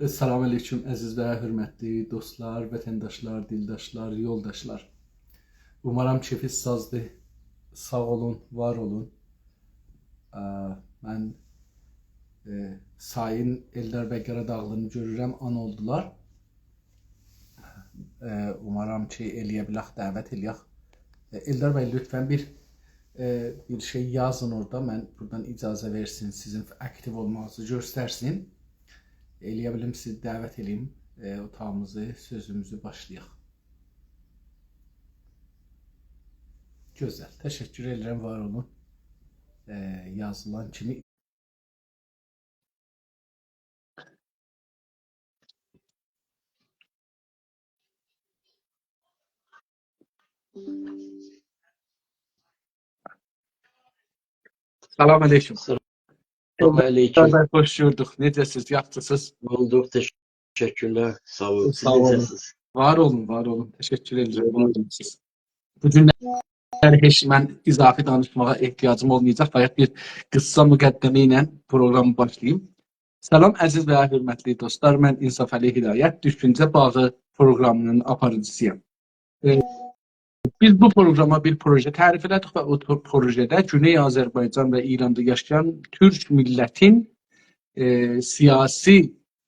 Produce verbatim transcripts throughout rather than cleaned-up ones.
سلام علیکم، عزیز و حؤرمتلی دوستلار، وطنداشلار، دیلداشلار، یولداشلار. اومارام کئفینیز سازدیر. ساغ اولون، وار اولون. ا، من، ا، سایین ائلدار بی قاراداغلی‌نی گؤرورم، آن اولدولار. ا، اومارام کی، ائلیه بیلک، دعوت ائلیک. ا، ائلدار بی، لطفاً بیر، ا، بیر شئی یازین اورادا. من بورادان اجازه وئرسین، سیزین آکتیو اولماغینیزی گؤسترسین. ائلیه بیلیم، سیزی دعوت ائلیم، ا، اوتاغیمیزی، سؤزوموزو باشلایاق. گؤزل. تشکر ائدیرم، وار اولون. ا، یازیلان کیمی. سلام علیکم. سلام علیکم. خوش گؤردوک. نئجه‌سیز؟ یاخشیسینیز؟ اولدوق، تشکرلر. ساغ اولون. سیز نئجه‌سیز؟ وار اولون، وار اولون. تشکر ائدیرم. وار اولون سیز. بو گونلری هئچ من اضافی دانیشماغا احتیاجیم اولمایاجاق. فقط بیر قیسا مقدمه ایله پروقرامی باشلاییم. سلام، عزیز و حؤرمتلی دوستلار. من انصافعلی هدایت، دوشونجه باغی پروقرامی‌نین آپاریجیسی‌یام. ائ، بیز بو پروقراما بیر پروژه تعریف ائله‌دیک و او تو-، پروژه‌ده گونئی آذربایجان و ایراندا یاشایان تورک میللتین، ائ، سیاسی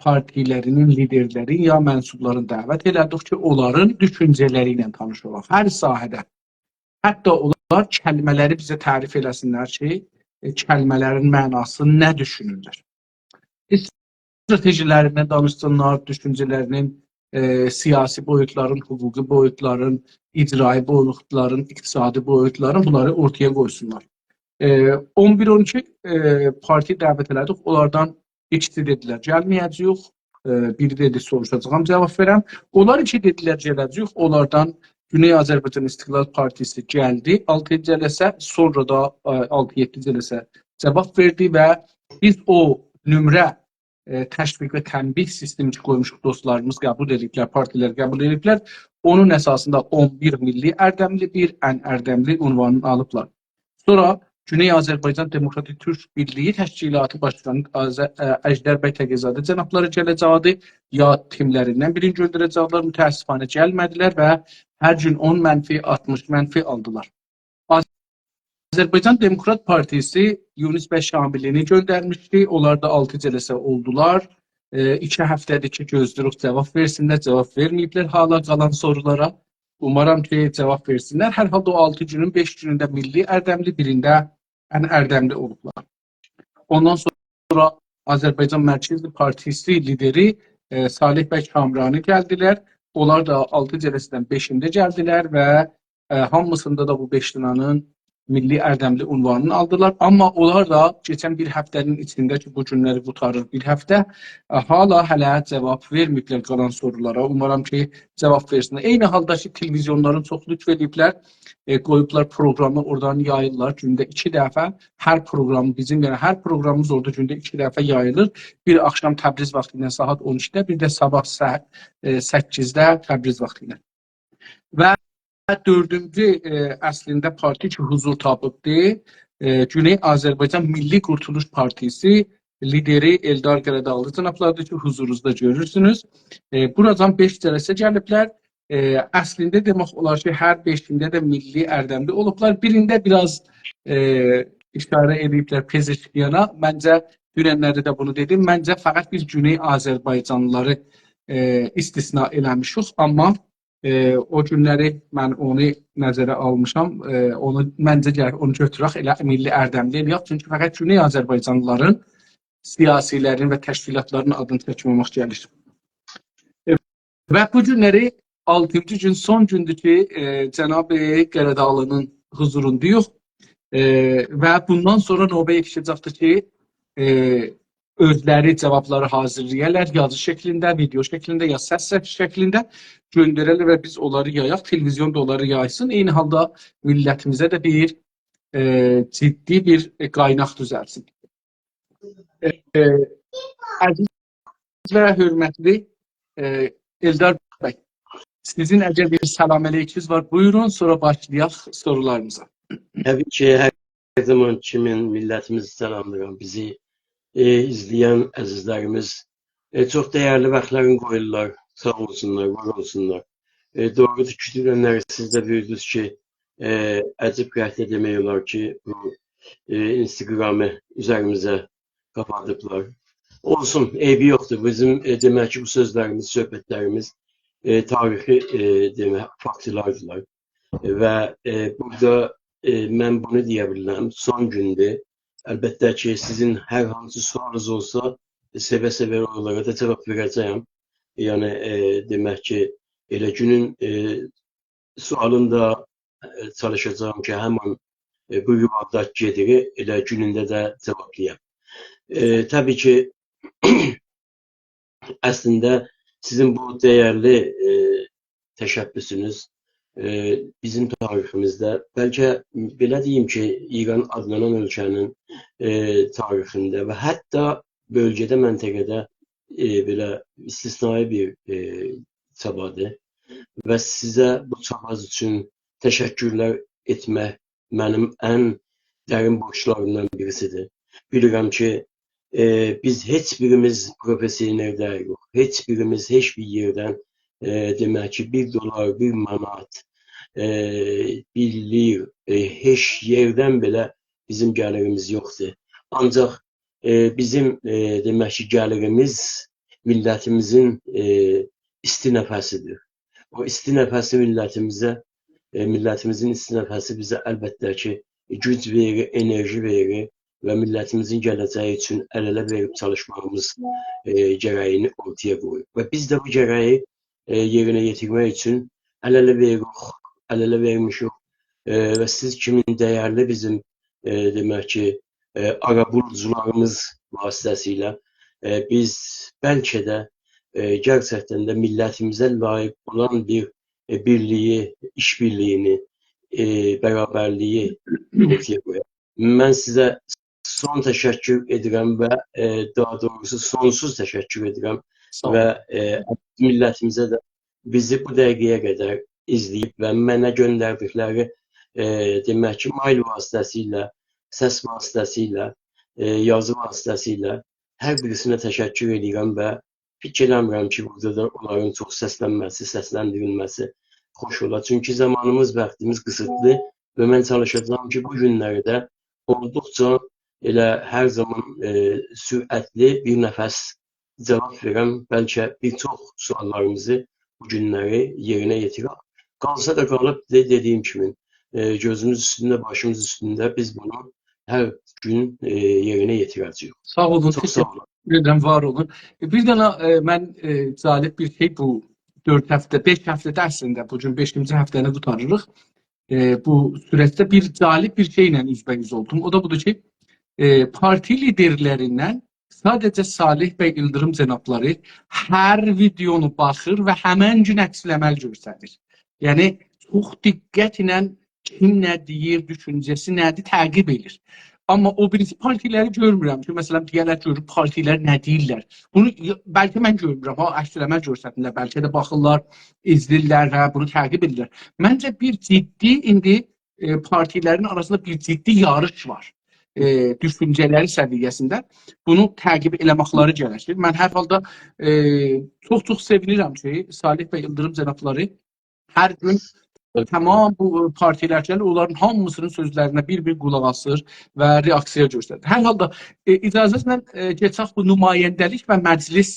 پارتی‌لری‌نین لیدرلری یا منسوبلارینی دعوت ائله‌دیک کی، اونلارین دوشونجه‌لری ایله تانیش اولاق. هر ساحه‌ده. حتی اونلار کلمه‌لری بیزه تعریف ائله‌سینلر کی، ائ، کلمه‌لرین معناسی نه دوشونورلر. استراتژی‌لریندن دانیشسینلار، دوشونجه‌لری‌نین، ائ، سیاسی بویوتلارین، حقوقی بویوتلارین، اجرایی بویوتلارین، اقتصادی بویوتلارین، بونلاری اورتایا قویسونلار. ائ، اون بیر اون ایکی، ائ، پارتی دعوت ائله‌دیک، اونلاردان ایکیسی دئدیلر، گلمه‌یه‌جه‌ییک. ائ، بیری دئدی، سوروشاجاغام، جواب وئرم. اونلار کی دئدیلر، گله‌جه‌ییک، اونلاردان گونئی آذربایجان استقلال پارتیسی گلدی، آلتی جلسه، سونرا دا، ائ، آلتی یئددی جلسه جواب وئردی و بیز او نمره، ائ، تشویق و تنبیه سیستمی کی قویموشوق، دوستلاریمیز قبول ائدیبلر، پارتی‌لر قبول ائدیبلر. اونون اساسیندا اون بیر میللی اردملی، بیر ان اردملی عنوانینی آلیبلار. سونرا گونئی آذربایجان دموکراتیک تورک بیرلیگی تشکیلاتی باشقانی آذ-، ائ، اژدر بی تقی‌زاده جنابلاری گله‌جکدی. یاد تیملریندن بیرینی گؤندره‌جکدیلر. متأسفانه گلمه‌دیلر و هر گون اون منفی، آلتمیش منفی آلدیلار. آذربایجان دموکرات پارتیسی یونس بی شاملی‌نی گؤندرمیشدی. اونلار دا آلتی جلسه اولدولار. ائ، ایکی هفته‌دیر کی گؤزله‌ییریک جواب وئرسینلر، جواب وئرمه‌ییبلر حالا قالان سورولارا. اومارام کی جواب وئرسینلر. هر حالدا او آلتی گونون بئش گونونده میللی اردملی، بیرینده ان اردملی اولوبلار. اوندان سونرا آذربایجان مرکزی پارتیسی لیدری، ائ، صالح بی کامرانی گلدیلر. اونلار دا آلتی جلسه‌دن بئشینده گلدیلر و، ائ، هامیسیندا دا بو بئش دنه‌نین میللی اردملی عنوانینی آلدیلار. آمما اونلار دا کئچن بیر هفته‌نین ایچینده کی بو گونلری قوتاریر بیر هفته، ائ، حالا هله جواب وئرمه‌ییبلر قالان سورولارا. اومارام کی جواب وئرسینلر. عینی حالدا کی تلویزیونلارین چوخ لطف ائدیبلر، ائ، قویوبلار پروقرامی اورادان یاییرلار گونده ایکی دفعه. هر پروقرامی بیزیم، یعنی هر پروقرامیمیز اورادا گونده ایکی دفعه یاییلیر. بیر آخشام تبریز واختی ایله ساعات اون ایکیده، بیر ده صاباح سه-، ائ، سککیزده تبریز واختی ایله. و دؤردونجو، ائ، اصلینده پارتی کی حضور تاپیبدی، ائ، گونئی آذربایجان میللی قورتولوش پارتیسی لیدری ائلدار قاراداغلی جنابلاریدیر کی حضورونوزدا گؤرورسونوز. ائ، بورادان بئش جلسه گلیبلر. ائ، اصلینده دئمک اولار کی هر بئشینده ده میللی اردملی اولوبلار. بیرینده بیر آز، ائ، اشاره ائدیبلر پزشکیانا. منجه، دوننلری ده بونو دئدیم، منجه فقط بیز گونئی آذربایجانلیلاری، ائ، استثنا ائله‌میشیک، آمما ائ، او گونلری من اونو نظره آلمیشام. ائ، اونو، منجه گرک اونو گؤتورک، ائله میللی اردملی ائله‌یک. چونکی فقط گونئی آذربایجانلیلارین سیاسی‌لرین و تشکیلاتلارین آدینی چکمه‌مک گلیر. ائ، و بو گونلری آلتینجی گون، سون گوندور کی ائ، جناب قاراداغلی‌نین حضوروندایوخ. ائ، و بوندان سونرا نوبه یئتیشه‌جکدیر کی ائ، اؤزلری جوابلاری حاضیرلایارلار، یازی شکلینده، ویدئو شکلینده، یا سس شکلینده گؤندره‌لر و بیز اونلاری یایاق، تلویزیون دا اونلاری یایسین. عینی حالدا میللتیمیزه ده بیر، ائ، جدی بیر، ائ، قایناق دوزلسین. ائ، ائ، عزیز و حؤرمتلی، ائ، ائلدار بی، سیزین اگر بیر سلام علیکینیز وار، بویورون، سونرا باشلایاق سورولاریمیزا. طبیعی کی، هر زامان کیمی میللتیمیزی سلاملاییرام. بیزی، ائ، ایزله‌ین عزیزلریمیز، ائ، چوخ دَیَرلی واختلارینی قویورلار، ساغ اولسونلار، وار اولسونلار. ائ، دوغرودور کی، دوننلری سیز ده بویوردونوز کی، ائ، عجیب قدر دئمک اولار کی، بو، ائ، اینستاگرامی اوزریمیزه قاپادیبلار. اولسون، عیبی یوخدور. بیزیم، ائ، دئمک کی، بو سؤزلریمیز، صحبتلریمیز، ائ، تاریخی، ائ، دئمک، فاکتلاردیلار. و، ائ، بورادا، ائ، من بونو دئیه بیلرم، سون گوندور. البته کی، سیزین هر هانسی سؤالینیز اولسا، ائ، سئوه-سئوه اورالارا دا جاواب وئره‌جه‌یم. یعنی، ائ، دئمک کی، ائله گونون، ائ، سؤالین دا، ائ، چالیشاجاغام کی، همین، ائ، بو روالدا گئدیری ائله گونونده ده جاوابلایام. ائ، طبیعی کی، اصلینده سیزین بو دَیَرلی، ائ، تشبثونوز، ائ، بیزیم تاریخیمیزده، بلکه بئله دئییم کی، ایران آدلانان اؤلکه‌نین، ائ، تاریخینده و حتی بؤلگه‌ده، منطقه‌ده، ائ، بئله استثنایی بیر، ائ، چابادیر. و سیزه بو چاباز اوچون تشکرلر ائتمک منیم ان درین بورجلاریمدان بیریسیدیر. بیلیرم کی، ائ، بیز هئچ بیریمیز پروفسیونل دئییلیک. هئچ بیریمیز هئچ بیر یئردن، ائ، دئمک کی، بیر دلار، بیر مانات، ائ، بیر لیر، ائ، هئچ یئردن بئله بیزیم گلیریمیز یوخدور. آنجاق، ائ، بیزیم، ائ، دئمک کی، گلیریمیز میللتیمیزین، ائ، ایستی نفسیدیر. او ایستی نفسی میللتیمیزه، ائ، میللتیمیزین ایستی نفسی بیزه البته کی، گوج وئریر، انرژی وئریر و میللتیمیزین گله‌جه‌یی اوچون ال-اله وئریب چالیشماغیمیز، ائ، گره‌یینی اورتایا قویور. و بیز ده بو گره‌یی، ائ، یئرینه یئتیرمک اوچون ال-اله وئریریک، ال-اله وئرمیشیک. ائ، و سیز کیمین دَیَرلی بیزیم، ائ، دئمک کی، ائ، آرابولجولاریمیز واسطه‌سیله، ائ، بیز بلکه ده، ائ، گئرچکدن ده میللتیمیزه لایق اولان بیر، ائ، بیرلیگی، ایش‌بیرلیگینی، ائ، برابرلیگی اورتایا قویاق. من سیزه سون تشکر ائدیرم و، ائ، داها دوغروسو سونسوز تشکر ائدیرم. ساغ اولون. و، ائ، میللتیمیزه ده بیزی بو دقیقه‌یه قدر ایزله‌ییب و منه گؤندردیکلری، ائ، دئمک کی، مایل واسطه‌سیله، سس واسطه‌سیله، ائ، یازی واسطه‌سیله هر بیریسینه تشکر ائدیرم و فیکیر ائله‌میرم کی، بورادا دا اونلارین چوخ سسلنمه‌سی، سسلندیریلمه‌سی خوش اولا. چونکی زامانیمیز، واختیمیز قیسیتلی و من چالیشاجاغام کی، بو گونلری ده اولدوقجا ائله هر زامان، ائ، سرعتلی بیر نفس جاواب وئرم، بلکه بیر چوخ سؤاللاریمیزی بو گونلری یئرینه یئتیرک. قالسا دا قالیب، دئ-، دئدیگیم کیمی، ائ، گؤزوموز اوستونده، باشیمیز اوستونده، بیز بونو هر گون، ائ، یئرینه یئتیره‌جه‌ییک. ساغ اولون، چوخ ساغ اولون. تشکر ائدیرم، وار اولون. ائ، بیر دنه، ائ، من، ائ، جالب بیر شئی بو دؤرد هفته، بئش هفته‌ده اصلینده، بو گون بئشینجی هفته‌نی قوتاریریق. ائ، بو سورجده بیر جالب بیر شئیله اوزبه‌اوز اولدوم. او دا بودور کی، ائ، پارتی لیدرلریندن ساده‌جه صالح بی ایلدیریم جنابلاری هر ویدئونو باخیر و همن گون عکس‌العمل گؤستریر. یعنی، چوخ دقت ایله کیم نه دئییر، دوشونجه‌سی نه‌دیر، تعقیب ائدیر. آمما او بیریسی پارتیلری گؤرمورم کی، مثلا، دئیه‌لر، گؤروب پارتیلر نه دئییرلر. بونو ی-، بلکه من گؤرمورم، ها، عکس‌العمل گؤستردیلر، بلکه ده باخیرلار، ایزله‌ییرلر، هه، بونو تعقیب ائدیرلر. منجه بیر جدی ایندی، ائ، پارتیلرین آراسیندا بیر جدی یاریش وار. ائ، دوشونجه‌لری سویه‌سینده بونو تعقیب ائله‌مکلری گرکیر. من هر حالدا، ائ، چوخ-چوخ سئوینیرم کی، صالح بی ایلدیریم جنابلاری هر گون تمام بو پارتیلر گلیر، اونلارین هامیسینین سؤزلرینه بیر-بیر قولاق آسیر و رئاکسیا گؤستریر. هر حالدا، ائ، اجازه‌نیزله، ائ، کئچک بو نماینده‌لیک و مجلس،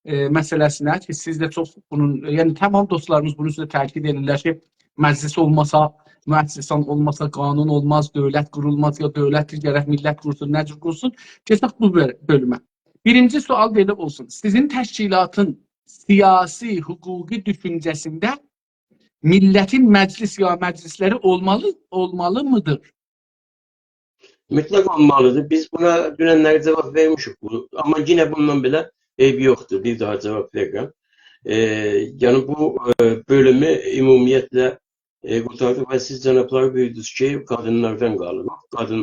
ائ، مسئله‌سینه کی، سیز ده چوخ بونون، یعنی تمام دوستلاریمیز بونون اوستونده تأکید ائدیرلر کی، مجلس اولماسا، مؤسسان اولماسا، قانون اولماز، دؤولت قورولماز، یا دؤولت گرک میللت قورسون، نه جور قورسون؟ کئچک بو بؤل-، بؤلومه. بیرینجی سؤال بئله اولسون. سیزین تشکیلاتین سیاسی، حقوقی دوشونجه‌سینده میللتین مجلس یا مجلسلری اولمالی، اولمالی میدیر؟ مطلق اولمالیدیر. بیز بونا دوننلری جاواب وئرمیشیک. بو، آمما یئنه بوندان بئله عیب یوخدور. بیر داها جاواب وئریرم. ائ، یعنی بو، ائ، بؤلومو عمومیتله، ائ، قوتاردیق و سیز جنابلاری بویوردونوز کی، قادینلاردان قالیر. قادین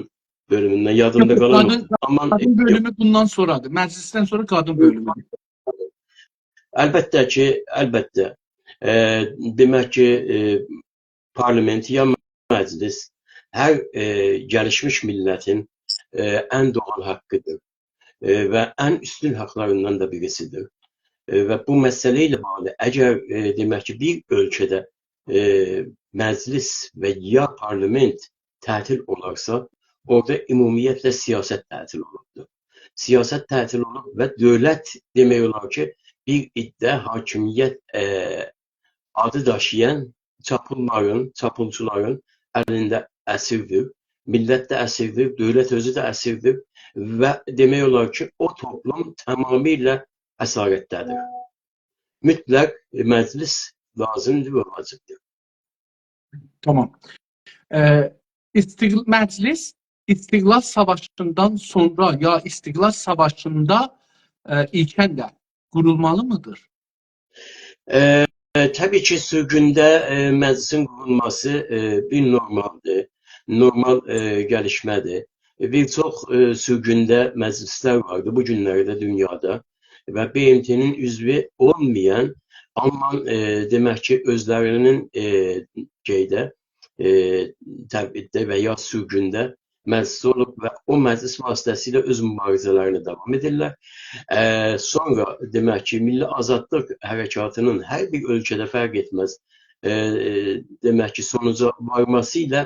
بؤلوموندن یادیمدا یوخ، قالان قادین، یوخدور. آمما، قادین، ائ، یوخ. بؤلومو بوندان سونرادیر. مجلسدن سونرا قادین بؤلومو. البته کی، البته. ائ، دئمک کی، ائ، پارلامئنت یا مجلس هر، ائ، گلیشمیش میللتین، ائ، ان دوغال حاققیدیر، ائ، و ان اوستون حاقلاریندان دا بیریسیدیر. ائ، و بو مسئله ایله باغلی، اگر، ائ، دئمک کی، بیر اؤلکه‌ده، ائ، مجلس و یا پارلامنت تعطیل اولارسا، اورادا عمومیتله سیاست تعطیل اولوبدور. سیاست تعطیل اولوب و دؤولت، دئمک اولار کی، بیر عده حاکمیت، ائ، آدی داشییان چاپوللارین، چاپولچولارین الینده اسیردیر. میللت ده اسیردیر، دؤولت اؤزو ده اسیردیر و دئمک اولار کی، او توپلوم تمامیله اسارتده‌دیر. مطلق، ائ، مجلس لازیمدیر و واجبدیر. تامام. ائ، استقل-، مجلس استقلال ساواشیندان سونرا یا استقلال ساواشیندا، ائ، ایلکن ده قورولمالی میدیر؟ ائ، طبیعی کی، سورگونده، ائ، مجلسین قورولماسی، ائ، بیر نورمالدیر، نورمال، ائ، گلیشمه‌دیر. ائ، بیر چوخ، ائ، سورگونده مجلسلر واردی بو گونلرده دونیادا و BMT-نین عضوو اولمایان، آمما، ائ، دئمک کی، اؤزلری‌نین، ائ، شئیده، ائ، تبعیدده و یا سورگونده مجلس اولوب و او مجلس واسطه‌سیله اؤز موباریزه‌لرینی داوام ائدیرلر. ائ، سونرا، دئمک کی، میللی آزادلیق حرکاتی‌نین هر بیر اؤلکه‌ده فرق ائتمز، ائ، ائ، دئمک کی، سونوجا وارماسی ایله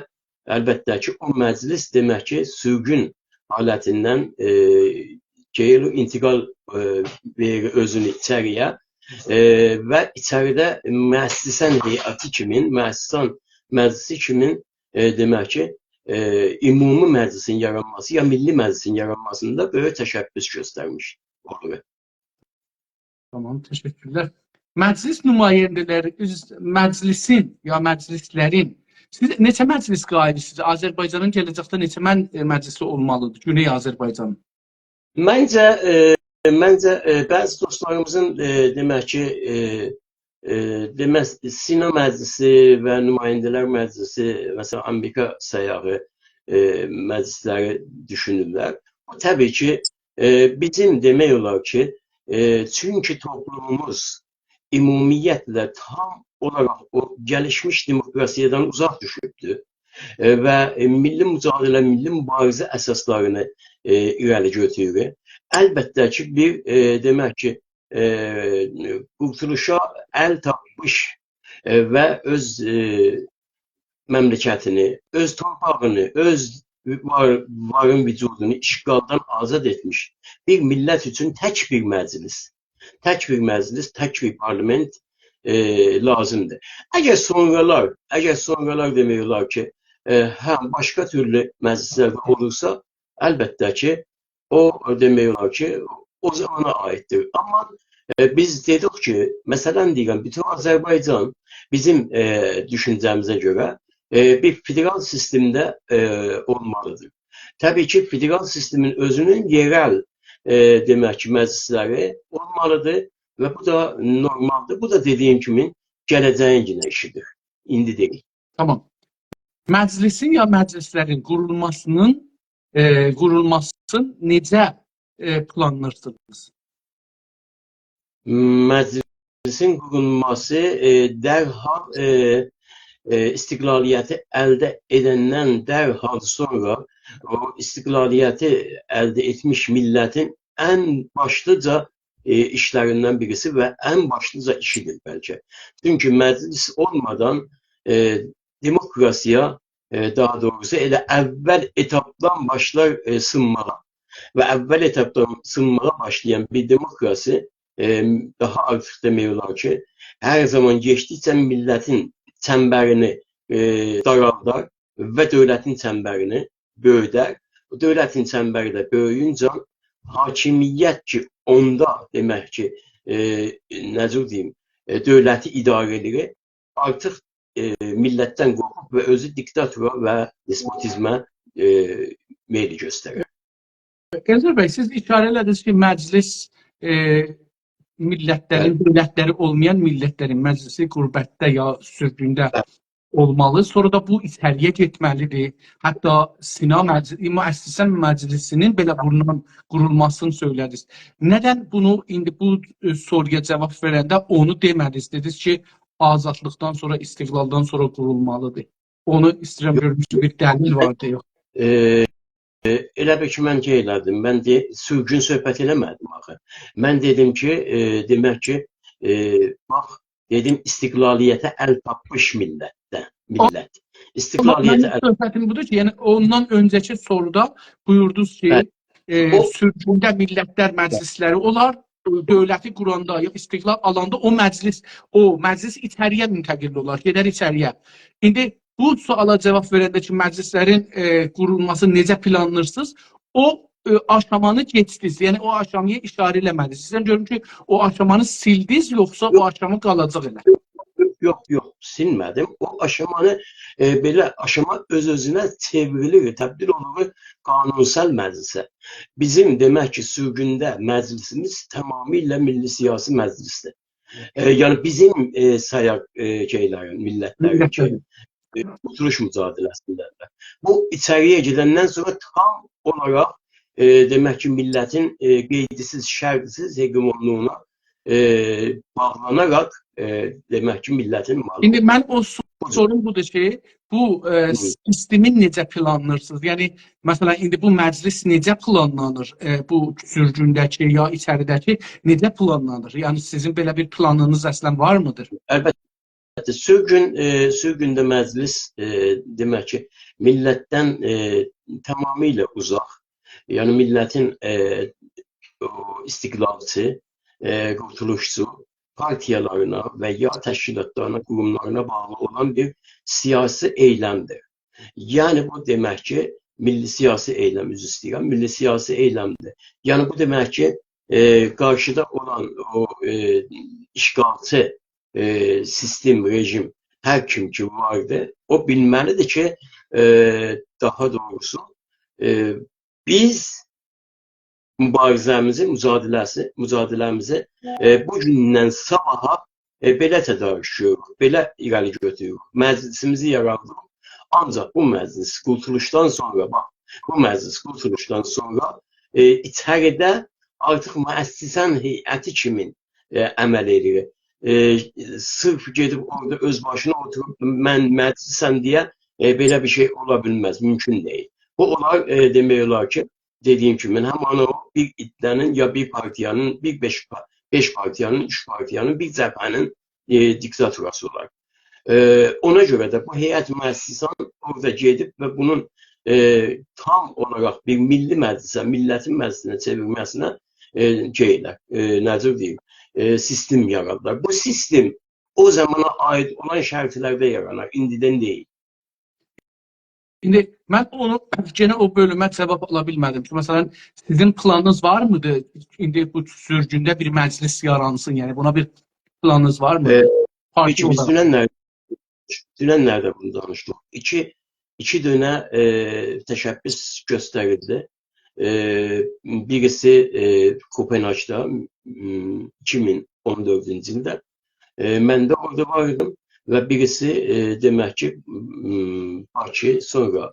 البته کی، او مجلس، دئمک کی، سورگون حالتیندن، ائ، گئیلو انتقال، ائ، وئریر اؤزونو ایچری‌یه، ائ، و ایچریده مؤسسن هیئتی کیمین، مؤسسن مجلسی کیمین، ائ، دئمک کی، ائ، عمومی مجلسین یارانماسی یا میللی مجلسین یارانماسیندا بؤیوک تشبث گؤسترمیش اولور. تامام، تشکرلر. مجلس نماینده‌لری، عذر، مجلسین یا مجلسلرین، سیز نئچه مجلس قائل‌سینیز؟ آذربایجانین گله‌جکده نئچه من-، ائ، مجلسی اولمالیدیر، گونئی آذربایجانین؟ منجه، ائ، منجه، ائ، بعضی دوستلاریمیزین، ائ، دئمک کی، ائ، ائ، دئمک، سنا مجلسی و نماینده‌لر مجلسی، مثلا، آمریکا سایاغی، ائ، مجلسلری دوشونورلر. بو، طبیعی کی، ائ، بیزیم دئمک اولار کی، ائ، چونکی توپلوموموز عمومیتله تام اولاراق او گلیشمیش دموکراسیادان اوزاق دوشوبدور، ائ، و، ائ، میللی مجادله، میللی موباریزه اساسلارینی، ائ، ایره‌لی گؤتورور. البته کی، بیر، ائ، دئمک کی، ائ، قورتولوشا ال تاپمیش، ائ، و اؤز، ائ، مملکتینی، اؤز تورپاغینی، اؤز وار-، وارین وجودونو اشغالدان آزاد ائتمیش بیر میللت اوچون تک بیر مجلس، تک بیر مجلس، تک بیر پارلامنت، ائ، لازیمدیر. اگر سونرالار، اگر سونرالار دئمک اولار کی، ائ، هه، باشقا تورلو مجلسلر ده اولورسا، البته کی، او، دئمک اولار کی، او زامانا عاییددیر. آمما، ائ، بیز دئدیک کی، مثلا، دئییرم، بوتون آذربایجان بیزیم، ائ، دوشونجه‌میزه گؤره، ائ، بیر فدرال سیستمده، ائ، اولمالیدیر. طبیعی کی، فدرال سیستمین اؤزونون یئرل، ائ، دئمک کی، مجلسلری اولمالیدیر و بو دا نورمالدیر. بو دا دئدیییم کیمی گله‌جه‌یین یئنه ایشیدیر. ایندی دئییل. تامام. مجلسین یا مجلسلرین قورولماسینین، ائ، قورولماسینی نئجه، ائ، پلانلاییرسینیز؟ مجلسین قورولماسی، ائ، درحال، ائ، ائ، استقلالیتی الده ائدندن درحال سونرا او استقلالیتی الده ائتمیش میللتین ان باشلیجا، ائ، ایشلریندن بیریسی و ان باشلیجا ایشیدیر بلکه. چونکی مجلس اولمادان، ائ، دموکراسییا، ائ، داها دوغروسو ائله اول ائتاپدان باشلار، ائ، سینماغا. و اول ائتاپدان سینماغا باشلایان بیر دموکراسی، ائ، داها آرتیق دئمک اولار کی، هر زامان گئچدیکجه میللتین چنبرینی، ائ، دارالدار و دؤولتین چنبرینی بؤیودر. او دؤولتین چنبری ده بؤیویونجه حاکمیت کی، اوندا دئمک کی، ائ، نه جور دئییم، ائ، دؤولتی اداره ائدیر، آرتیق، ائ، میللتدن قورخوب و اؤزو دیکتاتورا و دسپوتیزمه، ائ، میل گؤسترر. گلجر بی، سیز ایشاره ائله‌دینیز کی، مجلس، ائ، میللتلرین، بلی، دؤولتلری اولمایان میللتلرین مجلسی غربتده یا سورگونده، بلی، اولمالی. سونرا دا بو ایچری‌یه گئتمه‌لیدیر. حتی سنا مجل-، مؤسسن مجلسی‌نین بئله قورولان-، قورولماسینی سؤیله‌دینیز. ندن بونو ایندی بو، ائ، سورویا جاواب وئرنده اونو دئمه‌دینیز؟ دئدینیز کی، آزادلیقدان سونرا، استقلالدان سونرا قورولمالیدیر. اونو ایسته‌ییرم گؤروم کی، بیر دلیل وار یا یوخ. ائ، ائ، ائله بیل کی، من شئی ائله‌دیم، من ده سورگون صحبت ائله‌مه‌دیم آخی. من دئدیم کی، ائ، دئمک کی، ائ، باخ، دئدیم، استقلالیته ال تاپمیش میللتده، او، میللت. آمما استقلالیته منیم ال صحبتیم بودور کی، یعنی اوندان اؤنجه‌کی سورودا بویوردونوز کی، بلی. ائ، او سورگونده میللتلر مجلیسلری اولار، دؤولتی قوراندا، یا استقلال آلاندا او مجلیس، او مجلیس ایچری‌یه منتقل اولار، گئدر ایچری‌یه. ایندی بو سؤالا جاواب وئرنده کی، مجلیسلرین، ائ، قورولماسی نئجه پلانلاییرسینیز، او، ائ، آشامانی کئچدینیز، یعنی او آشامایا ایشاره ائله‌مه‌دینیز. سیزدن گؤروم کی، او آشامانی سیلدینیز، یوخسا او یوخ. آشاما قالاجاق ائله؟ یوخ، یوخ، سیلمه‌دیم. او آشامانی، ائ، بئله آشاما اؤز-اؤزونه چئوریلیر، تبدیل اولور قانونسل مجلیسه. بیزیم، دئمک کی، سورگونده مجلیسیمیز تمامیله میللی سیاسی مجلیسدیر. ائ، یعنی بیزیم، ائ، سایاق، ائ، شئیلرین، میللتلرین کی، میللتلرین. ائ، قورتولوش مجادله‌سینده. بو ایچری‌یه گئدندن سونرا تام اولاراق، ائ، دئمک کی، میللتین، ائ، قیدسیز، شرطسیز هژمونلوغونا، ائ، باغلاناراق، ائ، دئمک کی، میللتین مالی ایندی اولور. من او سو-، بویورون. سوروم بودور کی، بو، ائ، هی. سیستمی نئجه پلانلاییرسینیز؟ یعنی، مثلا، ایندی بو مجلیس نئجه پلانلانیر؟ ائ، بو سورگونده‌کی یا ایچریده‌کی نئجه پلانلانیر؟ یعنی، سیزین بئله بیر پلانینیز اصلا وار میدیر؟ البته، سورگون، ائ، سورگونده مجلیس، ائ، دئمک کی، میللتدن، ائ، تمامیله اوزاق، یعنی میللتین، ائ، او استقلالچی، ائ، قورتولوشچو پارتیالارینا و یا تشکیلاتلارینا، قوروملارینا باغلی اولان بیر سیاسی ائیلمدیر. یعنی بو دئمک کی، میللی سیاسی ائیلم، عذر ایسته‌ییرم، میللی سیاسی ائیلمدیر. یعنی بو دئمک کی، ائ، قارشیدا اولان او، ائ، اشغالچی، ائ، سیستم، رژیم، هر کیم کی واردی، او بیلمه‌لیدیر کی، ائ، داها دوغروسو، ائ، بیز موباریزه‌میزی، مجادله‌سی، مجادله‌میزی، ائ، بو گوندن صاباحا، ائ، بئله تدارک گؤروروک، بئله ایره‌لی گؤتوروروک. مجلیسیمیزی یارادیریق. آنجاق بو مجلیس قورتولوشدان سونرا، باخ، بو مجلیس قورتولوشدان سونرا، ائ، ایچریده آرتیق مؤسسن هیئتی کیمین، ائ، عمل ائدیر. ائ، صرف گئدیب اورادا اؤز باشینا اوتوروب، «من مجلیسم» دئیه، ائ، بئله بیر شئی اولا بیلمز، مومکون دئییل. بو، اونلار، ائ، دئمک اولار کی، دئدیگیم کیمی، همین او بیر عده‌نین یا بیر پارتیانین، بیر بئش پا-، بئش پارتیانین، اوچ پارتیانین، بیر جبهه‌نین، ائ، دیکتاتوراسی اولار. ائ، اونا گؤره ده بو هیئت مؤسسان اورادا گئدیب و بونون، ائ، تام اولاراق بیر میللی مجلیسه، میللتین مجلیسینه چئویرمه‌سینه، ائ، شئی ائلر، ائ، نئجه دئییم، ائ، سیستم یارادیلار. بو سیستم او زامانا عایید اولان شرطلرده یارانار، ایندیدن دئییل. ایندی من اونو یئنه او بؤلومه جاواب آلا بیلمه‌دیم کی، مثلا، سیزین پلانینیز وار میدی؟ ایندی بو سورگونده بیر مجلیس یارانسین، یعنی بونا بیر پلانینیز وار میدی؟ ائ، پارتی پکی، بیز اولاراق. دوننلر-، دوننلرده بونو دانیشدیق. ایکی، ایکی دنه، ائ، تشبث گؤستریلدی. ائ، بیریسی، ائ، کوپنهاگدا، م، ایکی مین اون دؤردونجو ایلده. ائ، من ده اورادا وار ایدیم و بیریسی، ائ، دئمک کی، م، باکی، سونرا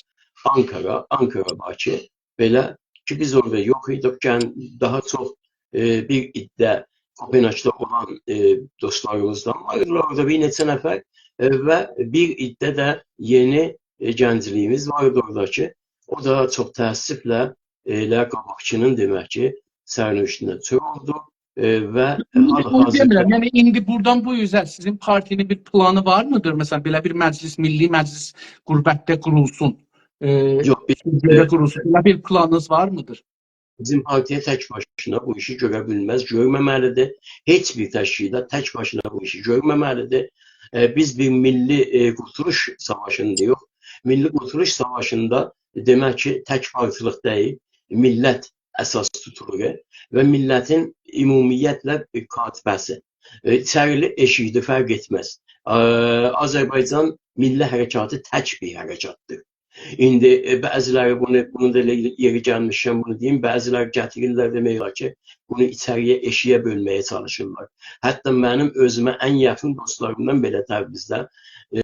آنکارا، آنکارا باکی، بئله کی، بیز اورادا یوخ ایدیک. گل-، داها چوخ، ائ، بیر عده کوپنهاگدا اولان، ائ، دوستلاریمیزدان وار ایدیلر اورادا بیر نئچه نفر، ائ، و بیر عده ده یئنی، ائ، گنجلیگیمیز وار ایدی اورادا کی، او دا چوخ تأسفله ائله قاباقکی‌نین، دئمک کی، سرنوشتینه چؤر اولدو، ائ، و ایندی حال اونو حاضردا دئمیرم، یعنی ایندی بورادان بو اوزه سیزین پارتی‌نین بیر پلانی وار میدیر؟ مثلا، بئله بیر مجلیس، میللی مجلیس غربتده قورولسون، ائ، یوخ، بیز، سورگونده ائ، قورولسون. بئله بیر پلانینیز وار میدیر؟ بیزیم پارتیا تک باشینا بو ایشی گؤره بیلمز، گؤرمه‌مه‌لیدیر. هئچ بیر تشکیلات تک باشینا بو ایشی گؤرمه‌مه‌لیدیر. ائ، بیز بیر میللی، ائ، قورتولوش ساواشیندایوخ. میللی قورتولوش ساواشیندا، دئمک کی، تک پارتیلیق دئییل، میللت اساس توتولور و میللتین عمومیتله بیر کاتبه‌سی، ائ، ایچریلی ائشیکدیر، فرق ائتمز. ائ، آذربایجان میللی حرکاتی تک بیر حرکاتدیر. ایندی، ائ، بعضیلری بونو، بونو دا ائله یئری گلمیشکن بونو دئییم، بعضیلری گتیریرلر دئمک اولار کی، بونو ایچری‌یه، ائشییه بؤلمه‌یه چالیشیرلار. حتی منیم اؤزومه ان یاخین دوستلاریمدان بئله تبریزده،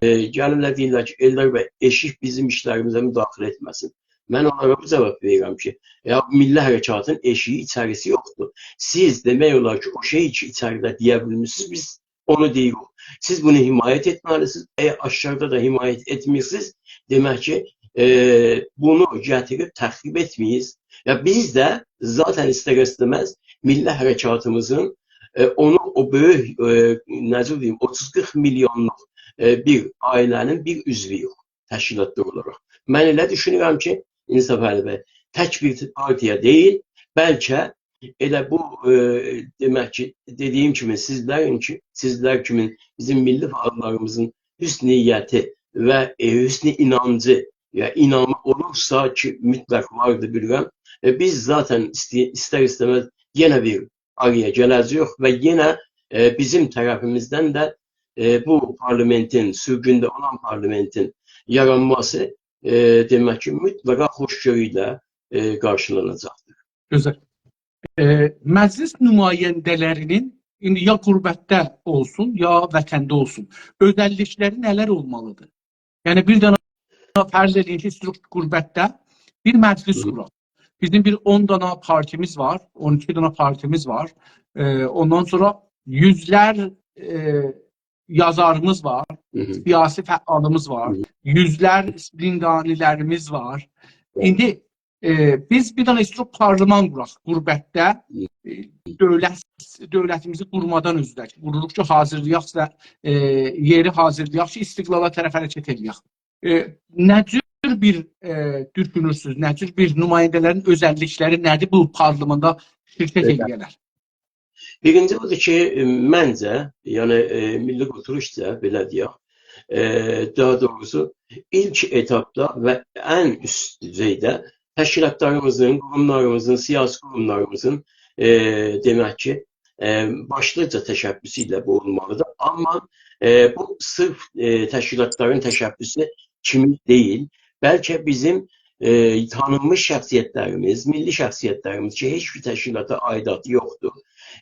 ائ، گلیرلر دئییرلر کی، ائلدار بی، ائشیک بیزیم ایشلریمیزه مداخله ائتمه‌سین. من اونلارا بو جاواب وئریرم کی، یا، میللی حرکاتین ائشیگی، ایچریسی یوخدور. سیز دئمک اولار کی، او شئی کی، ایچریده دئیه بیلمیرسینیز، بیز اونو دئییریک. سیز بونو حمایت ائتمه‌لیسینیز. اگر آشکاردا دا حمایت ائتمیرسینیز، دئمک کی، ائ، بونو گتیریب تخریب ائتمه‌ییز. یا بیز ده ذاتاً ایستر-ایسته‌مز میللی حرکاتیمیزین، ائ، اونو، او بؤیوک، ائ، نئجه دئییم، اوتوز قیرخ میلیونلوق، ائ، بیر عائله‌نین بیر عضوویوک تشکیلاتلار اولاراق. من ائله دوشونورم کی، انصافعلی بی، تک بیر پارتیا دئییل، بلکه ائله بو، ائ، دئمک کی، دئدیییم کیمی، سیزلرین کی، سیزلر کیمین بیزیم میللی فعاللاریمیزین حسن نیتی و، ائ، حسن اینانجی، یا اینامی اولورسا کی، مطلق واردیر، بیلیرم، ائ، بیز ذاتاً ایسته-، ایستر-ایسته‌مز یئنه بیر آرایا گله‌جه‌ییک و یئنه، ائ، بیزیم طرفیمیزدن ده، ائ، بو پارلامئنتین، سورگونده اولان پارلامئنتین یارانماسی، ائ، دئمک کی، مطلقا خوشگؤرو ایله، ائ، قارشیلاناجاقدیر. گؤزل. ائ، مجلس نماینده‌لری‌نین ایندی یا غربتده اولسون، یا وطنده اولسون، اؤزللیکلری نه‌لر اولمالیدیر؟ یعنی، بیر دنه، فرض ائدین کی، ایستیریک غربتده بیر مجلس هی. قوراق. بیزیم بیر اون دنه پارتیمیز وار، اون ایکی دنه پارتیمیز وار. ائ، اوندان سونرا یوزلر، ائ، یازاریمیز وار، هی هی. سیاسی فعالیمیز وار، هی هی. یوزلر زندانی‌لریمیز وار. بلی. ایندی، ائ، بیز بیر دنه ایستیریک پارلمان قوراق، غربتده، هی هی. ائ، دؤولت، دؤولتیمیزی قورمادان اؤزگه، قوروروق کی، حاضیرلایاق و، ائ، یئری حاضیرلایاق کی، استقلالا طرف حرکت ائله‌یک. ائ، نه جور بیر، ائ، دوشونورسونوز، نه جور بیر نماینده‌لرین اؤزللیکلری نه‌دیر بو پارلاماندا شرکت بلی. ائله‌یه‌لر؟ بیرینجی بودور کی، ائ، منجه، یعنی، ائ، میللی قورتولوشجا، بئله دئیک، ائ، داها دوغروسو، ایلک ائتاپدا و ان اوست دوزئیده تشکیلاتلاریمیزین، قوروملاریمیزین، سیاسی قوروملاریمیزین، ائ، دئمک کی، ائ، باشلیجا تشبثو ایله بو اولمالیدیر. آمما، ائ، بو صرف، ائ، تشکیلاتلارین تشبثو کیمی دئییل، بلکه بیزیم، ائ، تانینمیش شخصیتلریمیز، میللی شخصیتلریمیز کی، هئچ بیر تشکیلاتا عایداتی یوخدور،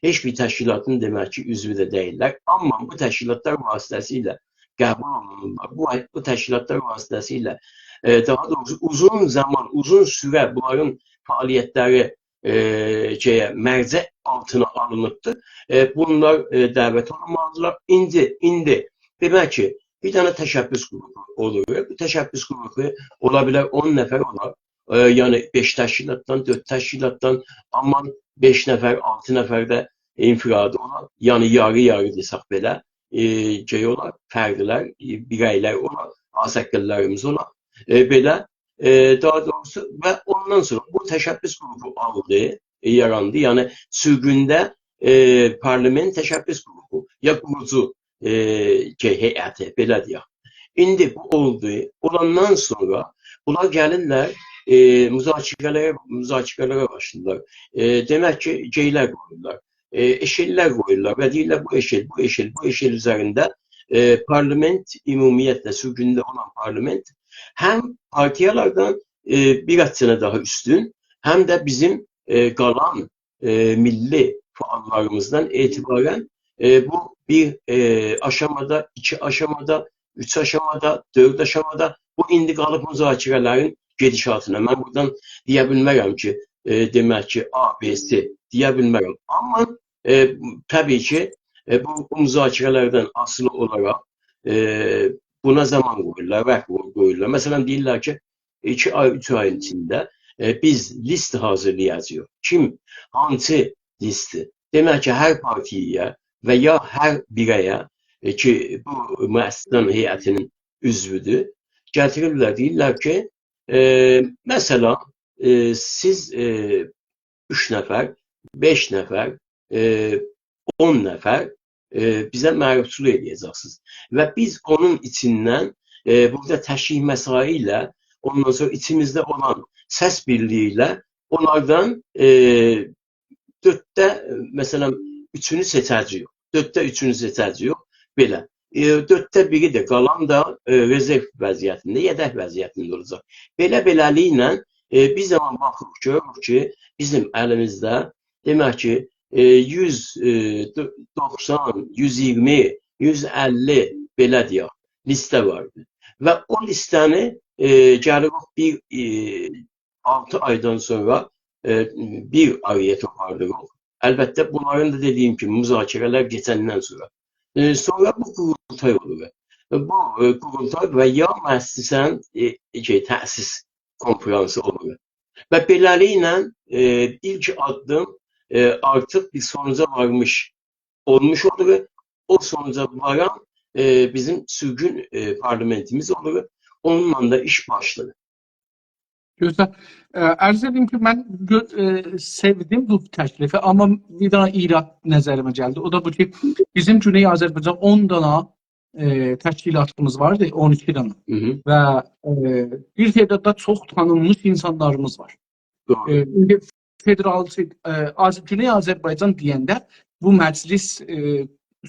هئچ بیر تشکیلاتین، دئمک کی، عضوو ده دئییللر، آمما بو تشکیلاتلار واسطه‌سیله قبول اولونورلار. بو، بو تشکیلاتلار واسطه‌سیله، ائ، داها دوغروسو، اوزون زامان، اوزون سوره بونلارین فعالیتلری، ائ، شئیه، مرجع آلتینا آلینیبدیر. ائ، بونلار، ائ، دعوت اولونمالیدیرلار. ایندی، ایندی دئمک کی، بیر دنه تشبث قروپو اولور. بو تشبث قروپو اولا بیلر اون نفر اولار. ائ، یعنی بئش تشکیلاتدان، دؤرد تشکیلاتدان، آمما بئش نفر، آلتی نفر ده انفرادی اولار. یعنی یاری-یاری دئسک بئله، ائ، شئی اولار، فردلر، ائ، بیرئیلر اولار، آغ‌ساققاللاریمیز اولار. ائ، بئله، ائ، داها دوغروسو و اوندان سونرا بو تشبث قروپو آلدی، ائ، یاراندی. یعنی، سورگونده، ائ، پارلامئنت تشبث قروپو، یا قوروجو، ائ، شئی، هیئتی، بئله دئیک. ایندی بو اولدو. اولاندان سونرا بونلار گلیرلر، ائ، مذاکره‌لره، مذاکره‌لره باشلاییرلار. ائ، دئمک کی، شئیلر قویورلار. ائ، ائشللر قویورلار و دئییرلر، بو ائشل، بو ائشل، بو ائشل اوزرینده، ائ، پارلامئنت، عمومیتله سورگونده اولان پارلامئنت هم پارتیالاردان، ائ، بیر آز دنه داها اوستون، هم ده بیزیم، ائ، قالان، ائ، میللی فعاللاریمیزدان اعتباراً، ائ، بو بیر، ائ، آشامادا، ایکی آشامادا، اوچ آشامادا، دؤرد آشامادا، بو ایندی قالیب مذاکره‌لرین گئدیشاتینا. من بورادان دئیه بیلمرم کی، ائ، دئمک کی، A، B، C دئیه بیلمرم. آمما، ائ، طبیعی کی، ائ، بو، بو مذاکره‌لردن آسیلی اولاراق، ائ، بونا زامان قویورلار، وقت قوی-، قویورلار. مثلاً، دئییرلر کی، ایکی آی، اوچ آیین ایچینده، ائ، بیز لیست حاضیرلایاجاغیق. کیم، هانسی لیستی؟ دئمک کی، هر پارتیایا و یا هر بیرئیه، ائ، کی، بو مؤسسه‌نین هیئتینین عضوودور، گتیریرلر، دئییرلر کی، ائ، مثلاً، ائ، سیز، ائ، اوچ نفر، بئش نفر، ائ، اون نفر، ائ، بیزه معروفچولوق ائله‌یه‌جکسینیز. و بیز اونون ایچیندن، ائ، بورادا تشریح مساعی ایله، اوندان سونرا ایچیمیزده اولان سس بیرلیگی ایله اونلاردان، ائ، دؤردده، مثلاً، اوچونو سئچه‌جه‌ییک. دؤردده اوچونو سئچه‌جه‌ییک. بئله. ائ، دؤردده بیری ده، قالان دا، ائ، رزرو وضعیتینده، یئدک وضعیتینده اولاجاق. بئله، بئله‌لیکله، ائ، بیر زامان باخیریق، گؤروروک کی، بیزیم الیمیزده، دئمک کی، ائ، یوز، ائ، دو-، دوخسان، یوز ایگیرمی، یوز اللی، بئله دئیک، لیسته واردی. و او لیسته‌نی، ائ، گلیریک بیر، ائ، آلتی آیدان سونرا، ائ، بیر آرایا توپلاریریق. البته، بونلارین دا دئدیگیم کیمی مذاکره‌لر کئچندن سونرا. ائ، سونرا بو قورولتای اولور. بو، ائ، قورولتای و یا مؤسسه‌نین، ائ، شئی، تأسیس کنفرانسی اولور. و بئله‌لیکله، ائ، ایلک آددیم، ائ، آرتیق بیر سونوجا وارمیش اولموش اولور. او سونوجا واران، ائ، بیزیم سورگون، ائ، پارلامنتیمیز اولور. اونونلا دا ایش باشلاییر. گؤزل. ائ، عرض ائدیم کی، من گؤ-، ائ، سئودیم بو تکلیفی، آمما بیر دنه ایراد نظریمه گلدی. او دا بو کی، بیزیم گونئی آذربایجان اون دنه، ائ، تشکیلاتیمیز واردی، اون ایکی دنه. هی هی. و، ائ، بیر تعداد دا چوخ تانینمیش اینسانلاریمیز وار. دوغرو. ائ، ایندی فدرالچی، ائ، آذ-، گونئی آذربایجان دئینده بو مجلس، ائ،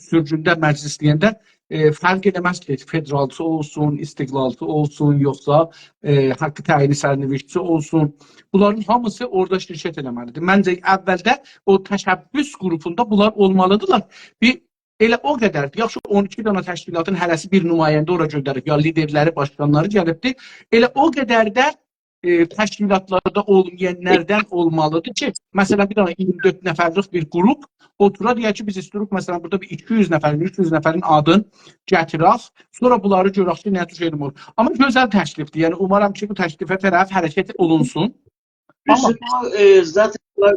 سورگونده مجلس دئینده، ائ، فرق ائله‌مز کی، فدرالچی اولسون، استقلالچی اولسون، یوخسا، ائ، حق تعیین سرنوشتچی اولسون. بونلارین هامیسی اورادا شرکت ائله‌مه‌لیدیر. منجه، اولده او تشبث گروپوندا بونلار اولمالیدیرلار. بیر ائله او قدر، یاخشی، اون ایکی دنه تشکیلاتین هره‌سی بیر نماینده اورا گؤندریب، یا لیدرلری، باشقانلاری گلیبدی. ائله او قدر ده، ائ، تشکیلاتلاردا اولمایانلاردان اولمالیدیر کی، مثلا، بیر دنه اییرمی دؤرد نفرلیک بیر گروپ اوتورا، دئیک کی، بیز ایسته‌ییریک، مثلا، بورادا بیر ایکی یوز نفرین، اوچ یوز نفرین آدین گتیرک، سونرا بونلاری گؤرک کی، نه جور شئی اولور. آمما گؤزل تکلیفدیر. یعنی، اومارام کی، بو تکلیفه طرف حرکت اولونسون. آمما دوزدور، بونلار، ائ، ذاتاً بونلار،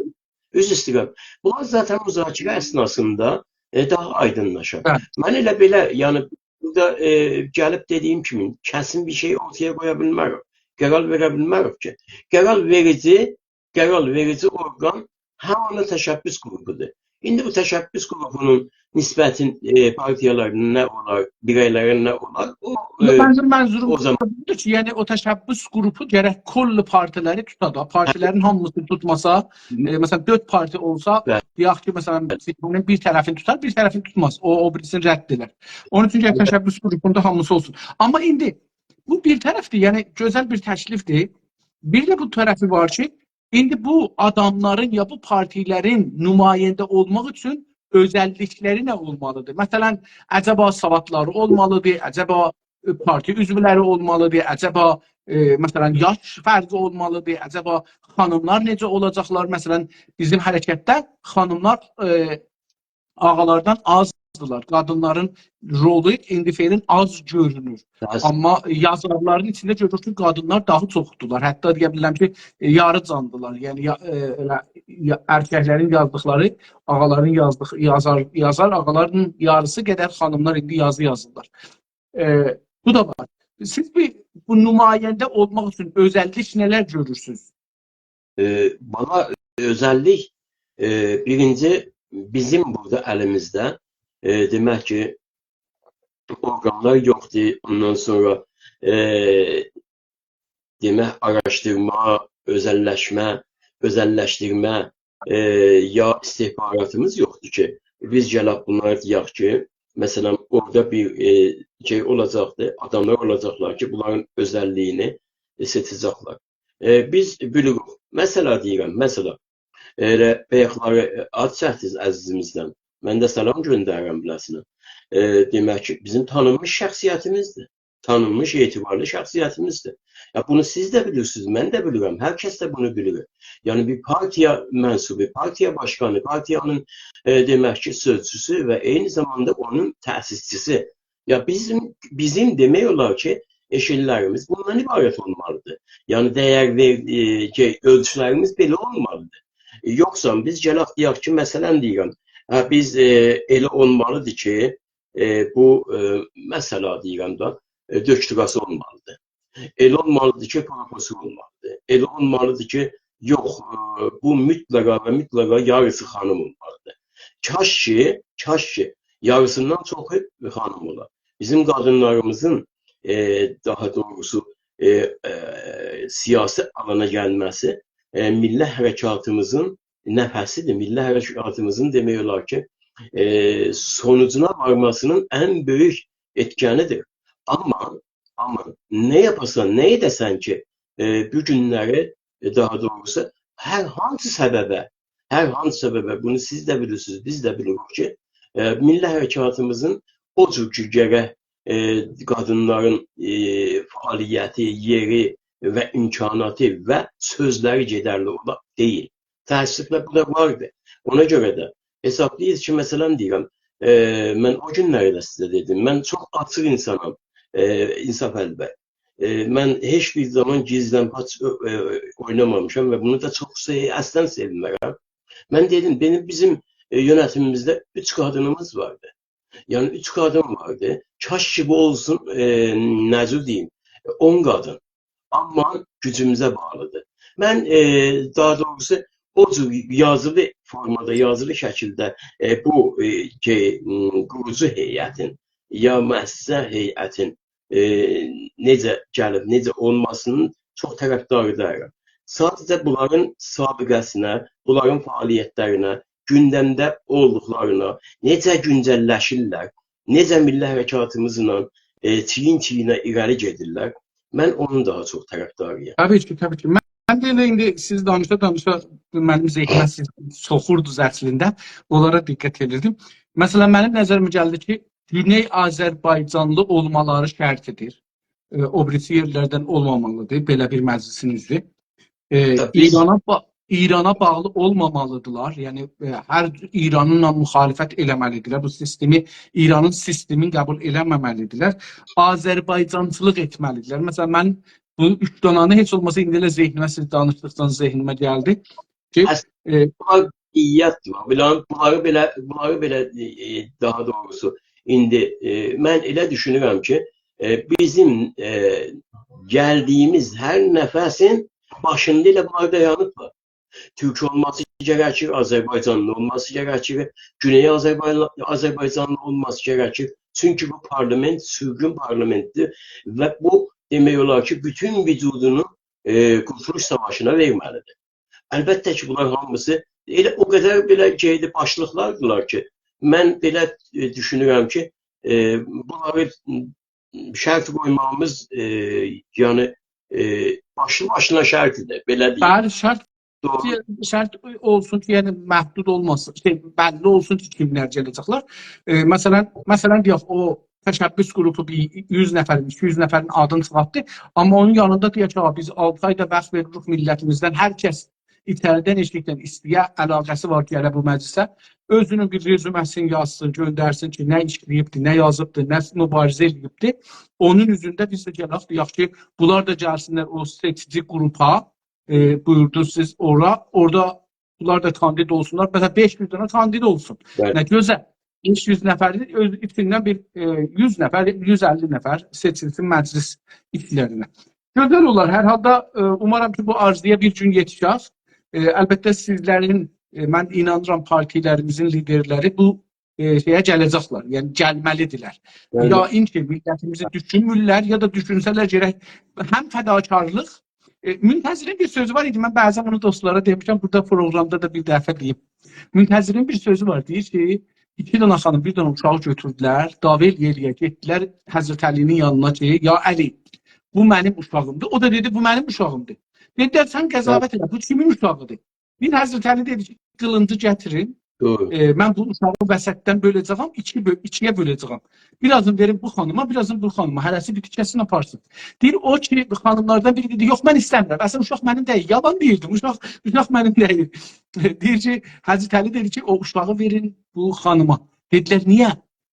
عذر ایسته‌ییرم. بونلار ذاتاً مذاکره اثناسیندا، ائ، داها آیدینلاشار. هه. من ائله بئله، یعنی، بورادا، ائ، گلیب دئدیگیم کیمی، کسین بیر شئی اورتایا قویا بیلمه‌ریک. قرار وئره بیلمه‌ریک کی. قرار وئریجی، قرار وئریجی اورقان همانا تشبث گروپودور. ایندی بو تشبث گروپونون نسبتین، ائ، پارتیالارا نه اولار، بیرئیلره نه اولار، او، ائ، منظور، منظوروم او زامان بودور کی، یعنی او تشبث گروپو گرک کل پارتیلری توتا دا، پارتیلرین هامیسینی توتماسا، هی. ائ، مثلا، دؤرد پارتی اولسا، بلی. دئیک کی، مثلا، بلی. سیزونون بیر طرفینی توتار، بیر طرفینی توتماز. او، او بیریسینی رد ائدر. اونون اوچون گرک، بلی، تشبث گروپوندا هامیسی اولسون. آمما ایندی بو بیر طرفدیر، یعنی گؤزل بیر تکلیفدیر. بیر ده بو طرفی وار کی، ایندی بو آداملارین یا بو پارتیلرین نماینده اولماق اوچون اؤزللیکلری نه اولمالیدیر؟ مثلا، عجبا سوادلاری اولمالیدیر، عجبا، ائ، پارتی عضولری اولمالیدیر، عجبا، ائ، مثلا، یاش فرقی اولمالیدیر، عجبا خانیملار نئجه اولاجاقلار؟ مثلا، بیزیم حرکتده خانیملار، ائ، آقالاردان آزدیلار. قادینلارین رولو ایندی فعلاً آز گؤرونور. بس. آمما یازارلارین ایچینده گؤروروک کی، قادینلار داها چوخدولار. حتی دئیه بیلرم کی، ائ، یاریجاندیلار. یعنی، یا-، ائ، ائله، یا-، ائرککلرین یازدیقلاری، آقالارین یازدیق-، یازار، یازار آقالارین یاریسی قدر خانیملار ایندی یازی یازیرلار. ائ، بو دا وار. سیز بیر بو نماینده اولماق اوچون اؤزللیک نه‌لر گؤرورسونوز؟ ائ، والا اؤزللیک، ائ، بیرینجی، بیزیم بورادا الیمیزده، ائ، دئمک کی، اورقانلار یوخدور. اوندان سونرا، ائ، دئمک، آراشدیرما، اؤزللشمه، اؤزللشدیرمه، ائ، یا استخباراتیمیز یوخدور کی، بیز گلک بونلارا دئیک کی، مثلا، اورادا بیر، ائ، شئی اولاجاقدیر، آداملار اولاجاقلار کی، بونلارین اؤزللیگینی، ائ، سئچه‌جکلر. ائ، بیز بیلیریک. مثلا دئییرم، مثلا، ائله بایاقلاری، ائ، آد چکدینیز عزیزیمیزدن. من ده سلام گؤندریرم بیله‌سینه. ائ، دئمک کی، بیزیم تانینمیش شخصیتیمیزدیر. تانینمیش، اعتبارلی شخصیتیمیزدیر. یا، بونو سیز ده بیلیرسینیز، من ده بیلیرم، هر کس ده بونو بیلیر. یعنی، بیر پارتیا منسوبو، پارتیا باشقانی، پارتیانین، ائ، دئمک کی، سؤزچوسو و عینی زاماندا اونون تأسیسچیسی. یا، بیزیم، بیزیم دئمک اولار کی، ائشیللریمیز بوندان عبارت اولمالیدیر. یعنی، دَیَر وئر-، ائ، شئی، اؤلچولریمیز بئله اولمالیدیر. ائ، یوخسا بیز گلک دئیک کی، مثلا دئییرم، هه، بیز، ائ، ائله اولمالیدیر کی، ائ، بو، ائ، مثلا دئییرم ده، ائ، دکتراسی اولمالیدیر. ائله اولمالیدیر کی، پروفسور اولمالیدیر. ائله اولمالیدیر کی، یوخ، ائ، بو مطلقا و مطلقا یاریسی خانیم اولمالیدیر. کاش کی، کاش کی، یاریسیندان چوخو خانیم اولا. بیزیم قادینلاریمیزین، ائ، داها دوغروسو، ائ، ائ، سیاسی آلانا گلمه‌سی، ائ، میللی حرکاتیمیزین نفسیدیر. میللی حرکاتیمیزین دئمک اولار کی، ائ، سونوجونا وارماسینین ان بؤیوک ائتکه‌نیدیر. آمما، آمما نه یاپاسان، نه ائده‌سن کی، ائ، بو گونلری، ائ، داها دوغروسو، هر هانسی سببه، هر هانسی سببه، بونو سیز ده بیلیرسینیز، بیز ده بیلیریک کی، ائ، میللی حرکاتیمیزین او جور کی، گرک، ائ، قادینلارین، ائ، فعالیتی، یئری و امکاناتی و سؤزلری گئدرلی اولا، دئییل. تأسفله بو دا واردی. اونا گؤره ده حسابلاییرز کی، مثلا دئییرم، ائ، من او گونلری ده سیزه دئدیم. من چوخ آچیق اینسانام، ائ، انصافعلی بی. ائ، من هئچ بیر زامان گیزلن پاچ، ائ، ائ، اوینامامیشام و بونو دا چوخ سئ-، اصلا سئومرم. من دئدیم، بئله بیزیم، ائ، یؤنتیمیمیزده اوچ قادینیمیز واردی. یعنی اوچ قادین واردی. کاش کی، بو اولسون، ائ، نئجه دئییم، اون قادین. آمما گوجوموزه باغلیدیر. من، ائ، داها دوغروسو، او جور یازیلی فورمادا، یازیلی شکیلده، ائ، بو، ائ، کی، م، قوروجو هیئتین، یا مؤسسه هیئتین، ائ، نئجه گلیب، نئجه اولماسینین چوخ طرفداری دئییلم. ساده‌جه بونلارین سابقه‌سینه، بونلارین فعالیتلرینه، گوندمده اولدوقلارینا، نئجه گونجللشیرلر، نئجه میللی حرکاتیمیزلا، ائ، چیگین-چیگینه ایره‌لی گئدیرلر. من اونون داها چوخ طرفداری‌یام. طبیعی کی، طبیعی کی. من، من ده ائله ایندی سیز دانیشا-دانیشا منیم ذهنیمه سیز سوخوردونوز اصلینده. اونلارا دقت ائدیردیم. مثلا، منیم نظریمه گلدی کی، گونئی آذربایجانلی اولمالاری شرطیدیر. ائ، او بیریسی یئرلردن اولمامالیدیر بئله بیر مجلسین عضوو. ائ، یا بیز ایرانا با-، ایرانا باغلی اولمامالیدیرلار. یعنی، ائ، هر ایرانلا مخالفت ائله‌مه‌لیدیرلر. بو سیستمی، ایرانین سیستمینی قبول ائله‌مه‌مه‌لیدیرلر. آذربایجانچیلیق ائتمه‌لیدیرلر. مثلا، من بو اوچ دانانی هئچ اولماسا ایندی ائله ذهنیمه، سیز دانیشدیقجا ذهنیمه گلدی کی، اصل-، ائ، بونلار نیت وار. بونلار، بونلاری بئله، بونلاری بئله، ائ، ائ، داها دوغروسو، ایندی، ائ، من ائله دوشونورم کی، ائ، بیزیم، ائ، گلدیگیمیز هر نفسین باشیندا ائله بونلار دایانیبلار. تورک اولماسی گرکیر، آذربایجانلی اولماسی گرکیر، گونئی آذربایجان-، آذربایجانلی اولماسی گرکیر. چونکی بو پارلامنت سورگون پارلامنتدیر و بو، دئمک اولار کی، بوتون وجودونو، ائ، قورتولوش ساواشینا وئرمه‌لیدیر. البته کی، بونلار هامیسی ائله او قدر بئله گئیدی باشلیقلاردیلار کی، من بئله، ائ، دوشونورم کی، ائ، بونلاری، م، شرط قویماغیمیز، ائ، یعنی، ائ، باشلی باشینا شرطدیر، بئله دئییم. بلی، شرط دوغرو. کی، شرط اولسون کی، یعنی محدود اولماسین، شئی، بللی اولسون کی، کیملر گله‌جکلر. ائ، مثلا، مثلا، دئیک، او تشبث گروپو بیر یوز نفرین، ایکی یوز نفرین آدینی چیخارتدی. آمما اونون یانیندا دئیک کی، «ها، بیز آلتی آی دا واخت وئریریک میللتیمیزدن، هر کس ایچریدن، ائشیکدن ایسته‌یه، علاقه‌سی وار، گله بو مجلسه، اؤزونون بیر رزومه‌سینی یازسین، گؤندرسین کی، نه ایشله‌ییبدی، نه یازیبدی، نه مبارزه ائله‌ییبدی. اونون اوزونده بیز ده گلک، دئیک کی، بونلار دا گلسینلر او سئچیجی گروپا.» ائ، بویوردونوز سیز اورا، اورادا بونلار دا کاندید اولسونلار. مثلا، بئش یوز دنه کاندید اولسون. بلی. نه گؤزل. بئش یوز نفرین اؤز ایچیندن بیر، ائ، یوز نفر، یوز اللی نفر سئچیلسین مجلس ایشلرینه. گؤزل اولار. هر حالدا، ائ، اومارام کی، بو آرزویا بیر گون یئتیشک. ائ، البته، سیزلرین، ائ، من اینانیرام، پارتیلریمیزین لیدرلری بو، ائ، شئیه گله‌جکلر. یعنی، گلمه‌لیدیرلر. بلی. یا اینکی میللتیمیزی دوشونمورلر، یا دا دوشونسه‌لر، گرک هم فداکارلیق، ائ، منتظرین بیر سؤزو وار ایدی. من بعضا بونو دوستلارا دئمیشم، بورادا پروگرامدا دا بیر دفعه دئییم. منتظرین بیر سؤزو وار، دئییر کی، ایکی دنه خانیم، بیر دنه اوشاغی گؤتوردولر، دعوا ائله‌یه-ائله‌یه گئتدیلر حضرت علی‌نین یانینا کی، «یا علی، بو منیم اوشاغیمدیر.» او دا دئدی، «بو منیم اوشاغیمدیر.» دئدیلر، «سن قضاوت ائله، بو کیمین اوشاغیدیر؟» بیر حضرت علی دئدی کی، «قیلینجی گتیرین. دوغرو. ائ، من بو اوشاغی وسطدن بؤله‌جه‌یم، ایکی بؤ-، ایکی‌یه بؤله‌جه‌یم. بیر آزین وئرین بو خانیما، بیر آزین بو خانیما. هره‌سی بیر تیکه‌سینی آپارسین.» دئییر، او کی، خانیملاردان بیری دئدی، «یوخ، من ایسته‌میرم. اصلا اوشاق منیم دئییل، یالان دئییردیم. اوشاق، اوشاق منیم دئییل.» دئییر کی، حضرت علی دئدی کی، «او اوشاغی وئرین بو خانیما.» دئدیلر، «نییه؟»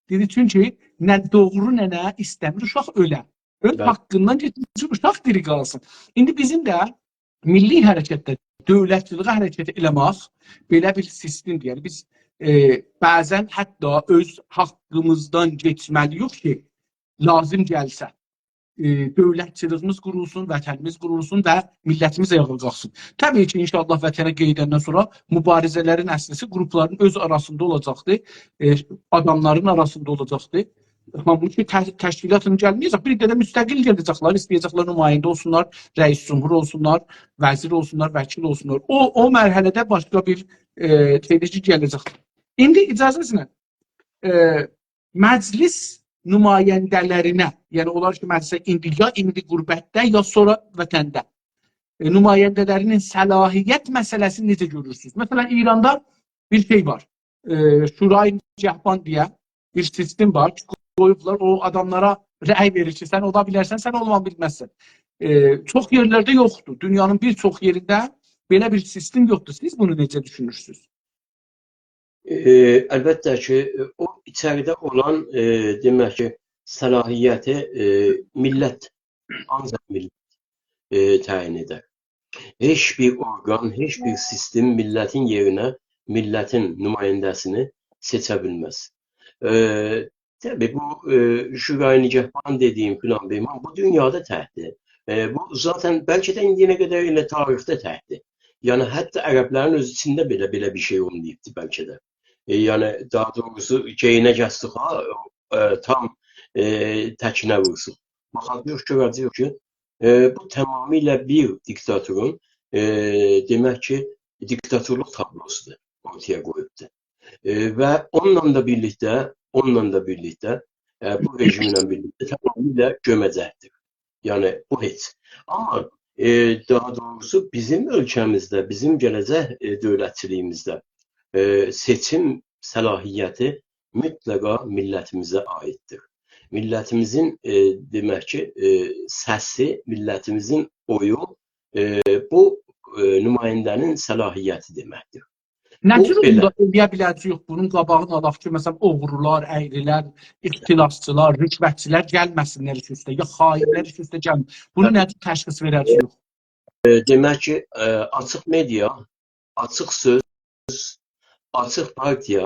دئدی، «چونکی نه دوغرو ننه ایسته‌میر اوشاق اؤله. اؤز، بلی، حاققیندان گئتمه‌سین، اوشاق دیری قالسین.» ایندی بیزیم ده میللی حرکتده دؤولتچیلیگه حرکت ائله‌مک بئله بیر سیستمدیر. یعنی بیز، ائ، بعضا حتی اؤز حاققیمیزدان گئچمه‌لی‌ییک کی، لازیم گلسه، ائ، دؤولتچیلیگیمیز قورولسون، وطنیمیز قورولسون و میللتیمیز آیاغا قالخسین. طبیعی کی، انشاءالله وطنه قئییدندن سونرا مبارزه‌لرین اصلیسی گروپلارین اؤز آراسیندا اولاجاقدیر، ائ، آداملارین آراسیندا اولاجاقدیر. هامی کی، ته-، تشکیلاتین گلمه‌یه‌جک، بیر عده ده مستقل گله‌جکلر، ایسته‌یه‌جکلر نماینده اولسونلار، رئیس جمهور اولسونلار، وزیر اولسونلار، وکیل اولسونلار. او، او مرحله‌ده باشقا بیر، ائ، شئیده کی، گله‌جک. ایندی اجازه‌نیزله، ائ، مجلس نماینده‌لرینه، یعنی اونلار کی، مجلسه ایندی، یا ایندی غربتده، یا سونرا وطنده، ائ، نماینده‌لرینین صلاحیت مسئله‌سینی نئجه گؤرورسونوز؟ مثلا، ایراندا بیر شئی وار. ائ، شورای نگهبان دئیه بیر سیستم وار کی، قویوبلار، او آداملارا رأی وئریر کی، سن اولا بیلرسن، سن اولا بیلمزسن. ائ، چوخ یئرلرده یوخدور. دونیانین بیر چوخ یئرینده بئله بیر سیستم یوخدور. سیز بونو نئجه دوشونورسونوز؟ ائ، البته کی، او ایچریده اولان، ائ، دئمک کی، صلاحیتی، ائ، میللت، آنجاق میللت، ائ، تعیین ائدر. هئچ بیر اورقان، هئچ بیر سیستم میللتین یئرینه میللتین نماینده‌سینی سئچه بیلمز. ائ، طبیعی، بو، ائ، شورای نگهبان دئدیگیم فلان بهمان، بو دونیادا تکدیر. ائ، بو ذاتاً بلکه ده ایندییه قدر ائله تاریخده تکدیر. یعنی حتی عربلرین اؤز ایچینده بئله، بئله بیر شئی اولماییبدی بلکه ده. ائ، یعنی داها دوغروسو گئینه گلسیک ها، ائ، تام، ائ، تکینه وورسوق. باخاجاغیق، گؤره‌جه‌ییک کی، ائ، بو تمامیله بیر دیکتاتورون، ائ، دئمک کی، دیکتاتورلوق تابلوسودور، اورتایا قویوبدور. ائ، و اونونلا دا بیرلیکده، اونونلا دا بیرلیکده، ائ، بو رژیمله بیرلیکده تمامیله گؤمه‌جکدیر. یعنی، بو هئچ. آمما، ائ، داها دوغروسو بیزیم اؤلکه‌میزده، بیزیم گله‌جک، ائ، دؤولتچیلیگیمیزده، ائ، سئچیم صلاحیتی مطلقا میللتیمیزه عایددیر. میللتیمیزین، ائ، دئمک کی، ائ، سسی، میللتیمیزین اویو، ائ، بو، ائ، نماینده‌نین صلاحیتی دئمکدیر. نه بو جور بئله. اوندا ائله‌یه بیله‌جه‌ییک، بونون قاباغینی آلاق کی، مثلا، اوغرولار، اَیری‌لر، اختلاسچیلار، رشوتچیلر گلمه‌سینلر اوست-اوسته، یا خائنلر اوست-اوسته گلمه‌سین. بونو نه جور تشخیص وئره‌جه‌ییک؟ ائ، دئمک کی، ائ، آچیق مئدیا، آچیق سؤز، آچیق پارتیا،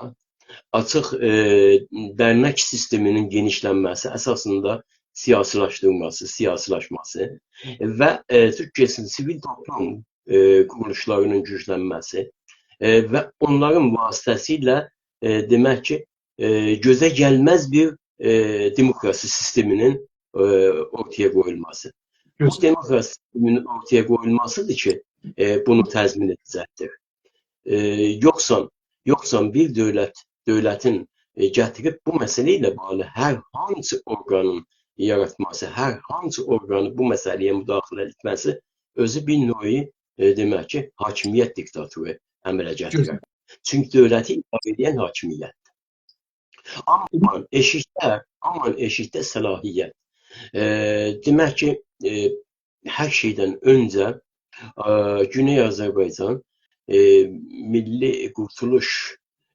آچیق، ائ، درنک سیستمینین گئنیشلنمه‌سی، اساسیندا سیاسیلاشدیریلماسی، سیاسیلاشماسی و، ائ، تورکیه‌سینین سیویل توپلوم، ائ، قورولوشلارینین گوجلنمه‌سی، ائ، و اونلارین واسطه‌سیله، ائ، دئمک کی، ائ، گؤزه گلمز بیر، ائ، دموکراسی سیستمینین، ائ، اورتایا قویولماسی. بو گؤزل. دموکراسی سیستمینین اورتایا قویولماسیدیر کی، ائ، بونو تضمین ائده‌جکدیر. ائ، یوخسا، یوخسا بیر دؤولت، دؤولتین، ائ، گتیریب بو مسئله ایله باغلی هر هانسی اورقانین یاراتماسی، هر هانسی اورقانین بو مسئله‌یه مداخله ائتمه‌سی اؤزو بیر نوعی، ائ، دئمک کی، حاکمیت دیکتاتورو عمله گتیرر. گؤزل. چونکی دؤولتی اداره ائدن حاکمیت. آمما ائشیکده، آمما ائشیکده صلاحیت. ائ، دئمک کی، ائ، هر شئیدن اؤنجه، ائ، گونئی آذربایجان، ائ، میللی قورتولوش،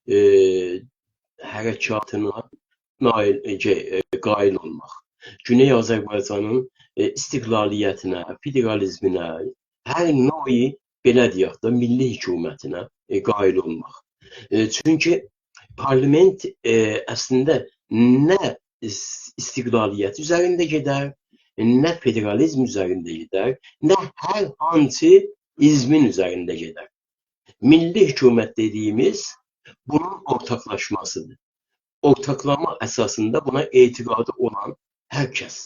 ائ، حرکاتینا نایل، ائ، شئی، ائ، قائل اولماق. گونئی آذربایجانین، ائ، استقلالیتینه، فدرالیزمینه، هر نوعی، بئله دئیک ده، میللی حکومتینه، ائ، قائل اولماق. ائ، چونکی پارلامنت، ائ، اصلینده نه اس-، استقلالیت اوزرینده گئدر، نه فدرالیزم اوزرینده گئدر، نه هر هانسی ازمین اوزرینده گئدر. میللی حکومت دئدیگیمیز بونون اورتاقلاشماسیدیر. اورتاقلاما اساسیندا بونا اعتقادی اولان هر کس.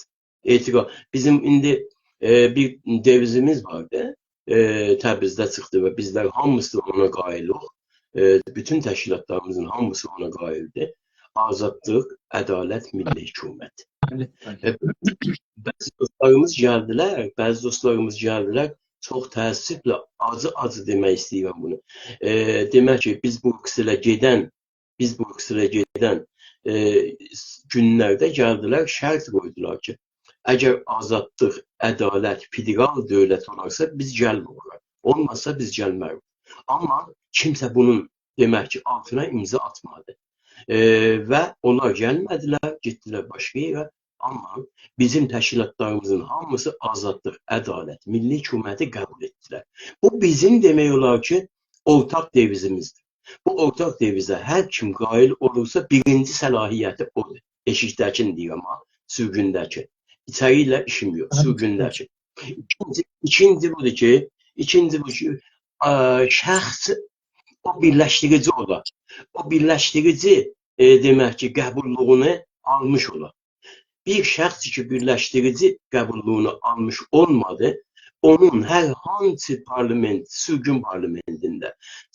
اعتقاد. بیزیم ایندی، ائ، بیر دویزیمیز واردی. ائ، تبریزده چیخدی و بیزلر هامیسی اونا قائلیق. ائ، بوتون تشکیلاتلاریمیزین هامیسی اونا قائلدیر. آزادلیق، عدالت، میللی حکومت. بلی، بلی. ائ، بعضی دوستلاریمیز گلدیلر، بعضی دوستلاریمیز گلدیلر. چوخ تأسفله، آجی-آجی دئمک ایسته‌ییرم بونو. ائ، دئمک کی، بیز بروکسله گئدن بیز بروکسله گئدن، ائ، گونلرده گلدیلر، شرط قویدولار کی، اگر آزادلیق، عدالت، فدرال دؤولت اولارسا، بیز گلمه‌ریک. اولماسا، بیز گلمه‌ریک. آمما کیمسه بونون، دئمک کی، آلتینا امضا آتمادی. ائ، و اونلار گلمه‌دیلر، گئتدیلر باشقا یئره. آمما بیزیم تشکیلاتلاریمیزین هامیسی آزادلیق، عدالت، میللی حکومتی قبول ائتدیلر. بو بیزیم، دئمک اولار کی، اورتاق دویزیمیزدیر. بو اورتاق دویزه هر کیم قائل اولورسا، بیرینجی صلاحیتی اودور. ائشیکده‌کینی دئییرم ها، سورگونده‌کی. ایچری ایله ایشیم یوخ، هه، سورگونده‌کی. ایکینجی، ایکینجی بودور کی، ایکینجی بو کی، ا، شخص او بیرلشدیریجی اولا. او بیرلشدیریجی، ائ، دئمک کی، قبوللوغونو آلمیش اولا. بیر شخص کی، بیرلشدیریجی قبوللوغونو آلمیش اولمادی، اونون هر هانسی پارلامنت، سورگون پارلامنتینده،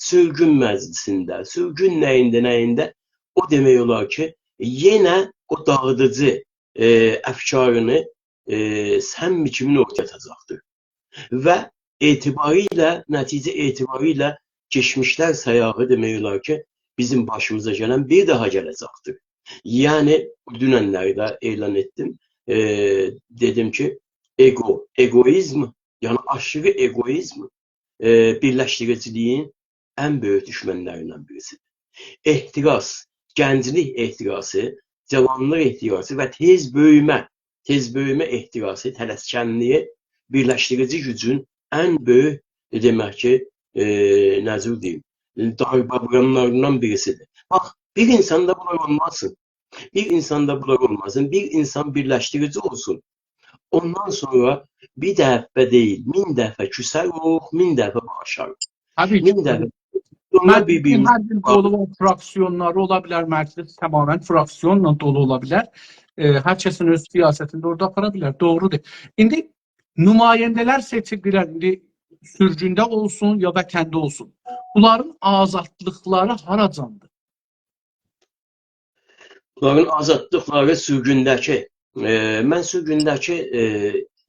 سورگون مجلیسینده، سورگون نه‌یینده، نه‌یینده، او دئمک اولار کی، یئنه او داغیدیجی، ائ، افکارینی، ائ، سم کیمین اورتایا آتاجاقدیر. و اعتباری ایله، نتیجه اعتباری ایله کئچمیشلر سایاغی، دئمک اولار کی، بیزیم باشیمیزا گلن بیر داها گله‌جکدیر. یعنی، دوننلری ده اعلان ائتدیم، ائ، دئدیم کی، ائگو، ائگوئیزم، یعنی آشیری ائگوئیزم، ائ، بیرلشدیریجیلیگین ان بؤیوک دوشمنلریندن بیریسیدیر. احتراس، گنجلیک احتراسی، جاوانلیق احتراسی و تئز بؤیومه، تئز بؤیومه احتراسی، تلسکنلیگی بیرلشدیریجی گوجون ان بؤیوک، ائ، دئمک کی، ائ، نه جور دئییم، دارباوورانلاریندان بیریسیدیر. باخ، بیر اینساندا بونلار اولماسین. بیر اینساندا بونلار اولماسین. بیر اینسان بیرلشدیریجی اولسون. اوندان سونرا بیر دفعه دئییل، مین دفعه کوسروخ، مین دفعه باریشاریق. طبیعی کی. مین دفعه. اونلار مجلسین بیر-بیرینی هر گون دولو اولان فراکسیونلاری اولا بیلر، مجلس تمامیله فراکسیونلا دولو اولا بیلر. ائ، هر کسین اؤز سیاستینی ده اورادا آپارا بیلر، دوغرودور. ایندی نماینده‌لر سئچیلیرلر، ایندی سورگوندا اولسون یا وطنده اولسون. بونلارین آزادلیقلاری هاراجاندیر؟ بونلارین آزادلیقلاری سورگونده‌کی، ائ، من سورگونده‌کی، ائ،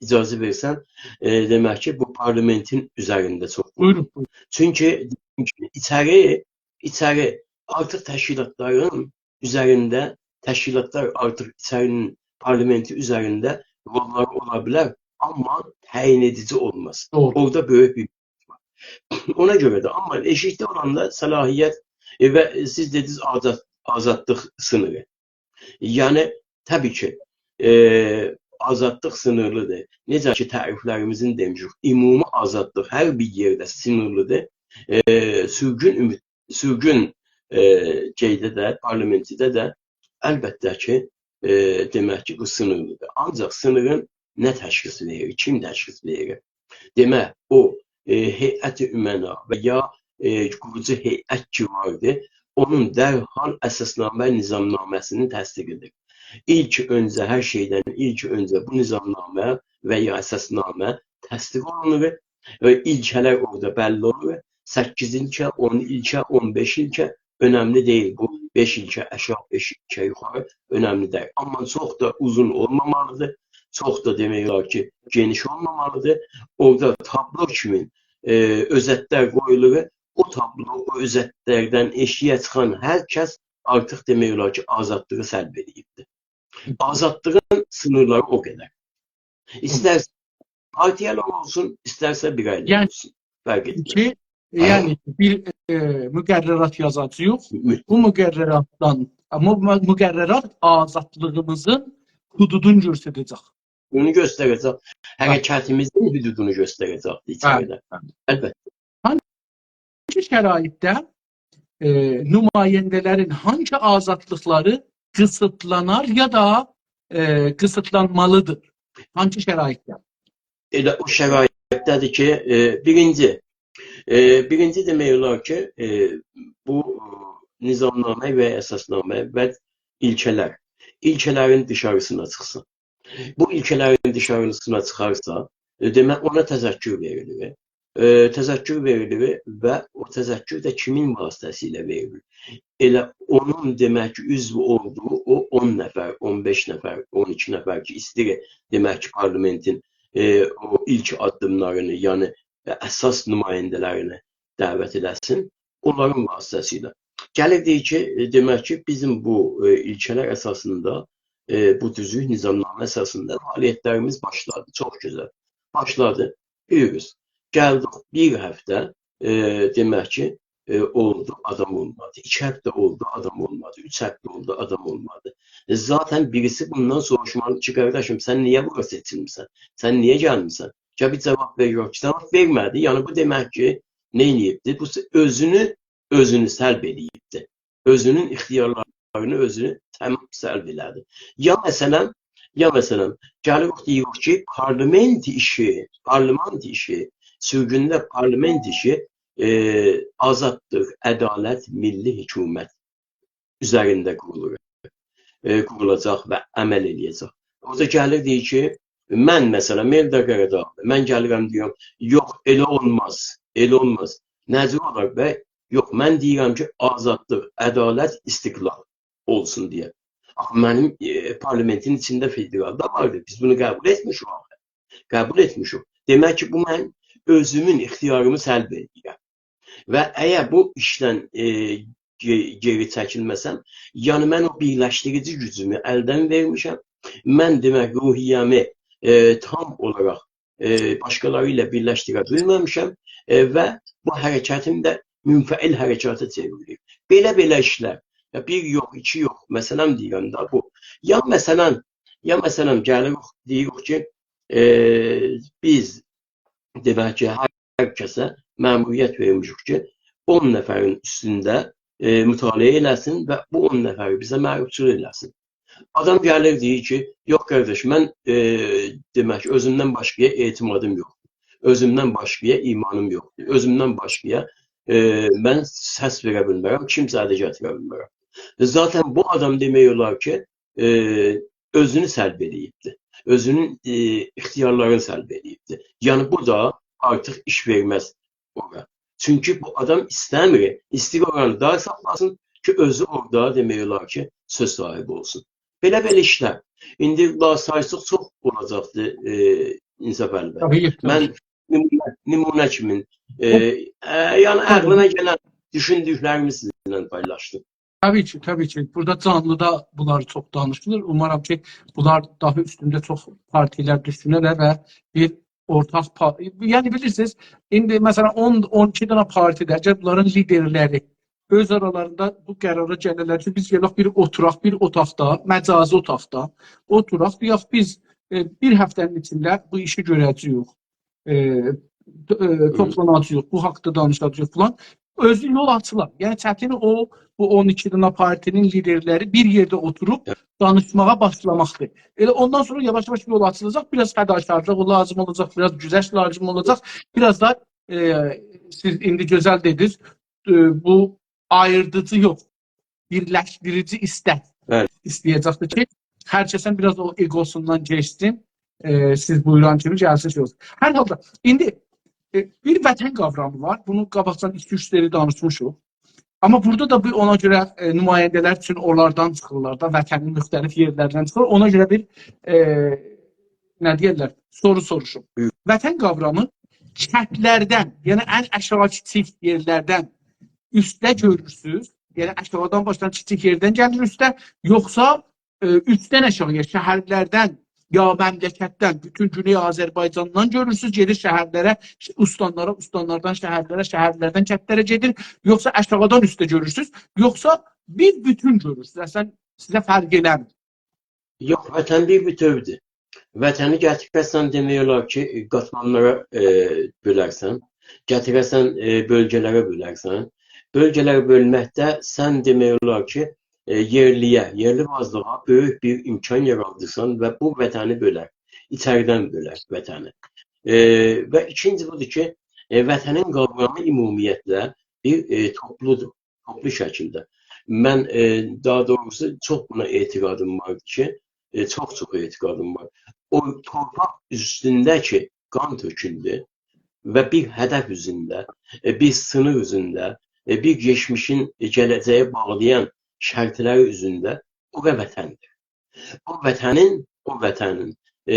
اجازه وئرسن، ائ، دئمک کی، بو پارلامنتین اوزرینده چوخ قویولور. بویورون، بویورون. چونکی دئدیییم کیمی، ایچری، ایچری آرتیق تشکیلاتلارین اوزرینده، تشکیلاتلار آرتیق ایچری‌نین پارلامنتی اوزرینده روللاری اولا بیلر، آمما تعیین ائدیجی اولماز. دوغرو. اورادا بؤیوک بیر اونا گؤره ده، آمما ائشیکده اولاندا صلاحیت، ائ، و سیز دئدینیز آزاد، آزادلیق سینیری. یعنی، طبیعی کی، ائ، آزادلیق سینیرلیدیر. نئجه کی، تعریفلریمیزین دئمیشیک، عمومی آزادلیق هر بیر یئرده سینیرلیدیر. ائ، سورگون اومید، سورگون، ائ، شئیده ده، پارلامنتده ده البته کی، ائ، دئمک کی، بو سینیرلیدیر. آنجاق سینیرین نه تشخیص وئریر، کیم تشخیص وئریر؟ دئمک، او، ائ، هیئت امنا و یا، ائ، قوروجو هیئت کی واردی، اونون درحال اساسنامه نظامنامه‌سینین تصدیقیدیر. ایلک اؤنجه، هر شئیدن ایلک اؤنجه بو نظامنامه و یا اساسنامه تصدیق اولونور و ایلکه‌لر اورادا بللی اولور. سککیز ایلکه، اون ایلکه، اون بئش ایلکه، اؤنملی دئییل. بو بئش ایلکه آشاغی، بئش ایلکه یوخاری، اؤنملی دئییل. آمما چوخ دا اوزون اولمامالیدیر، چوخ دا دئمک اولار کی، گئنیش اولمامالیدیر. اورادا تابلو کیمی، ائ، اؤزتلر قویولور. او تابلو، او اؤزتلردن ائشیگه چیخان هر کس آرتیق دئمک اولار کی، آزادلیغی سلب ائدیبدیر. آزادلیغین سینیرلاری او قدر. ایستر پارتیالار اولسون، ایسترسه بیره‌یلر، یعنی، اولسون. فرق ائتمز. کی، یعنی، بیر، ائ، مقررات یازاجاغیق. مو- بو مقرراتدان، آمما بو مقررات آزادلیغیمیزین حدودونو گؤستره‌جک. بونو گؤستره‌جک. هه. حرکتیمیزین حدودونو گؤستره‌جک ایچریده. بلی، بلی. البته. هانسی شرایطده، ائ، نماینده‌لرین هانسی آزادلیقلاری قیسیتلانار یا دا، ائ، قیسیتلانمالیدیر؟ هانسی شرایطده؟ ائله او شرایطده‌دیر کی، ائ، بیرینجی، ائ، بیرینجی دئمک اولار کی، ائ، بو، ائ، نظامنامه و اساسنامه و ایلکه‌لر، ایلکه‌لرین دیشاریسینا چیخسین. بو ایلکه‌لرین دیشاریسینا چیخارسا، ائ، دئمک، اونا تذکر وئریلیر. ائ، تذکر وئریلیر و او تذکر ده کیمین واسطه‌سیله وئریلیر؟ ائله اونون، دئمک کی، عضو اولدوغو او اون نفر، اون بئش نفر، اون ایکی نفر کی، ایسته‌ییر، دئمک کی، پارلامنتین، ائ، او ایلک آددیملارینی، یعنی، ائ، اساس نماینده‌لرینی دعوت ائله‌سین، اونلارین واسطه‌سیله. گلیر دئییر کی، ائ، دئمک کی، بیزیم بو، ائ، ایلکه‌لر اساسیندا، ائ، بو دوزلوک نظامنامه اساسیندا فعالیتلریمیز باشلادی. چوخ گؤزل. باشلادی. بیلیریز. گلدیک بیر هفته، ائ، دئمک کی، ائ، اولدو، آدام اولمادی. ایکی هفته اولدو، آدام اولمادی. اوچ هفته اولدو، آدام اولمادی. ائ، ذاتاً بیریسی بوندان سوروشمالی کی، قارداشیم، سن نییه بورا سئچیلمیسن؟ سن نییه گلمیسن؟ گل بیر جاواب وئر، یوخ کی، جاواب وئرمه‌دی. یعنی، بو دئمک کی، نه ائله‌ییبدی؟ بو اؤزونو، اؤزونو سلب ائله‌ییبدی. اؤزونون اختیارلارینی اؤزو تام سلب ائله‌دی. یا مثلاً، یا مثلاً، گلیریک دئییریک کی، پارلامنت ایشی، پارلامنت ایشی، سورگوندا پارلامنت ایشی، ائ، آزادلیق، عدالت، میللی حکومت اوزرینده قورولور، ائ، قورولاجاق و عمل ائله‌یه‌جک. اورادا گلیر دئییر کی، من، مثلاً، مئردار قاراداغلی، من گلیرم دئییرم، یوخ، ائله اولماز، ائله اولماز. نه جور اولار، بی؟ یوخ، من دئییرم کی، آزادلیق، عدالت، استقلال اولسون دئیه. آخی منیم، ائ، پارلامنتین ایچینده فدرال دا واردیر. بیز بونو قبول ائتمیشیک آخی. قبول ائتمیشیک. دئمک کی، بو من اؤزومون اختیاریمی سلب ائدیرم. و اگر بو ایشدن، ائ، گئ-، گئری چکیلمه‌سم، یعنی من او بیرلشدیریجی گوجومو الدن وئرمیشم. من، دئمک، روحیه‌می، ائ، تام اولاراق، ائ، باشقالاری ایله بیرلشدیره بیلمه‌میشم، ائ، و بو حرکتیم ده منفعل حرکاتا چئوریلیر. بئله-بئله ایشلر. یا بیر یوخ، ایکی یوخ. مثلا دئییرم ده بو. یا مثلا، یا مثلا گلیریک، دئییریک کی، ائ، بیز، دئمک کی، هر کسه مأموریت وئرمیشیک کی، اون نفرین اوستونده، ائ، مطالعه ائله‌سین و بو اون نفری بیزه معروفچولوق ائله‌سین. آدام گلیر، دئییر کی، «یوخ، قارداش، من، ائ، دئمک، اؤزومدن باشقایا اعتمادیم یوخدور. اؤزومدن باشقایا ایمانیم یوخدور. اؤزومدن باشقایا، ائ، من سس وئره بیلمرم، کیمسه ده گتیره بیلمرم.» ذاتا بو آدام دئمک اولار کی، ائ، اؤزونو سلب ائله‌ییبدیر. اؤزونون، ائ، اختیارلارینی سلب ائله‌ییبدیر. یعنی، بو دا آرتیق ایش وئرمز اورا. چونکی بو آدام ایسته‌میر، ایسته‌ییر اورانی دار ساخلاسین کی، اؤزو اورادا دئمک اولار کی، سؤز صاحیبی اولسون. بئله-بئله ایشلر. ایندی دا سایساق چوخ اولاجاقدی، ائ، انصافعلی بی. طبیعی، طبیعی. من نمونه، نمونه کیمین، ائ، ائ، یعنی، طبیعی. عاغلیما گلن دوشوندوکلریمی سیزینله پایلاشدیم. طبیعی کی، طبیعی کی. بورادا جانلیدا بونلار چوخ دانیشیلیر. اومارام کی، بونلار داها اوستونده چوخ پارتیلر دوشونرلر و بیر اورتاق پا-، یعنی، بیلیرسینیز، ایندی، مثلا، اون، اون ایکی دنه پارتیده، اگر بونلارین لیدرلری اؤز آرالاریندا بو قرارا گلرلر کی، بیز گلک بیر اوتوراق، بیر اوتاقدا، مجازی اوتاقدا اوتوراق، دئیک، بیز، ائ، بیر هفته‌نین ایچینده بو ایشی گؤره‌جه‌ییک، ائ، ت-، ائ، هی. توپلاناجاغیق، بو حاقدا دانیشاجاغیق فلان. اؤزو یول آچیلار. یعنی، چتین او، بو اون ایکی دنه پارتی‌نین لیدرلری بیر یئرده اوتوروب، هه، دانیشماغا باشلاماقدیر. ائله اوندان سونرا یاواش-یاواش یول آچیلاجاق، بیر آز فداکارلیق لازیم اولاجاق، بیر آز گذشت لازیم اولاجاق، بیر آز دا، ائ، سیز ایندی گؤزل دئدینیز، ائ، بو آییردیجی یوخ، بیرلشدیریجی ایستک، بلی، ایسته‌یه‌جکدیر کی، هر کسین بیر آز او ائگوسوندان گئچسین، ائ، سیز بویوران کیمی گلسین، شئی اولسون. هر حالدا، ایندی، ائ، بیر وطن قاورامی وار. بونو قاباقجادان ایکی-اوچ سری دانیشمیشیق. آمما بورادا دا بیر اونا گؤره، ائ، نماینده‌لر اوچون اونلاردان چیخیرلار دا، وطنین موختلیف یئرلریندن چیخیر. اونا گؤره بیر، ائ، نه دئیرلر، سورو سوروشوم. بویور. وطن قاورامی کندلردن، یعنی ان آشاغی کیچیک یئرلردن اوسته گؤرورسوز؟ یعنی آشاغیدان باشلایان کیچیک یئردن گلیر اوسته، یوخسا، ائ، اوستدن آشاغییا، شهرلردن یا مملکتدن، بوتون گونئی آذربایجاندان گؤرورسوز، گئدیر شهرلره، ش-، اوستانلارا، اوستانلاردان شهرلره، شهرلردن کندلره گئدیر، یوخسا آشاغیدان اوسته گؤرورسوز، یوخسا بیر بوتون گؤرورسوز؟ اصلا سیزه فرق ائله‌میر. یوخ، وطن بیر بوتؤودور. وطنی گتیره‌سن، دئمک اولار کی، قاتمانلارا، ائ، بؤلرسن، گتیره‌سن، ائ، بؤلگه‌لره بؤلرسن. بؤلگه‌لره بؤلمکده سن، دئمک اولار کی، ائ، یئرلی‌یه، یئرلی بازلیغا بؤیوک بیر امکان یارادیرسان و بو وطنی بؤلر، ایچریدن بؤلر وطنی. ائ، و ایکینجی بودور کی، ائ، وطنین قاورامی عمومیتله بیر، ائ، توپلودور، توپلو شکیلده. من، ائ، داها دوغروسو، چوخ بونا اعتقادیم وار کی، ائ، چوخ-چوخ اعتقادیم وار. او تورپاق اوستونده کی، قان تؤکولدو و بیر هدف اوزونده، ائ، بیر سینیر اوزونده، ائ، بیر کئچمیشین، ائ، گله‌جه‌یه باغلایان شرطلری اوزونده، او دا وطندیر. او وطنین، او وطنین، ائ،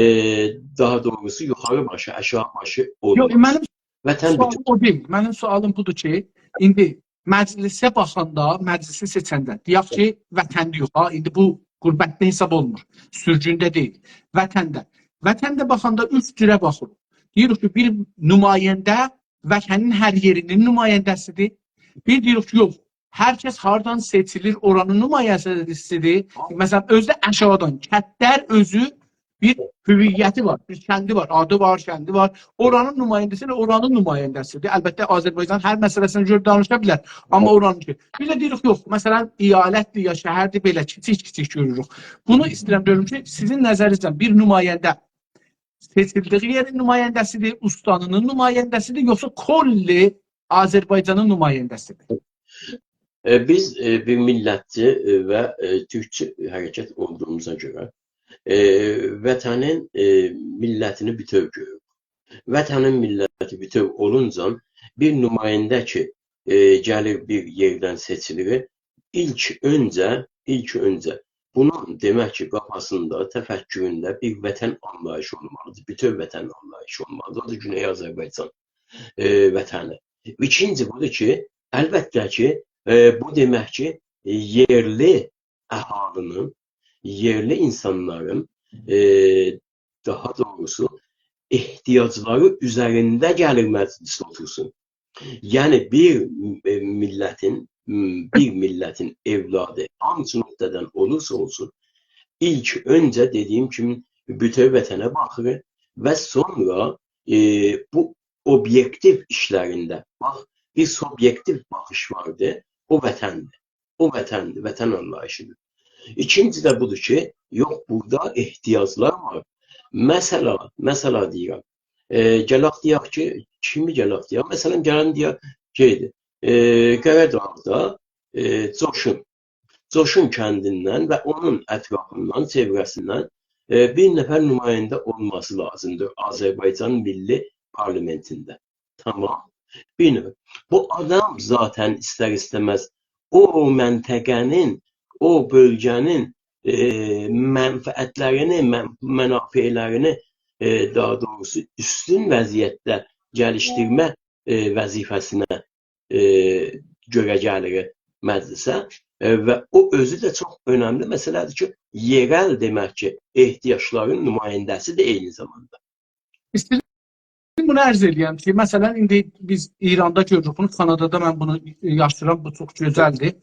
داها دوغروسو، یوخاری باشی، آشاغی باشی اودور. یوخ، منیم وطن سؤالیم بوتون. او دئییل. منیم سؤالیم بودور کی، ایندی مجلسه باخاندا، مجلسی سئچنده، دئیک کی، وطنده یوخ ها، ایندی بو غربتده حساب اولمور، سورگونده دئییل، وطنده. وطنده باخاندا اوچ جوره باخیریق. دئییریک کی، بیر نماینده وطنین هر یئرینین نماینده‌سیدیر. بیر دئییریک کی، یوخ، هر کس هاردان سئچیلیر، اورانین نماینده‌سیدیر. مثلا، اؤزو ده آشاغیدان، کندلر اؤزو بیر هویتی وار، بیر کندی وار، آدی وار، کندی وار. اورانین نماینده‌سی ائله اورانین نماینده‌سیدیر. البته، آذربایجان هر مسئله‌سینه گؤره دانیشا بیلر. آمما اورانین کی، بیز ده دئییریک، یوخ، مثلا، ایالتدیر یا شهردیر، بئله کیچیک-کیچیک گؤروروک. بونو ایسته‌ییرم گؤروم کی، سیزین نظرینیزله بیر نماینده سئچیلدیگی یئرین نماینده‌سیدیر، اوستانینین نماینده‌سیدیر، یوخسا کلی آذربایجانین نماینده‌سیدیر؟ ائ، بیز، ائ، بیر میللتچی، ائ، و، ائ، تورکچو حرکت اولدوغوموزا گؤره، ائ، وطنین، ائ، میللتینی بوتؤو گؤروروک. وطنین میللتی بوتؤو اولونجا بیر نماینده کی، ائ، گلیر بیر یئردن سئچیلیر، ایلک اؤنجه، ایلک اؤنجه بونون، دئمک کی، قافاسیندا، تفکرونده بیر وطن آنلاییشی اولمالیدیر، بوتؤو وطن آنلاییشی اولمالیدیر. او دا گونئی آذربایجان، ائ، وطنی. ایکینجی بودور کی، البته کی، ائ، بو دئمک کی، ائ، یئرلی اهالینین، یئرلی اینسانلارین، ائ، داها دوغروسو، احتیاجلاری اوزرینده گلیر مجلسه اوتورسون. یعنی بیر، ائ، میللتین، م، بیر میللتین اولادی هانسی نقطه‌دن اولورسا اولسون، ایلک اؤنجه دئدیگیم کیمی بوتؤو وطنه باخیر و سونرا، ائ، بو اوبیئکتیو ایشلرینده، باخ، بیر سوبیئکتیو باخیش واردی، او وطندیر. او وطندیر، وطن آنلاییشیدیر. ایکینجی ده بودور کی، یوخ، بورادا احتیاجلار وار. مثلا، مثلا دئییرم، ائ، گلک دئیک کی، کیمی گلک دئیک؟ مثلا، گلن دئیک، شئیدیر، ائ، قاراداغدا، ائ، جوشون، جوشون کندیندن و اونون اطرافیندان، چئوره‌سیندن، ائ، بیر نفر نماینده اولماسی لازیمدیر آذربایجان میللی پارلامئنتینده. تامام. بیر نفر. بو آدام ذاتا ایستر-ایسته‌مز او منطقه‌نین، او بؤلگه‌نین، ائ، منفعتلرینی، من-، منافعلرینی، ائ، داها دوغروسو اوستون وضعیتده گلیشدیرمه، ائ، وظیفه‌سینه، ائ، گؤره گلیر مجلسه. ائ، و او اؤزو ده چوخ اؤنملی مسئله‌دیر کی، یئرل، دئمک کی، احتیاجلارین نماینده‌سیدیر عینی زاماندا. ایسته‌ییرم بونو عرض ائله‌یم کی، مثلا، ایندی بیز ایراندا گؤروروک بونو، کانادادا من بونو یاشیرام، بو چوخ گؤزلدیر.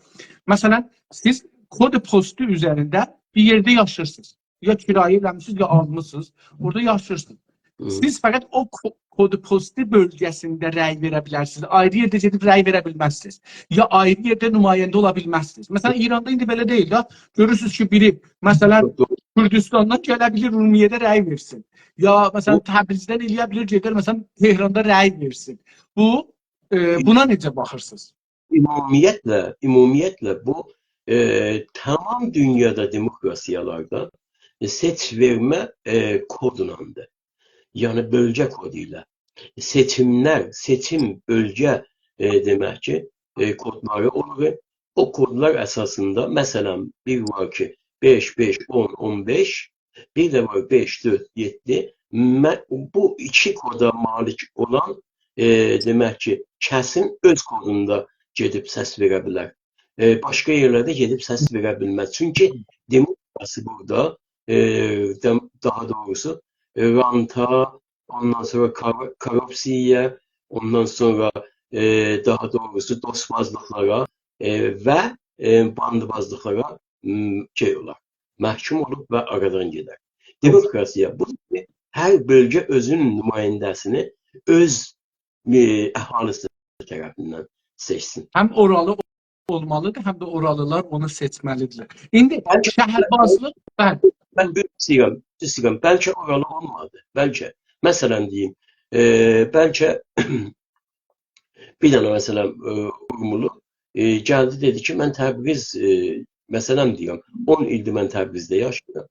مثلا، سیز کد پستی اوزرینده بیر یئرده یاشیرسینیز. یا کرایه ائله‌میسینیز، یا آلمیسینیز، اورادا یاشیرسینیز. هی. سیز فقط او کو-، کد پستی بؤلگه‌سینده رأی وئره بیلرسینیز. آیری یئرده گئدیب رأی وئره بیلمزسینیز. یا آیری یئرده نماینده اولا بیلمزسینیز. مثلا، ایراندا ایندی بئله دئییل ده. گؤرورسونوز کی، بیری، مثلا، هی. کوردوستاندان گله بیلیر، اورمیه‌ده رأی وئرسین. یا، مثلا، او تبریزدن ائله‌یه بیلیر، گئدر، مثلا، تهراندا رأی وئرسین. بو، ائ، بونا نئجه باخیرسینیز؟ عمومیتله، عمومیتله بو، ائ، تمام دونیادا دموکراسیالاردا، ائ، سئچ وئرمه، ائ، کودلادیر. یعنی بؤلگه کودو ایله. سئچیملر، سئچیم بؤلگه، ائ، دئمک کی، ائ، کودلاری اولور. او کودلار اساسیندا، مثلا، بیر وار کی، بئش، بئش، اون، اون بئش، بیر ده وار بئش، دؤرد، یئددی. مه-، بو ایکی کودا مالیک اولان، ائ، دئمک کی، کسیم اؤز کودوندا گئدیب سس وئره بیلر. ائ، باشقا یئرلرده گئدیب سس وئره بیلمز. چونکی دموکراسی بورادا، ائ، دم-، داها دوغروسو، ائ، رانتا، اوندان سونرا کار-، کوروپسیایا، اوندان سونرا، ائ، داها دوغروسو دوستبازلیقلارا، ائ، و، ائ، باندیبازلیقلارا، م، شئی اولار، محکوم اولوب و آرادان گئدر. دموکراسی‌یا بو، هر بؤلگه اؤزونون نماینده‌سینی اؤز، ائ، اهالیسی طرفیندن سئچسین. هم اورالی اولمالیدیر، هم ده اورالیلار اونو سئچمه‌لیدیرلر. ایندی بلکه شهربازلیق، بلی. من دوز ایسته‌ییرم، دوز ایسته‌ییرم. بلکه اورالی اولمادی. بلکه، مثلا دئییم، ائ، بلکه بیر دنه، مثلا، ائ، اورمولو، ائ، گلدی، دئدی کی، من تبریز، ائ، مثلا دئییرم، اون ایلدیر من تبریزده یاشاییرام.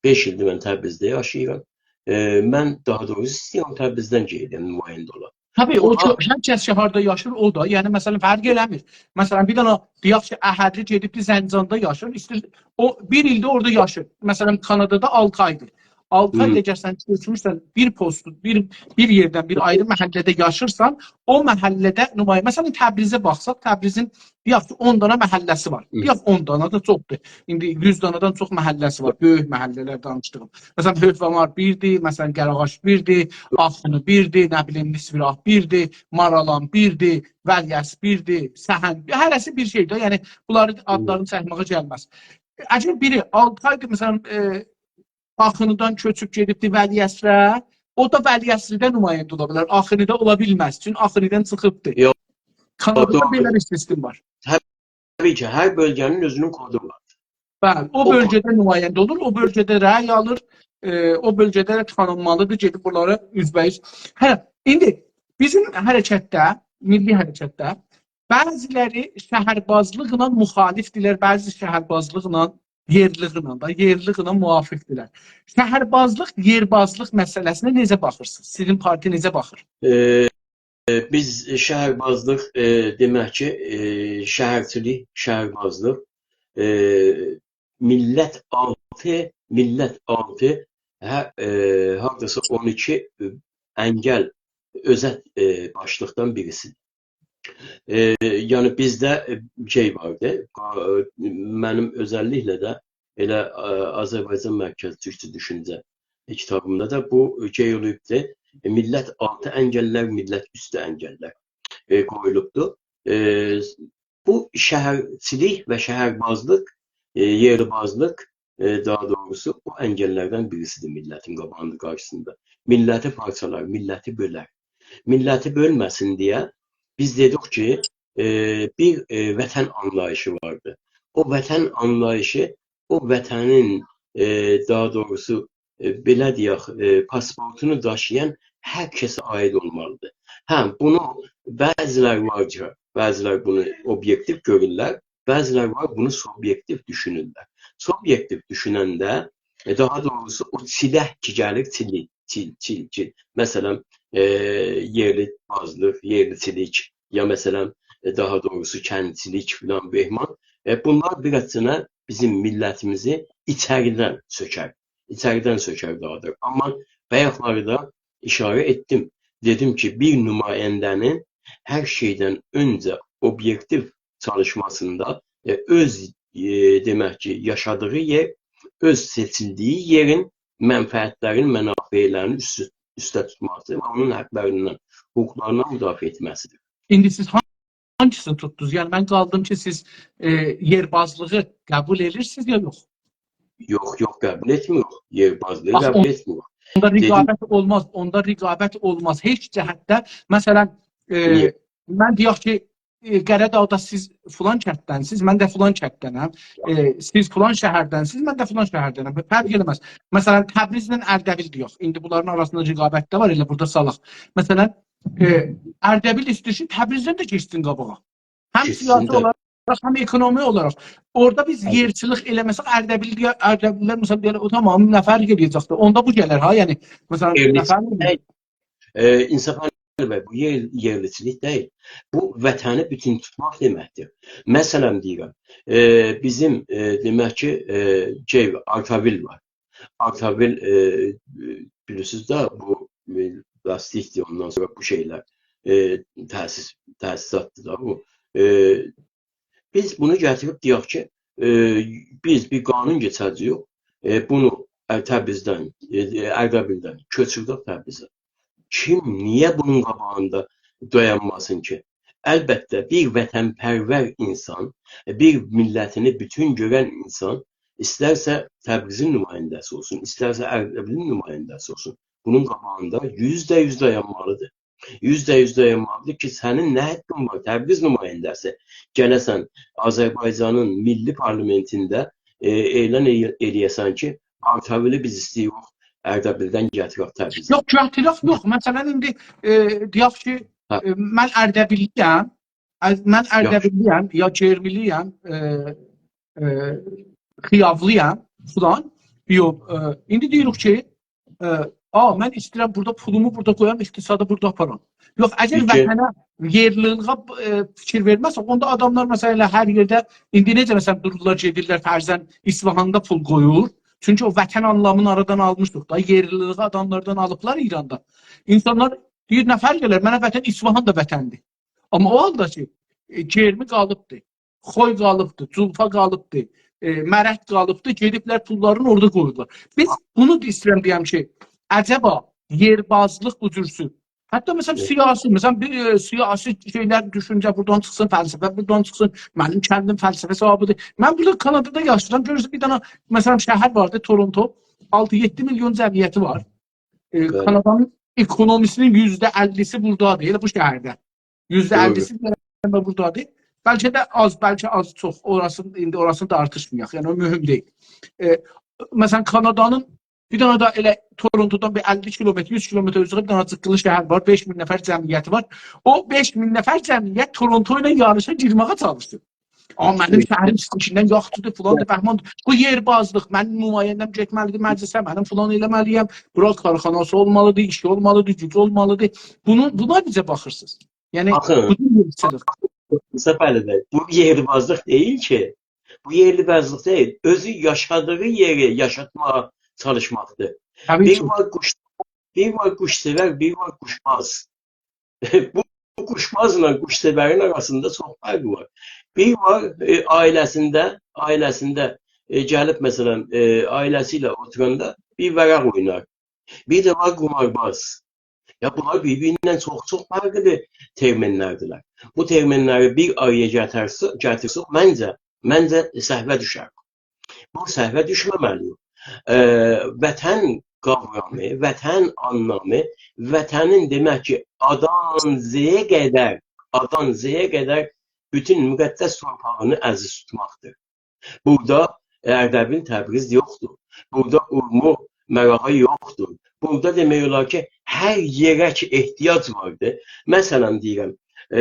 بئش ایلدیر من تبریزده یاشاییرام. ائ، من داها دوغروسو ایسته‌ییرم تبریزدن گئدیم، نماینده اولام. طبیعی، او اونا چو-، هر کس کی هاردا یاشیر، او دا. یعنی، مثلا، فرق ائله‌میر. مثلا، بیر دنه، دئیک کی، اهدلی گئدیبدی زنجاندا یاشیر، ایسته‌ییر، او بیر ایلدیر اورادا یاشیر. مثلا، کانادادا آلتی آیدیر. آلتی آی هی. اگر سن کؤچموسن، بیر پست، بیر، بیر یئردن، بیر آیری محله‌ده یاشیرسان، او محله‌ده نماینده، مثلا، تبریزه باخساق، تبریزین، دئیک کی، اون دانا محله‌سی وار. هی. دئیک، اون دانا دا چوخدور. ایندی یوز دانادان چوخ محله‌سی وار. بؤیوک محله‌لر دانیشدیغیم. مثلا، هؤفومار بیردیر، مثلا، قاراغاج بیردیر، آخونو بیردیر، نه بیلیم، نصفه‌راه بیردیر، مارالان بیردیر، ولیعصر بیردیر، سهند، هره‌سی بیر شئیدیر. یعنی، بونلارین هی. آدلارینی چکمه‌یه گلمز. اگر بیری آلتی آیدیر، مثلا، ائ، آخینیدان کؤچوب گئدیبدی ولیعصره، او دا ولیعصرده نماینده اولا بیلر، آخینیده اولا بیلمز. چونکی آخینیدن چیخیبدی. یوخ. کانادادا یوخ، بئله دوغرو. بیر سیستم وار. طبیعی کی، هر بؤلگه‌نین اؤزونون کودو وار. بلی، او او بؤلگه‌ده نماینده اولور، او بؤلگه‌ده رأی آلیر، ائ، او بؤلگه‌ده ده تانینمالیدیر، گئدیب بونلاری اوزبه‌اوز. هه، ایندی بیزیم حرکتده، میللی حرکتده بعضیلری شهربازلیقلا مخالفدیرلر، بعضی شهربازلیقلا، یئرلیقلا دا، یئرلیقلا موافقدیرلر. شهربازلیق، یئربازلیق مسئله‌سینه نئجه باخیرسینیز؟ سیزین پارتی نئجه باخیر؟ ائ، ائ، بیز شهربازلیق، ائ، دئمک کی، ائ، شهرچیلیک، شهربازلیق، ائ، میللت آلتی، میللت آلتی، هه، ائ، هارداسا اون ایکی، ائ، انگل، اؤزه، ائ، باشلیقدان بیریسیدیر. ائ، یعنی بیزده، ائ، شئی واردی، ائ، منیم اؤزللیکله ده ائله، ائ، آذربایجان مرکزی تورکجه دوشونجه، ائ، کیتابیمدا دا بو، ائ، شئی اولوبدور. ائ، میللت آلتی انگللر، میللت اوستو انگللر. ائ، قویولوبدور. ائ، بو شهرچیلیک و شهربازلیق، ائ، یئرلی‌بازلیق، ائ، داها دوغروسو، او انگللردن بیریسیدیر میللتین قاباغیندا، قارشیسیندا. میللتی پارچالار، میللتی بؤلر. میللتی بؤلمه‌سین دئیه بیز دئدیک کی، ائ، بیر، ائ، وطن آنلاییشی واردی. او وطن آنلاییشی او وطنین، ائ، داها دوغروسو، ائ، بئله دئیک، ائ، پاسپورتونو داشییان هر کسه عایید اولمالیدیر. هه، بونو بعضیلر وار کی، بعضیلر بونو اوبیئکتیو گؤرورلر، بعضیلر وار بونو سوبیئکتیو دوشونورلر. سوبیئکتیو دوشوننده، ائ، داها دوغروسو او چیلک کی گلیر، چیلیک، چیل، چیل، چیل. مثلا، ائ، یئرلی‌بازلیق، یئرلی‌چیلیک، یا مثلا، ائ، داها دوغروسو کندچیلیک فلان، بهمان. ائ، بونلار بیر آزجینا بیزیم میللتیمیزی ایچریدن سؤکر. ایچریدن سؤکر داها دا. آمما بایاقلاری دا ایشاره ائتدیم. دئدیم کی، بیر نماینده‌نین هر شئیدن اؤنجه اوبیئکتیو چالیشماسیندا، ائ، اؤز، ائ، دئمک کی، یاشادیغی یئر، اؤز سئچیلدیگی یئرین منفعتلرین، منافعلرین اوست، اوسته توتماسی و اونون حقلریندن، حقوقلاریندان مدافعه ائتمه‌سیدیر. ایندی سیز هان-، هانسینی توتدونوز؟ یعنی، من قالدیم کی، سیز، ائ، یئربازلیغی قبول ائدیرسینیز یا یوخ؟ یوخ، یوخ، قبول ائتمیریک. یئربازلیغی آخی قبول اون-، ائتمیریک. اوندا دئدیم رقابت اولماز، اوندا رقابت اولماز. هئچ جهتده، مثلا، ائ، نییه؟ من دئیک کی، ائ، قره‌داغدا سیز فلان کنددنسیز، من ده فلان کنددنم. ائ، سیز فلان شهردنسیز، من ده فلان شهردنم. فرق ائله‌مز. مثلا، تبریزله اردبیل دئیک. ایندی بونلارین آراسیندا رقابت ده وار، ائله بورادا سالاق. مثلا، ائ، اردبیل ایسته‌ییر کی، تبریزدن ده گئتسین قاباغا. هم کئچسین سیاسی ده. اولاراق، هم اکونومی اولاراق. اورادا بیز، بلی، یئرچیلیک ائله‌مه‌سک، اردبیل دئیه، اردبیللی‌لر، مثلا، دئیه‌لر، «او تامام، نه فرق ائله‌یه‌جک ده؟» اوندا بو گلر ها، یعنی، مثلا، نه فرق ائله‌یه‌جک؟ یئرلی‌چیلیک دئییل. ائ، انصافا بی، بو یئر، یئرلی‌چیلیک دئییل. بو، وطنی بوتون توتماق دئمکدیر. مثلا دئییرم، ائ، بیزیم، ائ، دئمک کی، ائ، شئی، آرتاویل وار. آرتاویل، ائ، ائ، بیلیرسینیز ده، بو، ائ، لاستیکدیر، اوندان سونرا بو شئیلر، ائ، تأسیس، تأسیساتدیر دا بو. ائ، بیز بونو گتیریب دئیک کی، ائ، بیز بیر قانون کئچیره‌جه‌ییک، ائ، بونو، ائ، تبریزدن، ائ، ائ، اردبیلدن کؤچوردک تبریزه. کیم، نییه بونون قاباغیندا دایانماسین کی؟ البته، بیر وطن‌پرور اینسان، ائ، بیر میللتینی بوتون گؤرن اینسان، ایسترسه تبریزین نماینده‌سی اولسون، ایسترسه اردبیلین نماینده‌سی اولسون، بونون قاباغیندا یوزده یوز دایانمالیدیر. یوزده یوز دایانمالیدیر کی، سنین نه حقین وار، تبریز نماینده‌سی، گله‌سن آذربایجانین میللی پارلامئنتینده، ائ، اعلان ائ-، ائله‌یه‌سن کی، آرتاویلی بیز ایسته‌ییریک اردبیلدن گتیرک تبریزه. یوخ، گتیرک یوخ. مثلا، ایندی، ائ، دئیک کی، هه. ائ، من اردبیللی‌یم، از، من، یاخشی، اردبیللی‌یم، یا گئرمیلی‌یم، ائ، ائ، خیاولی‌یام، فلان. یوخ، ائ، ایندی دئییریک کی، ائ، آ، من ایسته‌ییرم بورادا پولومو بورادا قویام، اقتصادی بورادا آپارام. یوخ، اگر، یوخ، وطنه، یئرلیلییه، ائ، فیکیر وئرمزسن، اوندا آداملار، مثلا، ائله هر یئرده، ایندی نئجه، مثلا، دورورلار، گئدیرلر، فرضاً، اصفهاندا پول قویور. چونکی او وطن آنلامینی آرادان آلمیشیق دا، یئرلیلییی آداملاردان آلیبلار ایراندا. اینسانلار دئییر، «نه فرق ائلر؟ منه وطن، اصفهان دا وطندیر.» آمما او حالدا کی، ائ، گئرمی قالیبدیر، خوی قالیبدیر، جولفا قالیبدیر، ائ، مرد قالیبدیر، گئدیبلر پوللارینی اورادا قویورلار. بیز بونو دا ایسته‌ییرم دئیم کی، عجبا یئربازلیق بو جورسو؟ حتی، مثلا، ائوت، سیاسی، مثلا، بیر، ائ، سیاسی شئیلر، دوشونجه بورادان چیخسین، فلسفه بورادان چیخسین، منیم کندیم فلسفه صاحابیدیر. من بورادا کانادادا یاشاییرام، گؤرورسن، بیر دنه، مثلا، شهر واردی، تورونتو، آلتی-یئددی میلیون جمعیتی وار. ائ، بلی. کانادانین اکونومی‌سینین یوزده اللی‌سی بورادادیر، ائله بو شهرده. دوغرو. یوزده اللی‌سی بورادادیر. بلکه ده آز، بلکه آز چوخ. اوراسینی، ایندی اوراسینی تارتیشمایاق. یعنی، او مهم دئییل. ائ، مثلا، کانادانین بیر دنه ده ائله تورونتودان بیر اللی کیلومتر، یوز کیلومتر اوزاقدا بیر دنه جیققیلی شهر وار، بئش مین نفر جمعیتی وار. او بئش مین نفر جمعیت تورونتو ایله یاریشا گیرمه‌یه چالیشدی. آمما منیم، ائ، شهریم سیزینکیندن یاخشیدیر، فلان، ائ، بهماندیر. بو یئربازلیق، منیم نماینده‌م گئتمه‌لیدیر مجلسه، منیم فلان ائله‌مه‌لی‌یم، بورا کارخاناسی اولمالیدیر، ایشی اولمالیدیر، گوجو اولمالیدیر. بونون، بونا نئجه باخیرسینیز؟ یعنی، آخی، بو دا یئرچیلیک. مصطفی علی بی، بو یئربازلیق دئییل کی. بو یئرلی‌بازلیق دئییل. اؤزو یاشادیغی یئری یاشاتماغا چالیشماقدیر. طبیعی کی. بیر وار قوش، بیر وار قوش‌سئور، بیر وار قوش‌باز. بو، بو قوش‌بازلا قوش‌سئورین آراسیندا چوخ فرق وار. بیر وار، ائ، عائله‌سینده، عائله‌سینده، ائ، گلیب، مثلا، ائ، عائله‌سی ایله اوتوراندا بیر ورق اوینار. بیر ده وار قومارباز. یا، بونلار بیر-بیریندن چوخ-چوخ فرقلی ترمینلردیرلر. بو ترمینلری بیر آرایا گتیرسه-، گتیرسک، منجه، منجه سهوه دوشر. بو سهوه دوشمه‌مه‌لی‌ییک. ائ، وطن قاورامی، وطن آنلامی، وطنین، دئمک کی، آدان زئیه قدر، آدان زئیه قدر بوتون مقدس تورپاغینی عزیز توتماقدیر. بورادا اردبیل، تبریز یوخدور. بورادا اورمو، ماراغا یوخدور. بورادا دئمک اولار کی، هر یئره کی احتیاج واردیر. مثلا دئییرم، ائ،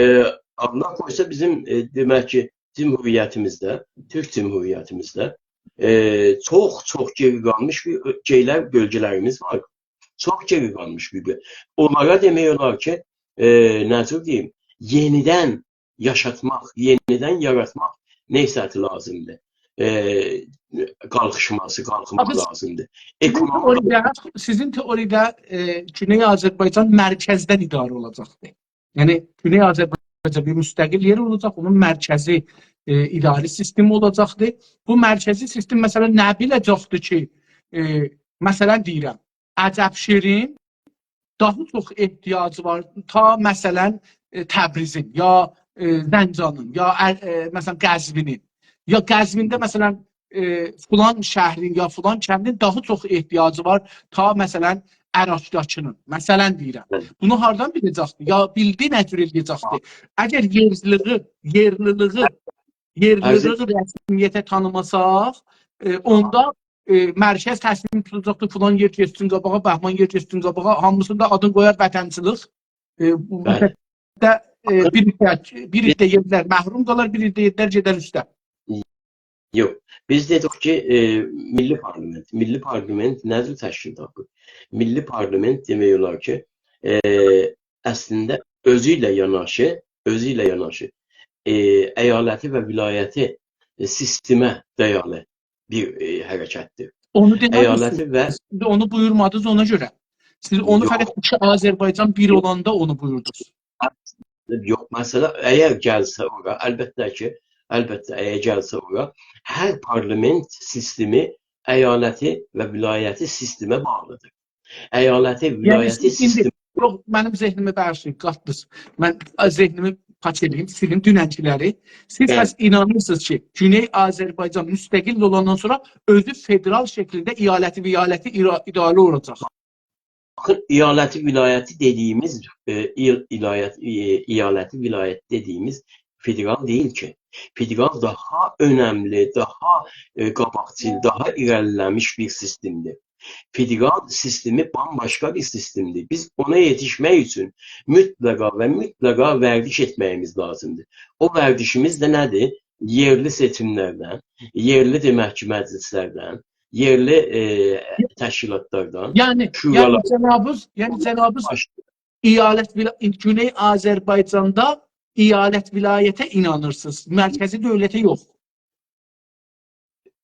الله قویسا بیزیم، ائ، دئمک کی، جمهوریتیمیزده، تورک جمهوریتیمیزده، ائ، چوخ-چوخ گئری قالمیش بیر شئیلر، بؤلگه‌لریمیز وار. چوخ گئری قالمیش بیر بؤ-، اونلارا دئمک اولار کی، ائ، نه جور دئییم، یئنیدن یاشاتماق، یئنیدن یاراتماق نه‌یسه لازیمدیر. ائ، قالخیشماسی، قالخماق آخی لازیمدیر. سیزین اکونومی تئوریده، سیزین تئوریده، ائ، گونئی آذربایجان مرکزدن اداره اولاجاقدیر. یعنی، گونئی آذربایجان بیر مستقل یئر اولاجاق، اونون مرکزی، ائ، اداری سیستمی اولاجاقدیر. بو مرکزی سیستم، مثلا، نه بیله‌جکدیر کی، ائ، مثلا، دئییرم، عجب‌شیرین داها چوخ احتیاجی وار تا، مثلا، ائ، تبریزین، یا، ائ، زنجانین، یا، ار-، ائ، مثلا، قزوینین، یا قزوینده، مثلا، ائ، فلان شهرین، یا فلان کندین داها چوخ احتیاجی وار تا، مثلا، اراکداکی‌نین. مثلا دئییرم. بلی. بونو هاردان بیله‌جکدی؟ یا بیلدی، نه جور ائله‌یه‌جکدی؟ اگر یئرلیلیگی، یئرلیلیگی، یئرلیلیگی عزیز رسمیته تانیماساق، ائ، اوندا، ائ، مرکز تصمیم توتاجاقدی، فلان یئر گئتسین قاباغا، بهمان یئر گئتسین قاباغا، هامیسیندا آدین قویار وطنچیلیک. ائ، بو بلی. مدتده، ائ، بیر عده، بیر عده یئرلر محروم قالار، بیر عده یئرلر گئدر اوسته. یوخ. بیز دئدیک کی، ائ، میللی پارلامنت. میللی پارلامنت نه جور تشکیل تاپیر؟ میللی پارلامنت دئمک اولار کی، ائ، اصلینده اؤزو ایله یاناشی، اؤزو ایله یاناشی، ائ، ایالتی و ولایتی، ائ، سیستمه دایالی بیر، ائ، حرکتدیر. اونو دئمه‌دینیز. ایالتی و سیز اونو بویورمادینیز اونا گؤره. سیز اونو یوخ. فقط ایکی آذربایجان بیر اولاندا اونو بویوردونوز. یوخ، مثلا، اگر گلسه اورا، البته کی، البته، اگر گلسه اورا، هر پارلامنت سیستمی ایالتی و ولایتی سیستمه باغلیدیر. ایالتی، یعنی ولایتی سیز ایندی، سیستم یوخ، منیم ذهنیمی باغیشلایین، قاتدینیز. من ذهنیمی پاک ائله‌ییم، سیلیم دوننکیلری. سیز، بلی. پس اینانیرسینیز کی، گونئی آذربایجان مستقل اولاندان سونرا اؤزو فدرال شکلینده ایالتی، ولایتی ایرا-، اداره اولاجاق؟ باخین، ایالتی ولایتی دئدیییمیز، ائ، ایل-، ایلایت-، ائ، ایالتی ولایت دئدیییمیز فدرال دئییل کی. فدرال داها اؤنملی، داها، ائ، قاباقجیل، داها ایره‌لیله‌میش بیر سیستمدیر. فدرال سیستمی بامباشقا بیر سیستمدیر. بیز اونا یئتیشمک اوچون مطلقا و مطلقا وردیش ائتمه‌ییمیز لازیمدیر. او وردیشیمیز ده نه‌دیر؟ یئرلی سئچیملردن، یئرلی، دئمک کی، مجلسلردن، یئرلی، ائ، تشکیلاتلاردان، یعنی، شورالار-، یعنی جنابیز، یعنی جنابیز باش- ایالت ولا-، گونئی آذربایجاندا ایالت ولایته اینانیرسینیز، مرکزی دؤولته یوخ.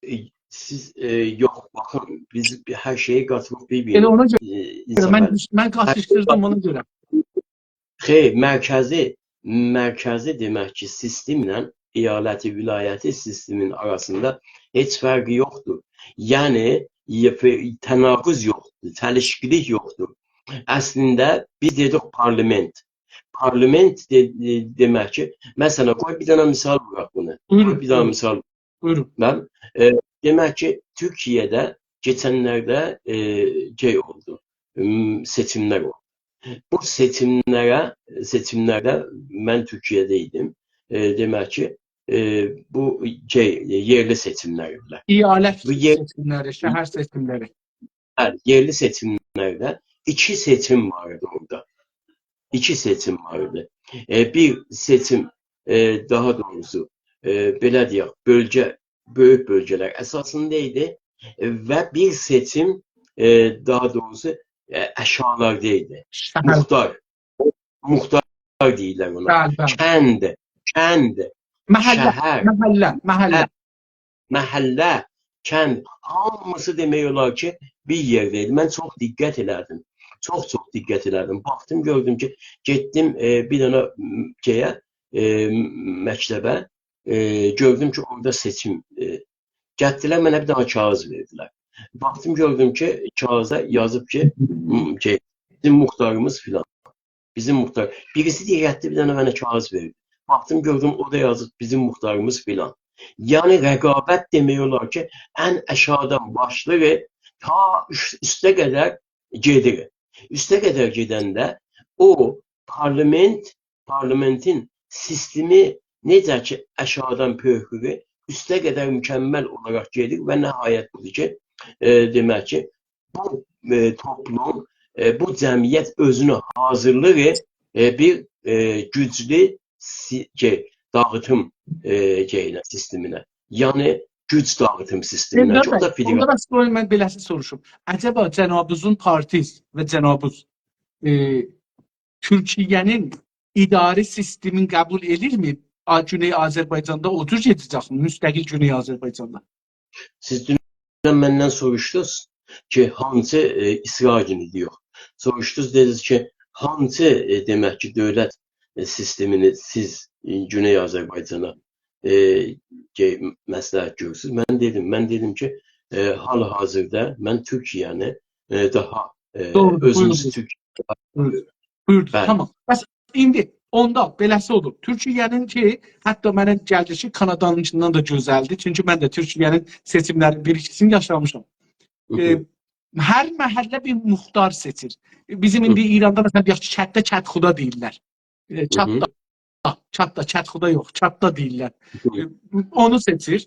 ائ، سیز، ائ، یوخ، باخین، بیز هر شئیی قاتیریب بیر-بیرینه، ائله اونا گؤره، ائ، من، انصافا، من هر شئی قاتیشدیردیم اونا گؤره. خیر، مرکزی، مرکزی، دئمک کی، سیستمله ایالتی ولایتی سیستمین آراسیندا هئچ فرقی یوخدور. یعنی، یئ-، ف-، تناقض یوخدور، چلیشکیلیک یوخدور. اصلینده بیز دئدیک پارلامنت. پارلامنت دئ-، دئ-، دئمک کی، مثلا، قوی بیر دنه مثال ووراق بونو. بویورون، قوی بیر دنه بویورون. مثال بویورون. من، ائ، دئمک کی، تورکیه‌ده کئچنلرده، ائ، شئی اولدو، م، سئچیملر اولدو. بو سئچیملره، سئچیملرده من تورکیه‌ده ایدیم. ائ، دئمک کی، ائ، بو شئی، یئرلی سئچیملر ایدیلر. ایالت بو یئر- سئچیملری، شهر سئچیملری. هه، یئرلی سئچیملرده ایکی سئچیم وار ایدی اورادا. ایکی سئچیم وار ایدی. ائ، بیر سئچیم، ائ، داها دوغروسو، ائ، بئله دئیک، بؤلگه، بؤیوک بؤلگه‌لر اساسیندا ایدی، ائ، و بیر سئچیم، ائ، داها دوغروسو، ائ، آشاغیلاردا ایدی. شهر. موختار، موختار دئییرلر اونا. بلی، بلی. کند، کند، محله، شهر. محله، محله. هه، محله، کند، هامیسی دئمک اولار کی، بیر یئرده ایدی. من چوخ دقت ائله‌دیم. چوخ، چوخ دقت ائله‌دیم. باخدیم، گؤردوم کی، گئتدیم، ائ، بیر دنه، م، شئیه، ائ، مکتبه، ائ، گؤردوم کی، اورادا سئچیم، ائ، گتیردیلر، منه بیر دنه کاغیذ وئردیلر. باخدیم، گؤردوم کی، کاغیذا یازیب کی، م، شئی، بیزیم مختاریمیز فلان. بیزیم مختار. بیریسی ده گتدی، بیر دنه منه کاغیذ وئردی. باخدیم، گؤردوم، او دا یازیب: «بیزیم مختاریمیز فلان.» یعنی، رقابت دئمک اولار کی، ان آشاغیدان باشلاییر، تا اوس-، اوسته قدر گئدیر. اوسته قدر گئدنده او پارلامنت، پارلامنتین سیستمی نئجه کی آشاغیدان پؤرکورور، اوسته قدر مکمل اولاراق گئدیر و نهایت بودور کی، ائ، دئمک کی، بو، ائ، توپلوم، ائ، بو جمعیت اؤزونو حاضیرلاییر، ائ، بیر، ائ، گوجلو سی-، شئی، داغیتیم، ائ، شئیینه، سیستمینه. یعنی، گوج داغیتیم سیستمینه. الدار بی، چوخ دا فدرال. اوندا دا سورویوم، من بئله‌سی سوروشوم. عجبا جنابیزین پارتیز و جنابیز، ائ، تورکیه‌نین اداره سیستمینی قبول ائدیرمی؟ آ، گونئی آذربایجاندا او جور گئده‌جکمی؟ مستقل گونئی آذربایجاندا. سیز دونن مندن سوروشدونوز کی، هانسی، ائ، اصرار گونو دئییر. سوروشدونوز، دئدینیز کی، هانسی، ائ، دئمک کی، دؤولت، ائ، سیستمینی سیز، ائ، گونئی آذربایجانا، ائ، کی، مصلحت گؤرورسونوز؟ من دئدیم، من دئدیم کی، ائ، حال حاضردا من تورکیه‌نی، ائ، داها، ائ، دوغرودور، اؤزوموز بویورون. تورکیه بویورون. بویوردو، بلی. تامام. بس ایندی اوندا بئله‌سی اولور. تورکیه‌نین کی، حتی منه گلیر کی، کانادانینکیندن ده گؤزلدیر. چونکی من ده تورکیه‌نین سئچیملرین بیر ایکیسینی یاشامیشام. هی هی. ائ، هر محله بیر مختار سئچیر. بیزیم هی. ایندی ایراندا، مثلا، دئیک کی، کتده کتخدا دئییرلر. ائ، هی هی. کتدا، کتدا، کتخدا یوخ، کتدا دئییرلر. هی هی. ائ، اونو سئچیر.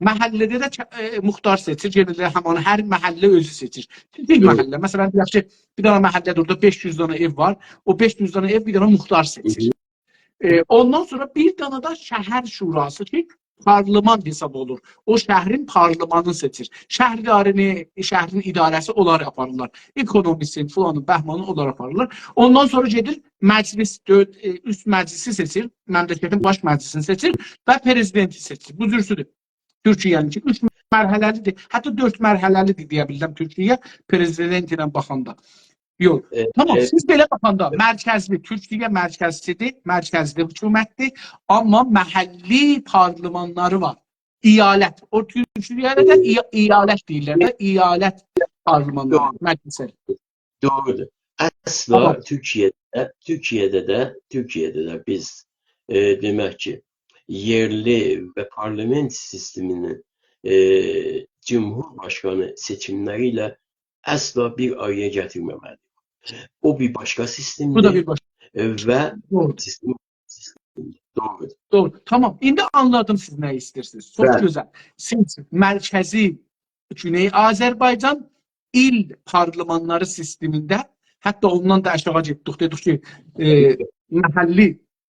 محله‌ده ده ک-، ائ، مختار سئچیر. یئنه ده همین هر محله اؤزو سئچیر. کیچیک دوغرو. محله. مثلا، دئیک کی، بیر دنه محله‌دیر، اورادا بئش یوز دنه ائو وار. او بئش یوز دنه ائو بیر دنه مختار هی سئچیر. هی. ائ، اوندان سونرا بیر دنه ده شهر شوراسی کی، پارلمان حساب اولور. او شهرین پارلمانینی سئچیر. شهردارینی، شهرین اداره‌سی اونلار آپاریرلار. اکونومیسین، فلانین، بهمانین اونلار آپاریرلار. اوندان سونرا گئدیر مجلس، دؤرد، ائ، اوست مجلسی سئچیر، مملکتین باش مجلسینی سئچیر و پرزیدنتی سئچیر. بو جورسودور. تورکیه‌نین کی، اوچ مرحله‌لی‌دیر. حتی دؤرد مرحله‌لی‌دیر دئیه بیلرم تورکیه، پرزیدنت ایله باخاندا. یوخ. ائ، تامام، ائ، سیز بئله باخاندا، ائ، مرکزلی، تورکیه مرکزلی‌دیر، مرکزلی حکومتدیر، آمما محلی پارلمانلاری وار. ایالت. او تورکیه‌ده ده ای-، ایالت دئییرلر ده، ایالت پارلمانلاری، دوغرو. مجلسلری. دوغرودور. اصلا تامام. تورکیه‌ده، تورکیه‌ده ده، تورکیه‌ده ده بیز، ائ، دئمک کی، یئرلی و پارلامنت سیستمینین، ائ، جمهورباشقانی سئچیملری ایله اصلا بیر آرایا گتیرمه‌مه‌لی‌ییک. او بیر باشقا سیستمدیر. بو دا بیر باشقا. ائ، و دوغرو. سیستم، سیستمدیر. دوغرودور. دوغرو. تامام. ایندی آنلادیم سیز نه ایسته‌ییرسینیز. چوخ بلی. گؤزل. سیز مرکزی گونئی آذربایجان ایل پارلمانلاری سیستمینده، حتی اوندان دا آشاغی گئتدیک، دئدیک کی، ائ، محلی،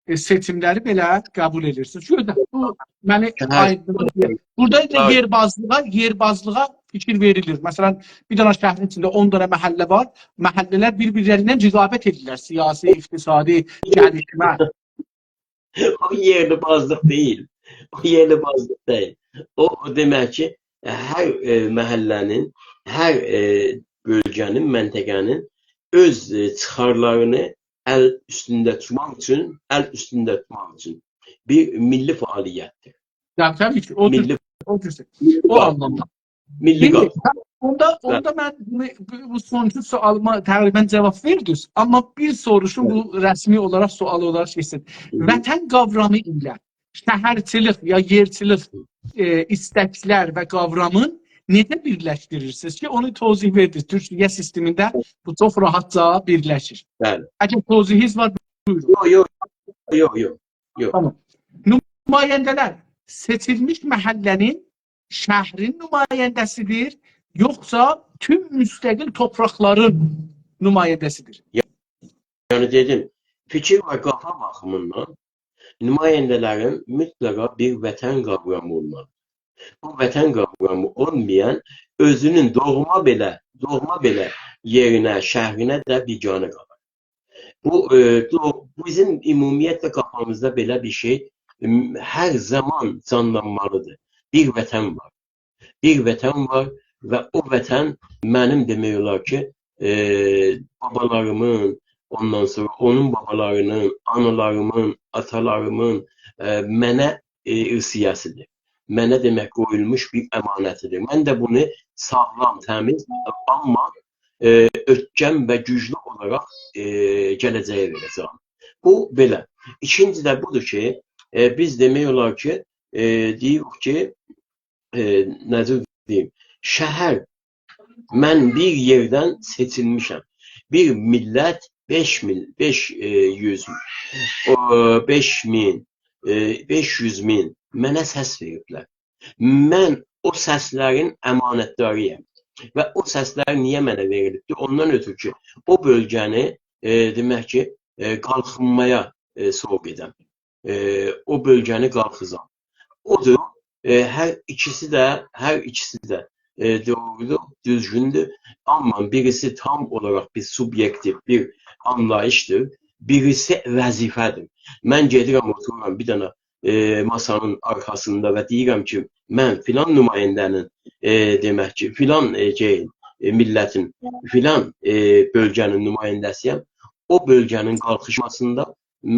ائ، سئچیملری بئله قبول ائدیرسینیز. گؤزل، بو منی هه. آیدینلیق وئریر. بورادا دا هه. یئربازلیغا، یئربازلیغا فیکیر وئریلیر. مثلا، بیر دنه شهرین ایچینده اون دنه محله وار. محله‌لر بیر-بیرلری ایله رقابت ائدیرلر. سیاسی، اقتصادی، گلیشمه. او یئرلی‌بازلیق دئییل. او یئرلی‌بازلیق دئییل. او، او دئمک کی، هر، ائ، محله‌نین، هر، ائ، بؤلگه‌نین، منطقه‌نین اؤز، ائ، چیخارلارینی ال اوستونده توتماق اوچون، ال اوستونده توتماق اوچون بیر میللی فعالیتدیر. یا، طبیعی کی، او جور، میللی او جور. او آنلامدا. میللی ایندی قاورامی. اوندا، بلی. اوندا من بونو، بو، بو سونونجو سؤالیما تقریبا جاواب وئردینیز. آمما بیر سوروشوم، بلی. بو رسمی اولاراق سؤال اولاراق کئچسین. هی هی. وطن قاورامی ایله شهرچیلیک یا یئرچیلیک، ائ، ایستکلر و قاورامین نئجه بیرلشدیریرسینیز کی، اونو توضیح وئردینیز. تورکیه سیستمینده بو چوخ راحتجا بیرلشیر. بلی. اگر توضیحینیز وار، بویورون. یوخ، یوخ، یوخ، یوخ، یوخ. تامام. نماینده‌لر سئچیلمیش محله‌نین، شهرین نماینده‌سیدیر، یوخسا توم مستقل تورپاقلارین نماینده‌سیدیر؟ یعنی دئدیم، فیکیر و قافا باخیمیندان نماینده‌لرین مطلقا بیر وطن قاورامی اولمالیدیر. بو وطن قاورامی اولمایان، اؤزونون دوغما بئله، دوغما بئله یئرینه، شهرینه ده بیگانه قالار. بو، ائ، دو-، بیزیم عمومیتله قافامیزدا بئله بیر شئی، م، هر زامان جانلانمالیدیر. بیر وطن وار. بیر وطن وار و او وطن منیم، دئمک اولار کی، ائ، بابالاریمین، اوندان سونرا اونون بابالارینین، آنالاریمین، آتالاریمین، ائ، منه، ائ، ارثیه‌سیدیر. منه، دئمک، قویولموش بیر امانتیدیر. من ده بونو ساغلام، تمیز، آمما، ائ، اؤرگن و گوجلو آلاراق، ائ، گله‌جه‌یه وئره‌جه‌یم. بو بئله. ایکینجی ده بودور کی، ائ، بیز دئمک اولار کی، ائ، دئییریک کی، ائ، نئجه دئییم، شهر، من بیر یئردن سئچیلمیشم. بیر میللت بئش مین، بئش، ائ، یوز، او، بئش مین، ائ، بئش یوز مین منه سس وئریبلر. من او سسلرین امانتداری‌یام. و او سسلر نییه منه وئریلیبدیر؟ اوندان اؤترو کی، او بؤلگه‌نی، ائ، دئمک کی، ائ، قالخینمایا، ائ، سوق ائدم. ائ، او بؤلگه‌نی قالخیزام. اودور، ائ، هر ایکیسی ده، هر ایکیسی ده، ائ، دوغرودور، دوزگوندور. آمما بیریسی تام اولاراق بیر سوبیئکتیو بیر آنلاییشدیر، بیریسی وظیفه‌دیر. من گئدیرم، اوتورورام بیر دنه، ائ، ماسانین آرخاسیندا و دئییرم کی، من فلان نماینده‌نین، ائ، دئمک کی، فلان، ائ، شئیین، ائ، میللتین، فلان، ائ، بؤلگه‌نین نماینده‌سی‌یم. او بؤلگه‌نین قالخیشماسیندا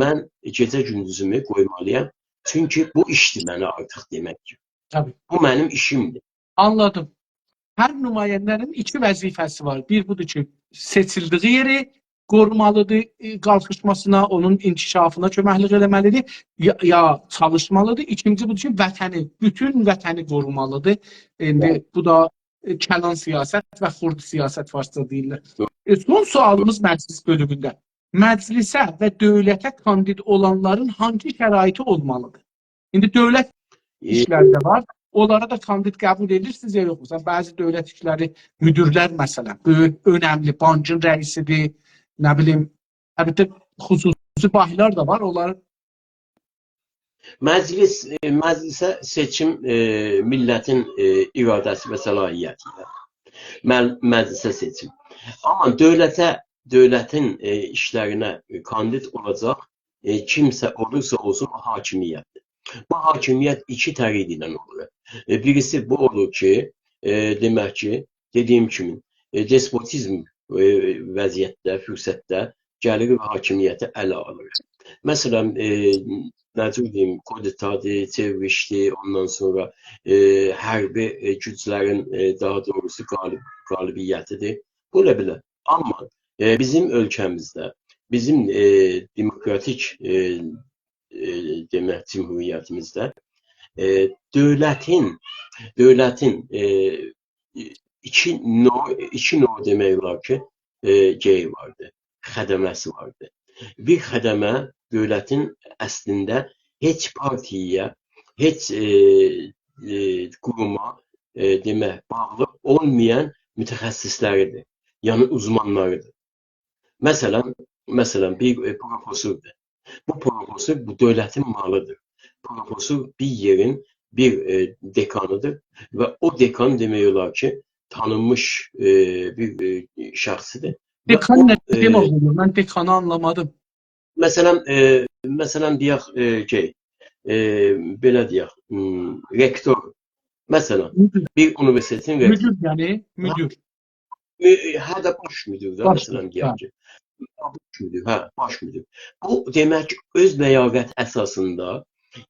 من گئجه گوندوزومو قویمالی‌یام. چونکی بو ایشدیر منه آرتیق دئمک کی. طبیعی. بو منیم ایشیمدیر. آنلادیم. هر نماینده‌نین ایکی وظیفه‌سی وار. بیر بودور کی، سئچیلدیگی یئری قورومالیدیر، ائ، قالخیشماسینا، اونون انکشافینا کؤمکلیک ائله‌مه‌لیدیر. یا، یا چالیشمالیدیر. ایکینجی بودور کی، وطنی، بوتون وطنی قورومالیدیر. ایندی بلی. بو دا، ائ، کلان سیاست و خرد سیاست فارسدا دئییرلر. دوغرو. ائ، سون سؤالیمیز مجلس بؤلومونده. مجلسه و دؤولته کاندید اولانلارین هانگی شرایطی اولمالیدیر؟ ایندی دؤولت ائ، ایشلری ده وار. اونلارا دا کاندید قبول ائدیرسینیز یا یوخ؟ مثلا، بعضی دؤولت ایشلری، مدیرلر، مثلا، بؤیوک، اؤنملی، بانکین رئیسیدیر، نه بیلیم، البته، خصوصی بانکلار دا وار، اونلار مجلس، ائ، مجلسه سئچیم، ائ، میللتین، ائ، اراده‌سی و صلاحیتی‌دیر. مل-، مجلسه سئچیم. آمما دؤولته، دؤولتین، ائ، ایشلرینه، ائ، کاندید اولاجاق، ائ، کیمسه اولورسا اولسون، او حاکمیتدیر. بو حاکمیت ایکی طریق ایله اولور. ائ، بیریسی بو اولور کی، ائ، دئمک کی، دئدیگیم کیمی، ائ، دسپوتیزم، ائ، وضعیتده، فرصتده گلیر و حاکمیتی اله آلیر. مثلا، ائ، نه جور دئییم، کودتادیر، چئوریشدیر، اوندان سونرا، ائ، حربی، ائ، گوجلرین، ائ، داها دوغروسو غالب-، غالبیتیدیر. بئله بئله. آمما، ائ، بیزیم اؤلکه‌میزده، بیزیم، ائ، دموکراتیک، ائ، ائ، دئمک، جمهوریتیمیزده، ائ، دؤولتین، دؤولتین، ائ، ایکی نوع، ایکی نوع دئمک اولار کی، ائ، شئی واردی، خدمه‌سی واردی. بیر خدمه دؤولتین اصلینده هئچ پارتیایا، هئچ، ائ، ائ، قوروما، ائ، دئمک، باغلی اولمایان متخصصلریدیر، یعنی اوزمانلاریدیر. مثلا، مثلا، بیر، ائ، پروفسوردور. بو پروفسور، بو دؤولتین مالیدیر. پروفسور بیر یئرین بیر، ائ، دکانیدیر و او دکان دئمک اولار کی، تانینمیش، ائ، بیر، ائ، شخصیدیر. و دکان او، نه ائ، دئمک اولور؟ من دکانی آنلامادیم. مثلا، ائ، مثلا، دئیک، ائ، شئی، ائ، بئله دئیک، م، رکتور، مثلا، مدیر. بیر اونیوئرسیتئتین رکتورو. مدیر، یعنی، ها؟ مدیر. مو-، هه ده، باش مدیر ده، باش مثلا، مدیر، دئیک هه. کی، باش مدیر، هه، باش مدیر. بو، دئمک کی، اؤز لیاقت اساسیندا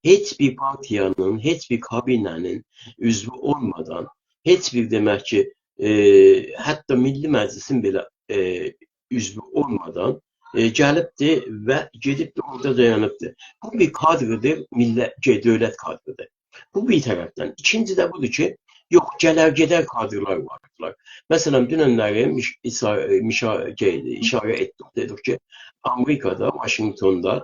هئچ بیر پارتیانین، هئچ بیر کابینه‌نین عضوو اولمادان، هئچ بیر، دئمک کی، ائ، حتی میللی مجلسین بئله، ائ، عضوو اولمادان، ائ، گلیبدی و گئدیبدی اورادا دایانیبدی. بو بیر کادردیر، میللت، شئی، دؤولت کادریدیر. بو بیر طرفدن. ایکینجی ده بودور کی، یوخ، گلر گئدر کادرلار واردیلار. مثلا، دوننلری میش-، ایشا-، میشا-، شئی، ایشاره ائتدیک، دئدیک کی، آمریکادا، واشینگتوندا،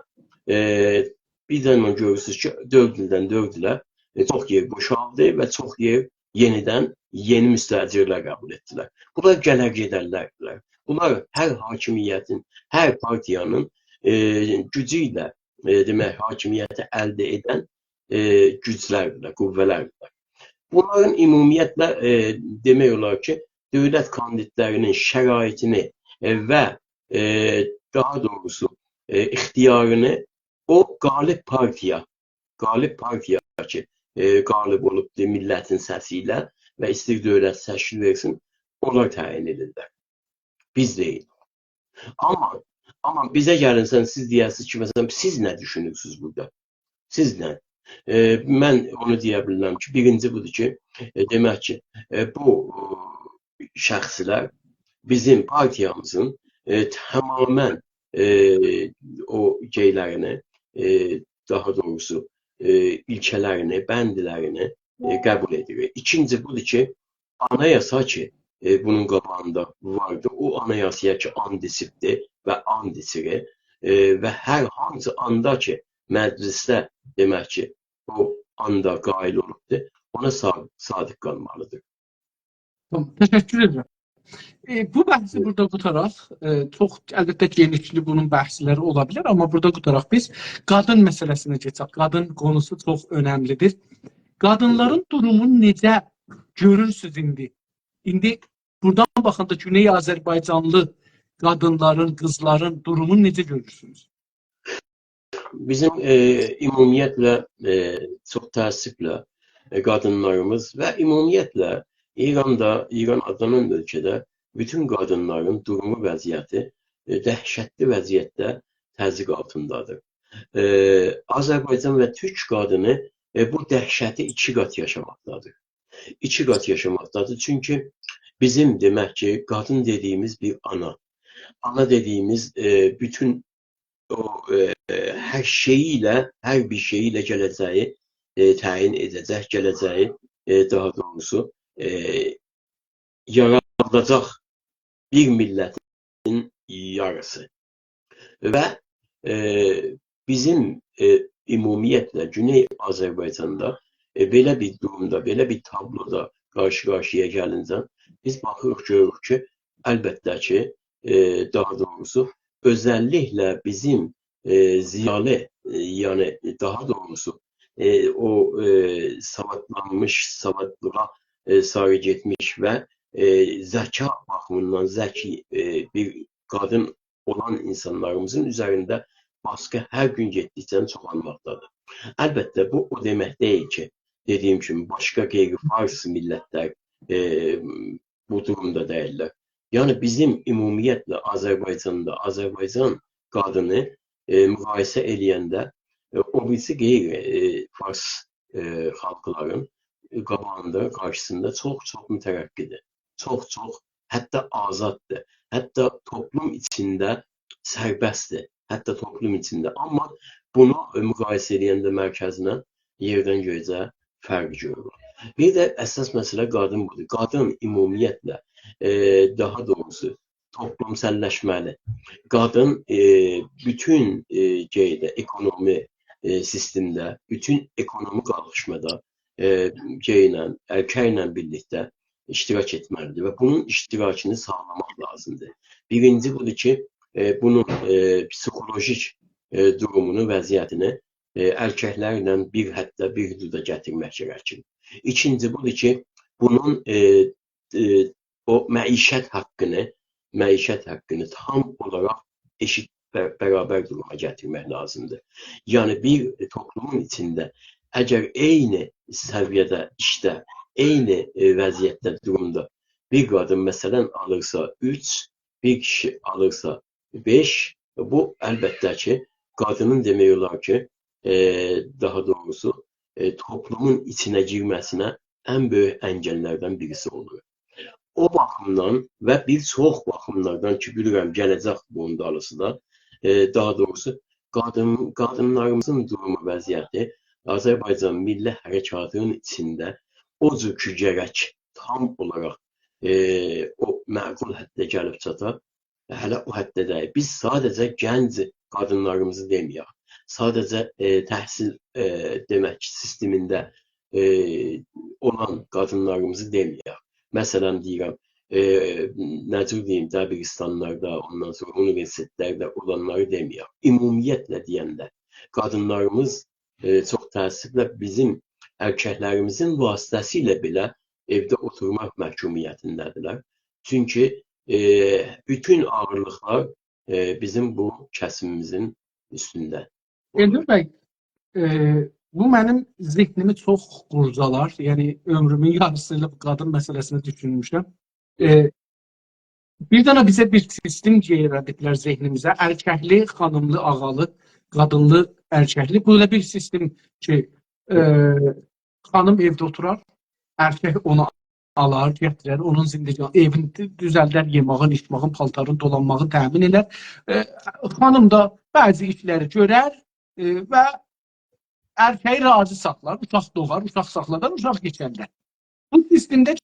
ائ، بیر زامان گؤرورسونوز کی، دؤرد ایلدن دؤرد ایله، ائ، چوخ یئر بوشالدی و چوخ یئر یئنیدن یئنی مستأجرلر قبول ائتدیلر. بونلار گلر گئدرلردیلر. بونلار هر حاکمیتین، هر پارتیانین، ائ، گوجو ایله، ائ، دئمک، حاکمیتی الده ائدن، ائ، گوجلردیرلر، قوه‌لردیرلر. بونلارین عمومیتله، ائ، دئمک اولار کی، دؤولت کاندیدلری‌نین شرایطینی، ائ، و، ائ، داها دوغروسو، ائ، اختیارینی او غالب پارتیا، غالب پارتیا کی، ائ، غالب اولوبدور میللتین سسی ایله و ایسته‌ییر دؤولت تشکیل وئرسین، اونلار تعیین ائدیرلر. بیز دئییل. آمما، آمما بیزه گلینسن، سیز دئیه‌سینیز کی، مثلا، سیز نه دوشونورسونوز بورادا؟ سیز نه؟ ائ، من اونو دئیه بیلیرم کی، بیرینجی بودور کی، ائ، دئمک کی، ائ، بو، ائ، شخصلر بیزیم پارتیامیزین، ائ، تماماً، ائ، او شئیلرینی، ائ، داها دوغروسو، ائ، ایلکه‌لرینی، بندلرینی، ائ، قبول ائدیر. ایکینجی بودور کی، آنایاسا کی، ائ، بونون قاباغیندا واردی، او آنایاسایا کی، آند ایچیبدی و آند ایچیر، ائ، و هر هانسی آندا کی، مجلسده، دئمک کی، او آندا قائل اولوبدور، اونا صا-، صادق قالمالیدیر. تامام، تشکر ائدیرم. ائ، بو بحثی بورادا قوتاراق. ائ، چوخ، البته، گئنیشلی بونون بحثلری اولا بیلر، آمما بورادا قوتاراق. بیز قادین مسئله‌سینه کئچک. قادین قونوسو چوخ اؤنملیدیر. قادینلارین دورومو نئجه گؤرورسونوز ایندی؟ ایندی بورادان باخاندا گونئی آذربایجانلی قادینلارین، قیزلارین دورومونو نئجه گؤرورسونوز؟ بیزیم، ائ، عمومیتله، ائ، چوخ تأسفله، ائ، قادینلاریمیز و عمومیتله ایراندا، ایران آدلانان اؤلکه‌ده بوتون قادینلارین دورومو، وضعیتی، ائ، دهشتلی وضعیتده تضییق آلتیندادیر. ائ، آذربایجان و تورک قادینی، ائ، بو دهشتی ایکی قات یاشاماقدادیر. ایکی قات یاشاماقدادیر. چونکی بیزیم، دئمک کی، قادین دئدیییمیز بیر آنا. آنا دئدیییمیز، ائ، بوتون او، ائ، هر شئیی ایله، هر بیر شئیی ایله گله‌جه‌یی، ائ، تعیین ائده‌جک، گله‌جه‌یی، ائ، داها دوغروسو، ائ، یاراداجاق بیر میللتین یاریسی. و، ائ، بیزیم، ائ، عمومیتله گونئی آذربایجاندا، ائ، بئله بیر دورومدا، بئله بیر تابلودا قارشی-قارشییا گلینجه بیز باخیریق، گؤروروک کی، البته کی، ائ، داها دوغروسو، اؤزللیکله بیزیم، ائ، ضیالی، ائ، یعنی داها دوغروسو، ائ، او، ائ، ساوادلانمیش، ساوادلیغا، ائ، ساری گئتمیش و، ائ، ذکا باخیمیندان ذکی، ائ، بیر قادین اولان اینسانلاریمیزین اوزرینده باسقی هر گون گئتدیکجه چوخالماقدادیر. البته، بو او دئمک دئییل کی، دئدیییم کیمی، باشقا غیر فارس میللتلر، ائ، بو دورومدا دئییللر. یعنی، بیزیم عمومیتله آذربایجاندا، آذربایجان قادینی، ائ، مقایسه ائله‌ینده، ائ، او بیریسی غیر، ائ، فارس، ائ، خالقلارین، ائ، قاباغیندا، قارشیسیندا چوخ-چوخ مترقی‌دیر. چوخ-چوخ، حتی آزاددیر. حتی توپلوم ایچینده سربستدیر. حتی توپلوم ایچینده. آمما بونو، ائ، مقایسه ائله‌ینده مرکزله یئردن گؤیجه فرق گؤرورلر. بیر ده اساس مسئله قادین بودور. قادین عمومیتله، ائ، داها دوغروسو، توپلومساللاشمالی. قادین، ائ، بوتون، ائ، شئیده، اکونومی، ائ، سیستمده، بوتون اکونومی قالخیشمادا، ائ، شئیله، ارککله بیرلیکده اشتراک ائتمه‌لیدیر و بونون اشتراکینی ساغلاماق لازیمدیر. بیرینجی بودور کی، ائ، بونون، ائ، پسیخولوژیک، ائ، دورومونو، وضعیتینی، ائ، ارککلرله بیر حدده، بیر حدودا گتیرمک گرکیر. ایکینجی بودور کی، بونون، ائ، ائ، او معیشت حاققینی، معیشت حاققینی تام اولاراق ائشیت و برابر دوروما گتیرمک لازیمدیر. یعنی، بیر توپلومون ایچینده اگر عینی سویه‌ده، ایشده، عینی، ائ، وضعیتده، دورومدا بیر قادین، مثلا، آلیرسا اوچ، بیر کیشی آلیرسا بئش، بو، البته کی، قادینین، دئمک اولار کی، ائ، داها دوغروسو، ائ، توپلومون ایچینه گیرمه‌سینه ان بؤیوک انگللردن بیریسی اولور. او باخیمدان و بیر چوخ باخیملاردان کی، بیلیرم، گله‌جک بونون دالیسی دا، ائ، داها دوغروسو، قادین، قادینلاریمیزین دورومو، وضعیتی آذربایجان میللی حرکاتینین ایچینده او جور کی، گرک تام اولاراق، ائ، او معقول حدده گلیب چاتا، هله او حدده دئییل. بیز ساده‌جه گنج قادینلاریمیزی دئمه‌یک. ساده‌جه، ائ، تحصیل، ائ، دئمک، سیستمینده، ائ، اولان قادینلاریمیزی دئمه‌یک. مثلا، دئییرم، ائ، نه جور دئییم، دبیرستانلاردا، اوندان سونرا اونیوئرسیتئتلرده اولانلاری دئمه‌یک. عمومیتله دئینده، قادینلاریمیز، ائ، چوخ تأسفله بیزیم ارککلریمیزین واسطه‌سیله بئله ائوده اوتورماق محکومیتینده‌دیرلر. چونکی، ائ، بوتون آغیرلیقلار، ائ، بیزیم بو کسیمیمیزین اوستونده. الدور بی، ائ، بو منیم ذهنیمی چوخ قورجالار. یعنی، عؤمرومون یاریسینی بو قادین مسئله‌سینه دوشونموشم. ائ، بیر دنه بیزه بیر سیستم یئرلدیبلر ذهنیمیزه. ارککلی، خانیملی، آغالی، قادینلی، ارککلی. بئله بیر سیستم کی، ائ، خانیم ائوده اوتورار، ارکک اونا آلار، گتیرر، اونون زندگی، ائوین دو-، دوزلدر، یئماغین، ایچماغین، پالتارین، دولانماغین تأمین ائلر. ائ، خانیم دا بعضی ایشلری گؤرر، ائ، و ارکه‌یی راضی ساخلار، اوشاق دوغار، اوشاق ساخلادار، اوشاق یئتیشدیرر. بو سیستمده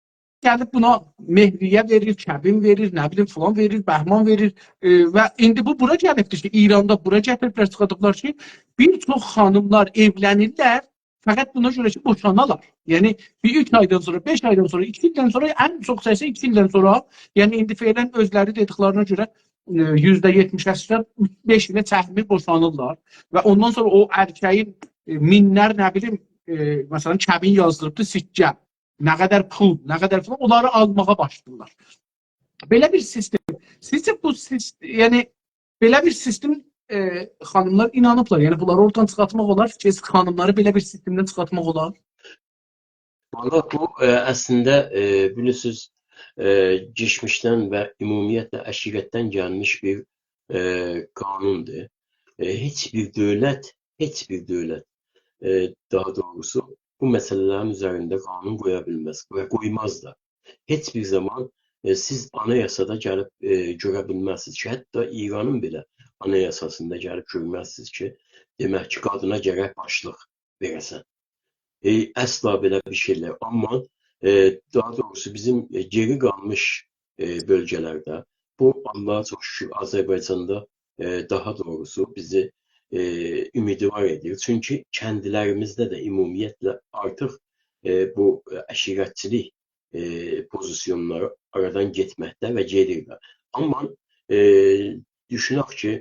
گلیب بونا مهریه وئریر، کبین وئریر، نه بیلیم، فلان وئریر، بهمان وئریر، ائ، و ایندی بو بورا گلیبدیر کی، ایراندا بورا گتیریبلر، چیخاردیبلار کی، بیر چوخ خانیملار ائولنیرلر، فقط بونا گؤره کی، بوشانالار. یعنی، بیر اوچ آیدان سونرا، بئش آیدان سونرا، ایکی ایلدن سونرا، ان چوخ سسه ایکی ایلدن سونرا، یعنی ایندی فعلاً اؤزلری دئدیکلرینه گؤره، ائ، یوزده یئتمیش، سکسن، بئش ایله چکمیر، بوشانیرلار. و اوندان سونرا او ارکه‌یین، ائ، مینلر، نه بیلیم، ائ، مثلاً، کبین یازدیریبدی، سکه، نه قدر پول، نه قدر فلان، اونلاری آلماغا باشلاییرلار. بئله بیر سیستم. سیزجه بو سیست-، یعنی، بئله بیر سیستم، ائ، خانیملار اینانیبلار؟ یعنی، بونلاری اورادان چیخارتماق اولار؟ فیکرینیز، خانیملاری بئله بیر سیستمدن چیخارتماق اولار؟ والله بو، ائ، اصلینده، ائ، بیلیرسینیز، ائ، کئچمیشدن و عمومیتله عشیرتدن گلمیش بیر، ائ، قانوندور. ائ، هئچ بیر دؤولت، هئچ بیر دؤولت، ائ، داها دوغروسو، بو مسئله‌لرین اوزرینده قانون قویا بیلمز و قویماز دا. هئچ بیر زامان، ائ، سیز آنایاسادا گلیب، ائ، گؤره بیلمزسینیز کی، حتی ایرانین بئله آنایاساسیندا گلیب گؤرمزسینیز کی، دئمک کی، قادینا گرک باشلیق وئره‌سن. ائ، اصلا بئله بیر شئی دئییل. آمما، ائ، داها دوغروسو بیزیم، ائ، گئری قالمیش، ائ، بؤلگه‌لرده، بو، آللاها چوخ شوکور، آذربایجاندا، ائ، داها دوغروسو بیزی، ائ، امیدوار ائدیر. چونکی کندلریمیزده ده عمومیتله آرتیق، ائ، بو، ائ، عشیرتچیلیک، ائ، پوزیسیونلاری آرادان گئتمکده و گئدیر ده. آمما، ائ، دوشونک کی،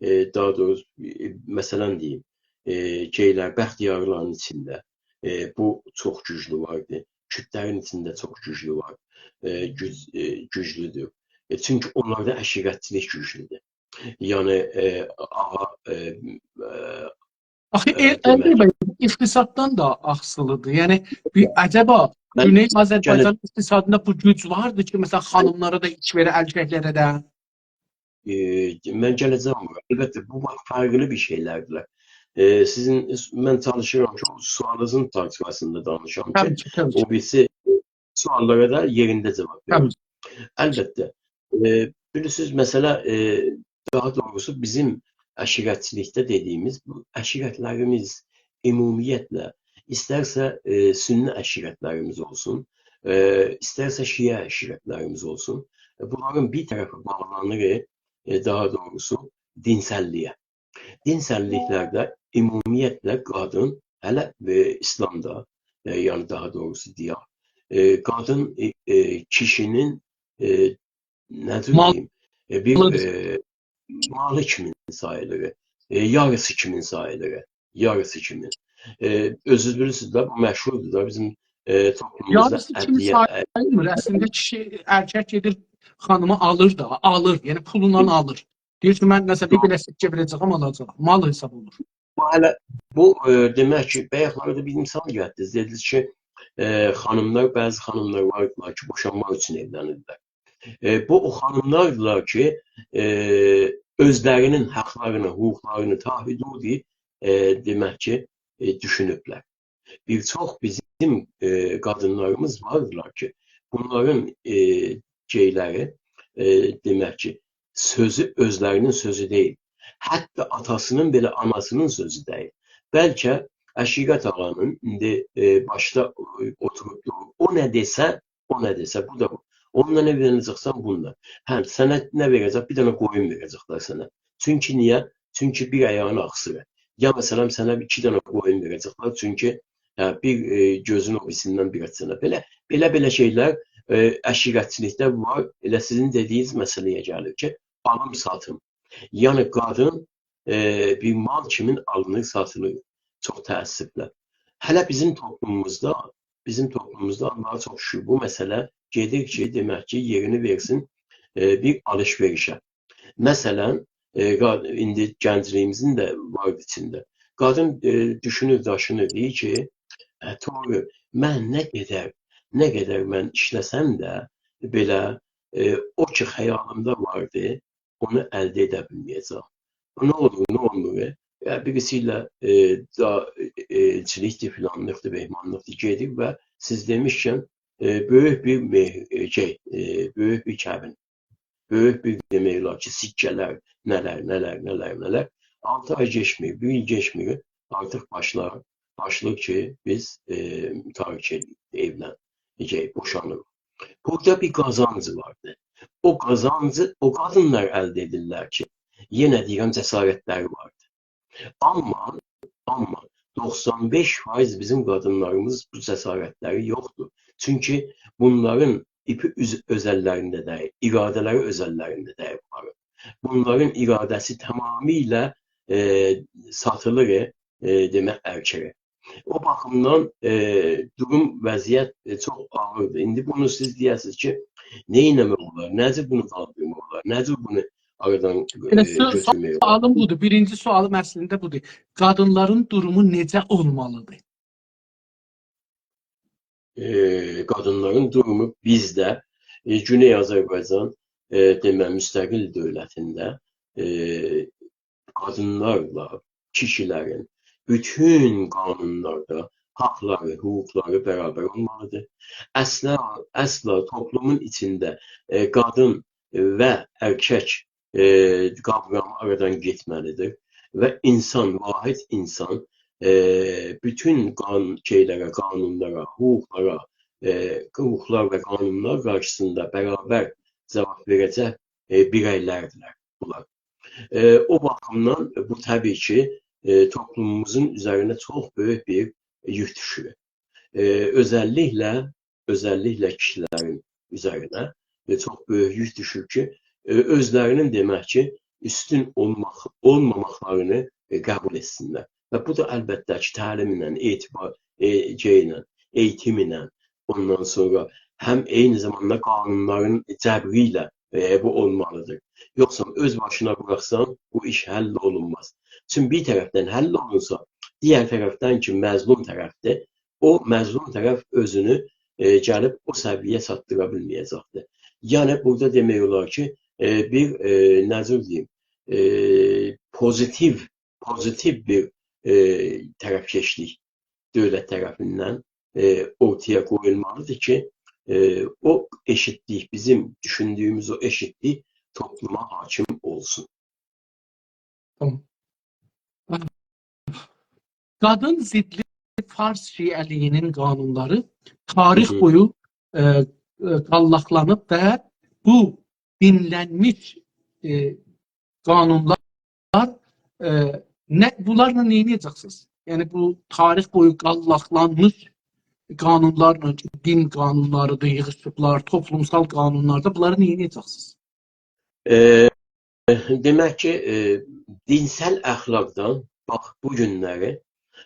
ائ، داها دوغروسو، ائ، مثلاً دئییم، ائ، شئیلر، بختیاری‌لارین ایچینده، ائ، بو چوخ گوجلو واردی. کوردلرین ایچینده چوخ گوجلو وار. ائ، گوج-، ائ، گوجلودور. ائ، چونکی اونلاردا عشیرتچیلیک گوجلودور. یعنی، ائ، آغا، ائ، ائ، آخی، ائ، ائ، دئمک کی، آذربایجان اقتصاددان دا آسیلیدیر. یعنی، بیر، عجبا، من گونئی آذربایجان گلیب اقتصادیندا بو گوج واردی کی، مثلاً، خانیملارا دا ایش وئره، ارککلره ده؟ ائ، من گله‌جم بورا. البته، بو واخت فرقلی بیر شئیلردیرلر. ائ، سیزین، من چالیشیرام کی، او سؤالینیزین چرچیوه‌سینده دانیشام کی، طبیعی کی، طبیعی کی. او بیریسی سؤاللارا دا یئرینده جاواب وئریم. طبیعی. البته، ائ، بیلیرسینیز، مسئله، ائ، داها دوغروسو بیزیم عشیرتچیلیکده دئدیییمیز بو عشیرتلریمیز، عمومیتله، ایسترسه، ائ، سنی عشیرتلریمیز اولسون، ائ، ایسترسه شیعه عشیرتلریمیز اولسون، ائ، بونلارین بیر طرفی باغلانیر، ائ، داها دوغروسو، دینسللییه. دینسللیکلرده عمومیتله قادین، هله، ائ، ایسلامدا، ائ، یعنی داها دوغروسو دئیک، ائ، قادین، ائ، ائ، کیشی‌نین، ائ، نه جور مال-، دئییم، ائ، بیر، مالیدیر. ائ، مالی کیمین ساییلیر، ائ، یاریسی کیمین ساییلیر، یاریسی کیمین. ائ، اؤزونوز بیلیرسینیز ده، بو مشهوردور دا بیزیم، ائ، توپلوموموزدا یاریسی کیمین عدلیه، ائ، ساییلمیر. اصلینده کیشی، ارکک گئدیر، خانیمی آلیر دا، آلیر، یعنی پولونان آلیر. دئییر کی، من، مثلاً، بیر، یوخ، بئله سکه وئره‌جه‌یم، آلاجاغام. مال حساب اولور. بو، هله، بو، ائ، دئمک کی، بایاقلاردا بیر مثال گتیردینیز. دئدینیز کی، ائ، خانیملار، بعضی خانیملار واردیلار کی، بوشانماق اوچون ائولنیردیلر. ائ، بو او خانیملاردیلار کی، ائ، اؤزلری‌نین حاقلارینی، حقوقلارینی تا حدودی، ائ، دئمک کی، ائ، دوشونوبلر. بیر چوخ بیزیم، ائ، قادینلاریمیز واردیلار کی، بونلارین، ائ، شئیلری، ائ، دئمک کی، سؤزو اؤزلری‌نین سؤزو دئییل. حتی آتاسی‌نین بئله، آناسی‌نین سؤزو دئییل. بلکه عشیرت آغانین ایندی، ائ، باشدا، ائ، اوتوروب دورور. او نه دئسه، او نه دئسه، بو دا بو. اونونلا ائولنه‌جکسن، بونونلا. هه، سنه نه وئره‌جک؟ بیر دنه قویون وئره‌جکلر سنه. چونکی نییه؟ چونکی بیر آیاغین آخسیریر. یا، مثلاً، سنه ایکی دنه قویون وئره‌جکلر، چونکی، هه، بیر، ائ، گؤزون او بیریسیندن بیر آچ سنه. بئله، بئله، بئله شئیلر، ائ، عشیرتچیلیکده وار. ائله سیزین دئدیگینیز مسئله‌یه گلیر کی، آلیم-ساتیم. یعنی، قادین، ائ، بیر مال کیمین آلینیر، ساتیلیر. چوخ تأسفله. هله بیزیم توپلوموموزدا، بیزیم توپلوموموزدا، آللاها چوخ شوکور، بو مسئله گئدیر کی، دئمک کی، یئرینی وئرسین، ائ، بیر آلیش-وئریشه. مثلاً، ائ، قا-، ایندی گنجلیگیمیزین ده وار ایچینده. قادین، ائ، دوشونور، داشینیر، دئییر کی، ائ، دوغرو، من نه قدر، نه قدر من ایشله‌سم ده بئله، ائ، او کی، خیالیمدا واردی، اونو الده ائده بیلمه‌یه‌جم. بو نه اولور، نه اولمور؟ ائ، بیریسی ایله، ائ، دا، ائ، ائلچیلیکدیر، فلانلیقدیر، بهمانلیقدیر، گئدیر و سیز دئمیشکن، ائ، بؤیوک بیر مه-، ائ، شئی، ائ، بؤیوک بیر کبین. بؤیوک بیر، دئمک اولار کی، سکه‌لر، نه‌لر، نه‌لر، نه‌لر، نه‌لر. آلتی آی کئچمیر، بیر ایل کئچمیر، آرتیق باشلار، باشلیق کی، بیز، ائ، ترک ائدیریک ائولر، نئجه، بوشانیریق. بورادا بیر قازانج واردی. او قازانجی، او قادینلار الده ائدیرلر کی، یئنه دئییرم، جسارتلری واردی. آمما، آمما دوخسان بئش فایز بیزیم قادینلاریمیز بو جسارتلری یوخدور. چونکی بونلارین ایپی اوز-، اؤز اللرینده دئییل، اراده‌لری اؤز اللرینده دئییل بونلارین. بونلارین اراده‌سی تمامیله، ائ، ساتیلیر، ائ، دئمک، ارکه. او باخیمدان، ائ، دوروم، وضعیت، ائ، چوخ آغیردیر. ایندی بونو سیز دئیه‌سینیز کی، نه ائتمک اولار، نه جور بونو قالدیرماق اولار، نه جور بونو آرادان، ائله ائ، سو-، گؤتورمک اولار؟ سؤالیم بودور. بیرینجی سؤالیم اصلینده بودور. قادینلارین دورومو نئجه اولمالیدیر؟ ائ، قادینلارین دورومو بیزده، ائ، گونئی آذربایجان، ائ، دئمک، مستقل دؤولتینده، ائ، قادینلارلا کیشی‌لرین بوتون قانونلاردا حاقلاری، حقوقلاری برابر اولمالیدیر. اصلا، اصلا توپلومون ایچینده، ائ، قادین و ارکک، ائ، قاورامی آرادان گئتمه‌لیدیر و اینسان، واحد اینسان، ائ، بوتون قان-، شئیلره، قانونلارا، حقوقلارا، ائ، حقوقلار و قانونلار قارشیسیندا برابر جاواب وئره‌جک، ائ، بیرئیلردیرلر بونلار. ائ، او باخیمدان بو طبیعی کی، ائ، توپلوموموزون اوزرینه چوخ بؤیوک بیر یوک دوشور. ائ، اؤزللیکله، اؤزللیکله کیشی‌لرین اوزرینه، ائ، چوخ بؤیوک یوک دوشور کی، ائ، اؤزلرینین، دئمک کی، اوستون اولماق، اولماماقلارینی، ائ، قبول ائتسینلر. و بو دا البته کی، تعلیمله، اعتبار، ائ، شئیله، ائییتیمله، اوندان سونرا هم عینی زاماندا قانونلارین جبری ایله، ائ، بو اولمالیدیر. یوخسا اؤز باشینا بوراخسان، بو ایش حل اولونماز. چونکی بیر طرفدن حل اولونسا، دیگر طرفدن کی، مظلوم طرفدیر، او مظلوم طرف اؤزونو، ائ، گلیب او سویه‌یه چاتدیرا بیلمه‌یه‌جکدیر. یعنی، بورادا دئمک اولار کی، ائ، بیر، ائ، نه جور دئییم، ائ، پوزیتیو، پوزیتیو بیر، ائ، طرفکشلیک دؤولت طرفیندن، ائ، اورتایا قویولمالیدیر کی، ائ، او ائشیتلیک، بیزیم دوشوندویوموز او ائشیتلیک توپلوما حاکم اولسون. تامام. قادین ضدلی فارس شیعه‌لیگینین قانونلاری تاریخ هی هی. بویو، ائ، ائ، قاللاقلانیب و بو دینلنمیش، ائ، قانونلار، ائ، نه، بونلارلا نه ائده‌جکسینیز؟ یعنی، بو تاریخ بویو قاللاقلانمیش قانونلارلا، دین قانونلاریدیر، ییغیشیبلار، توپلومسال قانونلاردا، بونلاری نه ائده‌جکسینیز؟ ائ، دئمک کی، ائ، دینسل اخلاقدان، باخ، بو گونلری،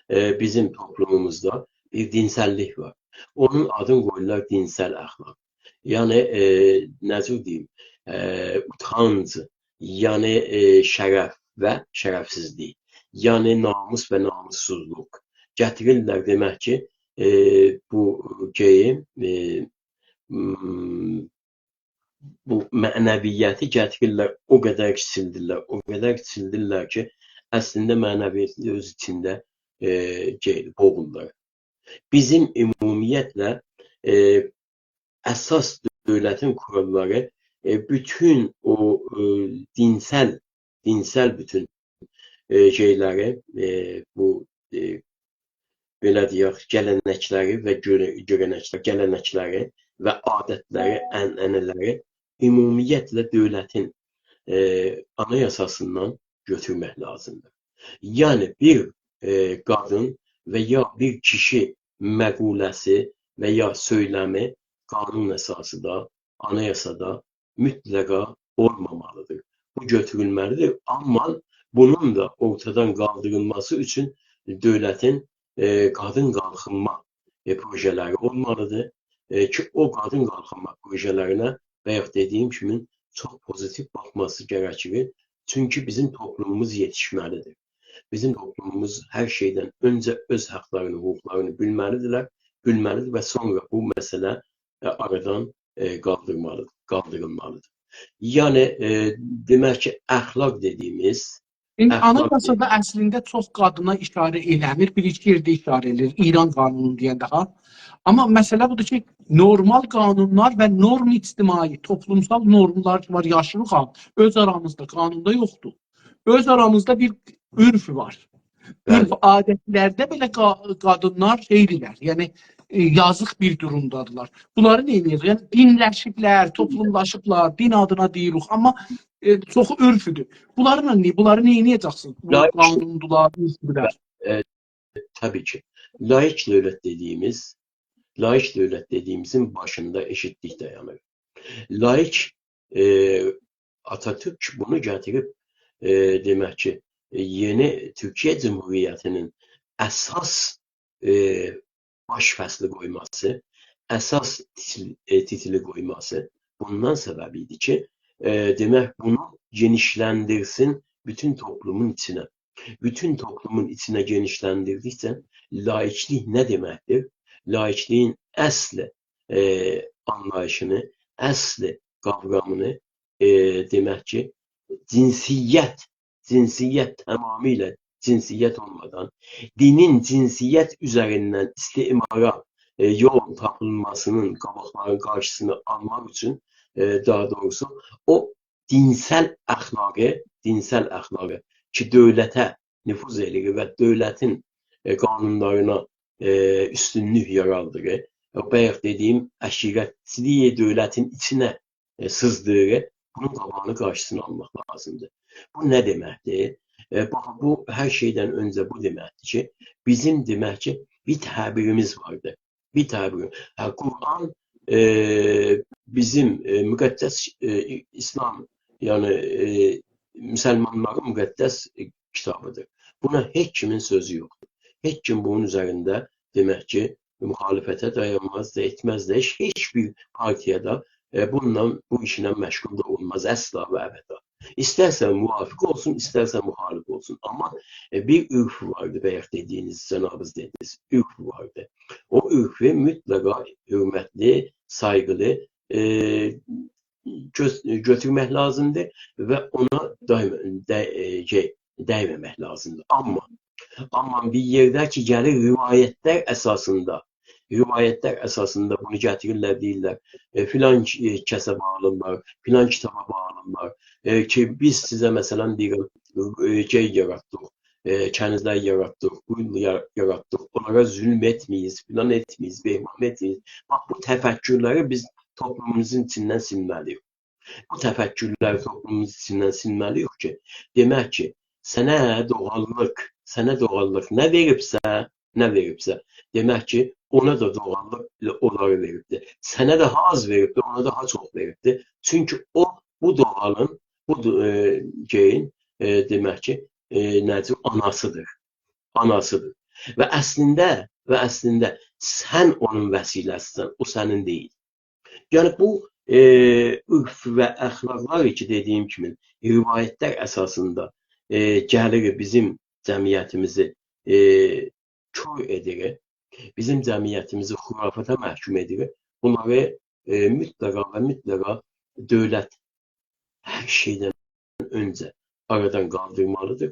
ائ، بیزیم توپلوموموزدا بیر دینسللیک وار. اونون آدینی قویورلار دینسل اخلاق. یعنی، ائ، نه جور دئییم، ائ، اوتانج، یعنی، ائ، شرف و شرفسیزلیک، یعنی ناموس و ناموسسوزلوق گتیریرلر. دئمک کی، ائ، بو شئیی، ائ، م، بو معنویتی گتیریرلر، او قدر کیچیلدیرلر، او قدر کیچیلدیرلر کی، اصلینده معنویتی اؤز ایچینده، ائ، شئی، بوغوللار. بیزیم عمومیتله، ائ، اساس دؤولتین کوراللاری، ائ، بوتون او، ائ، دینسل، دینسل بوتون، ائ، شئیلری، ائ، بو، ائ، بئله دئیک، گله‌نکلری و گؤره-، گؤره‌نکلر، گله‌نکلری و عادتلری، عنعنه‌لری عمومیتله دؤولتین، ائ، آنایاساسیندان گؤتورمک لازیمدیر. یعنی بیر، ائ، قادین و یا بیر کیشی مقوله‌سی و یا سؤیلمی قانون اساسیدا، آنایاسادا مطلقا اولمامالیدیر. بو گؤتورولمه‌لیدیر. آمما بونون دا اورتادان قالدیریلماسی اوچون دؤولتین، ائ، قادین قالخینما، ائ، پروژه‌لری اولمالیدیر. ائ، کی، او قادین قالخینما پروژه‌لرینه، بایاق دئدیگیم کیمی، چوخ پوزیتیو باخماسی گرکیر. چونکی بیزیم توپلوموموز یئتیشمه‌لیدیر. بیزیم توپلوموموز هر شئیدن اؤنجه اؤز حاقلارینی، حقوقلارینی بیلمه‌لیدیرلر، بیلمه‌لیدیر و سونرا بو مسئله، ائ، آرادان، ائ، قالدیرمالی-، قالدیریلمالیدیر. یعنی، ائ، دئمک کی، اخلاق دئدیگیمیز، ایندی اخلاقی. آنایاسادا اصلینده چوخ قادینا ایشاره ائله‌میر. بیر-ایکی یئرده ایشاره ائله‌ییر، ایران قانونو دئینده ها. آمما مسئله بودور کی، نورمال قانونلار و نورم اجتماعی، توپلومسال نورملار کی وار، یاشیلی قانون، اؤز آرامیزدا قانوندا یوخدور. اؤز آرامیزدا بیر عرف وار. بلی. عرف عادتلرده بئله قا-، قادینلار شئی ائدیرلر، یعنی، ائ، یازیق بیر دورومدادیرلار. بونلاری نه ائدیر؟ یعنی دینلشیبلر، توپلوملاشیبلار، دین آدینا دئییریک، آمما، ائ، چوخو عرفدور. بونلارلا نه، بونلاری نه ائده‌جکسین؟ بو لایق. قانوندولار، عرفدولر. طبیعی کی، لاییک دؤولت دئدیییمیز، لاییک دؤولت دئدیییمیزین باشیندا ائشیتلیک دایانیر. لاییک، ائ، آتاتورک بونو گتیریب، ائ، دئمک کی، ائ، یئنی تورکیه جمهوریتی‌نین اساس، ائ، باش فصلی قویماسی، اساس تیتیل-، ائ، تیتیلی قویماسی بوندان سبب ایدی کی، ائ، دئمک، بونو گئنیشلندیرسین بوتون توپلومون ایچینه. بوتون توپلومون ایچینه گئنیشلندیردیکجه لاییکلیک نه دئمکدیر؟ لاییکلیگین اصل، ائ، آنلاییشینی، اصل قاورامینی، ائ، دئمک کی، جنسیت، جنسیت تمامیله جنسیت اولمادان، دینین جنسیت اوزریندن استعمارا، ائ، یول تاپیلماسی‌نین قاباقلارین قارشیسینی آلماق اوچون، ائ، داها دوغروسو، او دینسل اخلاقی، دینسل اخلاقی کی، دؤولته نفوذ ائله‌ییر و دؤولتین، ائ، قانونلارینا، ائ، اوستونلوک یارادیر. او بایاق دئدیییم عشیرتچیلیگی دؤولتین ایچینه، ائ، سیزدیریر. بونون قاباغینی، قارشیسینی آلماق لازیمدیر. بو نه دئمکدیر؟ ائ، باخ، بو هر شئیدن اؤنجه بو دئمکدیر کی، بیزیم، دئمک کی، بیر تعبیریمیز واردیر. بیر تعبیر. هه، قرآن، ائ، بیزیم، ائ، مقدس، ائ، ایسلام، یعنی، ائ، مسلمانلارین مقدس، ائ، کیتابیدیر. بونا هئچ کیمین سؤزو یوخدور. هئچ کیم بونون اوزرینده، دئمک کی، مخالفته دایانماز دا، ائتمز ده. هئچ، هئچ بیر پارتییا دا، ائ، بونونلا، بو ایشله مشغول دا اولماز اصلا و ابدا. ایسترسه موافق اولسون، ایسترسه مخالف اولسون. آمما، ائ، بیر عرف واردی، بایاق دئدییینیز، جنابینیز دئدینیز، عرف واردی. او عرفی مطلقا حؤرمتلی، سایغیلی، ائ، گؤز-، گؤتورمک لازیمدیر و اونا دایم-، ده-، ائ، شئی، دیمه‌مک لازیمدیر. آمما، آمما بیر یئرده کی، گلیر روایتلر اساسیندا، روایتلر اساسیندا بونو گتیریرلر، دئییرلر، ائ، فلان ک-، ائ، کسه باغلیدیرلار، فلان کیتابا باغلیدیرلار. ائ، کی، بیز سیزه، مثلا، دئییرم، ائ، شئی یاراتدیق، ائ، کنیزلر یاراتدیق، قویون یار-، یاراتدیق، اونلارا ظلم ائتمه‌ییز، فلان ائتمه‌ییز، بهمان ائتمه‌ییز. باخ، بو تفکرلری بیز توپلوموموزون ایچیندن سیلمه‌لی‌ییک. بو تفکرلری توپلوموموزون ایچیندن سیلمه‌لی‌ییک کی، دئمک کی، سنه دوغاللیق، سنه دوغاللیق نه وئریبسه، نه وئریبسه، دئمک کی، اونا دا دوغاللیق ائله اونلاری وئریبدیر. سنه داها آز وئریبدیر، اونا داها چوخ وئریبدیر. چونکی او، بو دوغالین، بو دو-، ائ، شئیین، ائ، دئمک کی، ائ، نه‌جور آناسیدیر. آناسیدیر. و اصلینده، و اصلینده سن اونون وسیله‌سیسن، او سنین دئییل. یعنی بو، ائ، عرف و اخلاقلار کی، دئدیییم کیمی، روایتلر اساسیندا، ائ، گلیر بیزیم جمعیتیمیزی، ائ، کور ائدیر، بیزیم جمعیتیمیزی خرافاتا محکوم ائدیر. بونلاری، ائ، مطلقا و مطلقا دؤولت هر شئیدن اؤنجه آرادان قالدیرمالیدیر،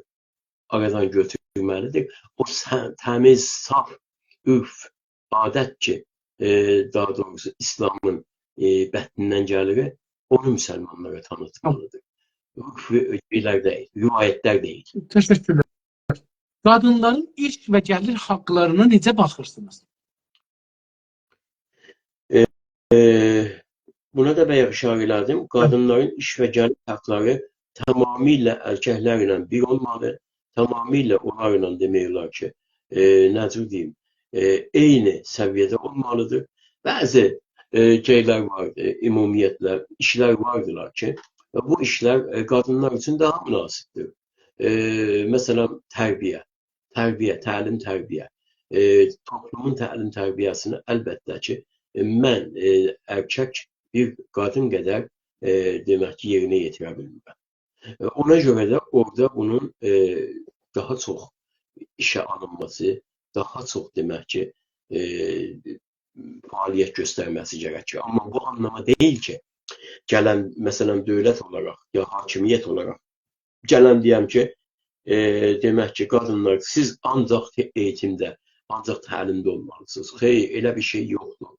آرادان گؤتورمه‌لیدیر. او سه-، تمیز، صاف عرف، عادت کی، ائ، داها دوغروسو ایسلامین، ائ، بطنیندن گلیر، اونو مسلمانلارا تانیتمالیدیر. عرف، ائ، شئیلر دئییل، روایتلر دئییل. تشکرلر. قادینلارین ایش و گلیر حاقلارینا نئجه باخیرسینیز؟ ائ، ائ، بونا دا بایاق ایشاره ائله‌دیم. قادینلارین ایش و گلیر حاقلاری تمامیله ارککلرله بیر اولمالی، تمامیله اونلارلا دئمک اولار کی، ائ، نه جور دئییم، ائ، عینی سویه‌ده اولمالیدیر. بعضی، ائ، شئیلر واردیر، عمومیتلر، ایشلر واردیلار کی، بو ایشلر، ائ، قادینلار اوچون داها مناسبدیر. ائ، مثلا، تربیه، تربیه، تعلیم، تربیه. ائ، توپلومون تعلیم، تربیه‌سینی البته کی، ائ، من، ائ، ارکک بیر قادین قدر، ائ، دئمک کی، یئرینه یئتیره بیلمیرم. ائ، اونا گؤره ده اورادا بونون، ائ، داها چوخ ایشه آلینماسی، داها چوخ، دئمک کی، ائ، فعالیت گؤسترمه‌سی گرکیر. آمما بو آنلاما دئییل کی، گلن، مثلا، دؤولت اولاراق، یا حاکمیت اولاراق گلن دئیم کی، ائ، دئمک کی، قادینلار، سیز آنجاق ائ-، ائییتیمده، آنجاق تعلیمده اولمالیسینیز. خئیر، ائله بیر شئی یوخدور.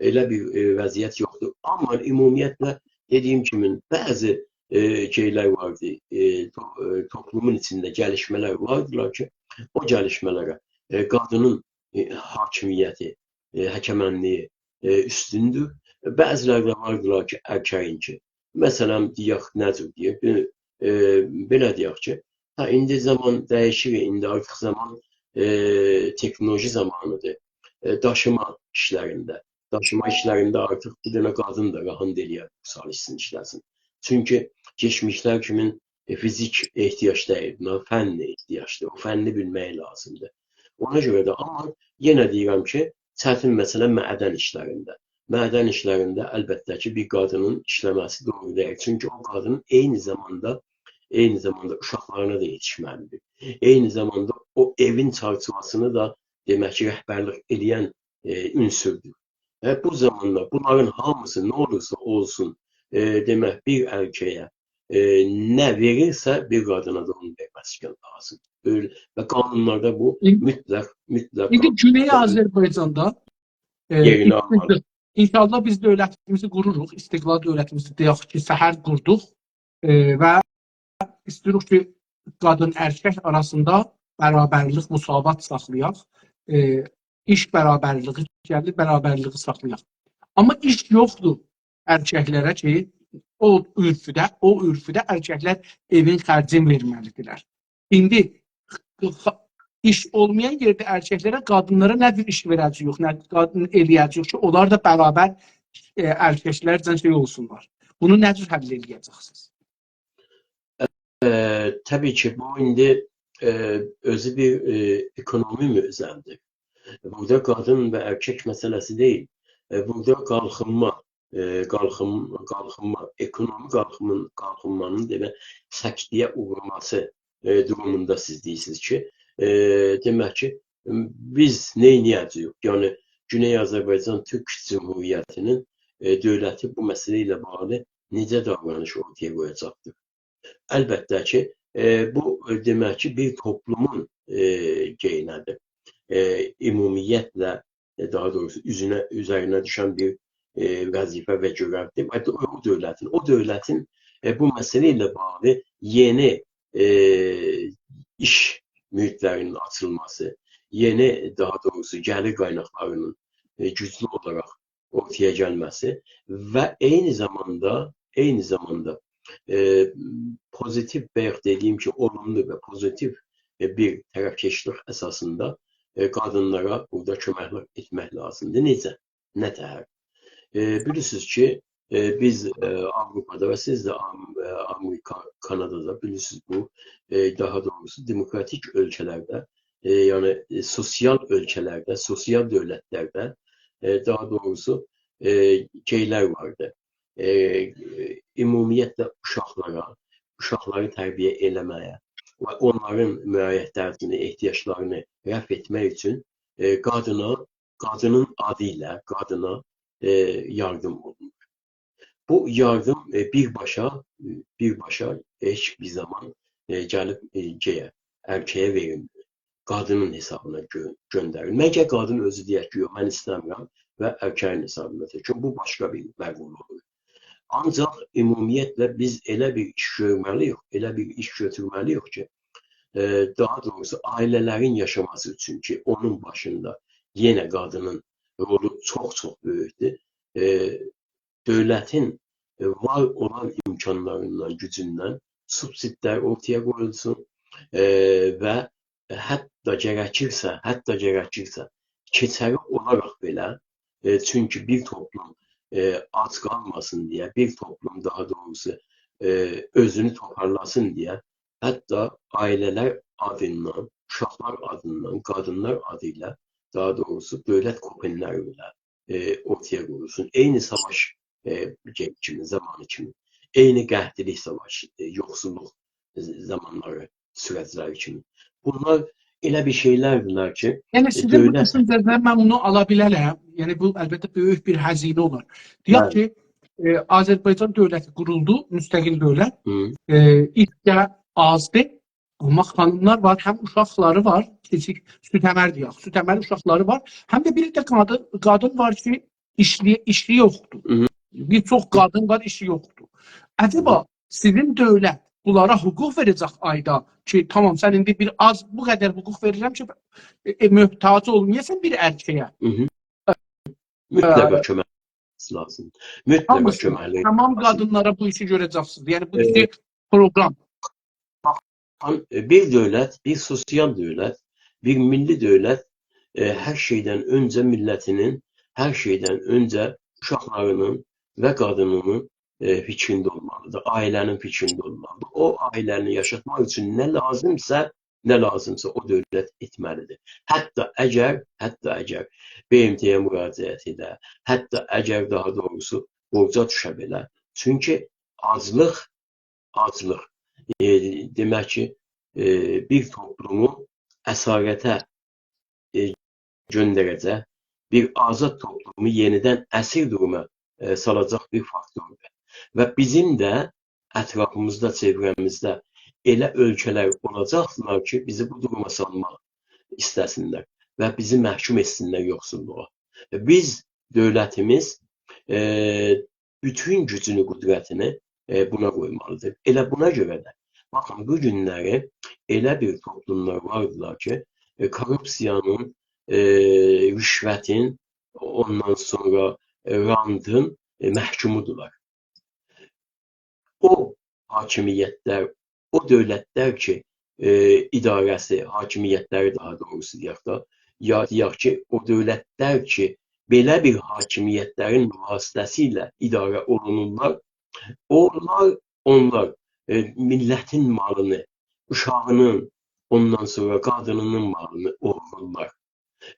ائله بیر، ائ، وضعیت یوخدور. آمما عمومیتله، دئدیییم کیمی، بعضی، ائ، شئیلر واردی، ائ، تو-، ائ، توپلومون ایچینده گلیشمه‌لر واردیلار کی، او گلیشمه‌لره، ائ، قادینین، ائ، حاکمیتی، ائ، حکمرانلیغی، ائ، اوستوندور. بعضیلری ده واردیلار کی، ارککینکی. مثلا، دئیک، نه جور دئیک، ائ، ائ، بئله دئیک کی، هه، ایندی زامان دییشیر، ایندی آرتیق زامان، ائ، تکنولوژی زامانیدیر. ائ، داشیما ایشلرینده، داشیما ایشلرینده آرتیق بیر دنه قادین دا راحت ائلیه بیلر، چالیشسین، ایشله‌سین. چونکی کئچمیشلر کیمین، ائ، فیزیک احتیاج دئییل، بونا فن احتیاجدیر. او فنی بیلمک لازیمدیر. اونا گؤره ده، آمما یئنه دئییرم کی، چتین مسئله معدن ایشلرینده. معدن ایشلرینده البته کی، بیر قادینین ایشله‌مه‌سی دوغرو دئییل. چونکی او قادین عینی زاماندا، عینی زاماندا اوشاقلارینا دا یئتیشمه‌لیدیر. عینی زاماندا او ائوین چرچیوه‌سینی ده، دئمک کی، رهبرلیک ائله‌ین، ائ، عنصردور. و بو زاماندا بونلارین هامیسی، نه اولورسا اولسون، ائ، دئمک، بیر ارککه، ائ، نه وئریرسه، بیر قادینا دا اونو وئرمه‌سی لازیم. بئله، و قانونلاردا بو ایندی، مطلق، مطلق ایندی قانون. گونئی آذربایجاندا، ائ، یئرینی ایلک آلمالی. انشاءالله بیز دؤولتیمیزی قوروروق، استقلال دؤولتیمیزی، دئیک کی، سحر قوردوق، ائ، و ایسته‌ییریک کی، قادین ارکک آراسیندا برابرلیک، مساوات ساخلایاق. ائ، ایش برابرلیگی، گلیر برابرلیگی ساخلایاق. آمما ایش یوخدور ارککلره کی، او عرفده، او عرفده ارککلر ائوین خرجینی وئرمه‌لیدیرلر. ایندی خ-، ایش اولمایان یئرده ارککلره، قادینلارا نه جور ایش وئره‌جه‌ییک، نه قادین ائلیه‌جه‌ییک کی، اونلار دا برابر، ائ، ارککلرله شئی اولسونلار؟ بونو نه جور حل ائلیه‌جکسینیز؟ ائ، طبیعی کی، بو ایندی، ائ، اؤزو بیر، ائ، اکونومی مؤذندیر. بورادا قادین و ارکک مسئله‌سی دئییل. ائ، بورادا قالخینما، ائ، قالخین-، قالخینما، اکونومی قالخین-، قالخینمانین، دئمک، سکته‌یه اوغراماسی، ائ، دوروموندا سیز دئییرسینیز کی، ائ، دئمک کی، بیز نه ائده‌جه‌ییک؟ یعنی، گونئی آذربایجان تورک جمهوریتی‌نین، ائ، دؤولتی بو مسئله ایله باغلی نئجه داورانیش اورتایا قویاجاقدیر؟ البته کی، ائ، بو، ائ، دئمک کی، بیر توپلومون، ائ، شئیینه‌دیر. ائ، عمومیتله، ائ، داها دوغروسو، اوزونه، اوزرینه دوشن بیر، ائ، وظیفه و گؤرودور. حتی او، او دؤولتین، او دؤولتین، ائ، بو مسئله ایله باغلی یئنی، ائ، ایش محیطلرینین آچیلماسی، یئنی، داها دوغروسو، گلیر قایناقلارینین، ائ، گوجلو اولاراق اورتایا گلمه‌سی و عینی زاماندا، عینی زاماندا، ائ، پوزیتیو، بایاق دئدیییم کی، اولوملو و پوزیتیو، ائ، بیر طرفکشلیک اساسیندا، ائ، قادینلارا بورادا کؤمکلیک ائتمک لازیمدیر. نئجه؟ نه تهر؟ ائ، بیلیرسینیز کی، ائ، بیز، ائ، آوروپادا و سیز ده آم-، ائ، آمریکا، کانادادا بیلیرسینیز بو، ائ، داها دوغروسو دموکراتیک اؤلکه‌لرده، ائ، یعنی، ائ، سوسیال اؤلکه‌لرده، سوسیال دؤولتلرده، ائ، داها دوغروسو، ائ، شئیلر واردی. ائ، عمومیتله اوشاقلارا، اوشاقلاری تربیه ائله‌مه‌یه و اونلارین معیار درجه‌نی، احتیاجلارینی رفع ائتمک اوچون، ائ، قادینا، قادینین آدی ایله قادینا، ائ، یاردیم اولونور. بو یاردیم، ائ، بیرباشا، بیرباشا هئچ بیر زامان، ائ، گلیب، ائ، شئیه، ارکه‌یه وئریلمیر. قادینین حسابینا گؤ-، گؤندریلیر. مگر قادین اؤزو دئیه کی، «یوخ، من ایسته‌میرم» و ارکه‌یین حسابینا چکیر. بو باشقا بیر مقوله اولور. آنجاق عمومیتله بیز ائله بیر ایش گؤرمه‌لی‌ییک، ائله بیر ایش گؤتورمه‌لی‌ییک کی، ائ، داها دوغروسو، عائله‌لرین یاشاماسی اوچون کی، اونون باشیندا یئنه قادینین رولو چوخ-چوخ بؤیوکدور. ائ، دؤولتین، ائ، وار اولان امکانلاریندان، گوجوندن سوبسیدلر اورتایا قویولسون، ائ، و حتی گرکیرسه، حتی گرکیرسه، کئچری اولاراق بئله، ائ، چونکی بیر توپلوم، ائ، آج قالماسین دئیه، بیر توپلوم، داها دوغروسو، ائ، اؤزونو توپارلاسین دئیه، حتی عائله‌لر آدیندان، اوشاقلار آدیندان، قادینلار آدی ایله، داها دوغروسو، دؤولت کوپنلری بئله، ائ، اورتایا قویولسون. عینی ساواش، ائ، کیمی، زامانی کیمی. عینی قحطی‌لیک ساواشی، ائ، یوخسوللوق ز-، زامانلاری، سورجلری کیمی. بونلار ائله بیر شئیلردیرلر کی، یعنی، ائ، سیزین بو دؤولت دوشونجه‌دن من بونو آلا بیلرم. یعنی، بو، البته، بؤیوک بیر هزینه اولار. دئیک، بلی، کی، ائ، آذربایجان دؤولتی قورولدو، مستقل دؤولت. هی. ائ، ایش ده آزدیر. آمما خانیملار وار، هم اوشاقلاری وار، کیچیک سوت‌امر دئیک، سوت‌امر اوشاقلاری وار، هم ده بیر ده قادین، قادین وار کی، ایشلی، ایشی یوخدور. هی هی. بیر چوخ قادین وار، ایشی یوخدور. هی هی. عجبا سیزین دؤولت بونلارا حقوق وئره‌جک آیدا کی، تامام، سن ایندی بیر آز، بو قدر حقوق وئریرم کی، ائ، ائ، محتاج اولمایاسان بیر ارکه‌یه. هی هی. مطلقا ائ، کؤمک لازیم. مطلقا هامیسینا، کؤمک تامام لازیم. قادینلارا بو ایشی گؤره‌جکسینیز. یعنی بو ائ، ایکی پروقرام. باخین، ائ، بیر دؤولت، بیر سوسیال دؤولت، بیر میللی دؤولت، ائ، هر شئیدن اؤنجه میللتینین، هر شئیدن اؤنجه اوشاقلارینین و قادینینین، ائ، فیکرینده اولمالیدیر، عائله‌نین فیکرینده اولمالیدیر. او عائله‌نی یاشاتماق اوچون نه لازیمسا، نه لازیمسا او دؤولت ائتمه‌لیدیر. حتی اگر، حتی اگر ب م ت-یه مراجعت ائده، حتی اگر، داها دوغروسو، بورجا دوشه بئله. چونکی آجلیق، آجلیق، ائ، دئمک کی، ائ، بیر توپلومو اسارته، ائ، گؤندره‌جک، بیر آزاد توپلومو یئنیدن اسیر دوروما، ائ، سالاجاق بیر فاکتوردور. و بیزیم ده اطرافیمیزدا، چئوره‌میزده ائله اؤلکه‌لر اولاجاقدیلار کی، بیزی بو دوروما سالماق ایسته‌سینلر و بیزی محکوم ائتسینلر یوخسوللوغا. و بیز، دؤولتیمیز، ائ، بوتون گوجونو، قدرتینی، ائ، بونا قویمالیدیر. ائله بونا گؤره ده، باخین، بو گونلری ائله بیر توپلوملار واردیلار کی، ائ، کوروپسیانین، ائ، رشوتین، اوندان سونرا، ائ، رانتین، ائ، محکومودولار. او حاکمیتلر، او دؤولتلر کی، ائ، اداره‌سی، حاکمیتلری داها دوغروسو دئیک ده، یا دئیک کی، او دؤولتلر کی، بئله بیر حاکمیتلرین واسطه‌سیله اداره اولونورلار، اونلار، اونلار، ائ، میللتین مالینی، اوشاغینین، اوندان سونرا قادینینین مالینی اوغورلورلار.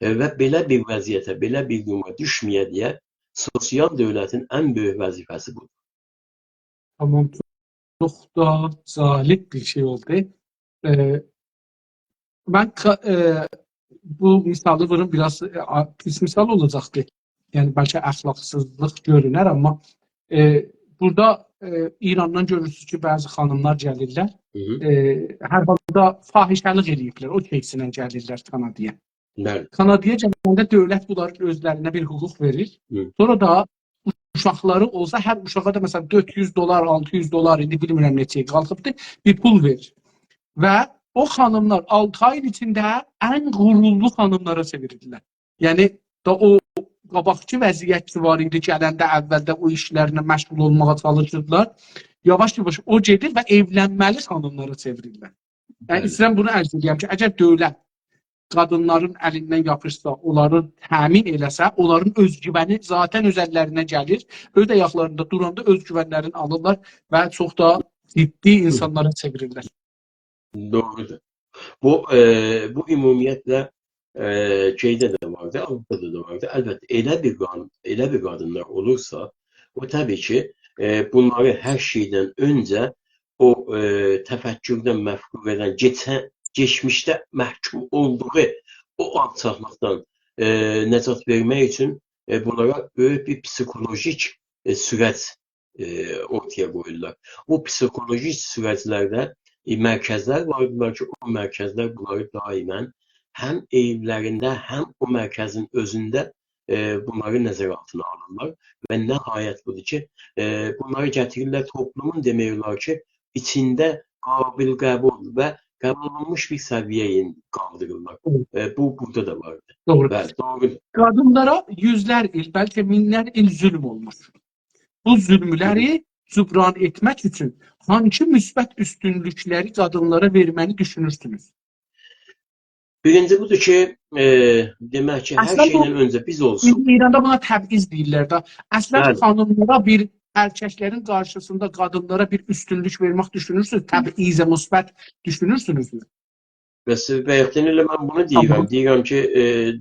ائ، و بئله بیر وضعیته، بئله بیر دوروما دوشمه‌یه دئیه سوسیال دؤولتین ان بؤیوک وظیفه‌سی بودور. تامام، چوخ، چوخ دا جالب بیر شئی اولدو. ائ، من کا-، ائ، بو مثالی ووروم، بیر آز، ائ، آ-، پیس مثال اولاجاقدی. یعنی، بلکه اخلاقسیزلیق گؤرونر، آمما، ائ، بورادا، ائ، ایراندان گؤرورسونوز کی، بعضی خانیملار گلیرلر. هی هی. ائ، هر حالدا فاحشه‌لیک ائله‌ییبلر، او کیسینن گلیرلر کانادایا. بلی. کانادایا گلنده دؤولت بونلارین اؤزلرینه بیر حقوق وئریر. هی. سونرا دا اوشاقلاری اولسا، هر اوشاغا دا، مثلا، دؤرد یوز دلار، آلتی یوز دلار، ایندی بیلمیرم نئچه‌یه قالخیبدیر، بیر پول وئریر. و او خانیملار آلتی آیین ایچینده ان غرورلو خانیملارا چئوریلیرلر. یعنی، دا او قاباقکی وضعیت کی وار ایدی، گلنده اولده او ایشلرله مشغول اولماغا چالیشیردیلار. یاواش-یاواش او گئدیر و ائولنمه‌لی خانیملارا چئوریلیرلر. یعنی، بلی. ایسته‌ییرم بونو عرض ائدیم کی، اگر دؤولت قادینلارین الیندن یاپیشسا، اونلاری تأمین ائله‌سه، اونلارین اؤزگوونی ذاتا اؤز اللرینه گلیر. اؤز آیاقلاریندا دوراندا اؤزگوونلرینی آلیرلار و چوخ دا جدی هی. اینسانلارا چئوریرلر. دوغرودور. بو، ائ، بو عمومیتله، ائ، شئیده ده واردی، آوروپادا دا واردی. البته، ائله بیر قان-، ائله بیر قادینلار اولورسا، او طبیعی کی، ائ، بونلاری هر شئیدن اؤنجه او، ائ، تفکردن، مفکوره‌دن، کئچن، کئچمیشده محکوم اولدوغو او آلچاقلیقدان، ائ، نجات وئرمک اوچون، ائ، بونلارا بؤیوک بیر پسیخولوژیک، ائ، سورج، ائ، اورتایا قویورلار. او پسیخولوژیک سورجلرده، ائ، مرکزلر واردیلار کی، او مرکزلر بونلاری دائما هم ائولرینده، هم او مرکزین اؤزونده ائ، بونلاری نظر آلتینا آلیرلار و نهایت بودور کی، ائ، بونلاری گتیریرلر توپلومون، دئمک اولار کی، ایچینده قابل قبول و قبول اولونموش بیر سویه‌یه قالدیریرلار. هی. ائ، بو، بورادا دا واردیر. دوغرو. بلی، دوغرو. قادینلارا یوزلر ایل، بلکه مینلر ایل ظلم اولموش. بو ظلملری هی هی. جبران ائتمک اوچون هانسی مثبت اوستونلوکلری قادینلارا وئرمه‌نی دوشونورسونوز؟ بیرینجی بودور کی، ائ، دئمک کی، هر اصلاً بو شئیدن اؤنجه بیز اولسون. ایندی ایراندا بونا تبعیض دئییرلر ده. اصلاً بلی. خانیملارا بیر، ارککلرین قارشیسیندا قادینلارا بیر اوستونلوک وئرمک دوشونورسونوز؟ تبعیض مثبت دوشونورسونوز؟ بس، بایاقدان ائله من بونو دئییرم. تامام. دئییرم کی، ائ،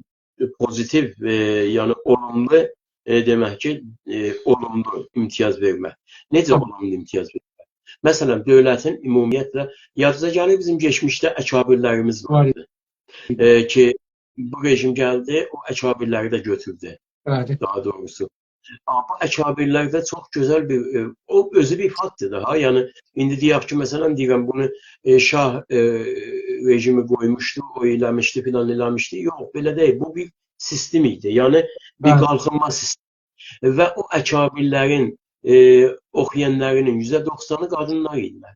پوزیتیو، ائ، یعنی اولوملو، ائ، دئمک کی، ائ، اولوملو امتیاز وئرمک. نئجه تامام. اولوملو امتیاز وئرمک؟ مثلا، دؤولتین عمومیتله، یادینیزا گلیر، بیزیم کئچمیشده اکابرلریمیز وار واردی. ایدی. ائ، کی، بو رژیم گلدی، او اکابرلری ده گؤتوردو. بلی. داها دوغروسو. آ، بو اکابرلرده چوخ گؤزل بیر، ائ، او اؤزو بیر فاکتدیر ها. یعنی، ایندی دئیک کی، مثلا، دئییرم، بونو، ائ، شاه، ائ، رژیمی قویموشدو، او ائله‌میشدی، فلان ائله‌میشدی. یوخ، بئله دئییل. بو بیر سیستم ایدی. یعنی، بیر، هه، قالخینما سیستمی. و او اکابرلرین، ائ، اوخویانلارینین یوزده دوخسانی قادینلار ایدیلر.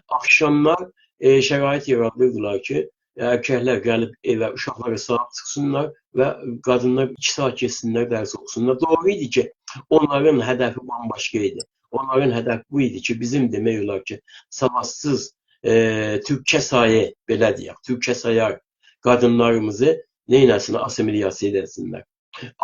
آخشاملار، ائ، شرایط یارادیردیلار کی، ائ، ارککلر گلیب ائوه، اوشاقلارا صاحیب چیخسینلار و قادینلار ایکی ساعات گئتسینلر، درس اوخوسونلار. دوغرو ایدی کی، اونلارین هدفی بامباشقا ایدی. اونلارین هدفی بو ایدی کی، بیزیم، دئمک اولار کی، ساوادسیز، ائ، تورکجه سایه، بئله دئیک، تورکجه سایار قادینلاریمیزی نئینه‌سینلر، آسیمیلیاسیا ائله‌سینلر.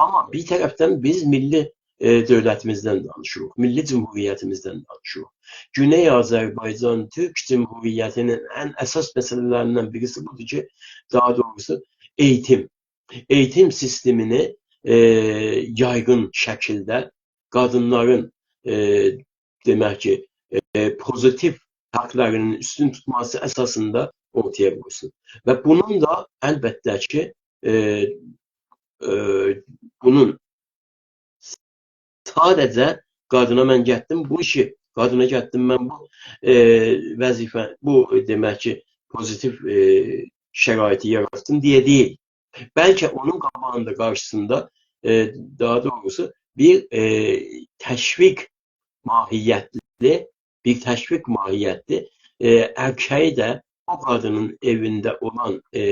آمما بیر طرفدن بیز میللی، ائ، دؤولتیمیزدن دانیشیریق، میللی جمهوریتیمیزدن دانیشیریق. گونئی آذربایجان تورک جمهوریتی‌نین ان اساس مسئله‌لریندن بیریسی بودور کی، داها دوغروسو ائییتیم. ائییتیم سیستمینی، ائ، یایغین شکیلده قادینلارین، ائ، دئمک کی، ائ، پوزیتیو حاقلاری‌نین اوستون توتماسی اساسیندا اورتایا قویسون. و بونون دا، البته کی، ائ، ائ، بونون ساده‌جه قادینا من گتدیم بو ایشی، قادینا گتدیم من بو، ائ، وظیفه، بو، دئمک کی، پوزیتیو، ائ، شرایطی یاراتدیم دئیه دئییل. بلکه اونون قاباغیندا، قارشیسیندا، ائ، داها دوغروسو بیر، ائ، تشویق ماهیتلی، بیر تشویق ماهیتلی، ائ، ارکه‌یی ده، او قادینین ائوینده اولان، ائ،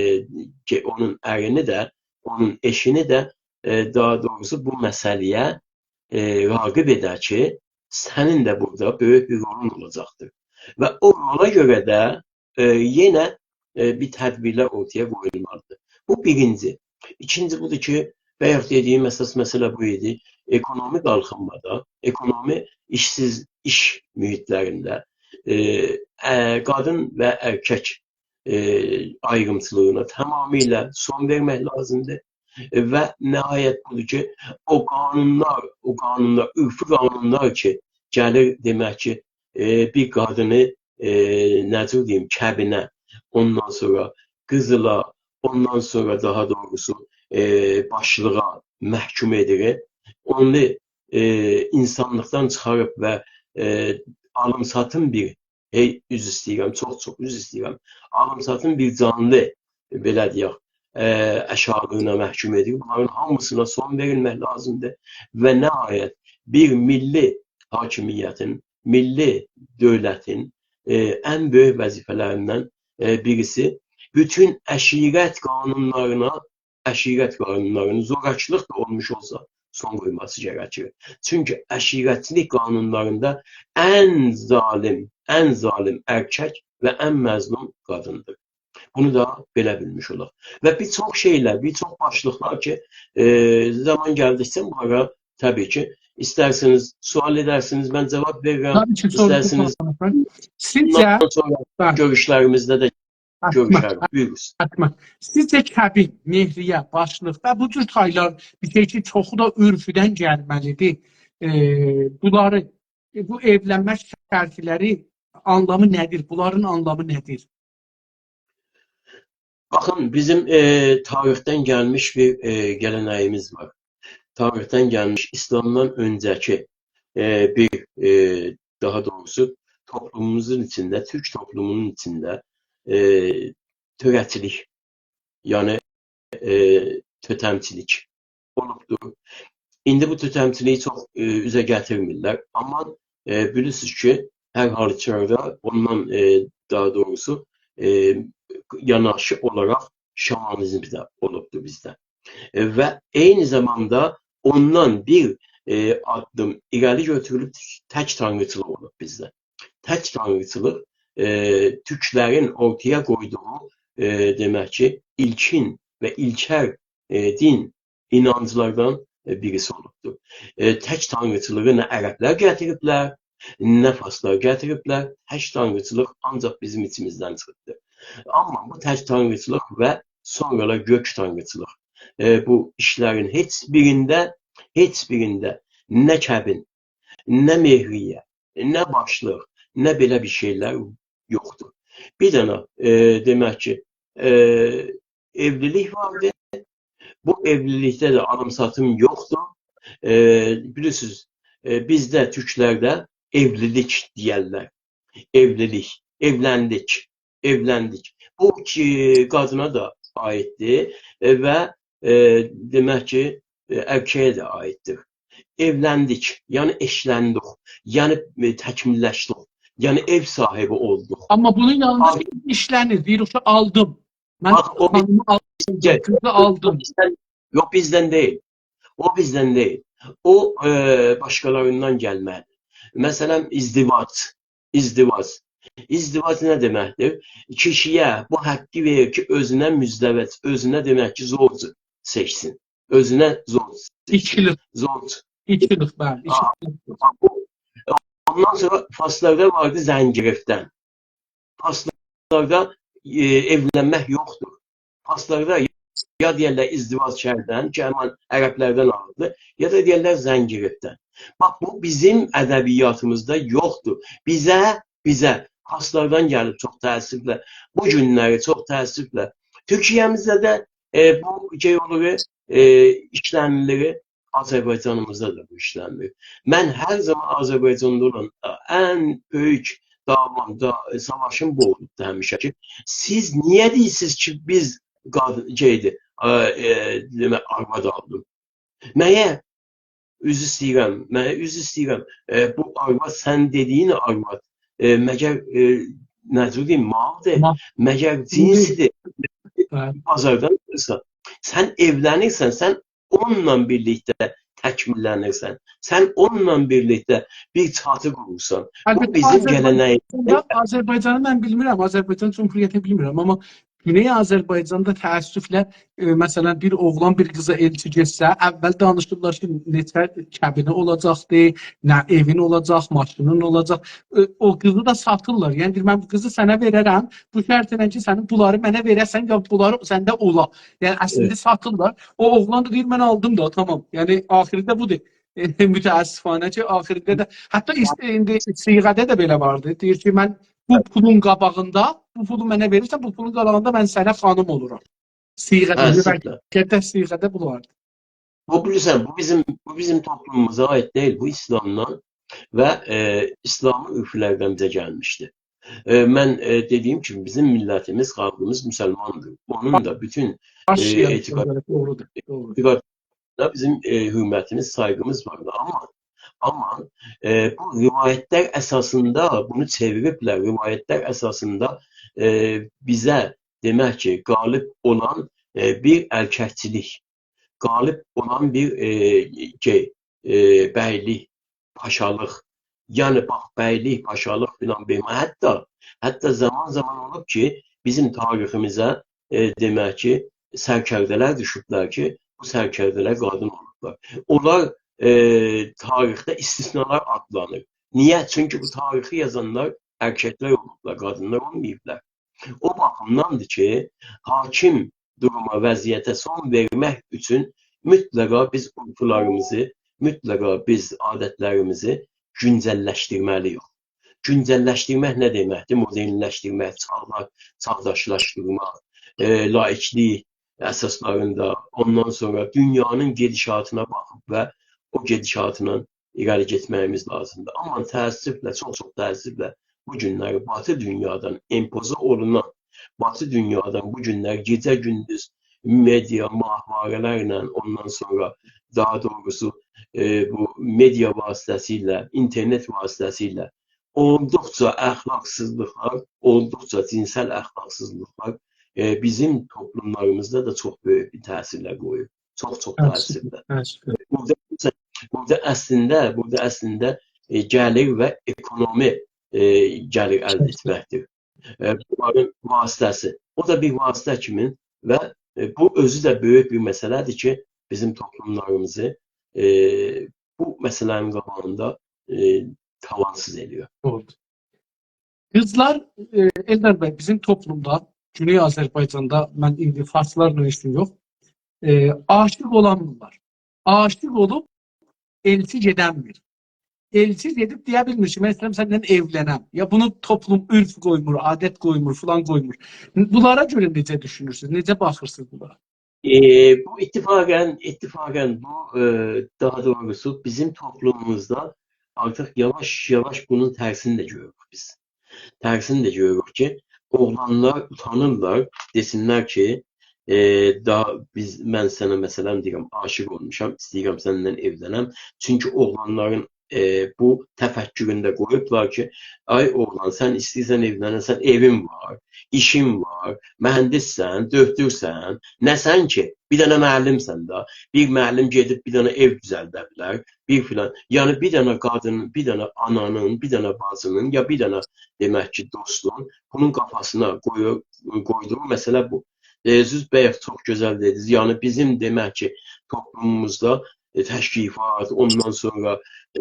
کی، اونون ارینی ده، اونون ائشینی ده، ائ، داها دوغروسو بو مسئله‌یه، ائ، راغب ائده کی، سنین ده بورادا بؤیوک بیر رولون اولاجاقدیر. و او رولا گؤره ده، ائ، یئنه، ائ، بیر تدبیرلر اورتایا قویولمالیدیر. بو بیرینجی. ایکینجی بودور کی، بایاق دئدیگیم اساس مسئله بو ایدی. اکونومی قالخینمادا، اکونومی ایشسیز، ایش محیطلرینده، ائ، ا، قادین و ارکک، ائ، آیریمچیلیغینا تمامیله سون وئرمک لازیمدیر. و نهایت بودور کی، او قانونلار، او قانونلار، عرفی قانونلار کی، گلیر، دئمک کی، ائ، بیر قادینی، ائ، نه جور دئییم، کبینه، اوندان سونرا قیزیلا، اوندان سونرا داها دوغروسو، ائ، باشلیغا محکوم ائدیر. اونو، ائ، اینسانلیقدان چیخاریب و، ائ، آلیم-ساتیم بیر، هئی، عذر ایسته‌ییرم، چوخ-چوخ عذر ایسته‌ییرم، آلیم-ساتیم بیر جانلی، بئله دئیک، ائ، آشاغیلیغینا محکوم ائدیر. بونلارین هامیسینا سون وئریلمک لازیمدیر. و نهایت، بیر میللی حاکمیتین، میللی دؤولتین، ائ، ان بؤیوک وظیفه‌لریندن، ائ، بیریسی بوتون عشیرت قانونلارینا، عشیرت قانونلارینی، زوراکیلیق دا اولموش اولسا، سون قویماسی گرکیر. چونکی عشیرتچیلیک قانونلاریندا ان ظالم، ان ظالم ارکک و ان مظلوم قادیندیر. بونو دا بئله بیلمیش اولاق. و بیر چوخ شئیلر، بیر چوخ باشلیقلار کی، ائ، زامان گلدیکجه بونلارا طبیعی کی، ایسترسینیز سؤال ائدرسینیز، من جاواب وئریرم. طبیعی کی، سوروشون ایسترسینیز سوروشون. سیزجه، بوندان سونرا، بلی، گؤروشلریمیزده ده، حتماً، گؤروشرک. بویورون. حتماً. سیزجه کبین، مهریه، باشلیق و بو جور تایلار بیر شئی کی، چوخو دا عرفدن گلمه‌لیدیر. ائ، بونلاری، ائ، بو ائولنمه شرطلری آنلامی نه‌دیر؟ بونلارین آنلامی نه‌دیر؟ باخین، بیزیم، ائ، تاریخدن گلمیش بیر، ائ، گله‌نه‌ییمیز وار. تاریخدن گلمیش، ایسلامدان اؤنجه‌کی، ائ، بیر، ائ، داها دوغروسو، توپلوموموزون ایچینده، تورک توپلومونون ایچینده، ائ، تؤره‌چیلیک، یعنی، ائ، توتمچیلیک اولوبدور. ایندی بو توتمچیلیگی چوخ، ائ، اوزه گتیرمیرلر. آمما، ائ، بیلیرسینیز کی، هر حالوکیلاردا اوندان، ائ، داها دوغروسو، ائ، یاناشی اولاراق شامانیزم ده اولوبدور بیزده. ائ، و عینی زاماندا اوندان بیر، ائ، آددیم ایره‌لی گؤتورولوب تک تانریچیلیق اولوب بیزده. تک تانریچیلیق، ائ، تورکلرین اورتایا قویدوغو، ائ، دئمک کی، ایلکین و ایلکر، ائ، دین اینانجلاردان، ائ، بیریسی اولوبدور. ائ، تک تانریچیلیغی نه عربلر گتیریبلر، نه فارسلار گتیریبلر، تک تانریچیلیق آنجاق بیزیم ایچیمیزدن چیخیبدیر. آمما بو تک تانریچیلیق و سونرالار گؤک تانریچیلیق، ائ، بو ایشلرین هئچ بیرینده، هئچ بیرینده نه کبین، نه مهریه، نه باشلیق، نه بئله بیر شئیلر یوخدور. بیر دنه، ائ، دئمک کی، ائ، ائولیلیک واردیر. بو ائولیلیکده ده آلیم-ساتیم یوخدور. ائ، بیلیرسینیز، ائ، بیزده، تورکلرده ائولیلیک دئیرلر. ائولیلیک، ائولندیک، ائولندیک. بو کی، قادینا دا عایددیر، ائ، و، ائ، دئمک کی، ائ، ارکه‌یه ده عایددیر. ائولندیک، یعنی ائشلندیک، یعنی، ائ، تکمیللشدیک، یعنی ائو صاحیبی اولدوق. آمما بونون یانیندا آی- ایشلنیر، دئییر کی، آلدیم. من باخ، او خانیمی آلدیم، بیزدن، قیزی او آلدیم. بیزدن، یوخ، بیزدن دئییل. او بیزدن دئییل. او، ائ، باشقالاریندان گلمه‌لیدیر. مثلا، ازدواج. ازدواج. ازدواج نه دئمکدیر؟ کیشی‌یه بو حاققی وئریر کی، اؤزونه مزدوج، اؤزونه دئمک کی، زوج سئچسین. اؤزونه زوج سئچسین. ایکیلیک. زوج. ایکیلیک، بلی، آ، ایکیلیک. آ، بو، اوندان سونرا فارسلاردا واردی زن گرفتن. فارسلاردا، ائ، ائولنمک یوخدور. فارسلاردا یا دئیرلر ازدواج کردن، کی، همان عربلردن آلیبدیر، یا دا دئیرلر زن گرفتن. باخ، بو بیزیم ادبیاتیمیزدا یوخدور. بیزه، بیزه فارسلاردان گلیب چوخ تأسفله. بو گونلری چوخ تأسفله. تورکیه‌میزده ده، ائ، بو شئی اولور، ائ، ایشلنیلیر. آذربایجانیمیزدا دا بو ایشلنمیر. من هر زامان آذربایجاندا اولان ان بؤیوک دعوام، دا، ساواشیم بو اولوبدو همیشه کی، سیز نییه دئییرسینیز کی، بیز قاد-، شئیدیر، ائ، ائ، دئمک، آرواد آلدیم؟ مگر، عذر ایسته‌ییرم، مگر، عذر ایسته‌ییرم، ائ، بو آرواد، سن دئدیگین آرواد، ائ، مگر، ائ، نه جور دئییم، مالدیر؟ ما- مگر جنسیدیر؟ بلی. بازاردان آلیرسان. سن ائولنیرسن، سن اونونلا بیرلیکده تکمیللنیرسن. سن اونونلا بیرلیکده بیر چاتی قورورسان. بو البته، بیزیم آذربایجاندا، گله‌نه‌ییمیزده آذربایجانی من بیلمیرم، آذربایجان جمهوریتینی بیلمیرم، آمما گونئی آذربایجاندا تأسفله، ائ، مثلا، بیر اوغلان بیر قیزا ائلچی گئتسه، اول دانیشیرلار کی، نئچه کبینی اولاجاقدی، نه ائوین اولاجاق، ماشینین اولاجاق. ائ، او قیزی دا ساتیرلار. یعنی، دئییر، «من بو قیزی سنه وئررم، بو شرطله کی، سنین بونلاری منه وئره‌سن، یا بونلاری سنده اولا.» یعنی، اصلینده، ائوت، ساتیرلار. او اوغلان دا دئییر، «من آلدیم دا، تامام.» یعنی، آخیرده بودور. متأسفانه کی، آخیرده ده، حتی ایس-، ایندی صیغه‌ده ده بئله واردی. دئییر کی، «من بو، ائوت، پولون قاباغیندا، بو پولو منه وئریرسن، بو پولون قاباغیندا من سنه خانیم اولورام.» صیغه‌ده، هه، صیغه‌ده. مؤکدده صیغه‌ده بو واردی. بو، بیلیرسن، بو بیزیم، بو بیزیم توپلوموموزا عایید دئییل. بو ایسلامدان و، ائ، ایسلامی عرفلردن بیزه گلمیشدی. ائ، من، ائ، دئدیگیم کیمی، بیزیم میللتیمیز، خالقیمیز مسلماندیر. اونون دا بوتون، ائ، باش یئری، اعتقاد، دوغرودور، دوغرودور. اعتقاد دا بیزیم، ائ، حرمتیمیز، سایغیمیز واردی. آمما، آمما، ائ، بو روایتلر اساسیندا بونو چئویریبلر. روایتلر اساسیندا، ائ، بیزه دئمک کی، غالب اولان، ائ، بیر ارککچیلیک، غالب اولان بیر، ائ، شئی، ائ، بیلیک، پاشالیق. یعنی، باخ، بیلیک، پاشالیق فلان، بئله. حتی، حتی زامان-زامان اولوب کی، بیزیم تاریخیمیزه، ائ، دئمک کی، سرکرده‌لر دوشوبلر کی، بو سرکرده‌لر قادین اولوبلار. اونلار، ائ، تاریخده استثنالار آدلانیر. نییه؟ چونکی بو تاریخی یازانلار ارککلر اولوبلار، قادینلار اولماییبلار. او باخیمداندیر کی، حاکم دوروما، وضعیته سون وئرمک اوچون مطلقا بیز عرفلاریمیزی، مطلقا بیز عادتلریمیزی گونجللشدیرمه‌لی‌ییک. گونجللشدیرمک نه دئمکدیر؟ مدرنلشدیرمک، چاغدا-، چاغداشلاشدیرماق، ائ، لائیکلیک اساسلاریندا، اوندان سونرا دونیانین گئدیشاتینا باخیب و او گئدیشاتلا ایره‌لی گئتمه‌ییمیز لازیمدیر. آمما تأسفله، چوخ-چوخ تأسفله بو گونلری باتی دونیادان امپوزه اولونان، باتی دونیادان بو گونلری گئجه-گوندوز مئدیا، ماهواره‌لرله، اوندان سونرا، داها دوغروسو، ائ، بو مئدیا واسطه‌سیله، اینترنت واسطه‌سیله اولدوقجا اخلاقسیزلیقلار، اولدوقجا جینسل اخلاقسیزلیقلار، ائ، بیزیم توپلوملاریمیزدا دا چوخ بؤیوک بیر تأثیرلر قویوب. چوخ-چوخ، تأسفله، تأسفله، تأسفله. بورادا، بورادا اصلینده، بورادا اصلینده، ائ، گلیر و اکونومی، ائ، گلیر الده، تأسفله، ائتمکدیر. ائ، بونلارین واسطه‌سی. او دا بیر واسطه کیمی و، ائ، بو اؤزو ده بؤیوک بیر مسئله‌دیر کی، بیزیم توپلوملاریمیزی، ائ، بو مسئله‌نین قاباغیندا، ائ، تاوانسیز ائله‌ییر. دوغرودور. قیزلار، ائ، ائلدار بی، بیزیم توپلومدا، گونئی آذربایجاندا، من ایندی فارسلارلا ایشیم یوخ، ائ، عاشیق اولانمیرلار. عاشیق اولوب ائلچی گئدنمیر. ائلچی گئدیب دئیه بیلمیر کی، «من ایسته‌ییرم سنن ائولنم.» یا بونو توپلوم عرف قویمور، عادت قویمور، فلان قویمور. بونلارا گؤره نئجه دوشونورسونوز، نئجه باخیرسینیز بونلارا؟ ائ، بو اتفاقاً، اتفاقاً بو، ائ، داها دوغروسو بیزیم توپلوموموزدا آرتیق یاواش-یاواش بونون ترسینی ده گؤروروک بیز. ترسینی ده گؤروروک کی، اوغلانلار اوتانیرلار، دئسینلر کی، ائ، داها بیز، من سنه، مثلاً، دئییرم، عاشیق اولموشام، ایسته‌ییرم سنینن ائولنم. چونکی اوغلانلارین ائ، بو تفکرونده قویوبلار کی، آی اوغلان، سن ایسته‌ییرسن ائولنه‌سن، ائوین وار، ایشین وار، مهندسسن، دؤکتورسن، نه‌سن کی، بیر دنه معلمسن ده، بیر معلم گئدیب بیر دنه ائو دوزلده بیلر، بیر فلان. یعنی بیر دنه قادین، بیر دنه آنانین، بیر دنه باجینین، یا بیر دنه، دئمک کی، دوستون بونون قافاسینا قویو-، قویدوغو مسئله بو. ائ، سیز بایاق چوخ گؤزل دئدینیز. یعنی بیزیم، دئمک کی، توپلوموموزدا ائ، تشریفات، اوندان سونرا،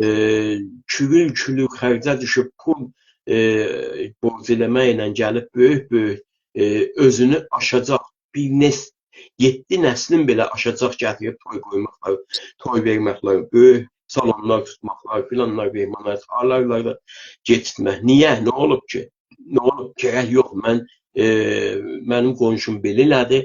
ائ، کولور-کولور خرجه دوشوب، پول، ائ، بورج ائله‌مکله گلیب بؤیوک-بؤیوک، ائ، اؤزونو آشاجاق بیر نسل، یئددی نسلین بئله آشاجاق گتیریب توی قویماقلار، توی وئرمکلر، بؤیوک سالونلار توتماقلار، فلانلار، مهمانلار چاغیرلارلار دا گئتمک. نییه؟ نه اولوب کی؟ نه اولوب؟ گرک یوخ، من، ائ، منیم قونشوم بئله ائله‌دی،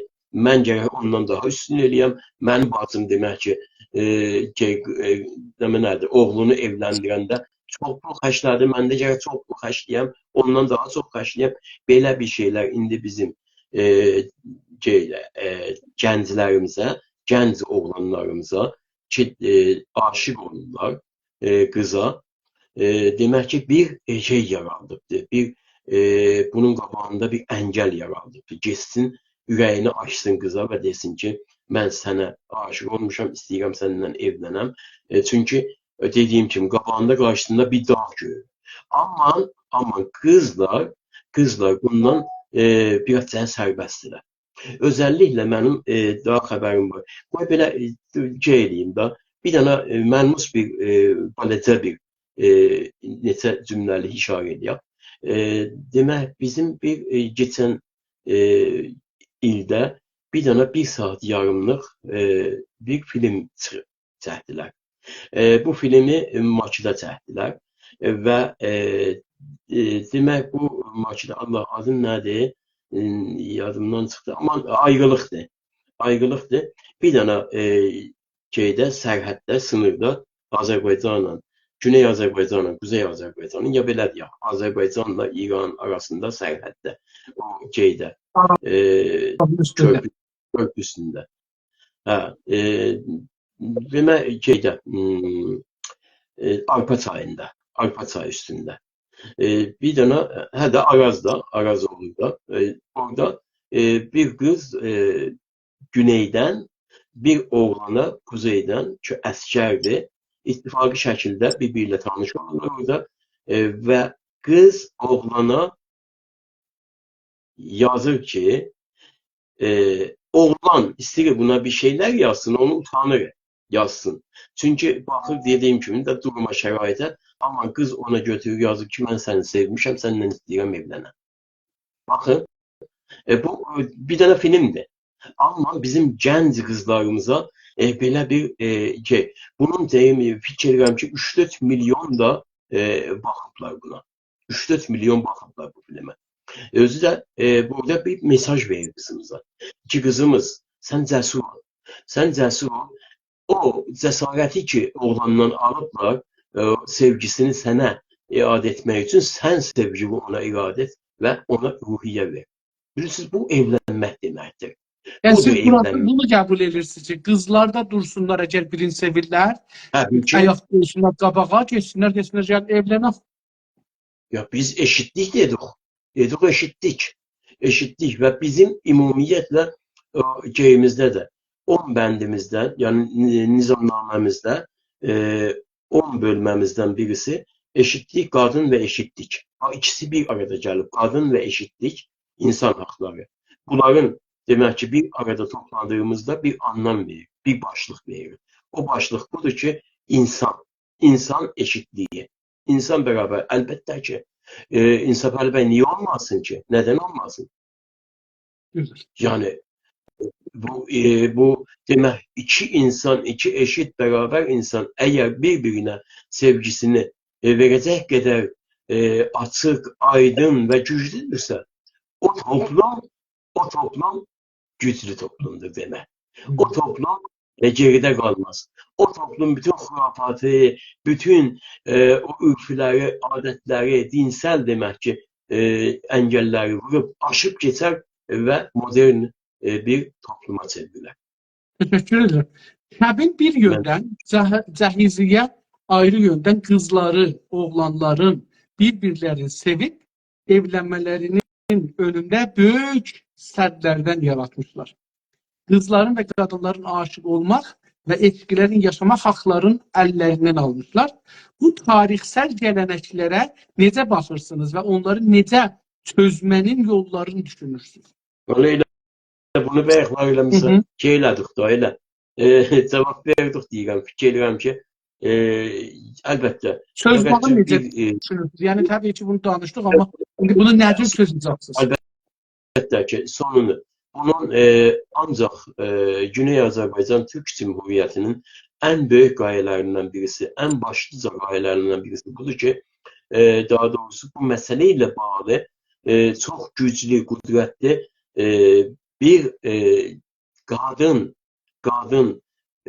من گرک اوندان داها اوستون ائله‌یم. منیم باجیم، دئمک کی، ائ، کی، ائ، نمنه نه‌دیر، اوغلونو ائولندیرنده چوخ پول خرجله‌دی، من ده گرک چوخ پول خرجله‌یم، اوندان داها چوخ خرجله‌یم. بئله بیر شئیلر ایندی بیزیم، ائ، شئیده، ائ، گنجلریمیزه، گنج اوغلانلاریمیزا کی، ائ، عاشیق اولورلار، ائ، قیزا، ائ، دئمک کی، بیر، ائ، شئی یارادیبدیر. بیر، ائ، بونون قاباغیندا بیر انگل یارادیبدیر. گئتسین، اوره‌یینی آچسین قیزا و دئسین کی، من سنه عاشیق اولموشام، ایسته‌ییرم سنینن ائولنم. ائ، چونکی، ائ، دئدیگیم کیمی، قاباغیندا، قارشیسیندا بیر داغ گؤرور. آمما، آمما قیزلار، قیزلار بوندان، ائ، بیر آز سربستدیرلر. اؤزللیکله منیم، ائ، داها خبریم وار. قوی بئله، ائ، شئی ائله‌ییم ده. بیر دنه، ائ، ملموس بیر، ائ، بالاجا بیر، ائ، نئچه جمله‌لیک ایشاره ائله‌یم. ائ، دئمک، بیزیم بیر، ائ، کئچن، ائ، ایلده بیر دنه بیر ساعات یاریملیق، ائ، بیر فیلم چیخیب، چکدیلر. ائ، بو فیلمی، ائ، ماکیدا چکدیلر. ائ، و، ائ، ائ، دئمک، بو ماکیدا، الله، آدی نه‌دیر؟ ائ، یادیمدان چیخدی. آمما آیریلیقدیر. آیریلیقدیر. بیر دنه، ائ، شئیده، سرحدده، سینیردا آذربایجانلا، گونئی آذربایجانلا قوزئی آذربایجانین، یا بئله دئیک، آذربایجانلا ایرانین آراسیندا سرحدده، او شئیده، آها. ائ، آها، اوستونده. کؤرپو، کؤرپو اوستونده. هه، ائ، دئمک، شئیده، هوم، ائ، آرپا چاییندا، آرپا چایی اوستونده. ائ، بیر دنه، هه ده، آرازدا، آراز اولور دا. ائ، اورادا، ائ، بیر قیز، ائ، گونئیدن، بیر اوغلانا قوزئیدن کی، عسگردیر، اتفاقی شکیلده بیر-بیری ایله تانیش اولورلار اورادا. ائ، و قیز اوغلانا یازیر کی، ائ، اوغلان ایسته‌ییر بونا بیر شئیلر یازسین، اونو اوتانیر یازسین. چونکی باخیر، دئدیگیم کیمی ده، دوروما، شرایطه، آمما قیز اونا گؤتورور، یازیر کی، «من سنی سئومیشم، سنینن ایسته‌ییرم ائولنم.» باخین، ائ، بو، ائ، بیر دنه فیلمدیر. آمما بیزیم گنج قیزلاریمیزا، ائ، بئله بیر، ائ، شئی، بونون دئییم، ائ، فیکیر ائدیرم کی، اوچ-دؤرد میلیون دا، ائ، باخیبلار بونا. اوچ-دؤرد میلیون باخیبلار بو فیلمه. اؤزو ده، ائ، بورادا بیر مئساژ وئریر قیزیمیزا. کی، قیزیمیز، سن جسور اول. سن جسور اول. او جسارتی کی، اوغلاندان آلیبلار، ائ، سئوگیسینی سنه ایراده ائتمک اوچون، سن سئوگینی اونا ایراده ائت و اونا روحیه وئر. بیلیرسینیز، بو ائولنمک دئمکدیر. یعنی بودور سیز بورادا ائولنمک. بونو قبول ائدیرسینیز کی، قیزلار دا دورسونلار، اگر بیرینی سئویرلر، هه، ممکن. آیاق قویسونلار قاباغا، گئتسینلر، دئسینلر، «گل ائولنک.» یا، بیز ائشیتدیک دئدیک. دئدیک، ائشیتدیک. ائشیتدیک و بیزیم عمومیتله، او، شئییمیزده ده، اون بندیمیزده، یعنی نی-، نظامنامه‌میزده، ائ، اون بؤلمه‌میزدن بیریسی ائشیتلیک، قادین و ائشیتلیک. ها، ایکیسی بیر آرادا گلیب، قادین و ائشیتلیک، اینسان حاقلاری. بونلارین، دئمک کی، بیر آرادا توپلادیغیمیزدا بیر آنلام وئریر، بیر باشلیق وئریر. او باشلیق بودور کی، اینسان، اینسان ائشیتلیگی، اینسان برابر. البته کی، ائ، انصافعلی بی، نییه اولماسین کی؟ ندن اولماسین؟ گؤزل. یعنی، بو، ائ، بو، دئمک، ایکی اینسان، ایکی ائشیت، برابر اینسان، اگر بیر-بیرینه سئوگیسینی، ائ، وئره‌جک قدر، ائ، آچیق، آیدین و گوجلودورسه، او توپلوم، او توپلوم گوجلو توپلومدور دئمک. او توپلوم، ائ، گئریده قالماز. او توپلوم بوتون خرافاتی، بوتون، ائ، او عرفلری، عادتلری، دینسل، دئمک کی، ائ، انگللری ووروب آشیب کئچر و مدرن، ائ، بیر توپلوما چئوریلر. تشکر ائدیرم. کبین بیر یؤندن، جه-، جهیزیه آیری یؤندن قیزلاری، اوغلانلارین بیر-بیرلرینی سئویب ائولنمه‌لرینین اؤنونده بؤیوک سدلردن یاراتمیشلار. قیزلارین و قادینلارین عاشیق اولماق و عشقلرین یاشاماق حاقلارین اللریندن آلمیشلار. بو تاریخسل گله‌نکلره نئجه باخیرسینیز و اونلاری نئجه چؤزمه‌نین یوللارینی دوشونورسونوز؟ ائله، ائله بونو بایاقلار ائله‌میسن، شئی ائله‌دیک دا، ائله. ائ، جاواب وئردیک دئییرم، فیکیر ائدیرم کی، ائ، البته، چؤزمه‌نی فقط نئجه بیر، ائ، دوشونورسونوز؟ یعنی، طبیعی کی، بونو دانیشدیق، آمما ایندی بونو نئجه چؤزه‌جکسینیز؟ البته کی، سونونو. بونون، ائ، آنجاق، ائ، گونئی آذربایجان تورک جمهوریتی‌نین ان بؤیوک قایه‌لریندن بیریسی، ان باشلیجا قایه‌لریندن بیریسی بودور کی، ائ، داها دوغروسو بو مسئله ایله باغلی، ائ، چوخ گوجلو، قدرتلی، ائ، بیر، ائ، قادین، قادین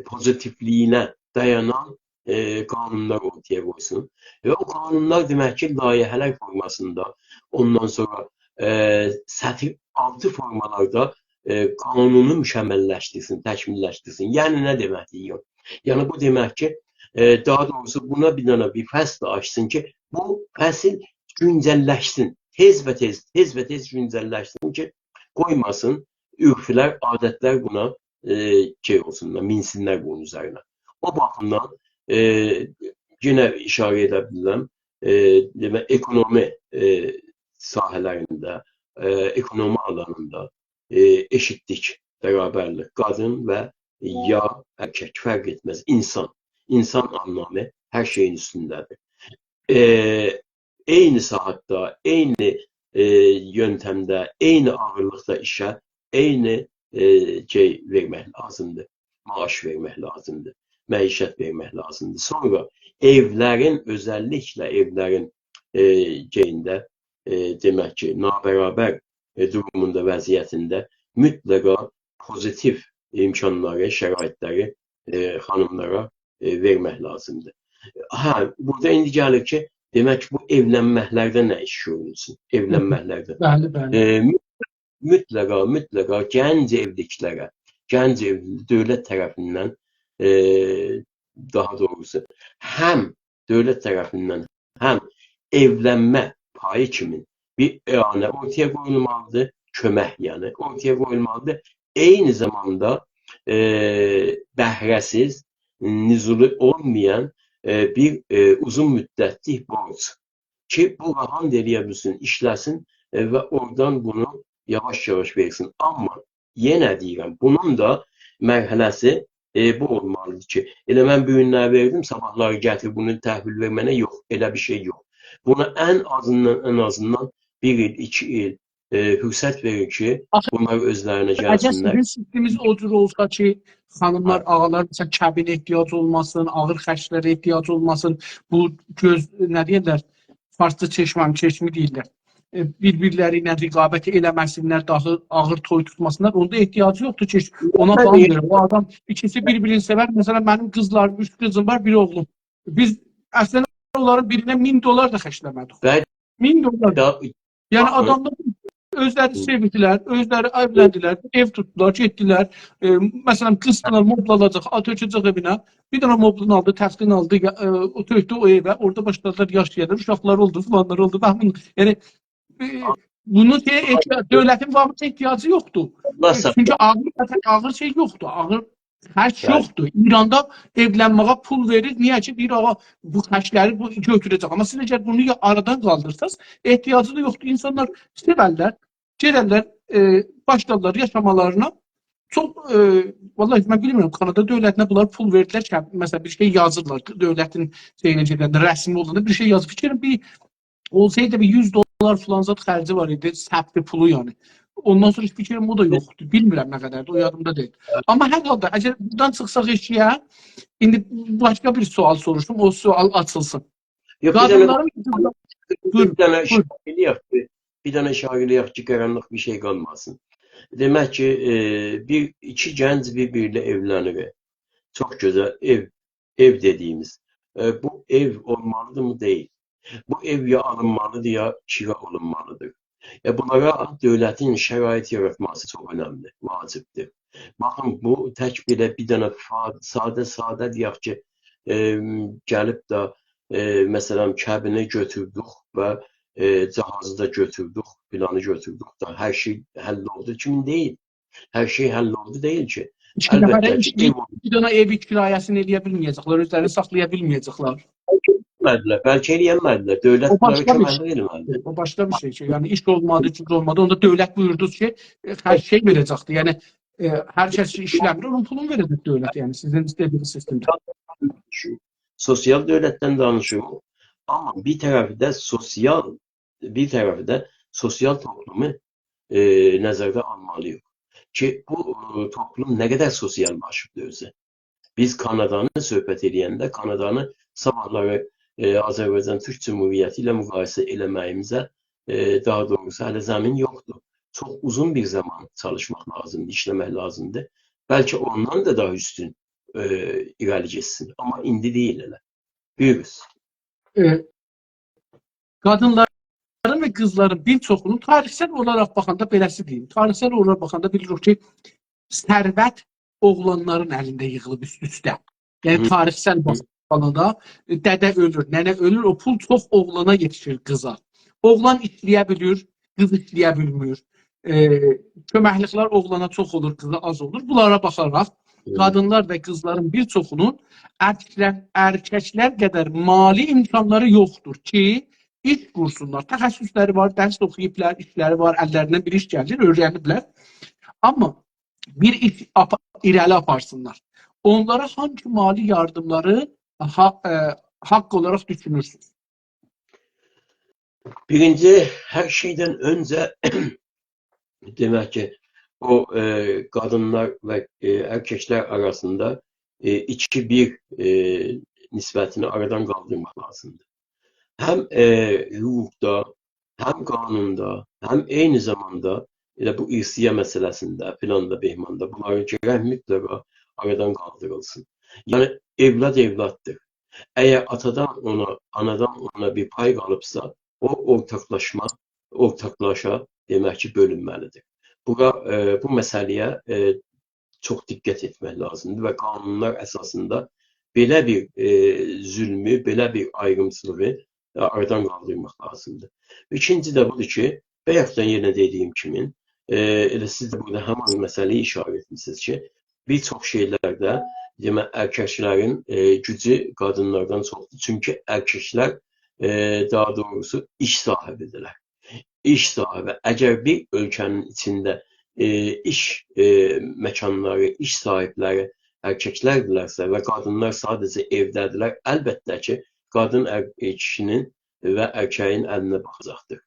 پوزیتیولیگینه دایانان، ائ، قانونلار اورتایا قویسون. و او قانونلار، دئمک کی، لایحه‌لر فورماسیندا، اوندان سونرا، ائ، سطح آلتی فورمالاردا، ائ، قانونو مکمل‌لشدیرسین، تکمیل‌لشدیرسین. یعنی نه دئمکدیر؟ یعنی بو دئمک کی، ائ، داها دوغروسو بونا بیر دنه بیر فصل ده آچسین کی، بو فصل گونجل‌لشسین. تئز و تئز، تئز و تئز گونجل‌لشسین کی، قویماسین عرفلر، عادتلر بونا، ائ، شئی اولسونلار، مینسینلر بونون اوزرینه. او باخیمدان، ائ، یئنه ایشاره ائده بیلیرم، ائ، دئمک، اکونومی، ائ، ساحه‌لرینده، ائ، اکونومی آلانیندا، ائ، ائشیتلیک، برابرلیک، قادین و یا ارکک فرق ائتمز، اینسان، اینسان آنلامی هر شئیین اوستونده‌دیر. ائ، عینی ساعاتدا، عینی، ائ، یؤنتمده، عینی آغیرلیقدا ایشه، عینی، ائ، شئی وئرمک لازیمدیر. معاش وئرمک لازیمدیر. معیشت وئرمک لازیمدیر. سونرا ائولرین، اؤزللیکله ائولرین، ائ، شئیینده، ائ، دئمک کی، نابرابر، ائ، دوروموندا، وضعیتینده مطلقا پوزیتیو امکانلاری، شرایطلری، ائ، خانیملارا، ائ، وئرمک لازیمدیر. هه، بورادا ایندی گلیر کی، دئمک کی، بو ائولنمکلرده نه ایش گؤرولسون؟ ائولنمکلرده. بلی، بلی. ائ، مو-، مطلقا، مطلقا گنج ائولیلره، گنج ائولیلیک دؤولت طرفیندن، ائ، داها دوغروسو، هم دؤولت طرفیندن، هم ائولنمه پایی کیمی بیر اعانه اورتایا قویولمالیدیر، کؤمک، یعنی، اورتایا قویولمالیدیر. عینی زاماندا، ائ، بهره‌سیز، نزولی اولمایان، ائ، بیر، ائ، اوزون مدتلی بورج کی، بو راحت ائلیه بیلسین، ایشله‌سین، ائ، و اورادان بونو یاواش-یاواش وئرسین. آمما یئنه دئییرم، بونون دا مرحله‌سی، ائ، بو اولمالیدیر کی، ائله من بو گونلری وئردیم، صاباحلاری گتیر بونو تحویل وئر منه، یوخ، ائله بیر شئی یوخ. بونا ان آزیندان، ان آزیندان بیر ایل، ایکی ایل، ائ، فرصت وئریر کی، آخی، بونلار اؤزلرینه اگر گلسینلر. سیزین سیستمینیز او جور اولسا کی، خانیملار، هه. آغالار، مثلا، کبینه احتیاج اولماسین، آغیر خرجلره احتیاج اولماسین، بو گؤز، نه دئییرلر، فارسجا چشمم چشمی دئییرلر. ائ، بیر-بیرلری ایله رقابت ائله‌مه‌سینلر، داها آغیر توی توتماسینلار، اوندا احتیاجی یوخدور کی، اونا بلی. فیکیر وئریر. او آدام ایکیسی بیر-بیرینی سئور، مثلا، منیم قیزلاریم، اوچ قیزیم وار، بیر اوغلوم. بیز اصلینده اونلارین بیرینه مین دلار دا خرجله‌مه‌دیک. بلی. مین دلار. دا، یعنی باخین. آداملار اؤزلری هی. سئودیلر، اؤزلری ائولندیلر، ائو توتدولار، گئتدیلر. ائ، مثلا، قیزلار مبل آلاجاق، آت تؤکه‌جک ائوینه. بیر دنه مبلون آلدی، تختین آلدی، یا، ائ، او تؤکدو او ائوه، اورادا باشلادیلار یاشایالار، اوشاقلار اولدو، فلانلار اولدو. بهمن، یعنی، ائ، بونون شئی احتیاج، دؤولتین واقعی احتیاجی یوخدور. الله ساخلا. چونکی آغیر، آغیر شئی یوخدور، آغیر خرج بلی. یوخدور. ایراندا ائولنمه‌یه پول وئریر، نییه کی، دئییر، «آغا، بو خرجلری بو گؤتوره‌جک.» آمما سیز اگر بونو یا-، آرادان قالدیرسانیز، احتیاجی دا یوخدور. اینسانلار سئورلر، گئدرلر، ائ، باشلارلار یاشامالارینا. چوخ، ائ، والله، من بیلمیرم، کانادا دؤولتینه بونلار پول وئردیلر کی، مثلا، بیر شئی یازیرلار، دؤولتین شئیینه گئدنده، رسمی اولاندا بیر شئی یازیر. فیکر ائدیرم، بیر اولسایدی بیر یوز دلار فلان زاد خرجی وار ایدی، ثبت پولو، یعنی. اوندان سونرا هئچ فیکریم او دا یوخدور. بیلمیرم نه قدردیر، او یادیمدا دئییل. آمما هر حالدا، اگر بورادان چیخساق ائشییه، ایندی باشقا بیر سؤال سوروشدوم، او سؤال آچیلسین. یوخ، بیر دنه، قادینلارین... بیر بویورون، دنه بویورون. ایشاره ائله‌یک کی، بیر دنه ایشاره ائله‌یک کی، قارانلیق بیر شئی قالماسین. دئمک کی، ائ، بیر، ایکی گنج بیر-بیری ایله ائولنیر. چوخ گؤزل ائو، ائو دئدیگیمیز. ائ، بو ائو اولمالیدیرمی؟ دئییل. بو ائو یا آلینمالیدیر، یا کرا اولونمالیدیر. ائ، بونلارا دؤولتین شرایط یاراتماسی چوخ اؤنملی، واجبدیر. باخین، بو تک بئله بیر دنه فا-، ساده-ساده دئیک کی، ائ، گلیب ده، ائ، مثلا، کبینی گؤتوردوک و، ائ، جهازی دا گؤتوردوک، فلانی گؤتوردوک دا، هر شئی حل اولدو کیمی دئییل. هر شئی حل اولدو دئییل کی. ایکی نفره البته کی، ایشله‌ییب ائو بیر دنه ائوین کرایه‌سینی ائله‌یه بیلمه‌یه‌جکلر، اؤزلرینی ساخلایا بیلمه‌یه‌جکلر. ائله‌یه‌مه‌دیلر، بلکه ائله‌یه‌مه‌دیلر. دؤولت او بونلارا باشقا بیر کؤمکلیک شئی. ائله‌مه‌لیدیر. او باشقا بیر شئی کی، یعنی ایش اولمادی، گوج اولمادی، اوندا دؤولت بویوردو کی، ائ، هر شئی وئره‌جکدی. یعنی، ائ، هر کس کی ایشله‌میر، اونون پولونو وئره‌جک دؤولت، یعنی سیزین ایسته‌دیگینیز سیستمده. سوسیال دؤولتدن دانیشیریق. آمما بیر طرفی ده سوسیال، بیر طرفی ده سوسیال توپلومو، ائ، نظرده آلمالی‌ییق کی، بو، ائ، توپلوم نه قدر سوسیاللاشیبدیر اؤزو. بیز کانادانی صحبت ائله‌ینده، کانادانی صاباحلاری، ائ، آذربایجان تورک جمهوریتی ایله مقایسه ائله‌مه‌ییمیزه، ائ، داها دوغروسو، هله زمین یوخدور. چوخ اوزون بیر زامان چالیشماق لازیمدیر، ایشله‌مک لازیمدیر. بلکه اوندان دا داها اوستون، ائ، ایره‌لی گئتسین. آمما ایندی دئییل ائله. بویورونوز. ائ، قادینلارین و قیزلارین بیر چوخونون تاریخسل اولاراق باخاندا، بئله‌سی دئییم، تاریخسل اولاراق باخاندا بیلیریک کی، ثروت اوغلانلارین الینده ییغیلیب اوست-اوسته. یعنی هی. تاریخسل هی. باخاندا، ائ، دده اؤلور، ننه اؤلور، او پول چوخ اوغلانا یئتیشیر، قیزا. اوغلان ایشله‌یه بیلیر، قیز ایشله‌یه بیلمیر. ائ، کؤمکلیکلر اوغلانا چوخ اولور، قیزا آز اولور. بونلارا باخاراق هی. قادینلار و قیزلارین بیر چوخونون ارککلر، ارککلر قدر مالی امکانلاری یوخدور کی، ایش قورسونلار. تخصصلری وار، درس اوخویوبلار، ایشلری وار، اللریندن بیر ایش گلیر، اؤیرنیبلر. آمما بیر ایش آپا-، ایره‌لی آپارسینلار. اونلارا هانسی مالی یاردیملاری حا-، ائ، حاق اولاراق دوشونورسونوز؟ بیرینجی، هر شئیدن اؤنجه دئمک کی، او، ائ، قادینلار و، ائ، ارککلر آراسیندا، ائ، ایکی بیر، ائ، نسبتینی آرادان قالدیرماق لازیمدیر. هم، ائ، حقوقدا، هم قانوندا، هم عینی زاماندا ائله بو ارثیه مسئله‌سینده، فلاندا، بهماندا بونلارین گرک مطلقا آرادان قالدیریلسین. یعنی، اولاد اولاددیر. اگر آتادان اونا، آنادان اونا بیر پای قالیبسا، او اورتاقلاشما، اورتاقلاشا، دئمک کی، بؤلونمه‌لیدیر. بورا، ائ، بو مسئله‌یه، ائ، چوخ دقت ائتمک لازیمدیر و قانونلار اساسیندا بئله بیر، ائ، ظلمو، بئله بیر آیریمچیلیغی، ائ، آرادان قالدیرماق لازیمدیر. ایکینجی ده بودور کی، بایاقدان یئنه دئدیگیم کیمی، ائ، ائله سیز ده بورادا همان مسئله‌یه اشاره ائتمیسینیز کی، بیر چوخ شئیلرده، دئمک، ارککلرین، ائ، گوجو قادینلاردان چوخدور. چونکی ارککلر، ائ، داها دوغروسو ایش صاحیبی‌دیرلر. ایش صاحیبی. اگر بیر اؤلکه‌نین ایچینده، ائ، ایش، ائ، مکانلاری، ایش صاحیبلری ارککلردیرلرسه و قادینلار ساده‌جه ائوده‌دیرلر، البته کی، قادین ار-، ائ، کیشی‌نین و ارکه‌یین الینه باخاجاقدیر.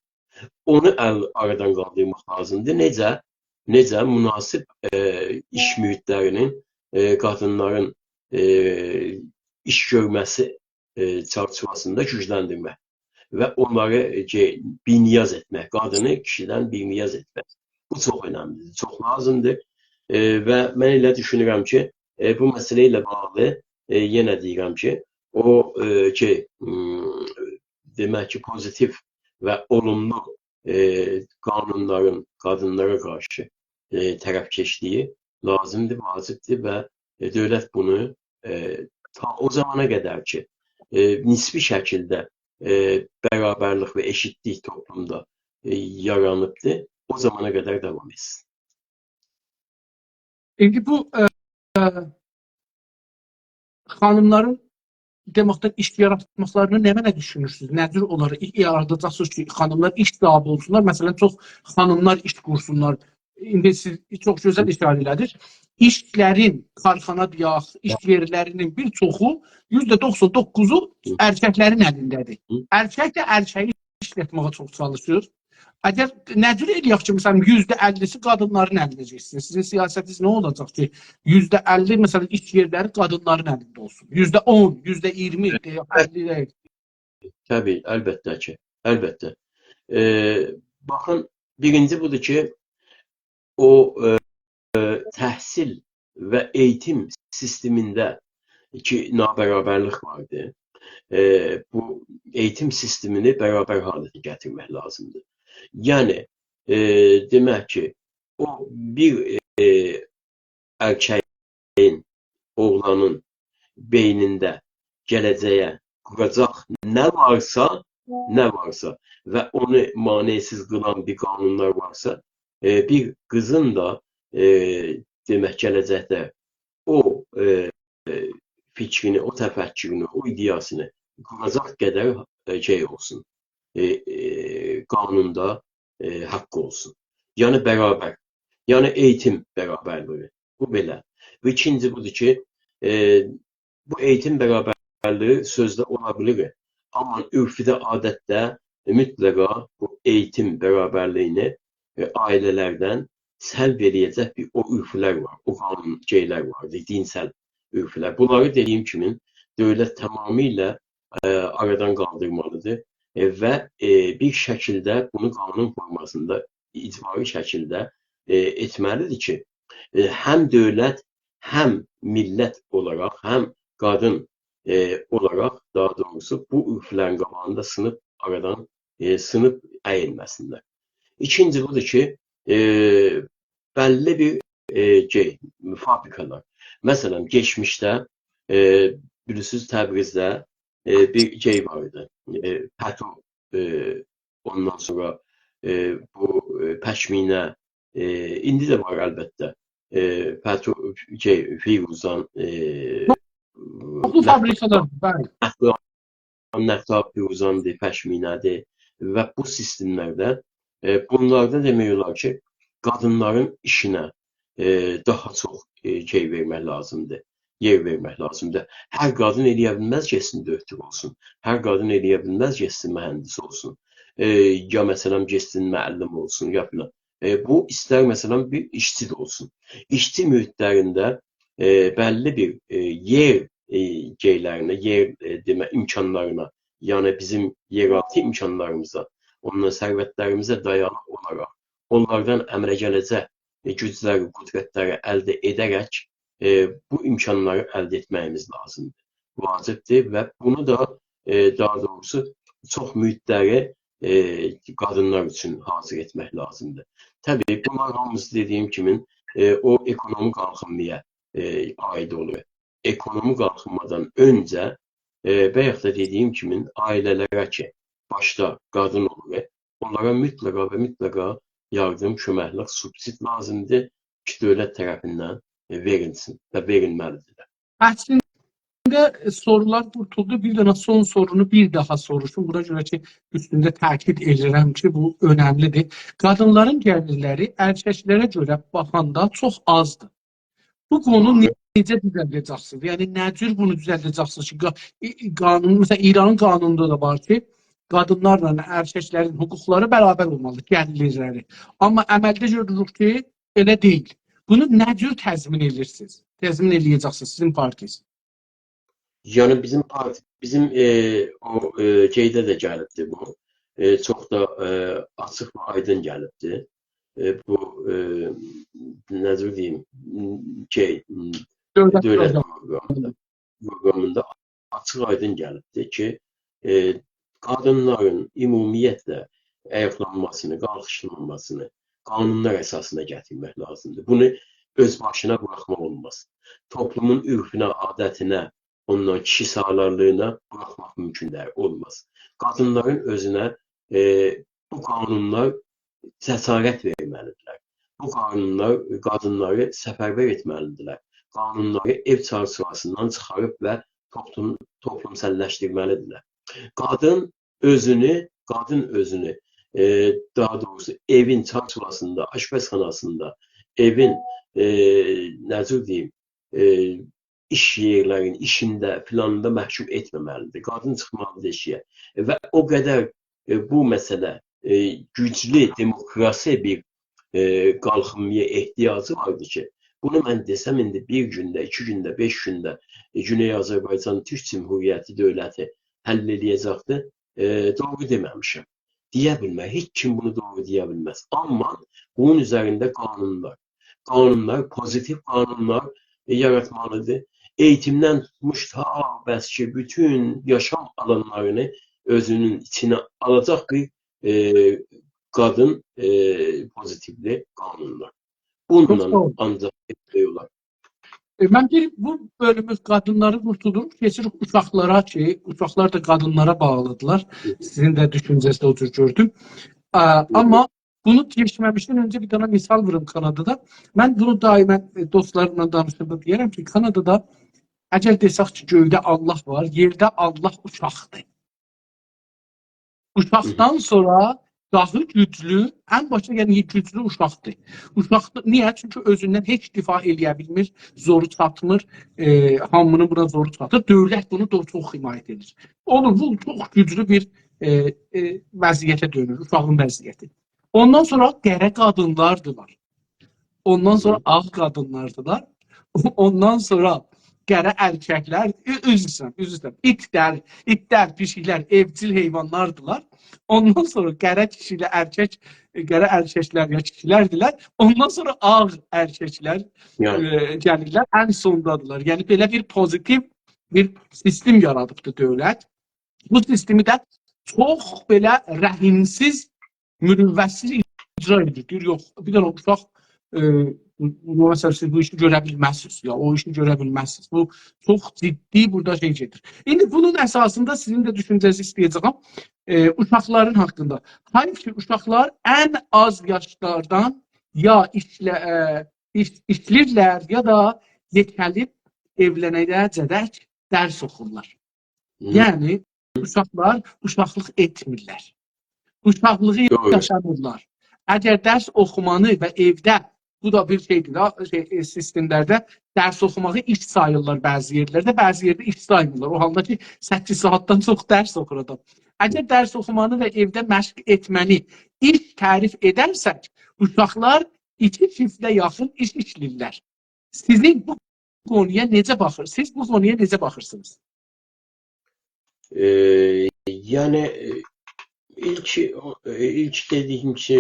اونو ال-، آرادان قالدیرماق لازیمدیر. نئجه؟ نئجه؟ مناسب، ائ، ایش محیطلری‌نین، ائ، قادینلارین، ائ، ایش گؤرمه‌سی، ائ، چرچیوه‌سینده گوجلندیرمک و اونلاری، ائ، کی، بی‌نیاز ائتمک، قادینی کیشی‌دن بی‌نیاز ائتمک. بو چوخ اؤنملی‌دیر، چوخ لازیمدیر. ائ، و من ائله دوشونورم کی، ائ، بو مسئله ایله باغلی، ائ، یئنه دئییرم کی، او، ائ، کی، م، دئمک کی، پوزیتیو و اولوملو، ائ، قانونلارین قادینلارا قارشی، ائ، طرفکشلیگی لازیمدیر، واجبدیر و، ائ، دؤولت بونو، ائ، تا او زامانا قدر کی، ائ، نسبی شکیلده، ائ، برابرلیک و ائشیتلیک توپلومدا، ائ، یارانیبدیر، او زامانا قدر داوام ائتسین. ایندی بو، ائ، ائ، خانیملارین دئمکده ایش یاراتماقلارینی نمنه دوشونورسونوز؟ نه جور اونلاری ای-، یاراداجاقسینیز کی، خانیملار ایش صاحیبی اولسونلار؟ مثلا، چوخ خانیملار ایش قورسونلار. ایندی سیز چوخ گؤزل ایشاره ائله‌دینیز. ایشلرین، کارخانا دئیک، ایش یئرلری‌نین بیر چوخو، یوزده دوخسان دوققوزو ارککلرین الینده‌دیر. هی. ارکک ده ارکه‌یی ایشلتمه‌یه چوخ چالیشیر. اگر نه جور ائله‌یک کی، مثلا، یوزده اللی‌سی قادینلارین الینه گئتسین؟ سیزین سیاستینیز نه اولاجاق کی، یوزده اللی، مثلا، ایش یئرلری قادینلارین الینده اولسون؟ یوزده اون، یوزده اییرمی، ائ، اللی دئییل. طبیعی، البته کی، البته. ائ، باخین، بیرینجی بودور کی، او، ائ، ائ، تحصیل و ائییتیم سیستمینده کی، نابرابرلیک واردی. ائ، بو ائییتیم سیستمینی برابر حالته گتیرمک لازیمدیر. یعنی، ائ، دئمک کی، او بیر، ائ، ائرکه‌یین، اوغلانین بئینینده گله‌جه‌یه قوراجاق نه وارسا، نه وارسا و اونو مانع‌سیز قیلان بیر قانونلار وارسا، ائ، بیر قیزین دا، ائ، دئمک، گله‌جکده او، ائ، ائ، فیکرینی، او تفکرونو، او ایده‌یاسینی قوراجاق قدر، ائ، شئی اولسون، ائ، ائ، قانوندا، ائ، حاققی اولسون. یعنی برابر، یعنی ائییتیم برابرلیگی. بو بئله. و ایکینجی بودور کی، ائ، بو ائییتیم برابرلیگی سؤزده اولا بیلیر، آمما عرفده، عادتده مطلقا بو ائییتیم برابرلیگینی، ائ، عائله‌لردن سلب ائله‌یه‌جک بیر او عرفلر وار، او قانون شئیلر وار، دینسل عرفلر. بونلاری دئدیگیم کیمی دؤولت تمامیله، ائ، آرادان قالدیرمالیدیر، ائ، و، ائ، بیر شکیلده بونو قانون فورماسیندا، اجباری شکیلده، ائ، ائتمه‌لیدیر کی، ائ، هم دؤولت، هم میللت اولاراق، هم قادین، ائ، اولاراق، داها دوغروسو، بو عرفلرین قاباغیندا سینیب، آرادان، ائ، سینیب اییلمه‌سینلر. ایکینجی بودور کی، ائ، بللی بیر، ائ، شئی، فابریکالار. مثلا، کئچمیشده، ائ، بیلیرسینیز، تبریزده، ائ، بیر شئی وار ایدی. ائ، پتو، ائ، اوندان سونرا، ائ، بو، ائ، پشمینه، ائ، ایندی ده وار البته. ائ، پتو، شئی، فیروزان، ائ، چوخلو نقد-، فابریکالار، بلی. نقد-، نقد فیروزاندیر، پشمینه‌دیر و بو سیستملرده، ائ، بونلاردا دئمک اولار کی، قادینلارین ایشینه، ائ، داها چوخ، ائ، شئی وئرمک لازیمدیر، یئر وئرمک لازیمدیر. هر قادین ائلیه بیلمز گئتسین دؤکتور اولسون. هر قادین ائلیه بیلمز گئتسین مهندس اولسون. ائ، یا مثلا گئتسین معلم اولسون، یا فلان. ائ، بو ایستر مثلا بیر ایشچی ده اولسون. ایشچی محیطلرینده، ائ، بللی بیر، ائ، یئر، ائ، شئیلرینه، یئر، ائ، دئمه، امکانلارینا، یعنی بیزیم یئرآلتی امکانلاریمیزا، اوندان ثروتلریمیزه دایالی اولاراق، اونلاردان عمله گله‌جک، ائ، گوجلری، قدرتلری الده ائده‌رک، ائ، بو امکانلاری الده ائتمه‌ییمیز لازیمدیر، واجبدیر و بونو دا، ائ، داها دوغروسو چوخ محیطلری، ائ، قادینلار اوچون حاضر ائتمک لازیمدیر. طبیعی، بونلار هامیسی دئدیگیم کیمی، ائ، او اکونومی قالخینمایا، ائ، عایید اولور. اکونومی قالخینمادان اؤنجه، ائ، بایاق دا دئدیگیم کیمی عائله‌لره کی، باشدا قادین اولور، اونلارا مطلقا و مطلقا یاردیم، کؤمکلیک، سوبسید لازیمدیر کی، دؤولت طرفیندن، ائ، وئریلسین و وئریلمه‌لیدیرلر. اصلینده، ائ، سورولار قورتولدو. بیر دنه سون سورونو بیر داها سوروشوم. بونا گؤره کی، اوستونده تأکید ائدیرم کی، بو اؤنملیدیر. قادینلارین گلیرلری ائرککلره گؤره باخاندا چوخ آزدیر. بو قونو دوغرو. نئجه دوزلده‌جکسینیز؟ یعنی، نه جور بونو دوزلده‌جکسینیز کی، قا-، ای-، ای-، قانون، مثلا، ایرانین قانونوندا دا وار کی، قادینلارلا ائرککلرین حقوقلاری برابر اولمالیدیر، گلیرلری. آمما عملده گؤروروک کی، ائله دئییل. بونو نه جور تضمین ائدیرسینیز؟ تضمین ائله‌یه‌جکسینیز سیزین پارتیز؟ یعنی بیزیم پارتی، بیزیم، ائ، او، ائ، شئیده ده گلیبدی بو. ائ، چوخ دا، ائ، آچیق و آیدین گلیبدی. ائ، بو، ائ، نه جور دئییم، شئی، دؤولت دؤولت پروقرامی. پروقرامیندا، پروقرامیندا آچیق آیدین گلیبدیر کی، ائ، قادینلارین عمومیتله آیاقلانماسینی، قالخیشدیریلماسینی قانونلار اساسیندا گتیرمک لازیمدیر. بونو اؤز باشینا بوراخماق اولماز. توپلومون عرفینه، عادتینه، اوندان کیشی‌سالارلیغینا بوراخماق مومکون دئییل، اولماز. قادینلارین اؤزونه، ائ، بو قانونلار جسارت وئرمه‌لیدیرلر. بو قانونلار قادینلاری سفربر ائتمه‌لیدیرلر. قانونلاری ائو چارچیوه‌سیندن چیخاریب و توپلوم-، توپلومسللشدیرمه‌لیدیرلر. قادین اؤزونو، قادین اؤزونو، ائ، داها دوغروسو، ائوین چارچیوه‌سینده، آشپزخاناسیندا، ائوین، ائ، نه جور دئییم، ائ، ایش یئرلرین، ایشینده، فلانیندا محکوم ائتمه‌مه‌لیدیر. قادین چیخمالیدیر ائشیگه. ائ، و او قدر، ائ، بو مسئله، ائ، گوجلو دموکراسی بیر، ائ، قالخینمایا احتیاجی واردیر کی، بونو من دئسم، ایندی بیر گونده، ایکی گونده، بئش گونده، ائ، گونئی آذربایجان تورک جمهوریتی دؤولتی حل ائله‌یه‌جکدیر. ائ، دوغرو دئمه‌میشم. دئیه بیلمر. هئچ کیم بونو دوغرو دئیه بیلمز. آمما بونون اوزرینده قانونلار، قانونلار، پوزیتیو قانونلار، ائ، یاراتمالیدیر. ائییتیمدن توتموش تا بس کی، بوتون یاشام آلانلارینی اؤزونون ایچینه آلاجاق بیر، ائ، قادین، ائ، پوزیتیولی قانونلار. چوخ ساغ بونونلا اولون. آنجاق ائتمک اولار. ائ، من بیر بو بؤلومو قادینلاری قورتولدوروب کئچیریک اوشاقلارا کی، اوشاقلار دا قادینلارا باغلیدیرلار. هی. سیزین ده دوشونجه‌نیز ده او جور گؤردوم. آ، هی. آمما بونو کئچمه‌میشدن اؤنجه بیر دنه مثال ووروم کانادادا. من بونو دائما، ائ، دوستلارلا دانیشاندا دئیه‌رم کی، کانادادا اگر دئسک کی، گؤیده الله وار، یئرده الله اوشاقدیر. اوشاقدان سونرا داها گوجلو، ان باشدا، یعنی، گوجلو اوشاقدیر. اوشاق، نییه؟ چونکی اؤزوندن هئچ دفاع ائله‌یه بیلمیر، زورو چاتمیر، ائ، هامینین بونا زورو چاتیر. دؤولت بونو دا چوخ حمایت ائدیر. اونو بو چوخ گوجلو بیر، ائ، ائ، وضعیته دؤنور، اوشاغین وضعیتی. اوندان سونرا قره قادینلاردیلار. اوندان سونرا هی. آغ قادینلاردیلار. اوندان سونرا قره ارککلر، عو-، عذر ایسته‌ییرم، عذر ایسته‌ییرم. ایتلر، ایتلر، پیشیکلر، ائوجیل حیوانلاردیلار. اوندان سونرا قره کیشیلر، ارکک، قره ارککلر یا کیشیلردیلر. اوندان سونرا آغ ارککلر، یعنی. ائ، گلیرلر، ان سوندادیلار. یعنی، بئله بیر پوزیتیو بیر سیستم یارادیبدی دؤولت. بو سیستمی ده چوخ بئله رحیم‌سیز، مروت‌سیز اجرا ائدیر. دئییر، یوخ، بیر دنه اوشاق، ائ، بو، بو، مثلا، سیز بو ایشی گؤره بیلمزسینیز، یا او ایشی گؤره بیلمزسینیز. بو چوخ جدی بورادا شئی گئدیر. ایندی بونون اساسیندا سیزین ده دوشونجه‌نیزی ایسته‌یه‌جه‌یم، ائ، اوشاقلارین حاقیندا. حالبوکی اوشاقلار ان آز یاشلاردان یا ایشله-، ائ، ایش-، ایشلیرلر، یا دا یئکه‌لیب ائولنه‌جه‌دک درس اوخورلار. هی. یعنی، اوشاقلار اوشاقلیق ائتمیرلر. اوشاقلیغی دوغرو. یاشامیرلار. اگر درس اوخومانی و ائوده، بو دا بیر شئیدیر، ها، شئی، ائ، سیستملرده درس اوخوماغی ایش ساییرلار بعضی یئرلرده، بعضی یئرده ایش سایمیرلار. او حالدا کی، سککیز ساعاتدان چوخ درس اوخور آدام. اگر درس اوخومانی و ائوده مشق ائتمه‌نی ایش تعریف ائدرسک، اوشاقلار ایکی شیفته یاخین ایش ایشله‌ییرلر. سیزین بو قونویا نئجه باخیر-، سیز بو قونویا نئجه باخیرسینیز؟ ائ، یعنی، ائ، ایلک، ائ، ایلک دئدیگیم کی،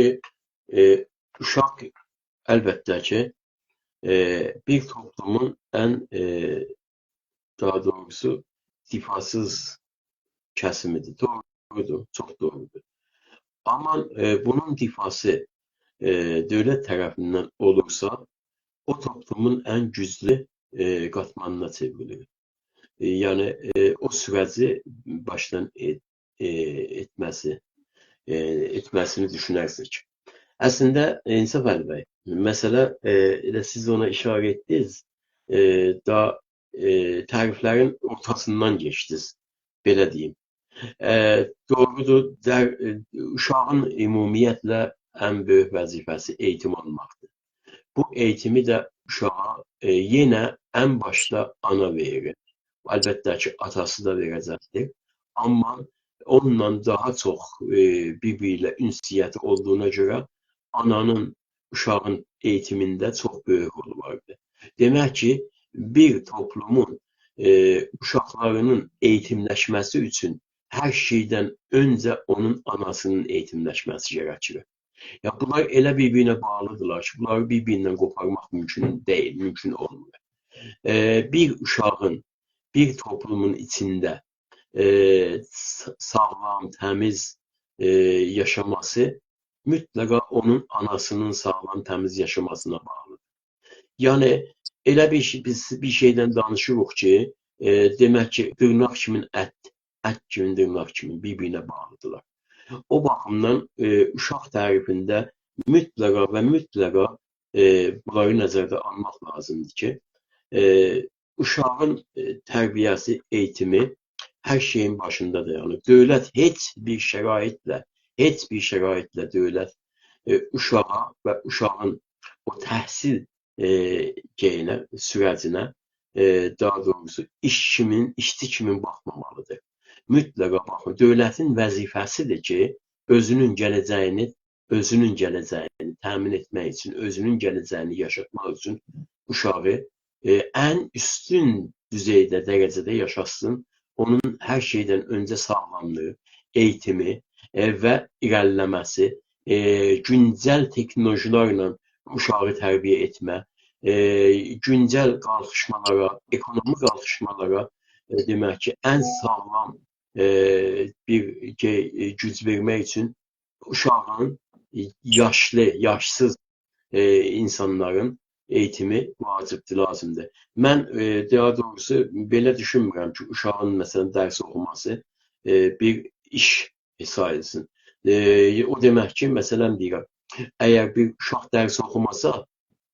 ائ، اوشاق البته کی، ائ، بیر توپلومون ان، ائ، داها دوغروسو، دفاعسیز کسیمیدیر. دوغرودور، چوخ دوغرودور. آمما، ائ، بونون دفاعسی، ائ، دؤولت طرفیندن اولورسا، او توپلومون ان گوجلو، ائ، قاتمانینا چئوریلیر. ائ، یعنی، ائ، او سوره‌جی باشدان ائ-، ائ، ائتمه‌سی، ائ، ائتمه‌سینی دوشونرسک. اصلینده، انصافعلی بی، مسئله، ائ، ائله سیز اونا ایشاره ائتدینیز، ائ، دا، ائ، تعریفلرین اورتاسیندان کئچدینیز، بئله دئییم. ائ، دوغرودور، در-، ائ، اوشاغین عمومیتله ان بؤیوک وظیفه‌سی ائییتیم آلماقدیر. بو ائییتیمی ده اوشاغا، ائ، یئنه ان باشدا آنا وئریر. البته کی، آتاسی دا وئره‌جکدیر. آمما اونونلا داها چوخ، ائ، بیر-بیری ایله اونسیتی اولدوغونا گؤره آنانین اوشاغین ائییتیمینده چوخ بؤیوک رولو واردیر. دئمک کی، بیر توپلومون، ائ، اوشاقلارینین ائییتیملشمه‌سی اوچون هر شئیدن اؤنجه اونون آناسینین ائییتیملشمه‌سی گرکیر. یا، بونلار ائله بیر-بیرینه باغلیدیرلار کی، بونلاری بیر-بیریندن قوپارماق مومکون دئییل، مومکون اولمور. ائ، بیر اوشاغین بیر توپلومون ایچینده، ائ، س-، ساغلام، تمیز، ائ، یاشاماسی مطلقا اونون آناسینین ساغلام، تمیز یاشاماسینا باغلیدیر. یعنی، ائله بیر شئی، بیز بیر شئیدن دانیشیریق کی، ائ، دئمک کی، دیرناق کیمین ات، ات کیمین، دیرناق کیمین بیر-بیرینه باغلیدیرلار. او باخیمدان، ائ، اوشاق تعریفینده مطلقا و مطلقا، ائ، بونلاری نظرده آلماق لازیمدیر کی، ائ، اوشاغین، ائ، تربیه‌سی، ائییتیمی هر شئیین باشیندا دایانیر. دؤولت هئچ بیر شرایطله، هئچ بیر شرایطله دؤولت، ائ، اوشاغا و اوشاغین او تحصیل، ائ، شئیینه، سوره‌جینه، ائ، داها دوغروسو ایش کیمین، ایشچی کیمین باخمامالیدیر. مطلقا باخین، دؤولتین وظیفه‌سیدیر کی، اؤزونون گله‌جه‌یینی، اؤزونون گله‌جه‌یینی تأمین ائتمک اوچون، اؤزونون گله‌جه‌یینی یاشاتماق اوچون اوشاغی، ائ، ان اوستون دوزئیده، درجه‌ده یاشاتسین. اونون هر شئیدن اؤنجه ساغلاملیغی، ائییتیمی، ائ، و ایره‌لیله‌مه‌سی، ائ، گونجل تکنولوژیالارلا اوشاغی تربیه ائتمه، ائ، گونجل قالخیشمالارا، اکونومی قالخیشمالارا، ائ، دئمک کی، ان ساغلام، ائ، بیر گئ-، ائ، گوج وئرمک اوچون اوشاغین، ائ، یاشلی، یاشسیز، ائ، اینسانلارین ائییتیمی واجبدیر، لازیمدیر. من، ائ، داها دوغروسو بئله دوشونمورم کی، اوشاغین، مثلا، درس اوخوماسی، ائ، بیر ایش ساییلسین. ائ، او دئمک کی، مثلا، دئییرم، اگر بیر اوشاق درس اوخوماسا،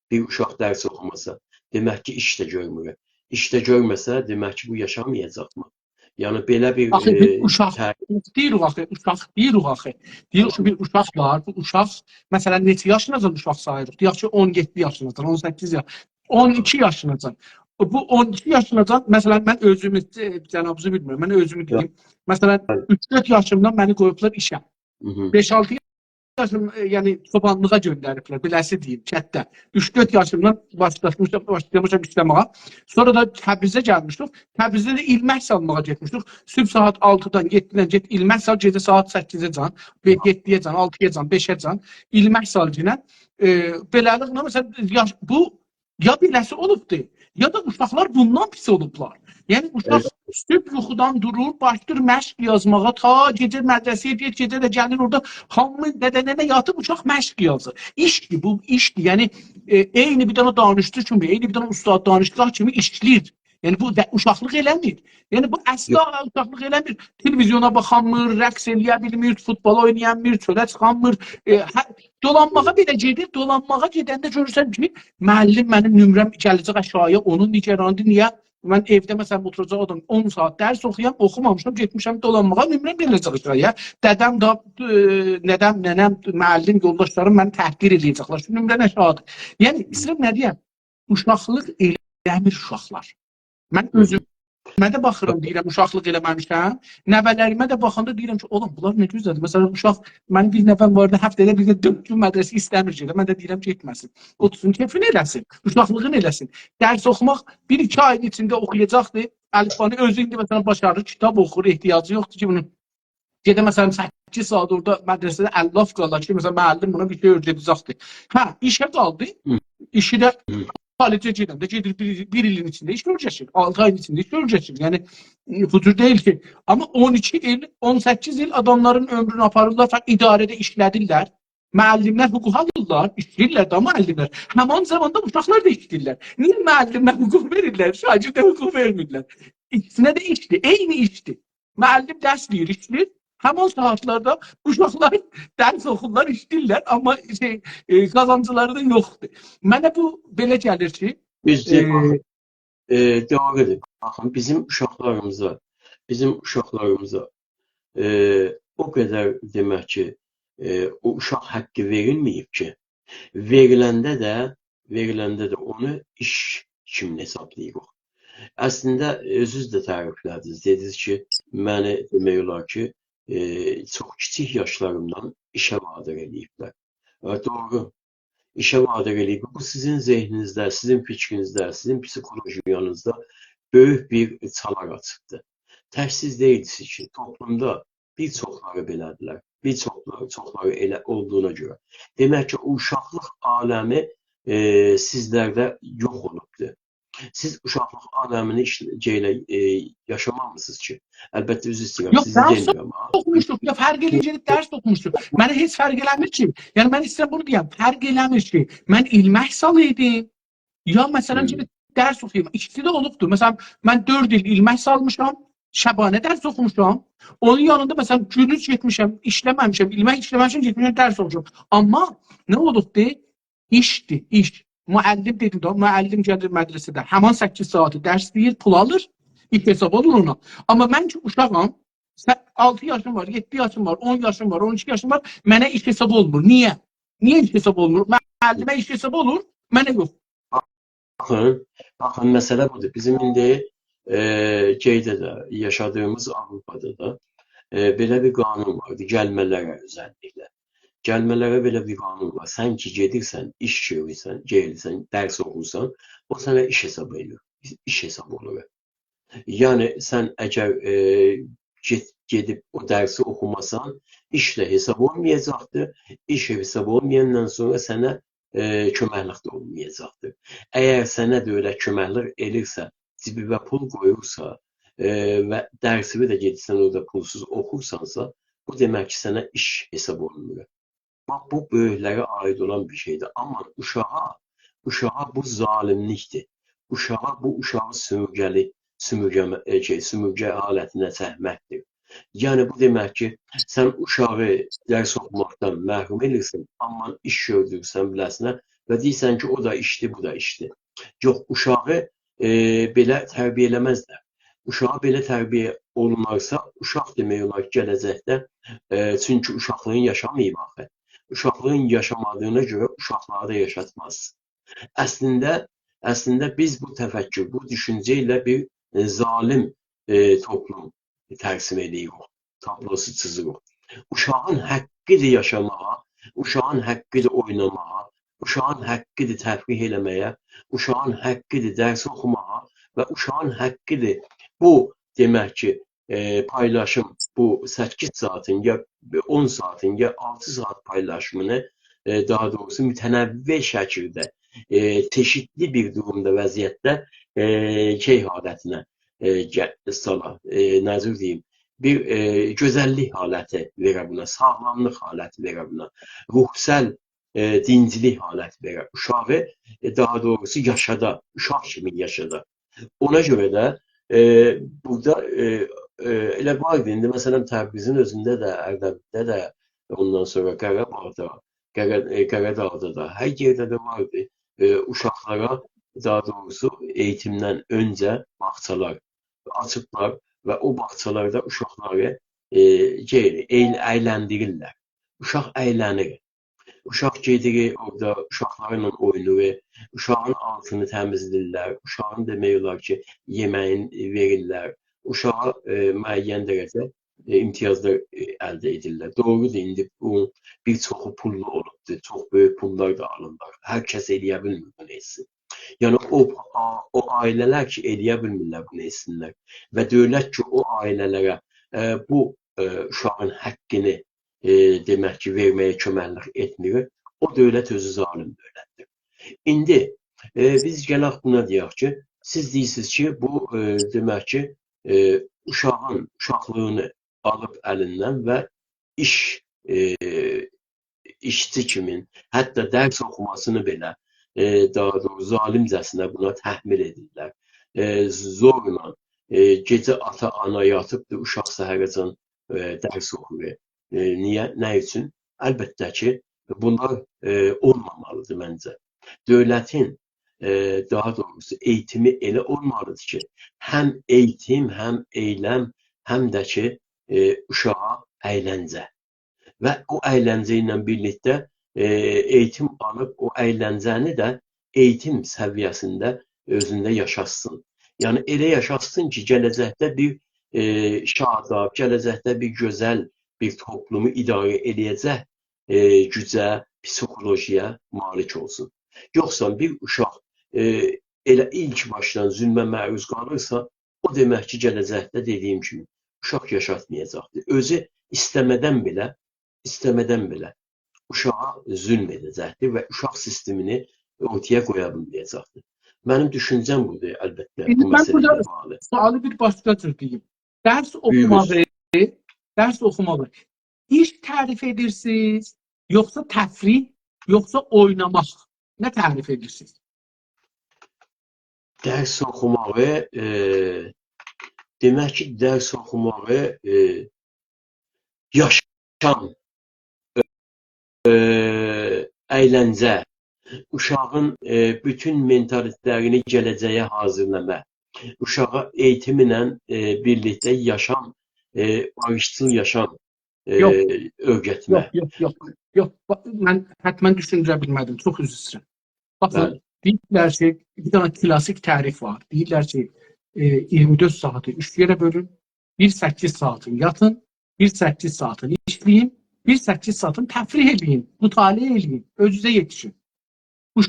بیر اوشاق درس اوخوماسا، دئمک کی، ایش ده گؤرمور. ایش ده گؤرمه‌سه، دئمک کی، بو یاشامایاجاقمی؟ یعنی، بئله بیر، آخی بیر ائ، اوشاق تر- دئییریک آخی، اوشاق دئییریک آخی. دئییریک کی، بیر اوشاق وار، بو اوشاق، مثلا، نئچه یاشیناجان اوشاق ساییریق؟ دئیک کی، اون یئددی یاشیناجان، اون سککیز یاش، اون ایکی یاشیناجان. بو اون ایکی یاشیناجان، مثلا، من اؤزومو، ائ، جنابینیزی بیلمیرم، من اؤزومو دئییم. مثلا، بلی. اوچ-دؤرد یاشیمدان منی قویوبلار ایشه. هی هی. بئش-آلتی یاشیم، ائ، یعنی، چوبانلیغا گؤندریبلر، بئله‌سی دئییم، کتده. اوچ-دؤرد یاشیمدان باشلاشمیشام، باشلامیشام ایشله‌مه‌یه. سونرا دا تبریزه گلمیشدیک. تبریزده ده ایلمک سالماغا گئتمیشدیک. صبح ساعات آلتیدان، یئددیدن گئت ایلمک سال، گئجه ساعات سککیزه‌جن، بئ-، یئددی‌یه‌جن، آلتییاجان، بئشه‌جن ایلمک سالگینن. ائ، بئله‌لیکله، مثلا، یاش، بو یا بئله‌سی اولوبدور، یا دا اوشاقلار بوندان پیس اولوبلار. یعنی، اوشاق، ائوت، صبح یوخودان دورور، باشلاییر مشق یازماغا، تا گئجه مدرسه‌یه گئدیر، گئجه ده گلیر اورادا هامی دده‌ننه یاتیب اوشاق مشق یازیر. ایشدیر، بو ایشدیر. یعنی، ائ، عینی بیر دنه دانشجو کیمی، عینی بیر دنه اوستاد دانشگاه کیمی ایشله‌ییر. یعنی، بو ده، اوشاقلیق ائله‌میر. یعنی، بو اصلا، یوخ، اوشاقلیق ائله‌میر. تلویزیونا باخانمیر، رقص ائله‌یه بیلمیر، فوتبال اوینایانمیر، چؤله چیخانمیر. ائ، هه، دولانماغا بئله گئدیر، دولانماغا گئدنده گؤرورسن کی، معلم منیم نمره‌م گله‌جک آشاغییا، اونون نگرانیدیر. نییه؟ من ائوده، مثلا، اوتوراجاق آدام اون ساعات درس اوخویام، اوخومامیشام، گئتمیشم دولانماغا، نمره‌م گله‌جک آشاغییا. دده‌م ده، ائ، ننه‌م، ننه‌م، معلم یولداشلاریم منی تحقیر ائله‌یه‌جکلر. شو نمره‌ن آشاغیدیر. یعنی، ایسته‌ییرم نه دئیم؟ اوشاقلیق ائله‌میر اوشاقلار. من، هی هی، اؤزومه ده باخیرام، دئییرم، اوشاقلیق ائله‌مه‌میشم. نوه‌لریمه ده باخاندا دئییرم کی، اوغلوم، بونلار نه گؤزلدیر. مثلا، اوشاق، منیم بیر نوه‌م واردی، هفته‌ده بیر ده دؤرد گون مدرسه ایسته‌میر گئده. من ده دئییرم، گئتمه‌سین. اوتورسون، کئفینی ائله‌سین، اوشاقلیغینی ائله‌سین. درس اوخوماق بیر-ایکی آیین ایچینده اوخویاجاقدی. الفبانی اؤزو ایندی، مثلا، باشاریر، کیتاب اوخور، احتیاجی یوخدور کی، بونو گئده، مثلا، سککیز ساعات اورادا مدرسه‌ده علاف قالا کی، مثلا، معلم بونا بیر شئی اؤیرده‌جکدیر. هه، ایشه قالدی. هی. ایشی ده، هی، کالجه گئدنده گئدیر، بیر، بیر ایلین ایچینده ایش اؤیرشیر. آلتی آیین ایچینده ایش اؤیرشیر. یعنی، ائ، بو جور دئییل کی. آمما اون ایکی ایل، اون سککیز ایل آداملارین عؤمرونو آپاریرلار، فقط اداره‌ده ایشله‌دیرلر. معلملر حقوق آلیرلار، ایشله‌ییرلر ده معلملر. همان زاماندا اوشاقلار دا ایشله‌ییرلر. نییه معلملر حقوق وئریرلر، شاگیرده حقوق وئرمیرلر؟ ایکیسینه ده ایشدیر، عینی ایشدیر. معلم درس دئییر، ایشله‌ییر. همان ساعاتلاردا اوشاقلار درس اوخورلار، ایشله‌ییرلر، آمما شئی، ائ، قازانجلاری دا یوخدور. منه بو بئله گلیر کی، بیز، ائ، ائ، دوغرودور. باخین، بیزیم اوشاقلاریمیزا، بیزیم اوشاقلاریمیزا، ائ، او قدر دئمک کی، ائ، او اوشاق حقی وئریلمه‌ییب کی، وئریلنده ده، وئریلنده ده اونو ایش کیمی حسابلاییریق. اصلینده، اؤزونوز ده تعریفله‌دینیز. دئدینیز کی، منی، دئمک اولار کی، ائ، چوخ کیچیک یاشلاریمدان ایشه وادار ائله‌ییبلر. ائ، دوغرو. ایشه وادار ائله‌ییب. بو سیزین ذهنینیزده، سیزین فیکرینیزده، سیزین پسیخولوژیانیزدا بؤیوک بیر چالار آچیبدیر. تک سیز دئییلسینیز کی، توپلومدا بیر چوخلاری بئله‌دیرلر. بیر چوخلاری، چوخلاری ائله اولدوغونا گؤره. دئمک کی، او اوشاقلیق عالمی، ائ، سیزلرده یوخ اولوبدور. سیز اوشاقلیق عالمینی ایش-، ائله، ائ، یاشامامیسینیز کی. البته، عذر ایسته‌ییرم، یوخ، سیزی درس دئمیرم، ها. اوخوموشدوق. یا فرق ائله‌ییر، گئدیب درس اوخوموشدوق. منه هئچ فرق ائله‌میر کی. یعنی، من ایسته‌ییرم بونو دئیم، فرق ائله‌میر کی. من ایلمک سالی ایدیم، یا، مثلا، هی. گئدیب درس اوخویوم. ایکیسی ده اولوبدور. مثلا، من دؤرد ایل ایلمک سالمیشام، شبانه درس اوخوموشام. اونون یانیندا، مثلا، گوندوز گئتمیشم، ایشله‌مه‌میشم، ایلمک ایشله‌مه‌میشم، گئتمیشم، درس اوخوموشام. آمما نه اولوبدور؟ ایشدیر، ایش. معلم دئدیم ده، معلم گلیر مدرسه‌ده، همان سککیز ساعاتی درس دئییر، پول آلیر، ایش حساب اولور اونا. آمما من کی، اوشاغام، سه-، آلتی یاشیم وار، یئددی یاشیم وار، اون یاشیم وار، اون ایکی یاشیم وار، منه ایش حساب اولمور. نییه؟ نییه ایش حساب اولمور؟ معلمه ایش حساب اولور، منه یوخ. باخین، باخین، مسئله بودور. بیزیم ایندی، ائ، شئیده ده، یاشادیغیمیز آوروپادا دا، ائ، بئله بیر قانون واردی، گلمه‌لره اؤزللیکله. گلمه‌لره بئله بیر قانون وار. سن کی گئدیرسن، ایش گؤرورسن، گلیرسن، درس اوخورسان، او سنه ایش حساب ائدیر. ایش حساب اولور. یعنی، سن اگر، ائ، گئت-، گئدیب او درسی اوخوماسان، ایش ده حساب اولمایاجاقدیر. ایش حساب اولمایاندان سونرا سنه، ائ، کؤمکلیک ده اولمایاجاقدیر. اگر سنه دؤولت کؤمکلیک ائدیرسه، جیبیوه پول قویورسا، ائ، و درسینی ده گئدیرسن اورادا پولسوز اوخورسانسا، بو دئمک کی، سنه ایش حساب اولونمور. باخ، بو بؤیوکلره عایید اولان بیر شئیدیر. آمما اوشاغا، اوشاغا بو ظالیملیکدیر. اوشاغا بو اوشاغی سؤمورگه‌لی، سؤمورگه‌مه-، ائ، شئی، سؤمورگه حالتینه چکمکدیر. یعنی، بو دئمک کی، سن اوشاغی درس اوخوماقدان محروم ائدیرسن، آمما ایش گؤردورورسن بیله‌سینه و دئییرسن کی، او دا ایشدیر، بو دا ایشدیر. یوخ، اوشاغی، ائ، بئله تربیه ائله‌مزلر. اوشاغی بئله تربیه اولونارسا، اوشاق دئمک اولار کی، گله‌جکده، ائ، چونکی اوشاقلیغین یاشاماییب آخی. اوشاقلیغین یاشامادیغینا گؤره اوشاقلاری دا یاشاتماز. اصلینده، اصلینده بیز بو تفکر، بو دوشونجه ایله بیر، ائ، ظالیم، ائ، توپلوم ترسیم ائله‌ییریک، تابلوسو چیزیریق. اوشاغین حقیدیر یاشاماغا، اوشاغین حقیدیر اویناماغا، اوشاغین حقیدیر تفریح ائله‌مه‌یه، اوشاغین حقیدیر درس اوخوماغا و اوشاغین حقیدیر بو، دئمک کی، ائ، پایلاشیم، بو سککیز ساعاتین یا اون ساعاتین یا آلتی ساعات پایلاشیمینی، ائ، داها دوغروسو متنوع شکیلده، ائ، چئشیتلی بیر دورومدا، وضعیتده، ائ، شئی حالتینه، ائ، گه-، سالا، ائ، نه جور دئییم، بیر، ائ، گؤزللیک حالتی وئره بونا، ساغلاملیق حالتی وئره بونا، روحسال، ائ، دینجلیک حالتی وئره. اوشاغی، ائ، داها دوغروسو یاشادا، اوشاق کیمی یاشادا. اونا گؤره ده، ائ، بورادا، ائ، ائ، ائله واردی. ایندی، مثلا، تبریزین اؤزونده ده، اردبیلده ده، اوندان سونرا قاراباغدا، قارا-، ائ، قاراداغدا دا، هر یئرده ده واردی. ائ، اوشاقلارا، داها دوغروسو، ائییتیمدن اؤنجه باغچالار آچیبلار و او باغچالاردا اوشاقلاری، ائ، شئی، ائل-، اَیلندیریرلر. اوشاق اَیلنیر. اوشاق گئدیر، اورادا اوشاقلارلا اویناییر، اوشاغین آلتینی تمیزله‌ییرلر، اوشاغین دئمک اولار کی، یئمه‌یین وئریرلر. اوشاغا، ائ، معین درجه، ائ، امتیازلار، ائ، الده ائدیرلر. دوغرودور، ایندی بو بیر چوخو پوللو اولوبدور، چوخ بؤیوک پوللار دا آلیرلار. هر کس ائله‌یه بیلمیر بونو ائتسین. یعنی او، آ-، او عائله‌لر کی، ائله‌یه بیلمیرلر بونو ائتسینلر و دؤولت کی، او عائله‌لره، ائ، بو، ائ، اوشاغین حقینی، ائ، دئمک کی، وئرمه‌یه کؤمکلیک ائتمیر، او دؤولت اؤزو ظالیم دؤولتدیر. ایندی، ائ، بیز گلک بونا دئیک کی، سیز دئییرسینیز کی، بو، ائ، دئمک کی، ائ، اوشاغین اوشاقلیغینی آلیب الیندن و ایش، ائ، ایشچی کیمین، حتی درس اوخوماسینی بئله، ائ، داها دوغروسو، ظالیمجه‌سینه بونا تحمیل ائدیرلر. ائ، زورلا، ائ، گئجه آتا، آنا یاتیبدیر، اوشاق سحره‌جن، ائ، درس اوخویور. ائ، نییه؟ نه اوچون؟ البته کی، بونلار، ائ، اولمامالیدیر منجه. دؤولتین، ائ، داها دوغروسو، ائییتیمی ائله اولمالیدیر کی، هم ائییتیم، هم ائیلم، هم ده کی، ائ، اوشاغا اَیلنجه. و او اَیلنجه ایله بیرلیکده، ائ، ائییتیم آلیب او اَیلنجه‌نی ده ائییتیم سویه‌سینده اؤزونده یاشاتسین. یعنی ائله یاشاتسین کی، گله‌جکده بیر، ائ، شاداب، گله‌جکده بیر گؤزل بیر توپلومو اداره ائله‌یه‌جک، ائ، گوجه، پسیخولوژی‌یه مالیک اولسون. یوخسا بیر اوشاق، ائ، ائله ایلک باشدان ظلمه معروض قالیرسا، او دئمک کی، گله‌جکده، دئدیگیم کیمی، اوشاق یاشاتمایاجاقدیر. اؤزو ایسته‌مه‌دن بئله، ایسته‌مه‌دن بئله اوشاغا ظلم ائده‌جکدیر و اوشاق سیستمینی اورتایا قویا بیلمه‌یه‌جکدیر. منیم دوشونجه‌م بودور، البته، ایندی بو من مسئله بورادا ایله باغلی. سؤالی بیر باشقا جور دئییم. درس بویورون. اوخوماغی، درس اوخوماغی ایش تعریف ائدیرسینیز، یوخسا تفریح، یوخسا اویناماق؟ نه تعریف ائدیرسینیز؟ درس اوخوماغی، ائ، دئمک کی، درس اوخوماغی، ائ، یاشام، ائ، اَیلنجه، اوشاغین، ائ، بوتون منتالیته‌لرینی گله‌جه‌یه حاضیرلاماق، اوشاغا ائییتیمله، ائ، بیرلیکده یاشام، ائ، باریشچیل یاشام، ائ، یوخ. اؤیرتمک. یوخ، یوخ، یوخ. یوخ، باخ، من حتما دوشوندوره بیلمه‌دیم. چوخ عذر ایسته‌ییرم. باخین، هه. دئییرلر کی، بیر دنه کلاسیک تعریف وار. دئییرلر کی، ائ، اییرمی دؤرد ساعاتی اوچ یئره بؤلون، بیر سککیز ساعاتین یاتین، بیر سککیز ساعاتین ایشله‌یین، بیر سککیز ساعاتین تفریح ائله‌یین، مطالعه ائله‌یین، اؤزونوزه یئتیشین. بلی.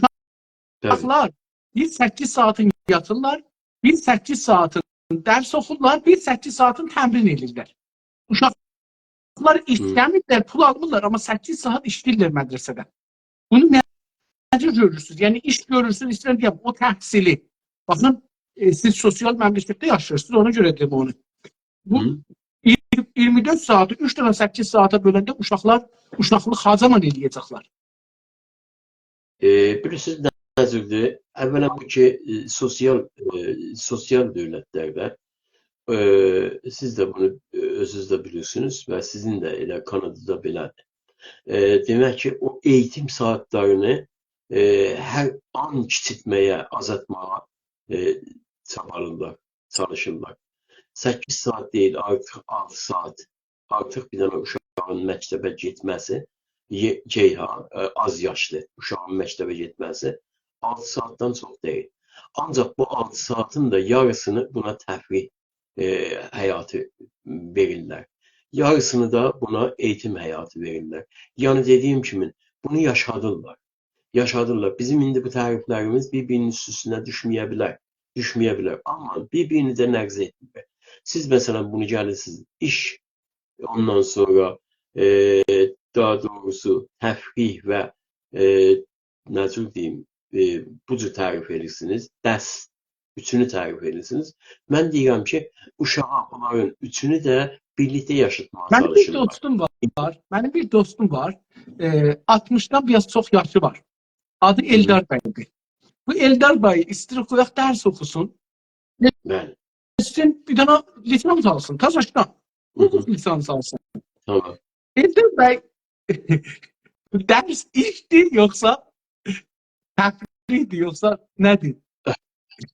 اوشاقلار بیر سککیز ساعاتین یاتیرلار، بیر سککیز ساعاتین درس اوخورلار، بیر سککیز ساعاتین تمرین ائدیرلر. اوشاقلار ایشله‌میرلر، پول آلمیرلار، آمما سککیز ساعات ایشله‌ییرلر مدرسه‌ده. بونو نه، نئجه گؤرورسونوز؟ یعنی، ایش گؤرورسونوز، ایسته‌ییرم دئیم، او تحصیلی. باخین، ائ، سیز سوسیال مملکتده یاشاییرسینیز، اونا گؤره دئدیم اونو. بو هی. اییرمی، اییرمی دؤرد ساعاتی اوچ دنه سککیز ساعاتا بؤلنده اوشاقلار، اوشاقلیق هاجامان ائله‌یه‌جکلر؟ ائ، بیلیرسینیز، نه جوردور؟ اولاً بو کی، ائ، سوسیال، ائ، سوسیال دؤولتلرده، ائ، سیز ده بونو، ائ، اؤزونوز ده بیلیرسینیز و سیزین ده ائله کانادادا بئله‌دیر. ائ، دئمک کی، او ائییتیم ساعاتلارینی، ائ، هر آن کیچیلتمه‌یه، آزالتماغا، ائ، چابالیرلار، چالیشیرلار. سککیز ساعات دئییل، آرتیق آلتی ساعات. آرتیق بیر دنه اوشاغین مکتبه گئتمه‌سی، یئ-، شئی ها، ائ، آز یاشلی اوشاغین مکتبه گئتمه‌سی آلتی ساعاتدان چوخ دئییل. آنجاق بو آلتی ساعاتین دا یاریسینی بونا تفریح، ائ، حیاتی وئریرلر. یاریسینی دا بونا ائییتیم حیاتی وئریرلر. یعنی، دئدیگیم کیمی، بونو یاشادیرلار. یاشادیرلار. بیزیم ایندی بو تعریفلریمیز بیر-بیرینین اوستو-اوستونه دوشمه‌یه بیلر. دوشمه‌یه بیلر. آمما بیر-بیرینی ده نقض ائتمیر. سیز، مثلاً، بونو گلیرسینیز، ایش، اوندان سونرا، ائ، داها دوغروسو، تفریح و، ائ، نه جور دئییم، ائ، بو جور تعریف ائدیرسینیز، درس، اوچونو تعریف ائدیرسینیز. من دئییرم کی، اوشاغا بونلارین اوچونو ده بیرلیکده یاشاتماغا منیم بیر چالیشیرلار. دوستوم وار. منیم بیر دوستوم وار. ائ، آلتمیشدان بیر آز چوخ یاشی وار. آدی هی. ائلدار بی‌دیر. بو ائلدار بی ایسته‌ییر قویاق درس اوخوسون. بلی. گئتسین بیر دنه لیسانس آلسین، تازاشدان. هی هی. حقوق لیسانس آلسین. تامام. ائلدار بی، درس ایشدیر، یوخسا تفریحدیر، یوخسا نه‌دیر؟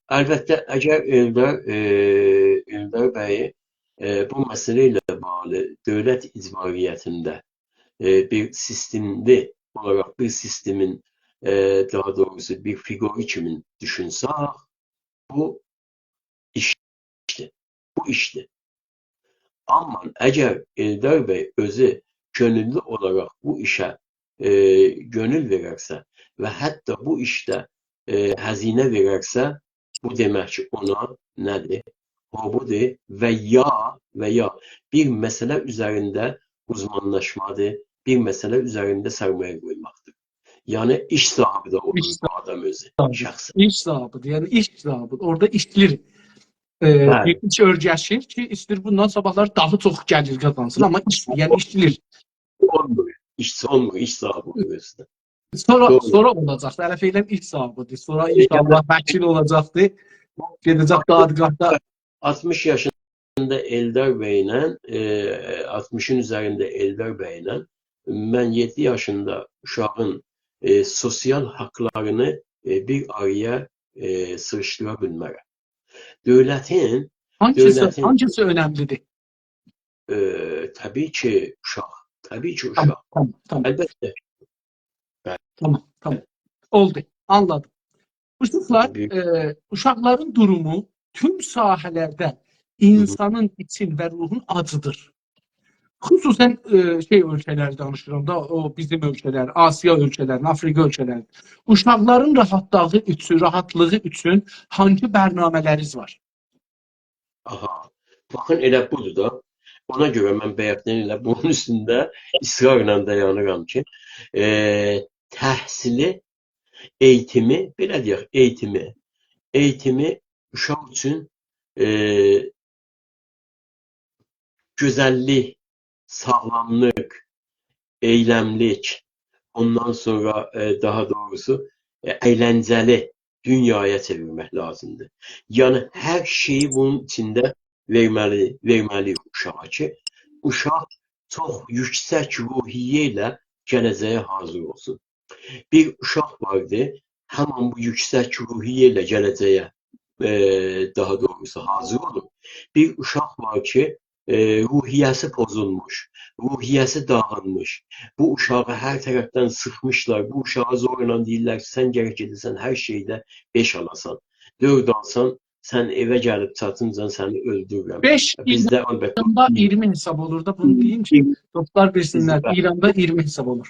البته، اگر ائلدار، ائ، ائلدار بی، ائ، بو مسئله ایله باغلی دؤولت اجباریتینده، ائ، بیر سیستملی اولاراق بیر سیستمین، ائ، داها دوغروسو بیر فیگورو کیمی دوشونسک، بو ایشدیر. بو ایشدیر. آمما اگر ائلدار بی اؤزو کؤنوللو اولاراق بو ایشه، ائ، کؤنول وئررسه و حتی بو ایشده، ائ، هزینه وئررسه، بو دئمک کی، اونا نه‌دیر؟ حبودور و یا، و یا بیر مسئله اوزرینده اوزمانلاشمادیر، بیر مسئله اوزرینده سرمایه قویماقدیر. یعنی، ایش صاحیبی ده اولور ایش بو آدام اؤزو، صاحیبی. شخصاً. ایش صاحیبی‌دیر، یعنی ایش صاحیبی. اورادا ایشلیر. ائ، بلی. بیر ایش اؤرگشیر کی، ایسته‌ییر بوندان صاباحلار داها چوخ گلیر قازانسین، آمما ایش، یعنی ایشلیر. اولمور، ایشچی اولمور، ایش صاحیبی اولور اؤزو ده. سونرا، دوغرو. سونرا اولاجاق. طرف ائله ایش صاحیبی‌دیر. سونرا ائ، انشاءالله یعنی وکیل اولاجاقدیر. گئده‌جک دادگاهدا. آلتمیش یاشیندا ائلدار بی ایله، ائ، آلتمیشین اوزرینده ائلدار بی ایله من یئددی یاشیندا اوشاغین، ائ، سوسیال حاقلارینی، ائ، بیر آرایا، ائ، سیغیشدیرا بیلمرم. دؤولتین، هانگیسی، دؤولتین هانگیسی اؤنملی‌دیر؟ ائ، طبیعی کی، اوشاق. طبیعی کی، تامام، اوشاق. تامام، تامام. البته. بلی. تامام، تامام. اولدو، آنلادیم. اوشاقلار، طبیعی. ائ، اوشاقلارین دورومو توم ساحه‌لرده هی هی. اینسانین ایچین و روحون آجیدیر. خصوصاً، ائ، شئی اؤلکه‌لری دانیشیرام دا، او بیزیم اؤلکه‌لر، آسیا اؤلکه‌لرینی، آفریقا اؤلکه‌لرینی. اوشاقلارین راحاتلیغی اوچون، راحاتلیغی اوچون هانگی برنامه‌لرینیز وار؟ آها. باخین، ائله بودور دا. اونا گؤره من بایاقدان ائله بونون اوستونده اصرارلا دایانیرام کی، ائ، تحصیلی، ائییتیمی، بئله دئیک، ائییتیمی، ائییتیمی اوشاق اوچون، ائ، گؤزللیک، ساغلاملیق، ائیلملیک، اوندان سونرا، ائ، داها دوغروسو، ائ، اَیلنجه‌لی دونیایا چئویرمک لازیمدیر. یعنی، هر شئیی بونون ایچینده وئرمه‌لی، وئرمه‌لی‌ییک اوشاغا کی، اوشاق چوخ یوکسک روحیه ایله گله‌جه‌یه حاضیر اولسون. بیر اوشاق واردی، همان بو یوکسک روحیه ایله گله‌جه‌یه، ائ، داها دوغروسو حاضیر اولوب. بیر اوشاق وار کی، ائ، روحیه‌سی پوزولموش، روحیه‌سی داغینمیش. بو اوشاغی هر طرفدن سیخمیشلار، بو اوشاغا زورلا دئییرلر کی، سن گرک گئده‌سن هر شئیده بئش آلاسان، دؤرد آلسان، سن ائوه گلیب چاتینجا سنی اؤلدوررم. بئش بیزده البته ایراندا اییرمی حساب اولور دا، بونو دئییم کی، دوستلار بیلسینلر، بیزده ایراندا اییرمی حساب اولور.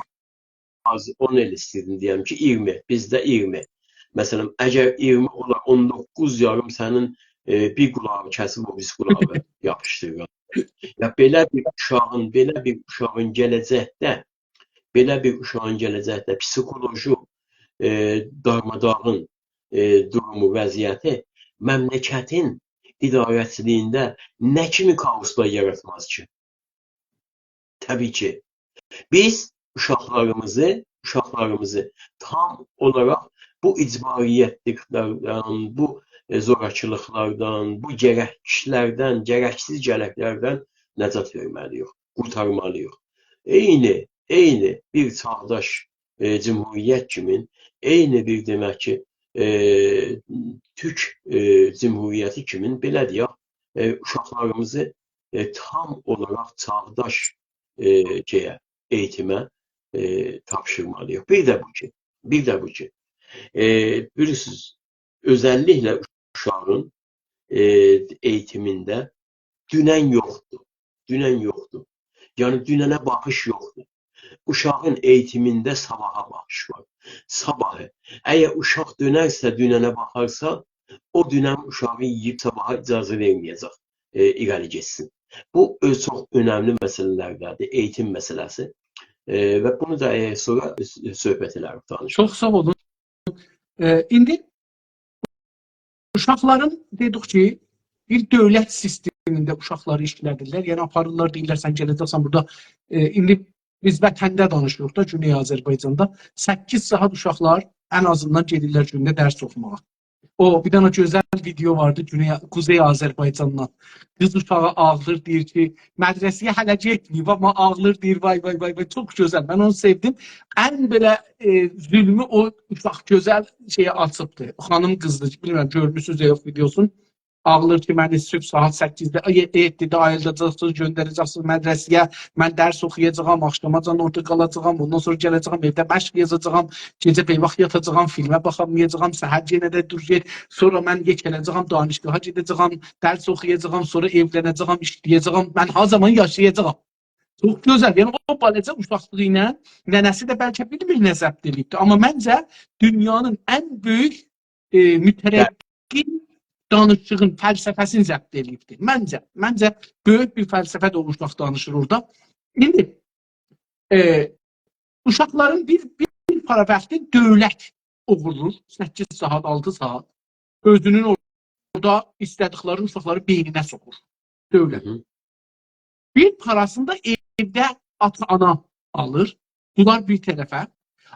آز، اون ائل ایسته‌ییردیم دئیم کی، اییرمی، بیزده اییرمی. مثلا، اگر اییرمی اولا، اون دوققوز یاریم سنین، ائ، بیر قولاغی کسیب او بیریسی قولاغا یاپیشدیریر. یا بئله بیر اوشاغین، بئله بیر اوشاغین گله‌جکده، بئله بیر اوشاغین گله‌جکده پسیخولوژی، ائ، دارماداغین، ائ، دورومو، وضعیتی مملکتین اداره‌چیلیگینده نه کیمی کائوسلار یاراتماز کی؟ طبیعی کی، بیز اوشاقلاریمیزی، اوشاقلاریمیزی تام اولاراق بو اجباریت‌لیک‌لردن، بو، ائ، زوراکیلیقلاردان، بو گرک‌لردن، گرکسیز گرک‌لردن نجات وئرمه‌لی‌ییک، قورتارمالی‌ییق. عینی، عینی بیر چاغداش، ائ، جمهوریت کیمین، عینی بیر، دئمک کی، ائ، تورک، ائ، جمهوریتی کیمین، بئله دئیک، ائ، اوشاقلاریمیزی، ائ، تام اولاراق چاغداش، ائ، شئیه، ائییتیمه، ائ، تاپشیرمالی‌ییق. بیر ده بو کی، بیر ده بو کی، ائ، بیلیرسینیز، اؤزللیکله اوشاغین، ائ، ائییتیمینده دونن یوخدور. دونن یوخدور. یعنی دوننه باخیش یوخدور. اوشاغین ائییتیمینده صاباحا باخیش وار. صاباحی. اگر اوشاق دؤنرسه، دوننه باخارسا، او دونن اوشاغی یئییب صاباحا اجازه وئرمه‌یه‌جک، ائ، ایره‌لی گئتسین. بو اؤز چوخ اؤنملی مسئله‌لردندیر، ائییتیم مسئله‌سی. ائ، و بونو دا، ائ، سونرا، ائ، صحبت ائلریک، دانیشاریق. چوخ ساغ اولون. ائ، ایندی اوشاقلارین، دئدیک کی، بیر دؤولت سیستمینده اوشاقلاری ایشله‌دیرلر. یعنی آپاریرلار، دئییرلر: «سن گله‌جکسن بورادا.» ائ، ایندی بیز وطنده دانیشیریق دا، گونئی آذربایجاندا. سککیز ساعات اوشاقلار ان آزیندان گئدیرلر گونده درس اوخوماغا. او، بیر دنه گؤزل ویدئو واردی، گونئی، قوزئی آذربایجاندان. قیز اوشاغی آغلیر، دئییر کی، مدرسه‌یه هله گئتمه‌ییب، آمما آغلیر، دئییر: «وای، وای، وای، وای.» چوخ گؤزل، من اونو سئودیم. ان بئله، ائ، ظلمو او اوشاق گؤزل شئیه آچیبدی. خانیم قیزدیر، بیلمیرم، گؤرموسونوز یا یوخ ویدئوسون. آغلیر کی، منی صبح ساعات سککیزده، ائ، ائ، دئدی، آییلداجاقسینیز، گؤندره‌جکسینیز مدرسه‌یه، من درس اوخویاجاغام، آخشاماجان اورادا قالاجاغام، اوندان سونرا گله‌جه‌یم، ائوده مشق یازاجاغام، گئجه بی‌واخت یاتاجاغام، فیلمه باخامایاجاغام، سحر یئنه ده دور گئت، سونرا من یئکه‌له‌جه‌یم، دانشگاها گئده‌جه‌یم، درس اوخویاجاغام، سونرا ائولنه‌جه‌یم، ایشله‌یه‌جه‌یم، من ها زامان یاشایاجاغام؟ چوخ گؤزل، یعنی او بالاجا اوشاقلیغی ایله، ننه‌سی ده بلکه بیلمیر نه ضبط ائله‌ییبدی، آمما منجه دونیانین ان بؤیوک، ائ، مترقی دانیشیغین فلسفه‌سینی ضبط ائله‌ییبدی. منجه، منجه بؤیوک بیر فلسفه ده او اوشاق دانیشیر اورادا. ایندی، ائ، اوشاقلارین بیر، بیر پارا واختی دؤولت اوغورلور، سککیز ساعات، آلتی ساعات. اؤزونون اورادا ایسته‌دیکلرینی اوشاقلارین بئینینه سوخور. دؤولت. هی هی. بیر پاراسینی دا ائوده آتا-آنا آلیر. بونلار بیر طرفه.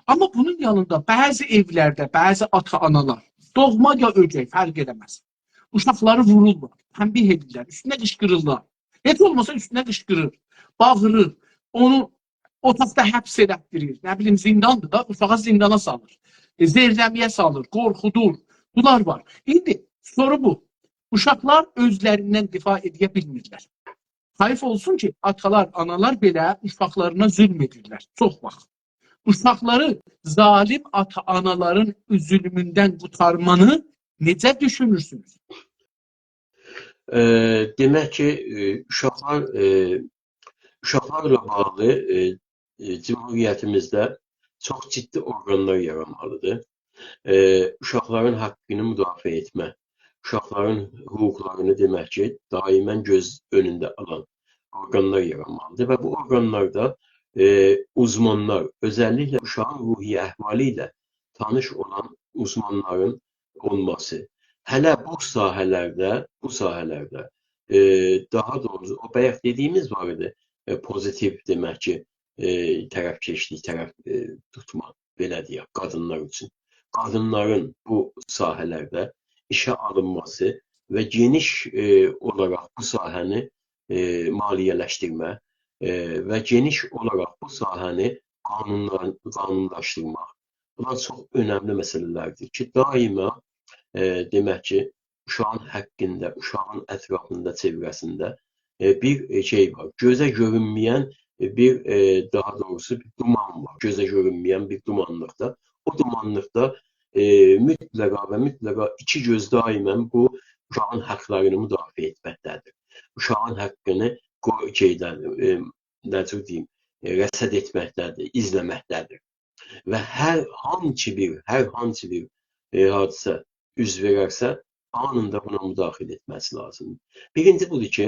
آمما بونون یانیندا بعضی ائولرده بعضی آتا-آنالار، دوغما یا اؤگئی، فرق ائله‌مز، اوشاقلاری وورورلار، تنبیه ائدیرلر، اوستونه قیشقیریرلار. هئچ اولماسا اوستونه قیشقیریر، باغیریر، اونو اوتاقدا حبس ائلتدیریر. نه بیلیم، زینداندیر دا، اوشاغی زیندانا سالیر. ائ، زئرله‌مه‌یه سالیر، قورخودور. بونلار وار. ایندی سورو بو. اوشاقلار اؤزلریندن دفاع ائده بیلمیرلر. حیف اولسون کی، آتالار، آنالار بئله اوشاقلارینا ظلم ائدیرلر. چوخ واخت. اوشاقلاری ظالم آتا-آنالارین ظلموندن قورتارمانی نئجه دوشونورسونوز؟ ائ، دئمک کی، ائ، اوشاقلار، ائ، اوشاقلارلا باغلی، ائ، ائ، جمهوریتیمیزده چوخ جدی اورقانلار یارانمالیدیر. ائ، اوشاقلارین حاققینی مدافعه ائتمه، اوشاقلارین حقوقلارینی، دئمک کی، دائماً گؤز اؤنونده آلان اورقانلار یارانمالیدیر و بو اورقانلاردا، ائ، اوزمانلار، اؤزللیکله اوشاغین روحیه احوالی ایله تانیش اولان اوزمانلارین اولماسی. هله بو ساحه‌لرده، بو ساحه‌لرده، ائ، داها دوغروسو، او بایاق دئدیگیمیز وار ایدی، ائ، پوزیتیو، دئمک کی، ائ، طرفکشلیک، طرف، ائ، توتما، بئله دئیک، قادینلار اوچون. قادینلارین بو ساحه‌لرده ایشه آلینماسی و گئنیش، ائ، اولاراق بو ساحه‌نی، ائ، مالیه‌لشدیرمه، ائ، و گئنیش اولاراق بو ساحه‌نی قانونلا-، قانونلاشدیرماق. بونلار چوخ اؤنملی مسئله‌لردیر کی، دائما، ائ، دئمک کی، اوشاغین حاققیندا، اوشاغین اطرافیندا، چئوره‌سینده، ائ، بیر، ائ، شئی وار. گؤزه گؤرونمه‌ین، ائ، بیر، ائ، داها دوغروسو بیر دومان وار. گؤزه گؤرونمه‌ین بیر دومانلیقدا. او دومانلیقدا، ائ، مطلقا و مطلقا ایکی گؤز دائما بو اوشاغین حاقلارینی مدافعه ائتمکده‌دیر. اوشاغین حاققینی قو-، شئیدن، ائ، نه جور دئییم، ائ، رصد ائتمکده‌دیر، ایزله‌مکده‌دیر. و هر هانسی بیر، هر هانسی بیر، ائ، حادثه اوز وئررسه، آنیندا بونا مداخله ائتمه‌سی لازیمدیر. بیرینجی بودور کی،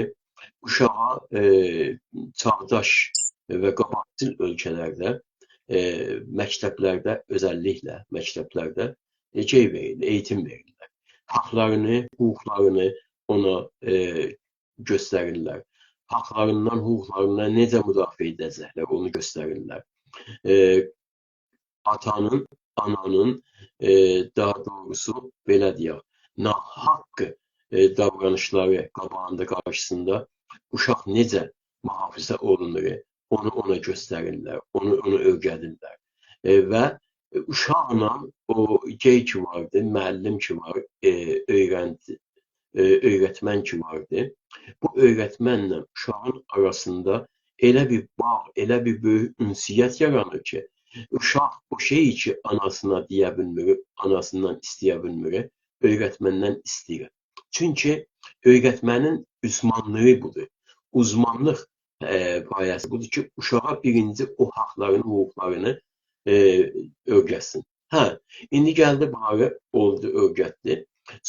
اوشاغا، ائ، چاغداش و قاباقجیل اؤلکه‌لرده، ائ، مکتب‌لرده، اؤزللیکله مکتب‌لرده، ائ، شئی وئریرلر، ائییتیم وئریرلر. حاقلارینی، حقوقلارینی اونا، ائ، گؤستریرلر. حاقلاریندان، حقوقلاریندان نئجه مدافعه ائده‌جکلر، اونو گؤستریرلر. ائ، آتانین، آنانین، ائ، داها دوغروسو، بئله دئیک، ناحق، ائ، داورانیشلاری قاباغیندا، قارشیسیندا اوشاق نئجه محافظه اولونور، اونو اونا گؤستریرلر، اونو، اونو اؤیره‌دیرلر. ائ، و اوشاقلا او شئی کی واردی، معلم کی وار، ائ، اؤیرنجی، ائ، اؤیرتمن کی واردی، بو اؤیرتمنله اوشاغین آراسیندا ائله بیر باغ، ائله بیر بؤیوک اونسیت یارانیر کی، اوشاق او شئیی کی، آناسینا دئیه بیلمیر، آناسیندان ایسته‌یه بیلمیر، اؤیرتمندن ایسته‌ییر. چونکی اؤیرتمنین اوزمانلیغی بودور. اوزمانلیق، ائ، پایه‌سی بودور کی، اوشاغا بیرینجی او حاقلارینی، حقوقلارینی، ائ، اؤیرتسین. هه، ایندی گلدی باری، اولدو، اؤیرتدی.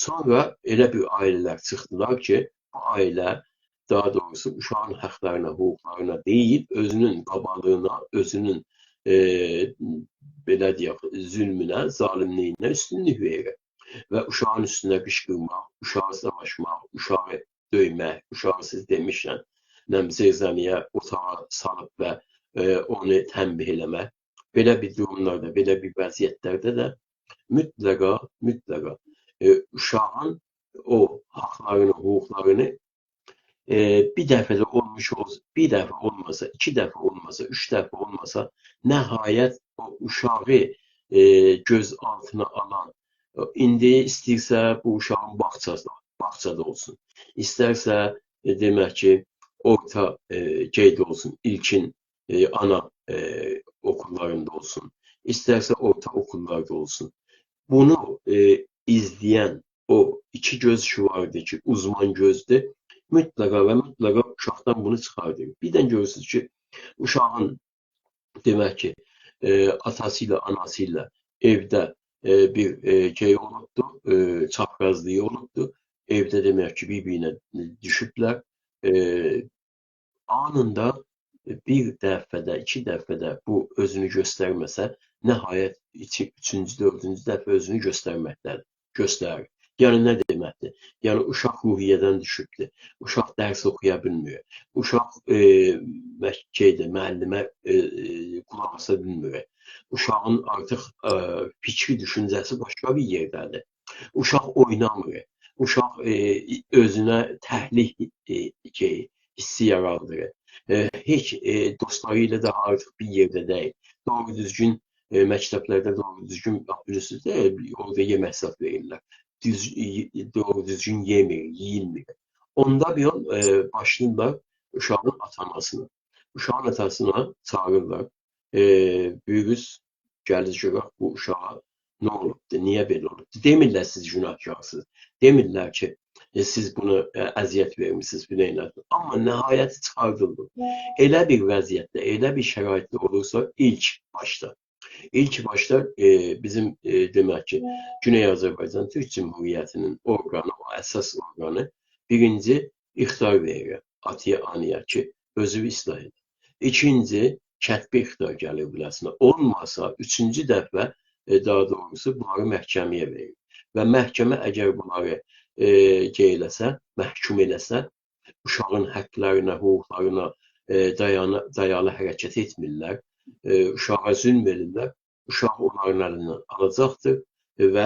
سونرا ائله بیر عائله‌لر چیخدیلار کی، بو عائله، داها دوغروسو، اوشاغین حاقلارینا، حقوقلارینا دئییل، اؤزونون قابالیغینا، اؤزونون، ائ، بئله دئیک، ظلمونه، ظالیملیگینه اوستونلوک وئریر. و اوشاغین اوستونه قیشقیرماق، اوشاغا ساواشماق، اوشاغی دؤیمک، اوشاغی سیز دئمیشکن، نه بیلیم، زیرزمی‌یه، اوتاغا سالیب و، ائ، اونو تنبیه ائله‌مک. بئله بیر دوروملاردا، بئله بیر وضعیت‌لرده ده مطلقا، مطلقا، ائ، اوشاغین او حاقلارینی، حقوقلارینی، ائ، بیر دفعه ده اولموش اولسون، بیر دفعه اولماسا، ایکی دفعه اولماسا، اوچ دفعه اولماسا، نهایت او اوشاغی، ائ، گؤز آلتینا آلان، ائ، ایندی ایسته‌ییرسه بو اوشاغین باغچاسی، باغچادا اولسون. ایسترسه، ائ، دئمک کی، اورتا، ائ، شئیده اولسون، ایلکین، ائ، آنا، ائ، اوکوللاریندا اولسون. ایسترسه اورتا اوکوللاردا اولسون. بونو، ائ، ایزله‌ین او ایکی گؤز کی واردی کی، اوزمان گؤزدور، مطلقا و مطلقا اوشاقدان بونو چیخاردیر. بیردن گؤرورسونوز کی، اوشاغین، دئمک کی، ائ، آتاسی ایله، آناسی ایله ائوده، ائ، بیر، ائ، شئی اولوبدور، ائ، چاپرازلیغی اولوبدور. ائوده، دئمک کی، بیر-بیرینه دوشوبلر. ائ، آنیندا بیر دفعه ده، ایکی دفعه ده بو اؤزونو گؤسترمه‌سه، نهایت ایکی، اوچونجو، دؤردونجو دفعه اؤزونو گؤسترمکده‌دیر. گؤستریر. یعنی نه دئمکدیر؟ یعنی اوشاق روحیه‌دن دوشوبدور. اوشاق درس اوخویا بیلمیر. اوشاق، ائ، مک-، شئیده، معلمه، ائ، ائ، قولاق آسا بیلمیر. اوشاغین آرتیق، ائ، فیکری، دوشونجه‌سی باشقا بیر یئرده‌دیر. اوشاق اوینامیر. اوشاق، ائ، اؤزونه تکلیک، ائ، شئی، حیسی یارادیر. ائ، هئچ، ائ، دوستلاری ایله داها آرتیق بیر یئرده دئییل. دوغرو دوزگون، ائ، مکتب‌لرده دوغرو دوزگون، باخ، بیلیرسینیز ده، ائ، اورادا یئمک زاد وئریرلر. دوز-، ائ، دوغرو دوزگون یئمیر، یئییلمیر. اوندا بیر یول، ائ، باشلاییرلار اوشاغین آتا-آناسینا. اوشاغین آتاسینا چاغیریرلار. ائ، بویوروز، گلیز گؤرک بو اوشاغا نه اولوبدور، نییه بئله اولوبدور؟ دئمیرلر سیز گوناهکارسینیز. دئمیرلر کی، ائ، سیز بونو، ائ، اذیت وئرمیسینیز، بونو ائله‌دینیز. آمما نهایتی چیخاردیلدی. ائله بیر وضعیتده، ائله بیر شرایطده اولورسا، ایلک باشدا، ایلک باشدا، ائ، بیزیم، ائ، دئمک کی، گونئی آذربایجان تورک جمهوریتی‌نین اورقانی، او اساس اورقانی بیرینجی اخطار وئریر آتایا، آنایا کی، اؤزووو اصلاح ائدین. ایکینجی، کتبی اخطار گلیر بیله‌سینه. اولماسا، اوچونجو دفعه، ائ، داها دوغروسو، بونلاری محکمه‌یه وئریر. و محکمه اگر بونلاری، ائ، شئی ائله‌سه، محکوم ائله‌سه، اوشاغین حاقلارینا، حقوقلارینا، ائ، دایانا-، دایالی حرکت ائتمیرلر، ائ، اوشاغا ظلم ائدیرلر، اوشاغی اونلارین الیندن آلاجاقدیر و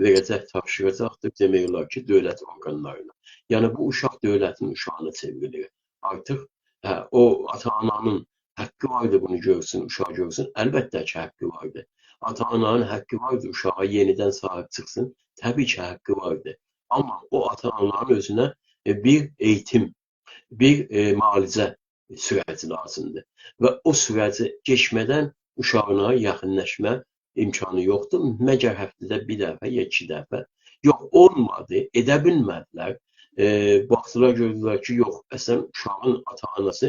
وئره‌جک، تاپشیراجاقدیر، دئمک اولار کی، دؤولت اورقانلارینا. یعنی، بو اوشاق دؤولتین اوشاغینا چئوریلیر. آرتیق، هه، او آتا-آنانین حاققی واردی بونو گؤرسون، اوشاغی گؤرسون؟ البته کی، حاققی واردی. آتا-آنانین حاققی واردی اوشاغا یئنیدن صاحیب چیخسین؟ طبیعی کی، حاققی واردی. آمما او آتا-آنانین اؤزونه، ائ، بیر ائییتیم، بیر، ائ، معالجه سوره‌جی لازیمدیر. و او سوره‌جی کئچمه‌دن اوشاغینا یاخینلاشما امکانی یوخدور. مگر هفته‌ده بیر دفعه یا ایکی دفعه. یوخ، اولمادی، ائده بیلمه‌دیلر. ائ، باخدیلار، گؤردولر کی، یوخ، اصلاً اوشاغین آتا-آناسی،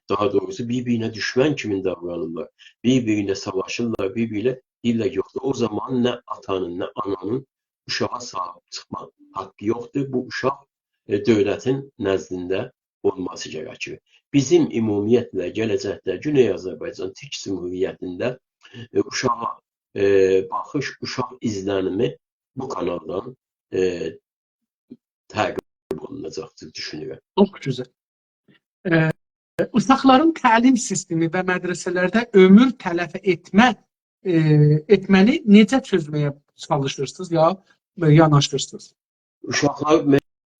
داها دوغروسو، بیر-بیرینه دوشمن کیمی داورانیرلار. بیر-بیرینه ساواشیرلار، بیر-بیرینه دئییرلر، یوخدور. او زامان نه آتانین، نه آنانین اوشاغا صاحیب چیخما حاققی یوخدور. بو اوشاق، ائ، دؤولتین نزدینده اولماسی گرکیر. بیزیم عمومیتله گله‌جکده گونئی آذربایجان تورک جمهوریتینده، ائ، اوشاغا، ائ، باخیش، اوشاق ایزله‌نیمی بو کانالدان، ائ، تعقیب اولوناجاقدیر، دوشونورم. چوخ گؤزل. ائ، اوشاقلارین تعلیم سیستمی و مدرسه‌لرده عؤمور تلف ائتمه، ائ، ائتمه‌نی نئجه چؤزمه‌یه چالیشیرسینیز یا، ائ، یاناشیرسینیز؟ اوشاقلار،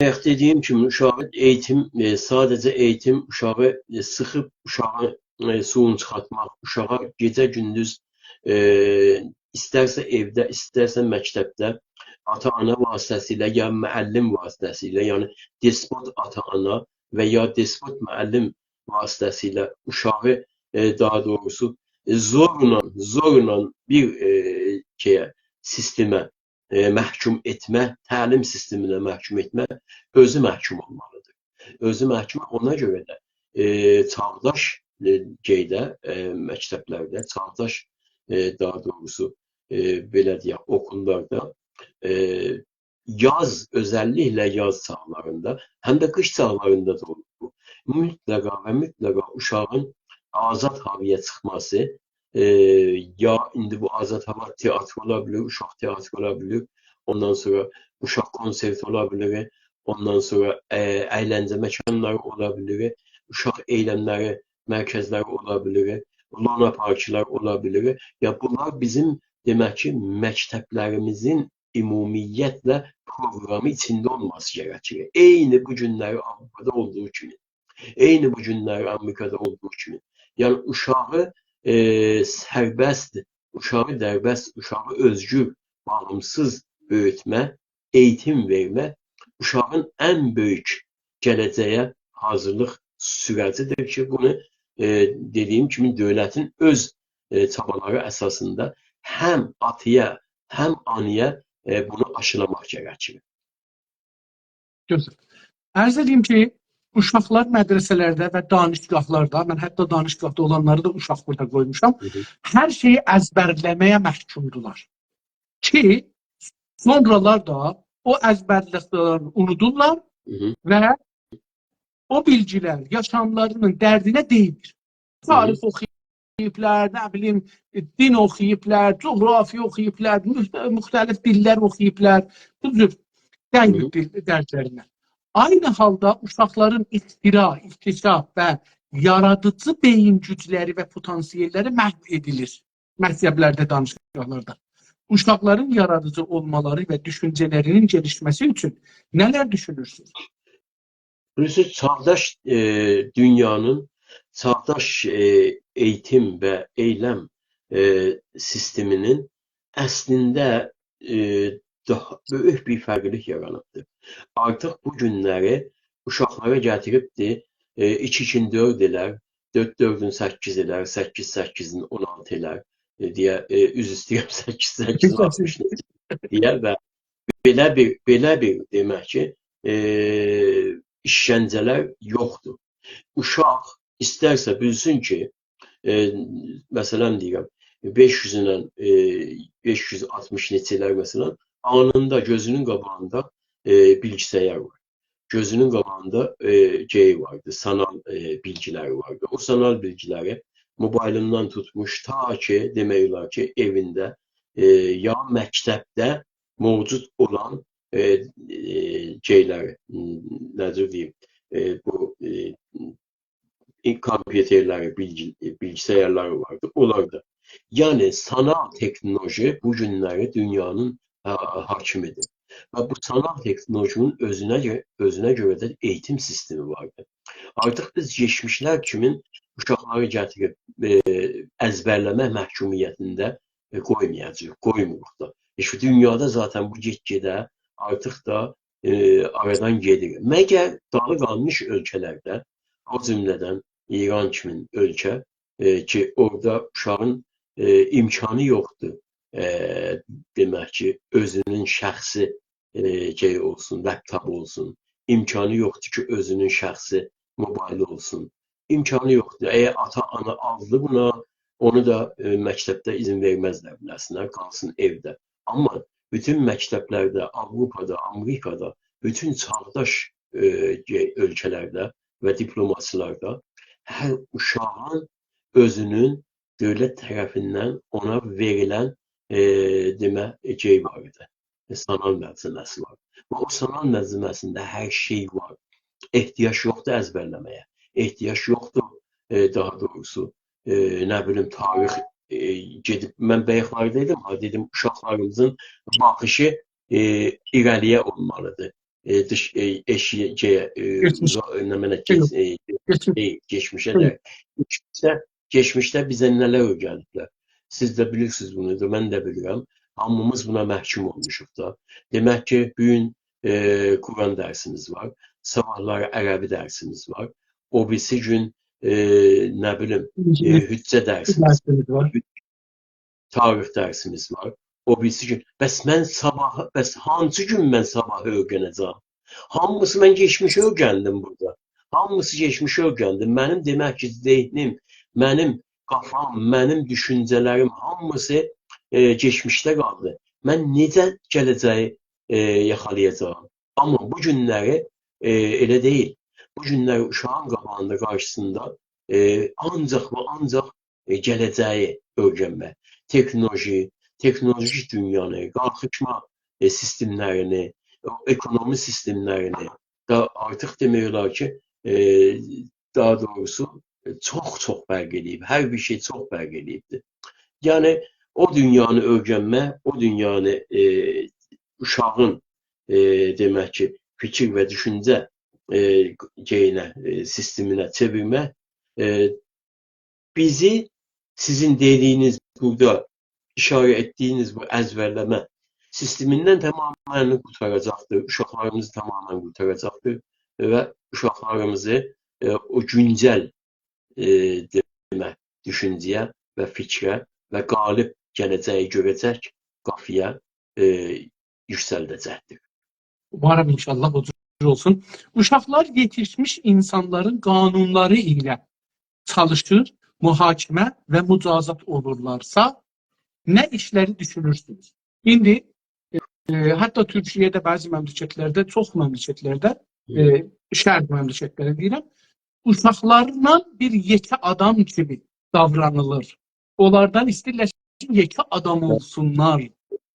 بایاق دئدیگیم کیمی، اوشاغی ائییتیم، ائ، ساده‌جه ائییتیم، اوشاغی، ائ، سیخیب، اوشاغی، ائ، سویونو چیخارتماق، اوشاغا گئجه گوندوز، ائ، ایسترسه ائوده، ایسترسه مکتبده، آتا-آنا واسطه‌سیله یا معلم واسطه‌سیله، یعنی دسپوت آتا-آنا و یا دسپوت معلم واسطه‌سیله اوشاغی، ائ، داها دوغروسو، ائ، زورلا، زورلا بیر، ائ، شئیه، سیستمه، ائ، محکوم ائتمه، تعلیم سیستمینه محکوم ائتمه، اؤزو محکوم اولمالیدیر. اؤزو محکوم، اونا گؤره ده، ائ، چاغداش، ائ، شئیده، ائ، مکتبلرده، چاغداش، ائ، داها دوغروسو، ائ، بئله دئیک، اوکوللاردا، ائ، یاز، اؤزللیکله یاز چاغلاریندا، هم ده قیش چاغلاریندا دا اولور بو، مطلقا و مطلقا اوشاغین آزاد هاوایا چیخماسی، ائ، یا ایندی بو آزاد هاوا تئاتر اولا بیلیر، اوشاق تئاتری اولا بیلیر، اوندان سونرا اوشاق کونسرتی اولا بیلیر، اوندان سونرا، ائ، اَیلنجه مکانلاری اولا بیلیر، اوشاق ائیلملری، مرکزلری اولا بیلیر، لونا پارکلار اولا بیلیر. یا بونلار بیزیم، دئمک کی، مکتبلریمیزین عمومیتله پروقرامی ایچینده اولماسی گرکیر. عینی بو گونلری آوروپادا اولدوغو کیمی، عینی بو گونلری آمریکادا اولدوغو کیمی. یعنی اوشاغی، ائ، سربست، اوشاغی دربست، اوشاغی اؤزگور، باغیمسیز بؤیوتمه، ائییتیم وئرمه اوشاغین ان بؤیوک گله‌جه‌یه حاضیرلیق سورجیدیر کی، بونو، ائ، دئدیگیم کیمی، دؤولتین اؤز، ائ، چابالاری اساسیندا هم آتایا، هم آنایا، ائ، بونو آشیلاماق گرکیر. گؤزل. عرض ائدییم کی، اوشاقلار مدرسه‌لرده و دانشگاهلاردا، من حتی دانشگاهدا اولانلاری دا اوشاق بورادا قویموشام، هی هی. هر شئیی ازبرله‌مه‌یه محکومدولار. کی، سونرالار دا او ازبرلیکلرین اونودورلار هی هی. و او بیلگیلر یاشاملاری‌نین دردینه دئییلمیر. هی هی. تاریخ اوخویوبلار، نه بیلیم، دین اوخویوبلار، جغرافیا اوخویوبلار، مخت-، مختلف دیللر اوخویوبلار. بو جور دنگ هی هی. دیل درسلرینه. عینی حالدا اوشاقلارین اختراع، اکتشاف و یارادیجی بئیین گوجلری و پتانسیل‌لری محو ائدیلیر مکتبلرده، دانشگاهلاردا. اوشاقلارین یارادیجی اولمالاری و دوشونجه‌لری‌نین گلیشمه‌سی اوچون نه‌لر دوشونورسونوز؟ بیلیرسینیز، چاغداش، ائ، دونیانین، چاغداش، ائ، ائییتیم و ائیلم، ائ، سیستمی‌نین اصلینده، ائ، داها بؤیوک بیر فرقلیلیک یارانیبدیر. آرتیق بو گونلری اوشاقلارا گتیریبدیر، ائ، ایکی ایکینی دؤرد ائلر، دؤرد دؤردون سککیز ائلر، سککیز سککیزین اون آلتی ائلر، ائ، دئیه، ائ، عذر ایسته‌ییرم، سککیز سککیزین آلتمیش دئیه و بئله بیر، بئله بیر، دئمک کی، ائ، ایشکنجه‌لر یوخدور. اوشاق ایسترسه بیلسین کی، ائ، مثلا دئییرم، بئش یوز ایله، ائ، بئش یوز آلتمیش نئچه‌لر، مثلا، آنیندا گؤزونون قاباغیندا، ائ، بیلگیسایار وار. گؤزونون قاباغیندا، ائ، شئی واردی، سانال، ائ، بیلگیلری واردی. او سانال بیلگیلری موبایلیندان توتموش، تا کی، دئمک اولار کی، ائوینده، ائ، یا مکتبده موجود اولان، ائ، ائ، شئیلری، م، نئجه دئییم، ائ، بو، ائ، ائ، کامپیوترلری، بیلگی-، ائ، بیلگیسایارلاری واردی، اونلار دا. یعنی، سانال تکنولوژی بو گونلری دونیانین، ها-، حاکمی‌دیر. و بو سانال تکنولوژی‌نین اؤزونه گؤ-، اؤزونه گؤره ده ائییتیم سیستمی واردی. آرتیق بیز کئچمیشلر کیمین اوشاقلاری گتیریب، ائ، ازبرله‌مک محکومیتینده، ائ، قویمایاجاغیق، قویموروق دا. هئچ دونیادا ذاتا بو گئت-گئده آرتیق دا ائ، آرادان گئدیر. مگر دالی قالمیش اؤلکه‌لرده، او جمله‌دن ایران کیمین اؤلکه، ائ، کی، اورادا اوشاغین، ائ، امکانی یوخدور، ائ، دئمک کی، اؤزونون شخصی، ائ، شئی اولسون، لپ‌تاپی اولسون. امکانی یوخدور کی، اؤزونون شخصی موبایلی اولسون. امکانی یوخدور. اگر آتا، آنا آلدی بونا، اونو دا، ائ، مکتبده اذن وئرمزلر بیله‌سینه، قالسین ائوده. آمما بوتون مکتب‌لرده، آوروپادا، آمریکادا، بوتون چاغداش، ائ، گئ-، اؤلکه‌لرده و دیپلوماسی‌لاردا هر اوشاغین اؤزونون دؤولت طرفیندن اونا وئریلن، ائ، دئمه، شئی وار ایدی. سانال ملزمه‌سی وار. و او سانال ملزمه‌سینده هر شئی وار. احتیاج یوخدور ازبرله‌مه‌یه. احتیاج یوخدور، ائ، داها دوغروسو، ائ، نه بیلیم، تاریخ، ائ، گئدیب، من بایاقلاردا دئدیم، ها، دئدیم، اوشاقلاریمیزین باخیشی، ائ، ایره‌لی‌یه اولمالیدیر. ائ، دیش-، ائ، ائشییه، شئیه، ائ، کئچمیش. اوزا-، نمنه، یوخ. کئچ-، ائ، کئچمیش. ائ، کئچمیشه هی. ده. کئچمیشده، کئچمیشده بیزه نه‌لر اؤیره‌دیبلر. سیز ده بیلیرسینیز بونو دا، من ده بیلیرم. هامیمیز بونا محکوم اولموشوق دا. دئمک کی، بو گون، ائ، قرآن درسیمیز وار، صاباحلاری عربی درسیمیز وار، او بیریسی گون، ائ، نه بیلیم، ائ، حجه درسیمیز، درسیمیز وار. تاریخ درسیمیز وار، او بیریسی گون. بس من صاباحی، بس هانسی گون من صاباحی اؤیره‌نه‌جم؟ هامیسی من کئچمیشی اؤیرندیم بورادا. هامیسی کئچمیشی اؤیرندیم. منیم، دئمک کی، ذهنیم، منیم قافام، منیم دوشونجه‌لریم هامیسی، ائ، کئچمیشده قالدی. من نئجه گله‌جه‌یی، ائ، یاخالایاجاغام؟ آمما بو گونلری، ائ، ائله دئییل. بو گونلری اوشاغین قاباغیندا، قارشیسیندا، ائ، آنجاق و آنجاق، ائ، گله‌جه‌یی اؤیرنمک، تکنولوژی، تکنولوژیک دونیانی، قالخیشما، ائ، سیستم‌لرینی، او اکونومی سیستم‌لرینی، دا آرتیق دئمک اولار کی، ائ، داها دوغروسو، ائ، چوخ-چوخ فرق ائله‌ییب. هر بیر شئی چوخ فرق ائله‌ییبدیر. یعنی، او دونیانی اؤیرنمک، او دونیانی، ائ، اوشاغین، ائ، دئمک کی، فیکیر و دوشونجه، ائ، شئیینه، ائ، سیستمینه چئویرمک، ائ، بیزی سیزین دئدیگینیز، بورادا ایشاره ائتدیگینیز بو ازبرله‌مه سیستمیندن تمامیله قورتاراجاقدیر، اوشاقلاریمیزی تمامیله قورتاراجاقدیر و اوشاقلاریمیزی، ائ، او گونجل، ائ، دئمه، دوشونجه‌یه و فیکره و غالب گله‌جه‌یی گؤره‌جک قافایا، ائ، یوکسلده‌جکدیر. اوماریم انشاءالله او جور اولسون. اوشاقلار یئتیشمیش اینسانلارین قانونلاری ایله چالیشیر، محاکمه و مجازات اولورلارسا، نه ایشلری دوشونورسونوز؟ ایندی، ائ، حتی تورکیه‌ده، بعضی مملکت‌لرده، چوخ مملکت‌لرده، ائ، شرق مملکت‌لری دئییرم، اوشاقلارلا بیر یئکه آدام کیمی داورانیلیر. اونلاردان ایسته‌ییرلر کی، یئکه آدام اولسونلار.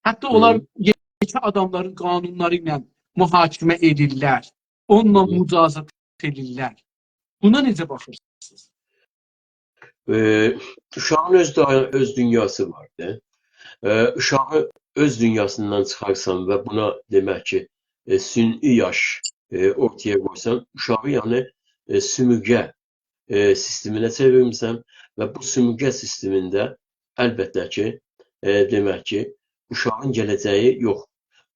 حتی اونلار هی. یئکه آداملارین قانونلاری ایله محاکمه ائدیرلر. اونونلا هی. مجازات ائدیرلر. بونا نئجه باخیرسینیز؟ ائ، اوشاغین اؤز دا-، اؤز دونیاسی واردیر. ائ، اوشاغی اؤز دونیاسیندان چیخارسان و بونا دئمک کی، ائ، صنعی یاش، ائ، اورتایا قویسان، اوشاغی، یعنی، ائ، سؤمورگه، ائ، سیستمینه چئویرمیسن و بو سؤمورگه سیستمینده البته کی، ائ، دئمک کی، اوشاغین گله‌جه‌یی یوخ.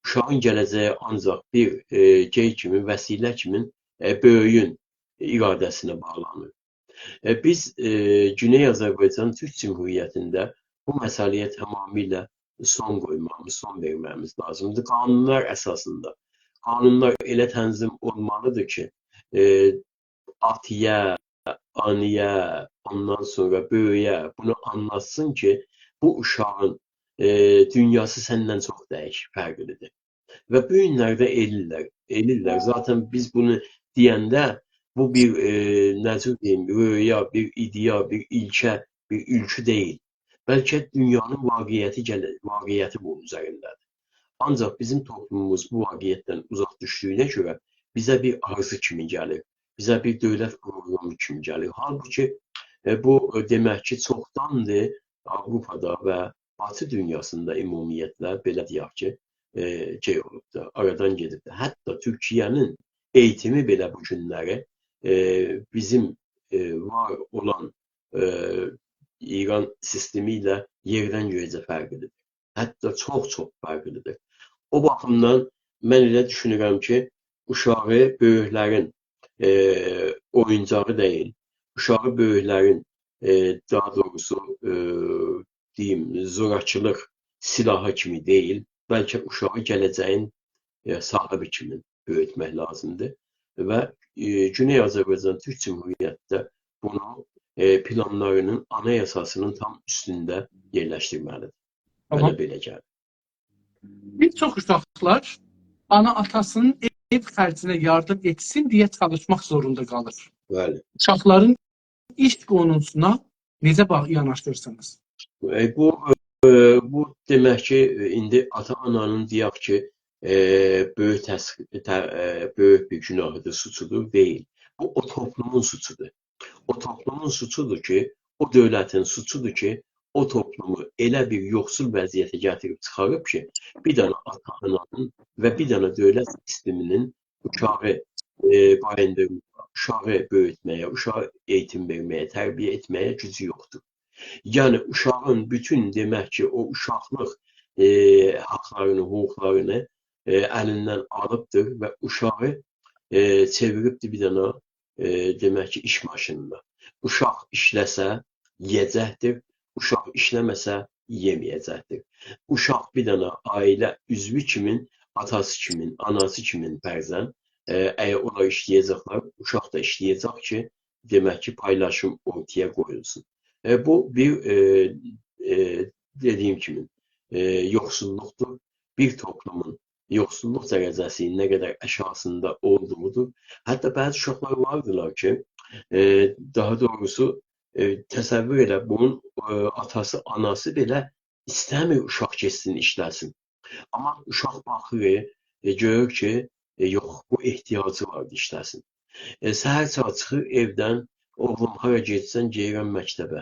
اوشاغین گله‌جه‌یی آنجاق بیر، ائ، شئی کیمی، وسیله کیمی، ائ، بؤیویون اراده‌سینه باغلانیر. ائ، بیز، ائ، گونئی آذربایجان تورک جمهوریتینده بو مسئله‌یه تمامیله سون قویمامیز، سون وئرمه‌میز لازیمدیر. قانونلار اساسیندا. قانونلار ائله تنظیم اولمالیدیر کی، ائ، آتایا، آنایا، اوندان سونرا بؤیویه بونو آنلاتسین کی، بو اوشاغین، ائ، دونیاسی سندن چوخ دییشیک، فرقلیدیر. و بو گونلرده ائلیرلر، ائلیرلر. ذاتاً بیز بونو دئینده بو بیر، ائ، نه جور دئییم، رؤیا، بیر ایدئا، بیر ایلکه، بیر ایلکی دئییل. بلکه دونیانین واقعیتی گله-، واقعیتی بونون اوزرینده‌دیر. آنجاق بیزیم توپلوموموز بو واقعیتدن اوزاق دوشدویونه گؤره بیزه بیر آرزو کیمی گلیر، بیزه بیر دؤولت پروقرامی کیمی گلیر. حالبوکی، ائ، بو، ائ، دئمک کی، چوخداندیر آوروپادا و باتی دونیاسیندا عمومیتله، بئله دئیک کی، ائ، شئی اولوبدور، آرادان گئدیبدیر. حتی تورکیه‌نین ائییتیمی بئله بو گونلری، ائ، بیزیم، ائ، وار اولان، ائ، ایران سیستمی ایله یئردن گؤیه‌جه فرقلیدیر. حتی چوخ-چوخ فرقلیدیر. او باخیمدان من ائله دوشونورم کی، اوشاغی بؤیوکلرین، ائ، اویونجاغی دئییل، اوشاغی بؤیوکلرین، ائ، داها دوغروسو، ائ، دئییم، زوراکیلیق سلاحی کیمی دئییل، بلکه اوشاغی گله‌جه‌یین، ائ، صاحیبی کیمی بؤیوتمک لازیمدیر. و، ائ، گونئی آذربایجان تورک جمهوریتی ده بونو، ائ، پلانلارینین آنایاساسینین تام اوستونده یئرلشدیرمه‌لیدیر. تامام. منه بئله گلیر. بیر چوخ اوشاقلار آنا آتاسینین ائو خرجینه یاردیم ائتسین دئیه چالیشماق زوروندا قالیر. بلی. اوشاقلارین ایش قونوسونا نئجه باغ-، یاناشیرسینیز؟ ائ، بو، ائ، بو دئمک کی، ائ، ایندی آتا-آنانین دئیک کی، ائ، بؤیوک تس-، ته-، ائ، بؤیوک بیر گوناهیدیر، سوچودور، دئییل. بو، او توپلومون سوچودور. او توپلومون سوچودور کی، او دؤولتین سوچودور کی، او توپلومو ائله بیر یوخسول وضعیته گتیریب چیخاریب کی، بیر دنه آتا-آنانین و بیر دنه دؤولت سیستمینین اوشاغی، ائ، باییندیرماغا، اوشاغی بؤیوتمه‌یه، اوشاغا ائییتیم وئرمه‌یه، تربیه ائتمه‌یه گوجو یوخدور. یعنی، اوشاغین بوتون، دئمک کی، او اوشاقلیق، ائ، حاقلارینی، حقوقلارینی، ائ، الیندن آلیبدیر و اوشاغی، ائ، چئویریبدیر بیر دنه، ائ، دئمک کی، ایش ماشینینا. اوشاق ایشله‌سه، یئیه‌جکدیر. اوشاق ایشله‌مه‌سه، یئمه‌یه‌جکدیر. اوشاق بیر دنه عائله عضوو کیمین، آتاسی کیمین، آناسی کیمین فرضاً، ائ، اگر اونلار ایشله‌یه‌جکلر، اوشاق دا ایشله‌یه‌جک کی، دئمک کی، پایلاشیم اورتایا قویولسون. ائ، بو بیر، ائ، ائ، دئدیگیم کیمی، ائ، یوخسوللوقدور. بیر توپلومون یوخسوللوق درجه‌سینین نه قدر آشاغیسیندا اولدوغودور. حتی بعضی اوشاقلار واردیلار کی، ائ، داها دوغروسو، ائ، تصور ائله، بونون، ائ، آتاسی، آناسی بئله ایسته‌میر اوشاق گئتسین، ایشله‌سین. آمما اوشاق باخیر، ائ، گؤرور کی، ائ، یوخ، بو احتیاجی واردی ایشله‌سین. ائ، سحر چاغ چیخیر ائودن، «اوغلوم، هارا گئدیرسن؟» «گئدیرم مکتبه.»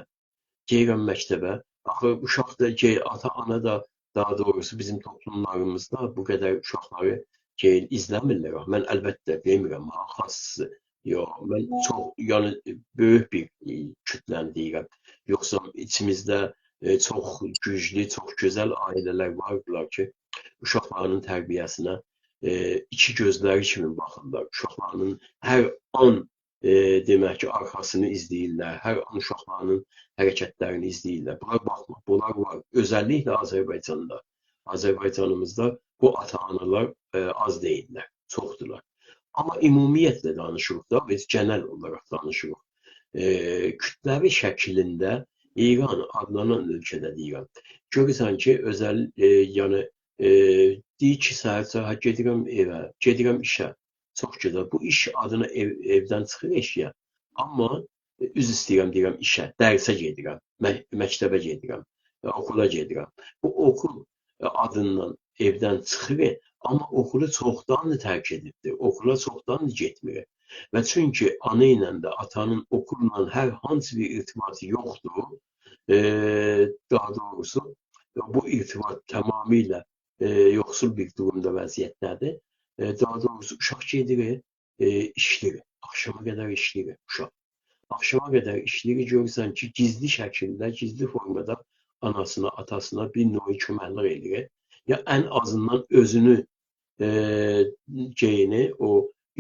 «گئدیرم مکتبه.» آخی اوشاق دا، گئ-، آتا، آنا دا، داها دوغروسو بیزیم توپلوملاریمیزدا بو قدر اوشاقلاری گئدیر، ایزله‌میرلر. من البته دئمیرم، ها، خاص، یوخ، من چوخ، یعنی، بؤیوک بیر، ائ، کوتله‌نی دئییرم. یوخسا ایچیمیزده، ائ، چوخ گوجلو، چوخ گؤزل عائله‌لر واردیلار کی، اوشاقلارینین تربیه‌سینه، ائ، ایکی گؤزلری کیمی باخیرلار. اوشاقلارینین هر آن، ائ، دئمک کی، آرخاسینی ایزله‌ییرلر، هر آن اوشاقلارینین حرکتلرینی ایزله‌ییرلر. بونلار باخما، بونلار وار. اؤزللیکله آذربایجاندا، آذربایجانیمیزدا بو آتا-آنالار، ائ، آز دئییللر، چوخدولار. آمما عمومیتله دانیشیریق دا، بیز گئنل اولاراق دانیشیریق. ائ، کوتله‌وی شکیلینده ایران آدلانان اؤلکه‌ده دئییرم. گؤرورسن کی، اؤزل، ائ، یعنی، ائ، دئییر کی، سحر چاغ، «هه، گئدیرم ائوه، گئدیرم ایشه.» چوخ گؤزل. بو ایش آدینا ائو، ائودن چیخیر ائشیگه. آمما، ائ، عذر ایسته‌ییرم، دئییرم ایشه، درسه گئدیرم، مه-، مکتبه گئدیرم، ائ، اوخولا گئدیرم. بو اوخول، ائ، آدیندان ائودن چیخیر، آمما اوخولو چوخدان ترک ائدیبدیر، اوخولا چوخدان گئتمیر. و چونکی آنا ایله ده، آتانین اوخوللا هر هانسی بیر ارتباطی یوخدور، ائ، داها دوغروسو، بو ارتباط تمامیله، ائ، یوخسول بیر دورومدا، وضعیتده‌دیر. ائ، داها دوغروسو، اوشاق گئدیر، ائ، ایشله‌ییر. آخشاما قدر ایشله‌ییر اوشاق. آخشاما قدر ایشله‌ییر، گؤرورسن کی، گیزلی شکیلده، گیزلی فورمادا آناسینا، آتاسینا بیر نوع کؤمکلیک ائله‌ییر. یا ان آزیندان اؤزونو، ائ، گئیینی، او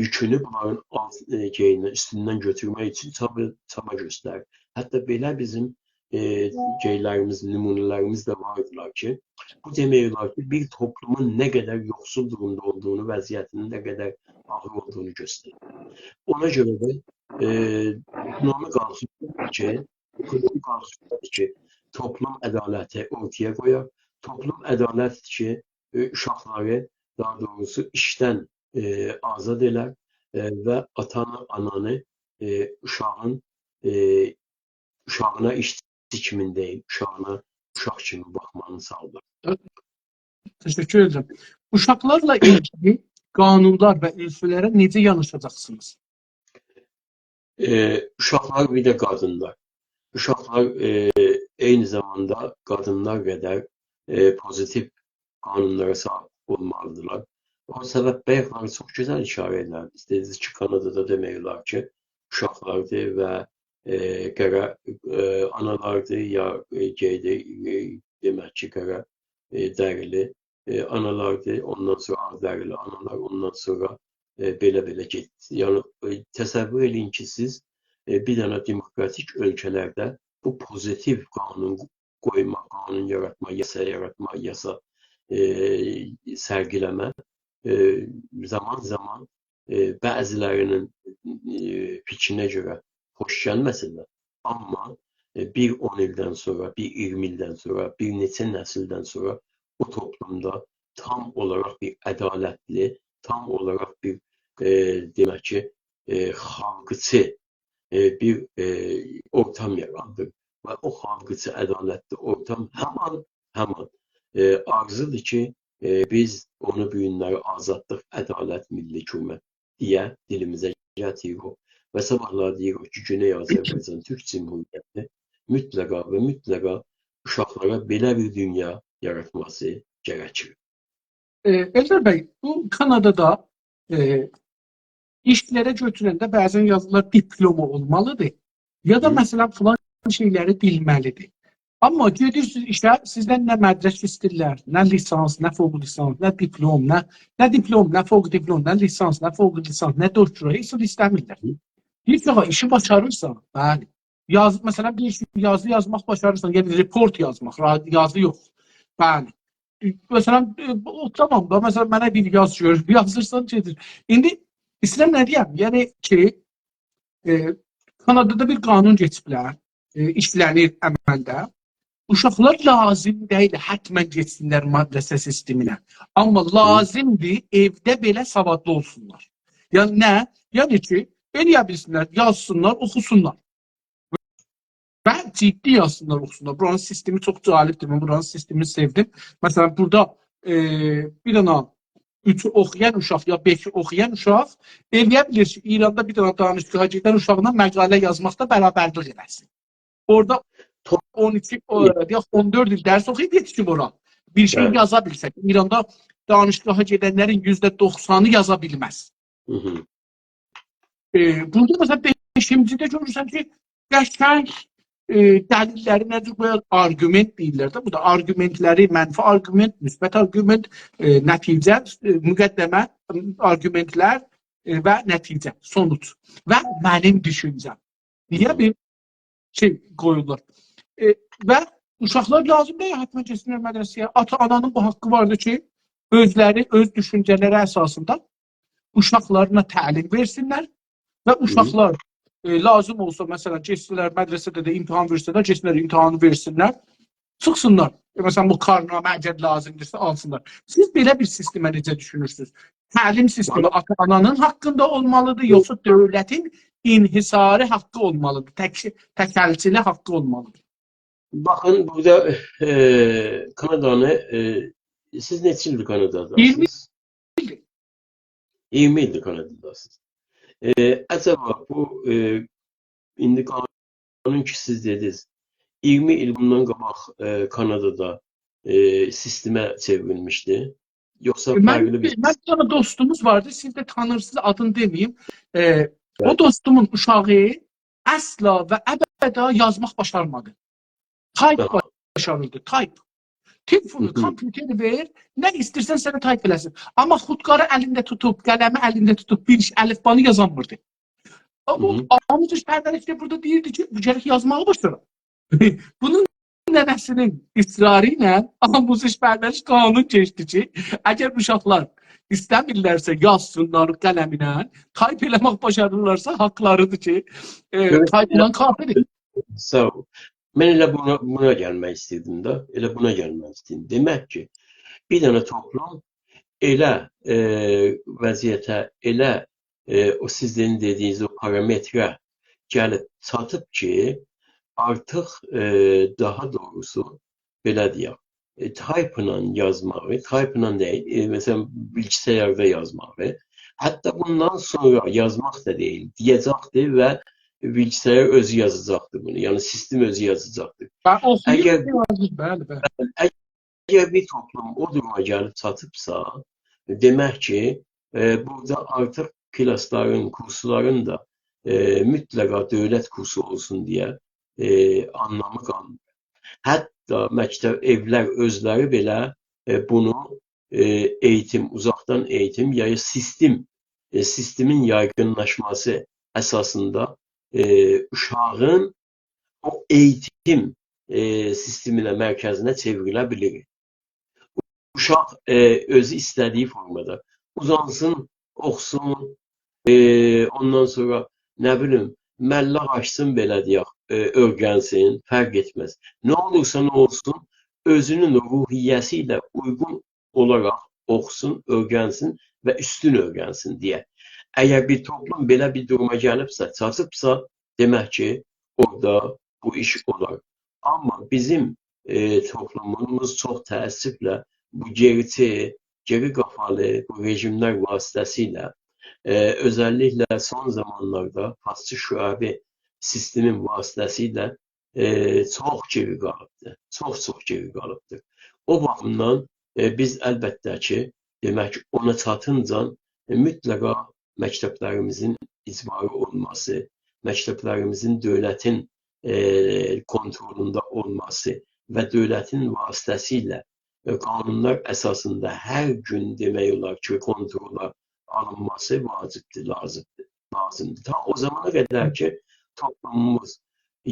یوکونو بونلارین آلت، ائ، گئیینی اوستوندن گؤتورمک اوچون چابا، چابا گؤستریر. حتی بئله بیزیم، ائ، شئیلریمیز، نمونه‌لریمیز ده واردیلار کی، بو دئمک اولار کی، بیر توپلومون نه قدر یوخسول دورومدا اولدوغونو، وضعیتینین نه قدر آغیر اولدوغونو گؤستریر. اونا گؤره ده، ائ، سونامی قالخیب کی، سونامی قالخیب کی، توپلوم عدالتی اورتایا قویار. توپلوم عدالتدیر کی، ائ، اوشاقلاری، داها دوغروسو، ایشدن، ائ، آزاد ائلر، ائ، و آتانی، آنانی، ائ، اوشاغین، ائ، اوشاغینا ایشچی کیمین دئییل، اوشاغینا اوشاق کیمی باخمانین ساغلار. تشکر ائدیرم. اوشاقلارلا ایلگیلی قانونلار و اؤلچولره نئجه یاناشاجاقسینیز؟ ائ، اوشاقلار، بیر ده قادینلار. اوشاقلار، ائ، عینی زاماندا قادینلار قدر، ائ، پوزیتیو قانونلارا صاحیب اولمالیدیرلار. او سبب بایاقلاری چوخ گؤزل ایشاره ائدیلر. دئدینیز کی، کانادادا دئمک اولار کی، اوشاقلاردیر و، ائ، قارا، ائ، آنالاردیر یا، ائ، گئیدیر، ائ، دئمک کی، قارا، ائ، دریلی، ائ، آنالاردیر، اوندان سونرا آغ دریلی آنالار، اوندان سونرا، ائ، بئله-بئله گئت. یعنی، ائ، تصور ائله‌یین کی، سیز، ائ، بیر دنه دموکراتیک اؤلکه‌لرده بو پوزیتیو قانون قویما، قانون یاراتما، یاسا یاراتما، یاسا، ائ، سرگیله‌مه، ائ، زامان-زامان، ائ، بعضی‌لری‌نین، ائ، فیکرینه گؤره خوش گلمه‌سین ده، آمما، ائ، بیر اون ایلدن سونرا، بیر اییرمی ایلدن سونرا، بیر نئچه نسیلدن سونرا او توپلومدا، تام اولاراق بیر عدالتلی، تام اولاراق بیر، ائ، دئمک کی، ائ، خالقچی، ائ، بیر، ائ، اورتام یارادیر. و او خالقچی، عدالتلی اورتام همان، همان، ائ، آرزودور کی، ائ، بیز اونو بو گونلری آزادلیق، عدالت، میللی حکومت دئیه دیلیمیزه گتیریریک. و صاباحلار دئییریک کی، گونئی آذربایجان تورک جمهوریتی مطلقا و مطلقا اوشاقلارا بئله بیر دونیا یاراتماسی گرکیر. ائ، ائلدار بی، بو کانادادا، ائ، ایشلره گؤتورنده بعضا یازیلار دیپلوما اولمالیدیر. یا دا، هی، مثلا، فلان شئیلری بیلمه‌لیدیر. آمما گئدیرسینیز ایشه، سیزدن نه مدرک ایسته‌ییرلر، نه لیسانس، نه فوق لیسانس، نه دیپلم، نه، نه دیپلم، نه فوق دیپلم، نه لیسانس، نه فوق لیسانس، نه دکترا، هئچ زاد ایسته‌میرلر. هی. دئییر کی، «آغا، ایشی باشاریرسان.» بلی. یاز، مثلا، بیر ایش، یازی یازماق باشاریرسان، یعنی رپورت یازماق، را-، یازی یوخ. بلی. مثلا، ائ، او، تامام دا، مثلا، منه بیر یاز گؤر، یازیرسان، گئدیر. ایندی ایسته‌ییرم نه دئیم؟ یعنی کی، ائ، کانادادا بیر قانون کئچیبلر، ائ، ایشله‌نیر عملده. اوشاقلار لازیم دئییل، حتما گئتسینلر مدرسه سیستمینه. آمما، هی، لازیمدیر، ائوده بئله سوادلی اولسونلار. یعنی نه؟ یعنی کی، ائلیه بیلسینلر، یازسینلار، اوخوسونلار. و جدی یازسینلار، اوخوسونلار. بورانین سیستمی چوخ جالبدیر. من بورانین سیستمینی سئودیم. مثلا، بورادا، ائ، بیر دنه اوچ اوخویان اوشاق یا بئش اوخویان اوشاق ائلیه بیلیر کی، ایراندا بیر دنه دانشگاها گئدن اوشاقلا مقاله یازماقدا برابرلیک ائله‌سین. اورادا تو- اون ایکی، او، هی، دئیک، اون دؤرد ایل درس اوخویوب یئتیشیب اورا. بیر شئی، بلی، یازا بیلسه. ایراندا دانشگاها گئدنلرین یوزده دوخسانی یازا بیلمز. هی هی. ائ، بورادا، مثلا، بئشینجیده گؤرورسن کی، قشنگ، ائ، دلیللری نئجه قویار، آرگومنت دئییرلر ده. بو دا آرگومنتلری، منفی آرگومنت، مثبت آرگومنت، ائ، نتیجه، ائ، مقدمه، آرگومنتلر، ائ، و نتیجه، سونوج. و منیم دوشونجه‌م دئیه، هی، بیر شئی قویورلار. ائ، و اوشاقلار لازیم دئییل حتما گئتسینلر مدرسه‌یه. آتا-آنانین بو حاققی واردیر کی، اؤزلری، اؤز دوشونجه‌لری اساسیندا اوشاقلارینا تعلیم وئرسینلر و، هی، اوشاقلار، ائ، لازیم اولسا، مثلا، گئتسینلر مدرسه‌ده ده امتحان وئرسه‌لر، گئتسینلر امتحانی وئرسینلر، چیخسینلار. ائ، مثلا، بو کارنامه اگر لازیمدیرسه، آلسینلار. سیز بئله بیر سیستمه نئجه دوشونورسونوز؟ تعلیم سیستمی، ولی، آتا-آنانین حاققیندا اولمالیدیر، یوخسا دؤولتین انحصاری حاققی اولمالیدیر، تک، تک‌الچیلیک حاققی اولمالیدیر؟ باخین، بورادا، ائ، کانادانی، ائ، سیز نئچه ایلدیر کاناداداسینیز؟ ایگیرمی ایلدیر. ایگیرمی ایلدیر کاناداداسینیز. ائ، عجبا بو، ائ، ایندی قانون کی، سیز دئدینیز، ایگیرمی ایل بوندان قاباق، ائ، کانادادا، ائ، سیستمه چئوریلمیشدی؟ یوخسا، ائ، منیم، فرقلی بیر، منیم بیر دنه دوستوموز واردی، سیز ده تانیرسینیز، آدینی دئمه‌ییم. ائ، او، بلی، دوستومون اوشاغی اصلا و ابدا یازماق باشارمادی. تایپ، آها، باشاریردی، تایپ. تلفونو، هی هی، کامپیوتری وئر، نه ایسته‌ییرسن سنه تایپ ائله‌سین. آمما خودکاری الینده توتوب، قلمی الینده توتوب بیر ایش، الفبانی یازانمیردی. او، هی هی، آموزش پرورشده بورادا دئییردی کی، بو گرک یازماغی باشارا. بونون ننه‌سینین اصراری ایله آموزش پرورش قانون کئچدی کی، اگر اوشاقلار ایسته‌میرلرسه یازسینلار قلمینن، تایپ ائله‌مک باشاریرلارسا، حاقلاریدیر کی، ائ، گؤرورسن، تایپ اولان کافیدیر. ساغ اول. من ائله بونا، بونا گلمک ایسته‌ییردیم ده، ائله بونا گلمک ایسته‌ییردیم. دئمک کی، بیر دنه توپلوم ائله، ائ، وضعیته، ائله، ائ، او سیزین دئدیگینیز او پارامتره گلیب چاتیب کی، آرتیق، ائ، داها دوغروسو، بئله دئیک، ائ، تایپلا یازماغی، تایپلا دئییل، ائ، مثلا، بیلگیسایاردا یازماغی، حتی بوندان سونرا یازماق دا دئییل، دئیه‌جکدیر و بیلگیسایار اؤزو یازاجاقدیر بونو، یعنی سیستم اؤزو یازاجاقدیر. و اوخویوب، اگر یازیر، بلی، بلی. اگر بیر توپلوم او دوروما گلیب چاتیبسا، دئمک کی، ائ، بورادا آرتیق کلاسلارین، کورسلارین دا، ائ، مطلقا دؤولت کورسو اولسون دئیه، ائ، آنلامی قالمیر. حتی مکتب، ائولر اؤزلری بئله، ائ، بونو، ائ، ائییتیم، اوزاقدان ائییتیم، یا سیستم، ائ، سیستمین یایغینلاشماسی اساسیندا، ائ، اوشاغین او ائییتیم، ائ، سیستمینه، مرکزینه چئوریله بیلیر. اوشاق، ائ، اؤزو ایسته‌دیگی فورمادا اوزانسین، اوخوسون، ائ، اوندان سونرا، نه بیلیم، ملّاق آچسین، بئله دئیک، ائ، اؤیرنسین، فرق ائتمز. نه اولورسا نه اولسون، اؤزونون او روحیه‌سی ایله اویغون اولاراق اوخوسون، اؤیرنسین و اوستون اؤیرنسین دئیه. اگر بیر توپلوم بئله بیر دوروما گلیبسه، چاتیبسا، دئمک کی، اورادا بو ایش اولار. آمما بیزیم، ائ، توپلوموموز چوخ تأسفله بو گئریچی، گئری قافالی بو رژیملر واسطه‌سیله، ائ، اؤزللیکله سون زامانلاردا فارسچی شوروی سیستمین واسطه‌سیله، ائ، چوخ گئری قالیبدیر. چوخ-چوخ گئری قالیبدیر. او باخیمدان، ائ، بیز البته کی، دئمک، اونا چاتینجا، ائ، مطلقا مکتبلریمیزین اجباری اولماسی، مکتبلریمیزین دؤولتین، ائ، کنترلوندا اولماسی و دؤولتین واسطه‌سیله، ائ، قانونلار اساسیندا هر گون دئمک اولار کی، کنترولا آلینماسی واجبدیر، لازیمدیر، لازیمدیر. تا او زامانا قدر کی، توپلوموموز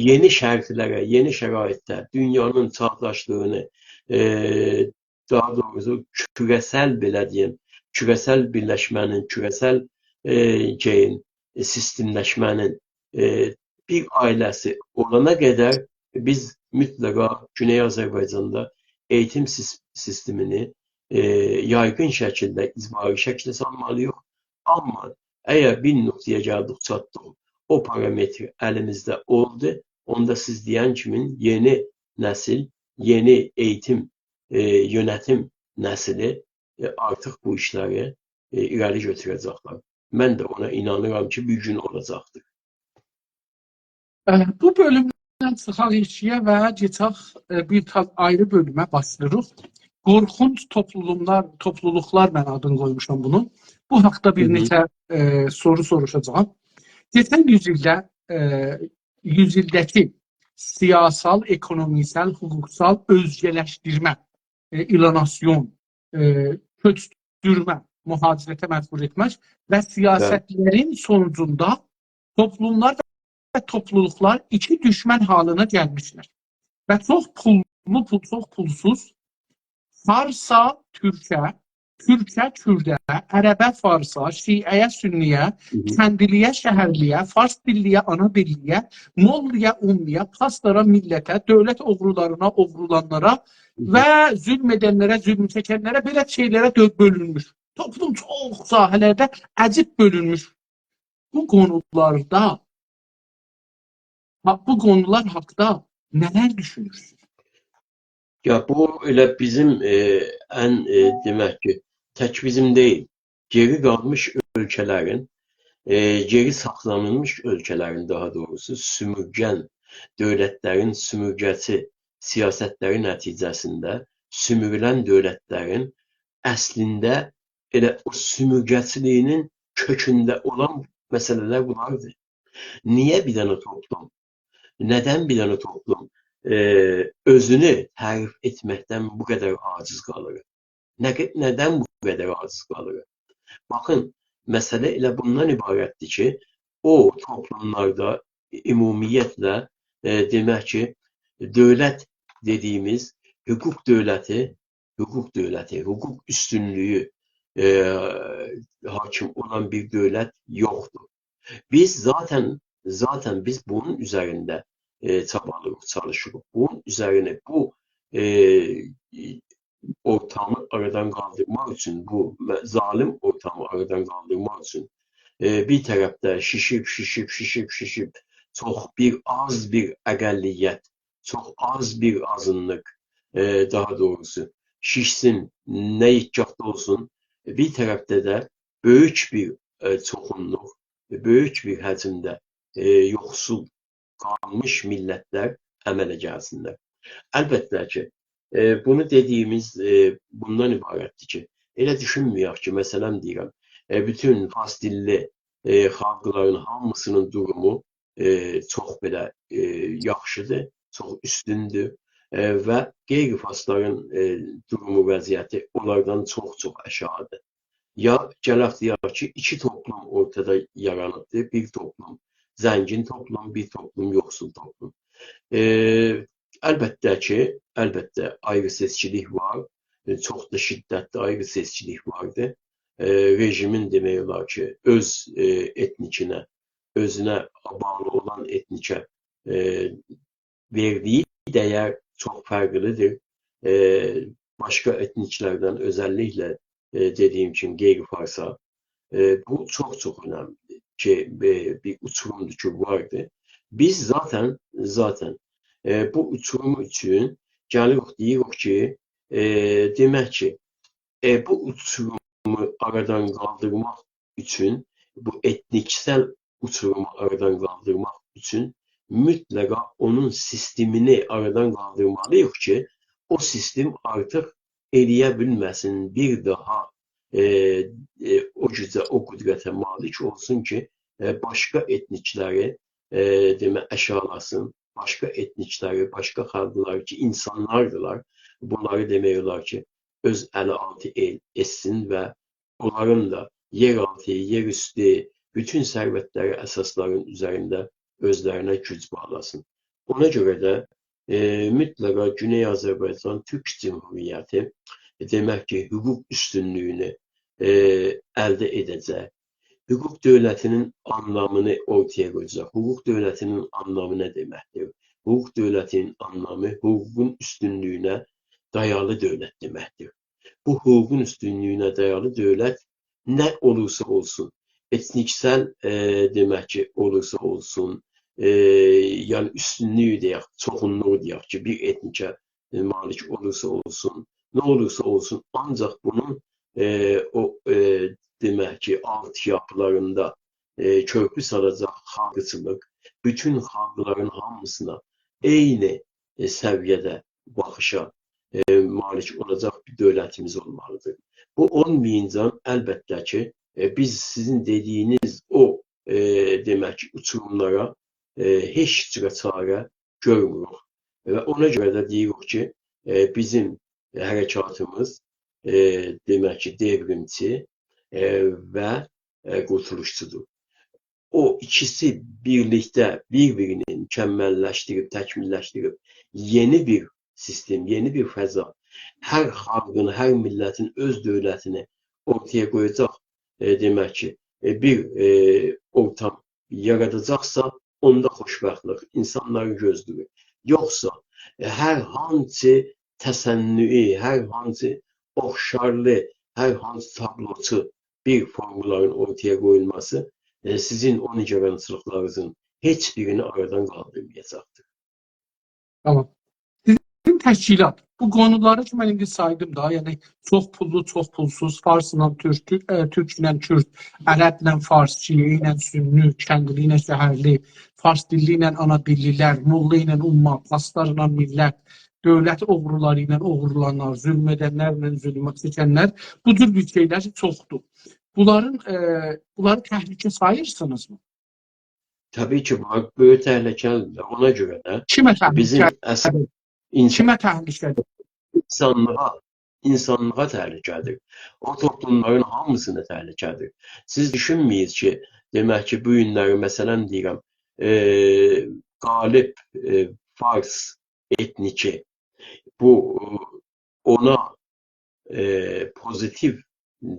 یئنی شرطلره، یئنی شرایطه، دونیانین چاغداشلیغینی، ائ، داها دوغروسو، کوره‌سل، بئله دئییم، کوره‌سل بیرلشمه‌نین، کوره‌سل، ائ، شئیین، ائ، سیستملشمه‌نین، ائ، بیر آیله‌سی اولانا قدر بیز مطلقا گونئی آذربایجاندا ائییتیم سیس-، سیستمینی، ائ، یایغین شکیلده، اجباری شکیلده سالمالی‌ییق. آمما اگر بیر نقطه‌یه گلدیک، چاتدیق، او پارامتر الیمیزده اولدو، اوندا سیز دئین کیمی یئنی نسیل، یئنی ائییتیم، ائ، یؤنتیم نسیلی، ائ، آرتیق بو ایشلری، ائ، ایره‌لی گؤتوره‌جکلر. من ده اونا اینانیرام کی، بیر گون اولاجاقدیر. اه، بو بؤلومدن چیخاق ائشییه و کئچک، اه، بیر تاز آیری بؤلومه باشلاییریق. قورخونج توپلولوقلار، توپلولوقلار، من آدینی قویموشام بونون. بو حاقدا بیر، هی هی. نئچه، اه، سورو سوروشاجاغام. کئچن یوز ایلده، اه، یوز ایلده‌کی سیاسال، اکونومیسل، حقوقسال اؤزگه‌لشدیرمه، ائ، الیناسیون، ائ، کؤچدورمه، مهاجرته مجبور ائتمک و، بلی، سیاستلرین سونوجوندا توپلوملار و توپلولوقلار ایکی دوشمن حالینا گلمیشلر. و چوخ پوللو، پول، چوخ پولسوز، فارسا تورکه، تورکه کورده، عربه فارسا، شیعه‌یه سنی‌یه، هی هی. کندلی‌یه شهرلی‌یه، فارس دیللی‌یه آنا دیللی‌یه، موللویا اممی‌یه، پاسدارا میللته، دؤولت اوغرولارینا، اوغرولانلارا، هی هی. و ظلم ائدنلره، ظلم چکنلره، بئله شئیلره دؤ-، بؤلونموش. توپلوم چوخ ساحه‌لرده عجیب بؤلونموش. بو قونولاردا، ها، بو قونولار حاقدا نه‌لر دوشونورسونوز؟ یا، بو ائله بیزیم، ائ، ان، ائ، دئمک کی، تک بیزیم دئییل، گئری قالمیش اؤلکه‌لرین، ائ، گئری ساخلانیلمیش اؤلکه‌لرین، داها دوغروسو، سؤمورگن دؤولتلرین سؤمورگه‌چی سیاستلری نتیجه‌سینده سؤمورولن دؤولتلرین اصلینده ائله او سؤمورگه‌چیلیگینین کؤکونده اولان مسئله‌لر بونلاردیر. نییه بیر دنه توپلوم، ندن بیر دنه توپلوم، ائ، اؤزونو تعریف ائتمکدن بو قدر عاجز قالیر؟ نه ق-، ندن بو قدر عاجز قالیر؟ باخین، مسئله ائله بوندان عبارتدیر کی، او توپلوملاردا عمومیتله، ائ، دئمک کی، دؤولت دئدیگیمیز حقوق دؤولتی، حقوق دؤولتی، حقوق اوستونلویو، ائ، حاکم اولان بیر دؤولت یوخدور. بیز ذاتاً، ذاتاً بیز بونون اوزرینده، ائ، چابالیییق، چالیشیریق. بونون اوزرینه، بو، ائ، اورتامی آرادان قالدیرماق اوچون، بو م-، ظالیم اورتامی آرادان قالدیرماق اوچون، ائ، بیر طرفده شیشیب، شیشیب، شیشیب، شیشیب، چوخ بیر آز بیر اقلیت، چوخ آز بیر آزینلیق، ائ، داها دوغروسو، شیشسین، نه ایتجاقدا اولسون، بیر طرفده ده بؤیوک بیر، ائ، چوخونلوق، بؤیوک بیر حجمده، ائ، یوخسول قالمیش میللتلر عمله گلسینلر. البته کی، ائ، بونو دئدیگیمیز، ائ، بوندان عبارتدیر کی، ائله دوشونمه‌یک کی، مثلاً دئییرم، ائ، بوتون فارس دیللی، ائ، خالقلارین هامیسینین دورومو، ائ، چوخ بئله، ائ، یاخشیدیر، چوخ اوستوندور، ائ، و غیر فارسلارین، ائ، دورومو، وضعیتی اونلاردان چوخ-چوخ آشاغیدیر. یا گلک دئیک کی، ایکی توپلوم اورتادا یارانیبدیر. بیر توپلوم زنگین توپلوم، بیر توپلوم یوخسول توپلوم. ائ، البته کی، البته آیری‌سئچکیلیک وار. ائ، چوخ دا شدتلی آیری‌سئچکیلیک واردیر. ائ، رژیمین دئمک اولار کی، اؤز، ائ، ائتنیکینه، اؤزونه باغلی اولان ائتنیکه، ائ، وئردیگی دَیَر چوخ فرقلیدیر. ائ، باشقا ائتنیکلردن، اؤزللیکله، ائ، دئدیگیم کیمی، غیر فارسا، ائ، بو چوخ-چوخ اؤنملی‌دیر کی، ائ، بیر اوچورومدور کی، واردیر. بیز ذاتاً، ذاتاً، ائ، بو اوچوروم اوچون گلیریک، دئییریک کی، ائ، دئمک کی، ائ، بو اوچورومو آرادان قالدیرماق اوچون، بو ائتنیکسل اوچورومو آرادان قالدیرماق اوچون مطلقا اونون سیستمینی آرادان قالدیرمالی‌ییق کی، او سیستم آرتیق ائلیه بیلمه‌سین، بیر داها، ائ، ائ، او گوجه، او قدرته مالیک اولسون کی، ائ، باشقا ائتنیکلری، ائ، دئمه، آشاغیلاسین، باشقا ائتنیکلری، باشقا خالقلاری کی، اینسانلاردیلار، بونلاری دئمک اولار کی، اؤز الی آلتی ائل-، ائتسین و اونلارین دا یئر آلتی، یئر اوستو، بوتون ثروتلری، اساسلارین اوزرینده اؤزلرینه گوج باغلاسین. اونا گؤره ده، ائ، مطلقا گونئی آذربایجان تورک جمهوریتی، ائ، دئمک کی، حقوق اوستونلویونو، ائ، الده ائده‌جک. حقوق دؤولتینین آنلامینی اورتایا قویاجاق. حقوق دؤولتینین آنلامی نه دئمکدیر؟ حقوق دؤولتینین آنلامی حقوقون اوستونلویونه دایالی دؤولت دئمکدیر. بو حقوقون اوستونلویونه دایالی دؤولت نه اولورسا اولسون، ائتنیکسل، ائ، دئمک کی، اولورسا اولسون، ائ، یعنی اوستونلویو دئیک، چوخونلوغو دئیک کی، بیر ائتنیکه، ائ، مالیک اولورسا اولسون، نه اولورسا اولسون، آنجاق بونون، ائ، او، ائ، دئمک کی، آلت یاپیلاریندا، ائ، کؤرپو سالاجاق خالقچیلیق، بوتون خالقلارین هامیسینا عینی، ائ، سویه‌ده باخیشا، ائ، مالیک اولاجاق بیر دؤولتیمیز اولمالیدیر. بو اولمایینجا، البته کی، ائ، بیز سیزین دئدیگینیز او، ائ، دئمک کی، اوچوروملارا، ائ، هئچ جوره چاره گؤرموروک. و اونا گؤره ده دئییریک کی، ائ، بیزیم حرکاتیمیز، ائ، دئمک کی، دئوریمچی، ائ، و، ائ، قورتولوشچودور. او ایکیسی بیرلیکده بیر-بیرینی مکمل‌لشدیریب، تکمیل‌لشدیریب، یئنی بیر سیستم، یئنی بیر فضا، هر خالقین، هر میللتین اؤز دؤولتینی اورتایا قویاجاق، ائ، دئمک کی، ائ، بیر، ائ، اورتام یاراداجاقسا، اوندا خوشبختلیک اینسانلاری گؤزله‌ییر. یوخسا، ائ، هر هانسی تصنعی، هر هانسی اوخشارلی، هر هانسی تابلوچو بیر فورمولارین اورتایا قویولماسی، ائ، سیزین او نگرانچیلیقلارینیزین هئچ بیرینی آرادان قالدیرمایاجاقدیر. تامام. سیزین تشکیلات، بو قونولاری کی، من ایندی سایدیم دا، یعنی چوخ پوللو، چوخ پولسوز، فارسلا تورک، تورک، ائ، تورکله کورد، عربله فارس، شیعه ایله سنی، کندلی ایله شهرلی، فارس دیللی ایله آنا دیللی‌لر، موللا ایله امت، پاسدارلا میللت، دؤولت اوغرولاری ایله اوغورلانانلار، ظلم ائدنلرله ظلم چکنلر، بو جور بیر شئیلر چوخدور. بونلارین، ائ، بونلاری تهلکه ساییرسینیزمی؟ طبیعی کی، بونلار بؤیوک تهلکه‌دیرلر. اونا گؤره ده کیمه بیزیم تهلکه‌دیر؟ اساس اینسان-، کیمه تهلکه‌دیر؟ اینسانلیغا، اینسانلیغا تهلکه‌دیر. او توپلوملارین هامیسینا تهلکه‌دیر. سیز دوشونمه‌یین کی، دئمک کی، بو گونلری، مثلا، دئییرم، ائ، غالب، ائ، فارس ائتنیکی، بو، ائ، اونا، ائ، پوزیتیو،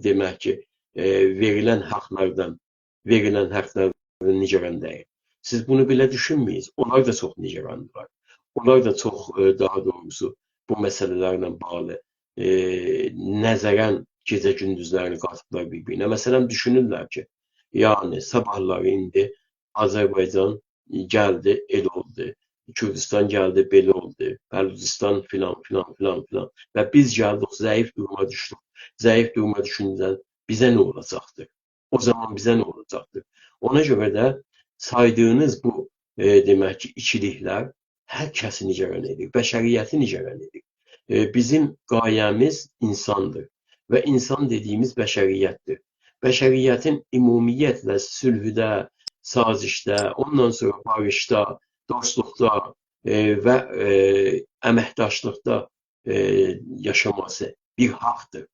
دئمک کی، ائ، وئریلن حاقلاردان، وئریلن حاقلاردان نگران دئییل. سیز بونو بئله دوشونمه‌یین. اونلار دا چوخ نگراندیرلار. اونلار دا چوخ، ائ، داها دوغروسو، بو مسئله‌لرله باغلی، ائ، نظرا گئجه گوندوزلرینی قاتیبلار بیر-بیرینه. مثلا، دوشونورلر کی، یعنی، صاباحلاری ایندی آذربایجان گلدی، ائله اولدو. کوردوستان گلدی، بئله اولدو. بلوچیستان فلان، فلان، فلان، فلان. و بیز گلدیک، ضعیف دوروما دوشدوک. ضعیف دوروما دوشونجه بیزه نه اولاجاقدیر؟ او زامان بیزه نه اولاجاقدیر؟ اونا گؤره ده سایدیغینیز بو، ائ، دئمک کی، ایکیلیکلر هر کسی نگران ائدیر، بشریتی نگران ائدیر. ائ، بیزیم غایه‌میز اینساندیر و اینسان دئدیگیمیز بشریتدیر. بشریتین عمومیتله صلحده، سازشده، اوندان سونرا باریشدا، دوستلوقدا، ائ، و، ائ، امکداشلیقدا، ائ، یاشاماسی بیر حاقدیر.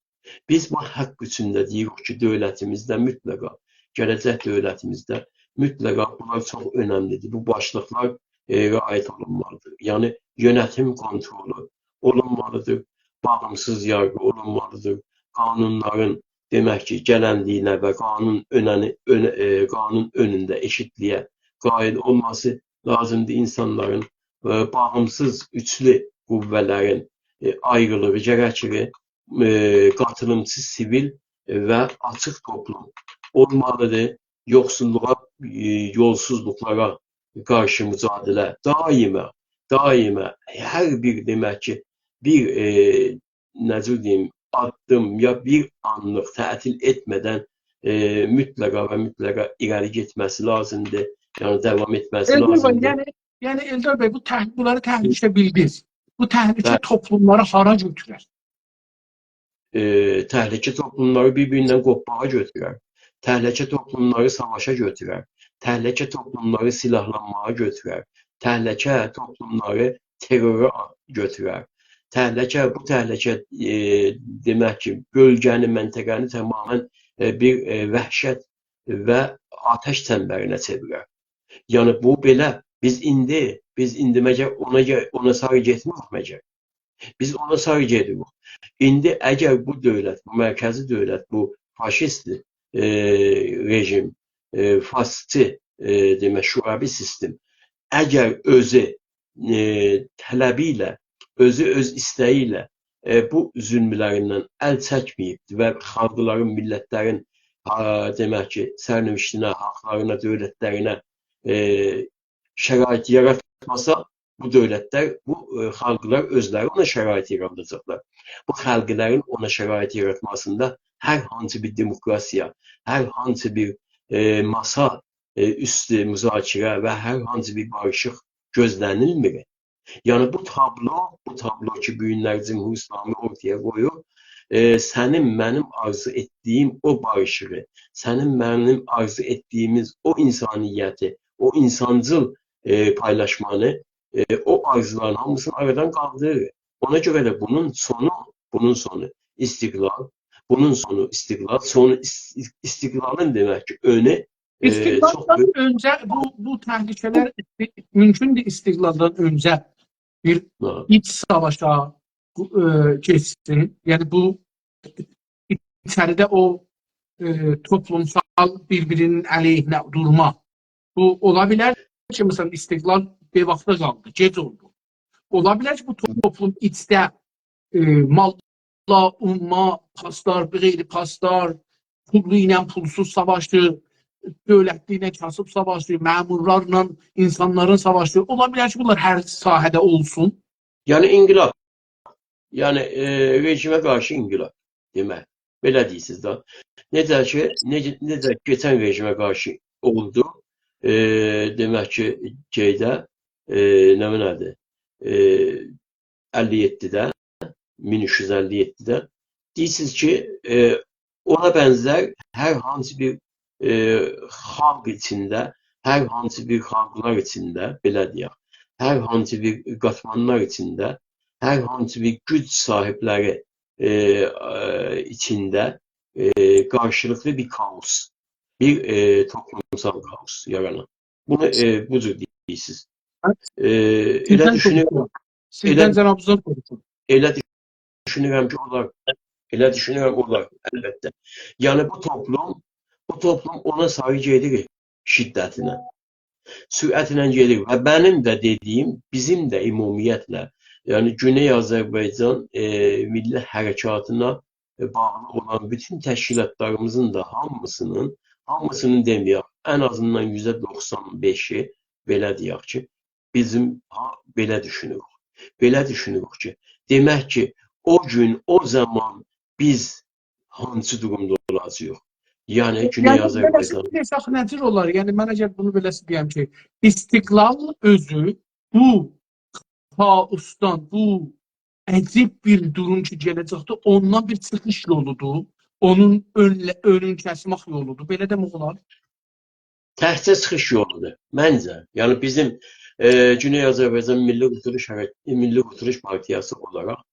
بیز بو حاق اوچون ده دئییریک کی، دؤولتیمیزده مطلقا، گله‌جک دؤولتیمیزده مطلقا بونلار چوخ اؤنملیدیر. بو باشلیقلار، ائ، رعایت اولونمالیدیر. یعنی، یؤنتیم کونترولو اولونمالیدیر، باغیمسیز یارغی اولونمالیدیر، قانونلارین، دئمک کی، گلنلیگینه و قانون اؤنه‌نی، اؤن-، ائ، قانون اؤنونده ائشیتلیگه قائل اولماسی لازیمدیر اینسانلارین، ائ، باغیمسیز اوچلو قوه‌لرین، ائ، آیریلیغی گرکیر. ائ، قاتیلیمچی سیویل و آچیق توپلوم اولمالیدیر. یوخسوللوغا، ائ، یولسوزلوقلارا قارشی مجادله دائما، دائما هر بیر، دئمک کی، بیر، ائ، نه جور دئییم، آددیم یا بیر آنلیق تعطیل ائتمه‌دن، ائ، مطلقا و مطلقا ایره‌لی گئتمه‌سی لازیمدیر. یعنی داوام ائتمه‌سی لازیمدیر. ائلدار بی، یعنی، یعنی ائلدار بی، بو تح-، بونلاری تهلکه بیلدینیز. بو تهلکه، بلی، توپلوملاری هارا گؤتورر؟ ائ، تهلکه توپلوملاری بیر-بیریندن قوپماغا گؤتورر. تهلکه توپلوملاری ساواشا گؤتورر. تهلکه توپلوملاری سیلاحلانماغا گؤتورر. تهلکه توپلوملاری ترورا آ-، گؤتورر. تهلکه، بو تهلکه، ائ، دئمک کی، بؤلگه‌نی، منطقه‌نی تمامیله، ائ، بیر، ائ، وحشت و آتش چنبرینه چئویرر. یعنی بو بئله، بیز ایندی، بیز ایندی مگر اونا گه-، اونا ساری گئتمیریک مگر؟ بیز اونا ساری گئدیریک. ایندی اگر بو دؤولت، بو مرکزی دؤولت، بو فاشیست، ائ، رژیم، ائ، فاشیستچی، ائ، دئمک، شوروی سیستم، اگر اؤزو، ائ، طلبی ایله، اؤزو اؤز ایسته‌یی ایله، ائ، بو ظلملریندن ال چکمه‌ییبدیر و خالقلارین، میللتلرین، آ، دئمک کی، سرنوشتینه، حاقلارینا، دؤولتلرینه، ائ، شرایط یاراتماسا، بو دؤولتلر، بو، ائ، خالقلار اؤزلری اونا شرایط یاراداجاقلار. بو خالقلارین اونا شرایط یاراتماسیندا هر هانسی بیر دموکراسیا، هر هانسی بیر، ائ، ماسا، ائ، اوستو مذاکره و هر هانسی بیر باریشیق گؤزله‌نیلمیر. یعنی بو تابلو، بو تابلو کی، بو گونلر جمهوری اسلامی اورتایا قویور، ائ، سنین، منیم آرزو ائتدیگیم او باریشیغی، سنین، منیم آرزو ائتدیگیمیز او انسانیتی، او انسانجیل، ائ، پایلاشمانی، ائ، او آرزولارین هامیسینی آرادان قالدیریر. اونا گؤره ده بونون سونو، بونون سونو استقلال، بونون سونو استقلال، سونو اس-، استقلالین دئمک کی، اؤنو، ائ، چوخ استقلالدان بؤیوک اؤنجه بو، بو تهلکه‌لر مومکوندور استقلالدان اؤنجه بیر، هه، ایچ ساواشا، ائ، کئچسین. یعنی بو ایچریده او، ائ، توپلومسال بیر-بیرینین علیهینه دورما. بو اولا بیلر کی، مثلا، استقلال بیر واختا قالدی، گئج اولدو. اولا بیلر کی، بو توپلوم ایچده، ائ، ماللا، اومما، پاسدار، غیر پاسدار، پوللو ایله پولسوز ساواشی، دؤولتلی ایله کاسیب ساواشی، مأمورلارلا، اینسانلارین ساواشی. اولا بیلر کی، بونلار هر ساحه‌ده اولسون. یعنی انقلاب. یعنی، ائ، رژیمه قارشی انقلاب دئمک. بئله دئییرسینیز ده. نئجه کی، نئجه، نئجه کئچن رژیمه قارشی اولدو، ائ، دئمک کی، شئیده، ائ، نمنه‌دیر؟ ائ، اللی یئددیده، مین اوچ یوز اللی یئددیده. دئییرسینیز کی، ائ، اونا بنزر هر هانسی بیر، ائ، خالق ایچینده، هر هانسی بیر خالقلار ایچینده، بئله دئیک، هر هانسی بیر قاتمانلار ایچینده، هر هانسی بیر گوج صاحیبلری، ائ، ائ، ایچینده، ائ، قارشیلیقلی بیر کائوس، بیر، ائ، توپلومسال کائوس یارانار. بونو، ائ، بو جور دئییرسینیز. ائ، ائله سیزدن دوشونورم، سوروشورام. سیزدن، ائله، جنابینیزدان سوروشورام. ائله دوشونورم کی، اولار، ائله دوشونورم، اولار، البته. یعنی بو توپلوم، بو توپلوم اونا ساری گئدیر شدتینه، سرعتله گئدیر. و منیم ده دئدیگیم، بیزیم ده عمومیتله، یعنی گونئی آذربایجان، ائ، میللی حرکاتینا ائ، باغلی اولان بوتون تشکیلاتلاریمیزین دا هامیسینین، هامیسینین دئمه‌یک، ان آزیندان یوزده دوخسان بئشی، بئله دئیک کی، بیزیم ها-، بئله دوشونوروک. بئله دوشونوروک کی، دئمک کی، او گون، او زامان بیز هانسی دورومدا اولاجاغیق؟ یعنی، گونئی، یعنی، بئله آذربایجان. شئی دئسک، نه جور اولار؟ یعنی، من اگر بونو بئله‌سی دئیم کی، استقلال اؤزو بو کائوسدان، بو عجیب بیر دوروم کی، گله‌جکده، اوندان بیر چیخیش یولودور. اونون اؤنله-، اؤنون کسمک یولودور. بئله دئمک اولار. تکجه چیخیش یولودور، منجه. یعنی، بیزیم، ائ، گونئی آذربایجان میللی قورتولوش حرک-، میللی قورتولوش پارتیاسی اولاراق،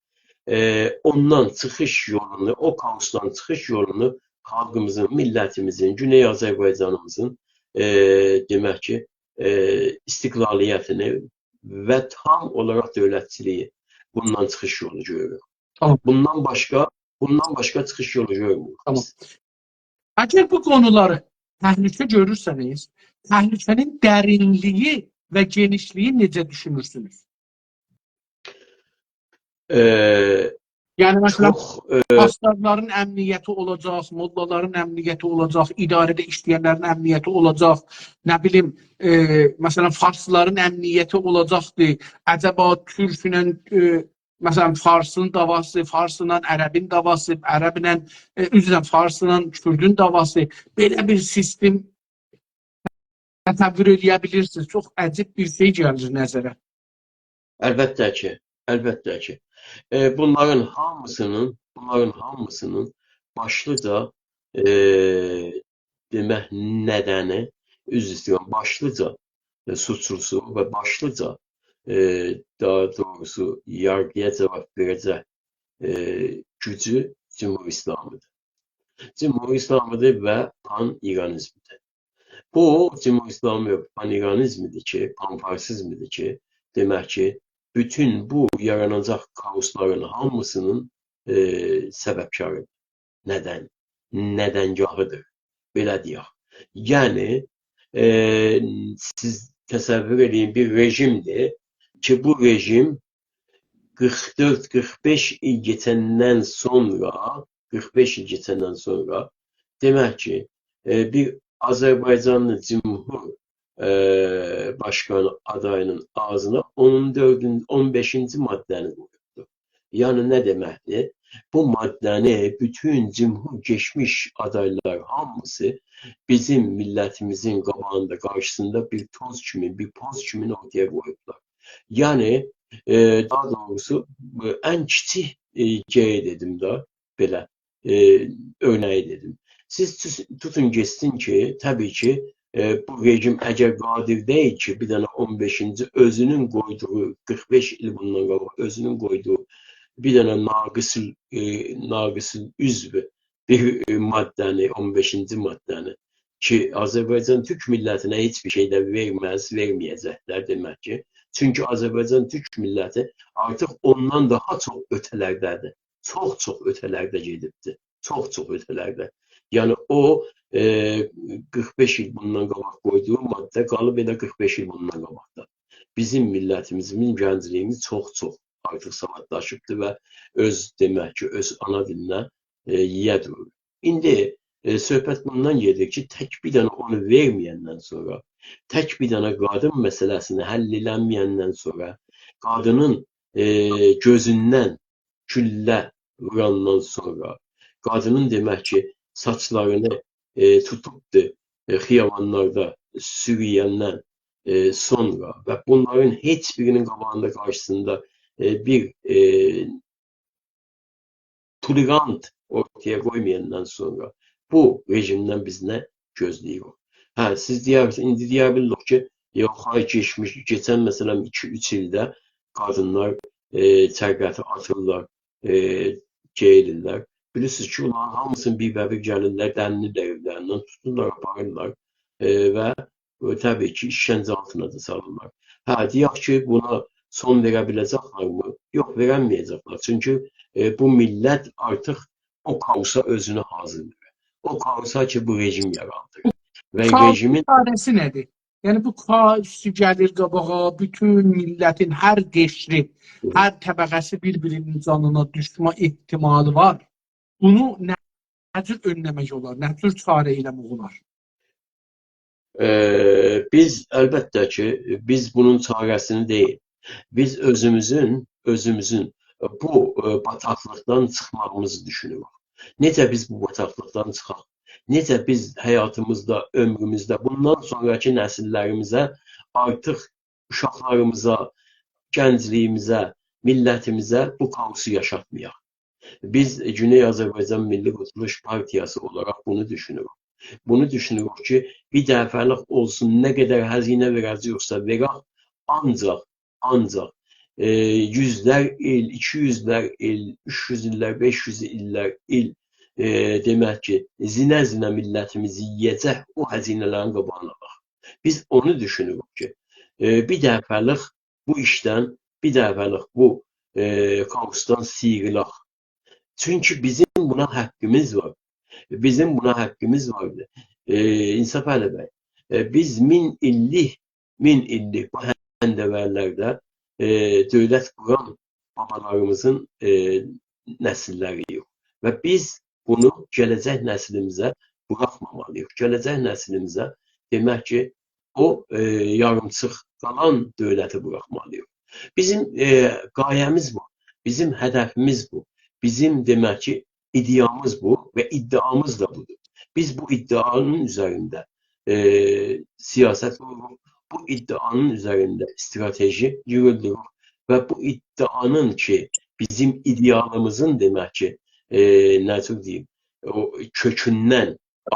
ائ، اوندان چیخیش یولونو، او کائوسدان چیخیش یولونو خالقیمیزین، میللتیمیزین، گونئی آذربایجانیمیزین، ائ، دئمک کی، ائ، استقلالیتینی و تام اولاراق دؤولتچیلیگی، بوندان چیخیش یولو گؤروروک. تامام. بوندان باشقا، بوندان باشقا چیخیش یولو گؤرموروک. تامام. اگر بو قونولاری تهلکه گؤرورسنیز، تهلکه‌نین درینلیگی و گئنیشلیگی نئجه دوشونورسونوز؟ ائ، یعنی، مثلا، چوخ، ائ، پاسدارلارین امنیتی اولاجاق، موللالارین امنیتی اولاجاق، اداره‌ده ایشله‌ینلرین امنیتی اولاجاق، نه بیلیم، ائ، مثلا، فارسلارین امنیتی اولاجاقدیر. عجبا تورکونن، ائ، مثلا، فارسین دعواسی، فارسلا عربین دعواسی، عربله، ائ، عذرا، فارسلا کوردون دعواسی، بئله بیر سیستم تصور ائله‌یه بیلیرسینیز؟ چوخ عجیب بیر شئی گلیر نظره. البته کی، البته کی. ائ، بونلارین هامیسینین، بونلارین هامیسینین باشلیجا، ائ، دئمک، ندنی، عذر ایسته‌ییرم، باشلیجا، ائ، سوچلوسو و باشلیجا، ائ، داها دوغروسو، یارغییا جاواب وئره‌جک، ائ، گوجو جمهوری اسلامی‌دیر. جمهوری اسلامی‌دیر و پان‌ایرانیزم‌دیر. بو جمهوری اسلامی و پان‌ایرانیزم‌دیر کی، پان‌فارسیزم‌دیر کی، دئمک کی، بوتون بو یاراناجاق کائوسلارین هامیسینین، ائ، سببکاری‌دیر. ندن؟ ندنگاهی‌دیر. بئله دئیک. یعنی، ائ، سیز تصور ائدین، بیر رژیم‌دیر کی، بو رژیم قیرخ دؤرد، قیرخ بئش ایل کئچندن سونرا، قیرخ بئش ایل کئچندن سونرا، دئمک کی، ائ، بیر آذربایجانلی جمهور، ائ، باشقانی آدایی‌نین آغزینا اون دؤردونجو، اون بئشینجی ماده‌نی قویوبدور. یعنی نه دئمکدیر؟ بو ماده‌نی بوتون جمهور، کئچمیش آدایلار هامیسی بیزیم میللتیمیزین قاباغیندا، قارشیسیندا بیر توز کیمی، بیر پوز کیمی اورتایا قویوبلار. یعنی، ائ، داها دوغروسو، ائ، ان کیچیک، ائ، شئیی دئدیم ده، بئله، ائ، اؤرنه‌یی دئدیم. سیز توس-، توتون گئتسین کی، طبیعی کی، ائ، بو رژیم اگر قادر دئییل کی، بیر دنه اون بئشینجی اؤزونون قویدوغو، قیرخ بئش ایل بوندان قاباق اؤزونون قویدوغو بیر دنه ناقص، ائ، ناقص‌العضو بیر، ائ، ماده‌نی، اون بئشینجی ماده‌نی کی، آذربایجان تورک میللتینه هئچ بیر شئی ده وئرمز، وئرمه‌یه‌جکلر دئمک کی. چونکی آذربایجان تورک میللتی آرتیق اوندان داها چوخ اؤته‌لرده‌دیر. چوخ-چوخ اؤته‌لرده گئدیبدیر. چوخ-چوخ اؤته‌لرده. یعنی او، ائ، قیرخ بئش ایل بوندان قاباق قویدوغو ماده قالیب ائله قیرخ بئش ایل بوندان قاباقدا. بیزیم میللتیمیز، بیزیم گنجلیگیمیز چوخ-چوخ آرتیق سوادلاشیبدیر و اؤز، دئمک کی، اؤز آنا دیلینه، ائ، ییه دورور. ایندی، ائ، صحبت بوندان گئدیر کی، تک بیر دنه اونو وئرمه‌یندن سونرا، تک بیر دنه قادین مسئله‌سینی حل ائله‌مه‌یندن سونرا، قادینین، ائ، گؤزوندن گولله ووراندان سونرا، قادینین، دئمک کی، ساچلارینی، ائ، توتوبدو، ائ، خیابانلاردا سورویندن، ائ، سونرا و بونلارین هئچ بیرینین قاباغیندا، قارشیسیندا، ائ، بیر، ائ، تولرانت اورتایا قویمایاندان سونرا بو رژیمدن بیز نه گؤزله‌ییریک؟ هه، سیز دئیرسینیز، ایندی دئیه بیلیریک کی، یوخ، آی کئچمیش، کئچن، مثلا، ایکی-اوچ ایلده قادینلار، ائ، چرقتی آتیرلار، ائ، گئییلیرلر. بیلیرسینیز کی، اونلارین هامیسینی بیربه‌بیر گلیرلر، دنلیرلر ائولریندن، توتورلار، آپاریرلار، ائ، و، ائ، طبیعی کی، ایشکنجه آلتینا دا سالیرلار. هه، دئیک کی، بونا سون وئره بیله‌جکلرمی؟ یوخ، وئرنمه‌یه‌جکلر. چونکی، ائ، بو میللت آرتیق او کائوسا اؤزونو حاضیرلاییر. او کائوسا کی، بو رژیم یارادیر. و رژیمین چاره‌سی نه‌دیر؟ یعنی، بو کائوس گلیر قاباغا، بوتون میللتین هر قشری، هر طبقه‌سی بیر-بیرینین جانینا دوشمه احتمالی وار. بونو نه، نه جور اؤنله‌مک اولار، نه جور چاره ائله‌مک اولار؟ ائ، بیز، البته کی، بیز بونون چاره‌سینی دئییل، بیز اؤزوموزون، اؤزوموزون بو، ائ، باتاقلیقدان چیخماغیمیزی دوشونوروک. نئجه بیز بو باتاقلیقدان چیخاق؟ نئجه بیز حیاتیمیزدا، عؤمروموزده، بوندان سونراکی نسیللریمیزه، آرتیق اوشاقلاریمیزا، گنجلیگیمیزه، میللتیمیزه بو کائوسو یاشاتمایاق؟ بیز گونئی آذربایجان میللی قورتولوش پارتیاسی اولاراق بونو دوشونوروک. بونو دوشونوروک کی، بیر دفعه‌لیک اولسون، نه قدر هزینه وئره‌جه‌ییکسه وئرک، آنجاق، آنجاق، ائ، یوزلر ایل، ایکی یوزلر ایل، اوچ یوز ایللر، بئش یوز ایللر ایل، ائ، دئمک کی، زینه-زینه میللتیمیزی یئیه‌جک او هزینه‌لرین قاباغینی آلاق. بیز اونو دوشونوروک کی، ائ، بیر دفعه‌لیک بو ایشدن، بیر دفعه‌لیک بو، ائ، کائوسدان سییریلاق. چونکی بیزیم بونا حاققیمیز وار. بیزیم بونا حاققیمیز واردیر. ائ، انصافعلی بی، ائ، بیز مین ایللیک، مین ایللیک بو هندوارلاردا، ائ، دؤولت قوران بابالاریمیزین، ائ، نسیللری‌ییک. و بیز بونو گله‌جک نسلیمیزه بوراخمامالی‌ییق. گله‌جک نسلیمیزه، دئمک کی، او، ائ، یاریمچیق قالان دؤولتی بوراخمالی‌ییق. بیزیم، ائ، غایه‌میز بو، بیزیم هدفیمیز بو، بیزیم، دئمک کی، ایده‌یامیز بو و ادعامیز دا بودور. بیز بو ادعانین اوزرینده، ائ، سیاست قوروروق، بو ادعانین اوزرینده استراتژی یورودوروق و بو ادعانین کی، بیزیم ایده‌آلیمیزین، دئمک کی، ائ، نئجه دئییم، او کؤکوندن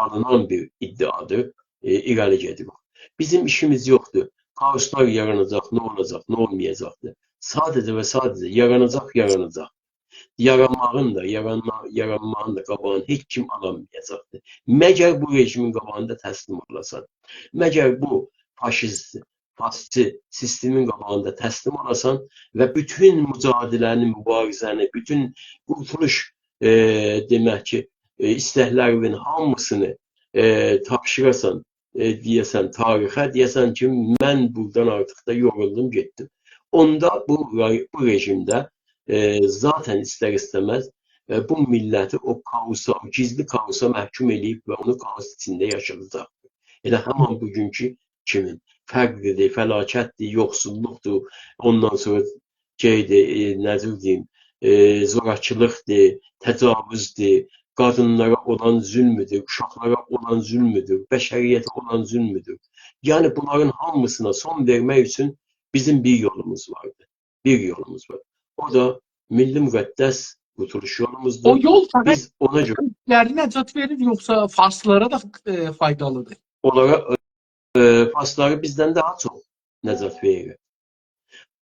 آلینان بیر ادعادیر، ائ، ایره‌لی گئدیریک. بیزیم ایشیمیز یوخدور. کائوسلار یاراناجاق، نه اولاجاق، نه اولمایاجاقدیر. ساده‌جه و ساده‌جه یاراناجاق، یاراناجاق. یارانماغین دا، یارانما-، یارانماغین دا قاباغینی هئچ کیم آلانمایاجاقدیر. مگر بو رژیمین قاباغیندا تسلیم اولاسان. مگر بو فاشیست، فاشیست سیستمین قاباغیندا تسلیم اولاسان و بوتون مجادله‌نی، مبارزه‌نی، بوتون قورتولوش، ائ، دئمک کی، ائ، ایستکلرینین هامیسینی، ائ، تاپشیراسان، ائ، دئیه‌سن تاریخه، دئیه‌سن کی، من بورادان آرتیق دا یورولدوم، گئتدیم. اوندا بو، بو رژیم ده، ائ، ذاتاً ایستر-ایسته‌مز، ائ، بو میللتی او کائوسا، او گیزلی کائوسا محکوم ائله‌ییب و اونو کائوس ایچینده یاشاداجاقدیر. ائله همان بوگونکو کیمین. فقردیر، فلاکتدیر، یوخسوللوقدور، اوندان سونرا شئیدیر، ائ، نئجه دئییم، ائ، زوراکیلیقدیر، تجاوزدور، قادینلارا اولان ظلمودور، اوشاقلارا اولان ظلمودور، بشریته اولان ظلمودور. یعنی، بونلارین هامیسینا سون وئرمک اوچون بیزیم بیر یولوموز واردی. بیر یولوموز وار. او دا میللی مقدس قورتولوش یولوموزدور. او یول فقط بیز اونا گؤره تورکلری نجات وئریر، یوخسا فارسلارا دا، ائ، فایدالیدیر؟ اونلارا، ائ، فارسلاری بیزدن داها چوخ نجات وئریر.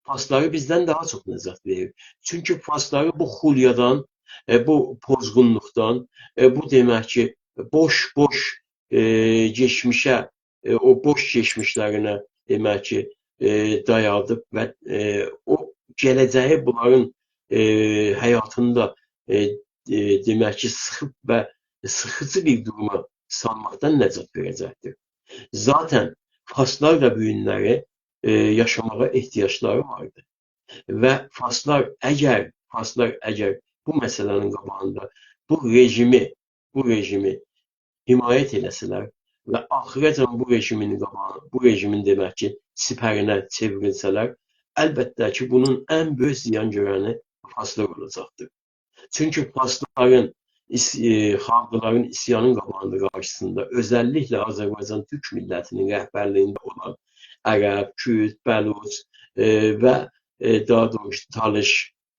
فارسلاری بیزدن داها چوخ نجات وئریر. چونکی فارسلاری بو خولیادان، ائ، بو پوزغونلوقدان، ائ، بو دئمک کی، بوش-بوش، ائ، کئچمیشه، ائ، او بوش کئچمیشلرینه، دئمک کی، ائ، دایادیب و، ائ، او گله‌جه‌یی بونلارین، ائ، حیاتیندا، ائ، ائ، دئمک کی، سیخیب و سیخیجی بیر دوروما سالماقدان نجات وئره‌جکدیر. ذاتاً فارسلار دا بو گونلری، ائ، یاشاماغا احتیاجلاری واردی. و فارسلار اگر، فارسلار اگر بو مسئله‌نین قاباغیندا بو رژیمی، بو رژیمی حمایت ائله‌سه‌لر و آخیراجان بو رژیمین قاباغی، بو رژیمین، دئمک کی، سپرینه چئوریلسه‌لر، البته کی، بونون ان بؤیوک زیان گؤرنی فارسلار اولاجاقدیر. چونکی فارسلارین ایس-، ائ، خالقلارین عصیانین قاباغیندا، قارشیسیندا، اؤزللیکله آذربایجان تورک میللتینین رهبرلیگینده اولان عرب، کورد، بلوچ، ائ، و، ائ، داها دوغروسو تالیش،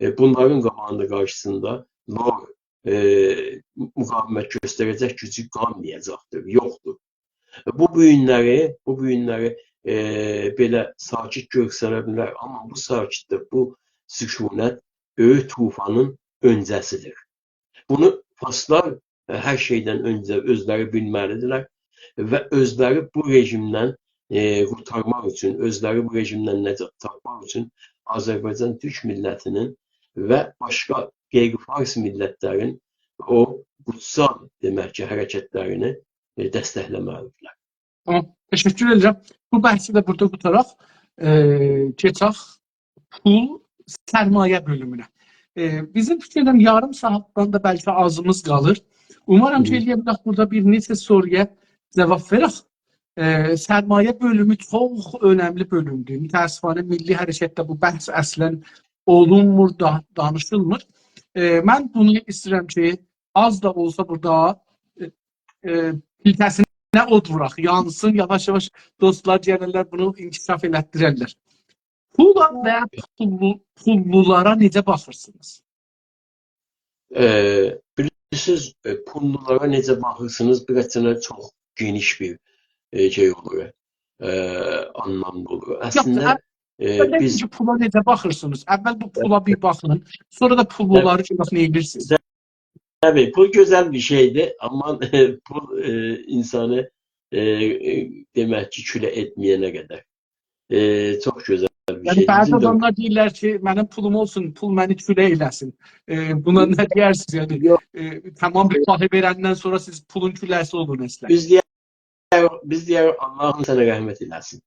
ائ، بونلارین قاباغیندا، قارشیسیندا لور، ائ، مقاومت گؤستره‌جک گوجو قالمایاجاقدیر، یوخدور. بو، بو گونلری، بو گونلری، ائ، بئله ساکت گؤرسنه بیلر، آمما بو ساکتلیک، بو سکونت بؤیوک طوفانین اؤنجه‌سیدیر. بونو فارسلار، ائ، هر شئیدن اؤنجه اؤزلری بیلمه‌لیدیرلر و اؤزلری بو رژیمدن، ائ، قورتارماق اوچون، اؤزلری بو رژیمدن نجات تاپماق اوچون آذربایجان تورک میللتینین و باشقا غیر فارس میللتلرین او قوتسال، دئمک کی، حرکتلرینی، ائ، دستکله‌مه‌لیدیرلر. تامام، تشکر ائدیرم. بو بحثی ده بورادا قوتاراق، ائ، کئچک پول، سرمایه بؤلومونه. ائ، بیزیم فیکیرله یاریم ساعاتدان دا بلکه آزیمیز قالیر. اومارام کی، هی هی. ائلیه بیلک بورادا بیر نئچه سورویا جاواب وئرک. ائ، سرمایه بؤلومو چوخ اؤنملی بؤلومدور. متأسفانه، میللی حرکتده بو بحث اصلاً اولونمور، دا-، دانیشیلمیر. ائ، من بونو ایسته‌ییرم کی، آز دا اولسا بورادا، ائ، ائ، پیلته‌سینه اود ووراق، یانسین، یاواش-یاواش دوستلار گلرلر، بونو انکشاف ائلتدیررلر. پولا و پوللو-، پوللولارا نئجه باخیرسینیز؟ ائ، بیلیرسینیز، ائ، پوللولارا نئجه باخیرسینیز، بیر آز چوخ گئنیش بیر، ائ، شئی اولور، ائ، آنلامدا اولور. یوخ، اصلینده، ائ، اول بیز کی، پولا نئجه باخیرسینیز؟ اول بو پولا بیر باخین، سونرا دا پوللولاری گؤرک نه ائدیرسینیز. طبیعی، پول گؤزل بیر شئیدیر، آمما پول، ائ، اینسانی، ائ، ائ، دئمک کی، کوله ائتمه‌ینه قدر. ائ، چوخ گؤزل بیر یعنی، شئیدیر. بعضی بیزیم ده آداملار دئییرلر کی، «منیم پولوم اولسون، پول منی کوله ائله‌سین.» ائ، بونا نه دئیرسینیز؟ یعنی، یوخ. ائ، تامام بیر پاهی وئرندن سونرا سیز پولون کوله‌سی اولون اصلاً. بیز دئیک، بیز دئیک، «آللاهیم سنه رحمت ائله‌سین.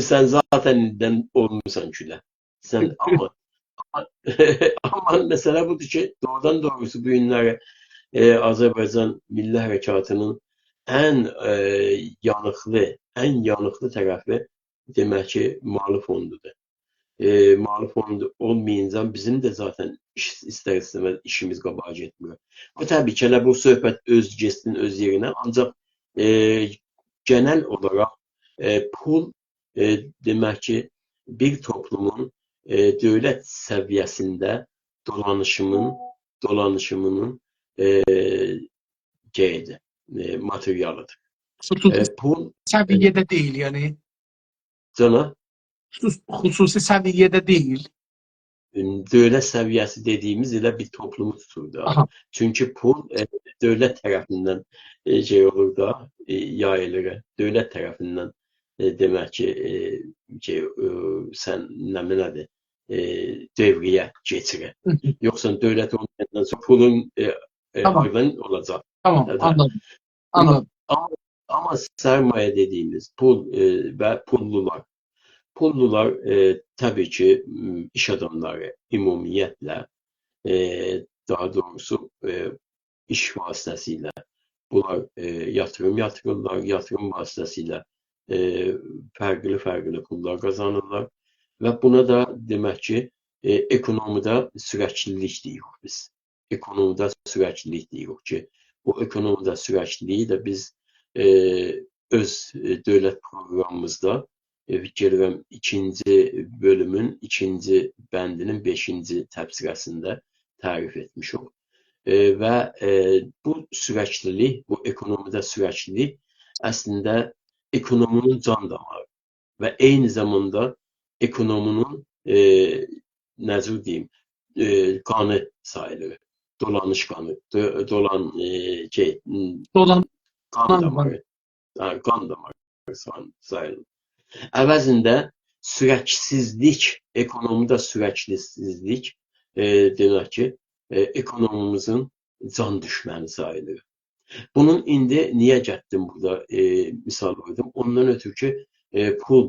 سن ذاتاً ایندیدن اولموسان کوله.» سن، آمما آمما، آمما مسئله بودور کی، دوغرودان دوغروسو بو گونلری، ائ، آذربایجان میللی حرکاتینین ان، ائ، یانیقلی، ان یانیقلی طرفی، دئمک کی، مالی فوندودور. ائ، مالی فوند اولمایینجا بیزیم ده ذاتاً ایش-، ایستر-ایسته‌مز ایشیمیز قاباغا گئتمیر. بو، طبیعی کی، ائله بو صحبت اؤز گئتسین اؤز یئرینه، آنجاق، ائ، گئنل اولاراق، ائ، پول، ائ، دئمک کی، بیر توپلومون، ائ، دؤولت سویه‌سینده دولانیشیمین، دولانیشیمینین، ائ، شئییدیر، ائ، ماتریالیدیر. خصوصی ائ، پول، سویه‌ده دئییل، یعنی جانا؟ خصوص-، خصوصی سویه‌ده دئییل. ائ، دؤولت سویه‌سی دئدیییمیز ائله بیر توپلومو توتور دا. آها. چونکی پول، ائ، دؤولت طرفیندن، ائ، شئی اولور دا، ائ، یاییلیر. دؤولت طرفیندن، ائ، دئمک کی، ائ، شئی، ائ، سن نمنه‌دیر، ائ، دؤوره‌یه کئچیریر. هی هی. یوخسا دؤولت اولمایاندان سونرا پولون، ائ، ائ، تامام. هاردان اولاجاق؟ تامام، هه ده. آنلادیم. آمما، آنلادیم. آمما، آمما سرمایه دئدیییمیز پول، ائ، و پوللولار. پوللولار، ائ، طبیعی کی، م، ایش آداملاری عمومیتله، ائ، داها دوغروسو، ائ، ایش واسطه‌سیله بونلار، ائ، یاتیریم یاتیریرلار، یاتیریم واسطه‌سیله، ائ، فرقلی-فرقلی پوللار قازانیرلار و بونا دا دئمک کی، ائ، اکونومیده سورکلیلیک دئییریک بیز. اکونومیده سورکلیلیک دئییریک کی، بو اکونومیده سورکلیلیگی ده بیز، ائ، اؤز، ائ، دؤولت پروقرامیمیزدا، ائ، فیکیر ائدیرم، ایکینجی بؤلومون ایکینجی بندینین بئشینجی تبصره‌سینده تعریف ائتمیشیک. ائ، و، ائ، بو سورکلیلیک، بو اکونومیده سورکلیلیک اصلینده اکونومینین جان داماری و عینی زاماندا اکونومینین، ائ، نه جور دئییم، ائ، قانی ساییلیر. دولانیش قانی، دو-، دولان، ائ، شئی، م، دولان قان داماری. هه، قان داماری سان-، ساییلیر. عوضینده سورکسیزلیک، اکونومیده سورکسیزلیک، ائ، دئمک کی، ائ، اکونومیمیزین جان دوشمنی ساییلیر. بونون ایندی نییه گتدیم بورادا، ائ، مثال وئردیم؟ اوندان اؤترو کی، ائ، پول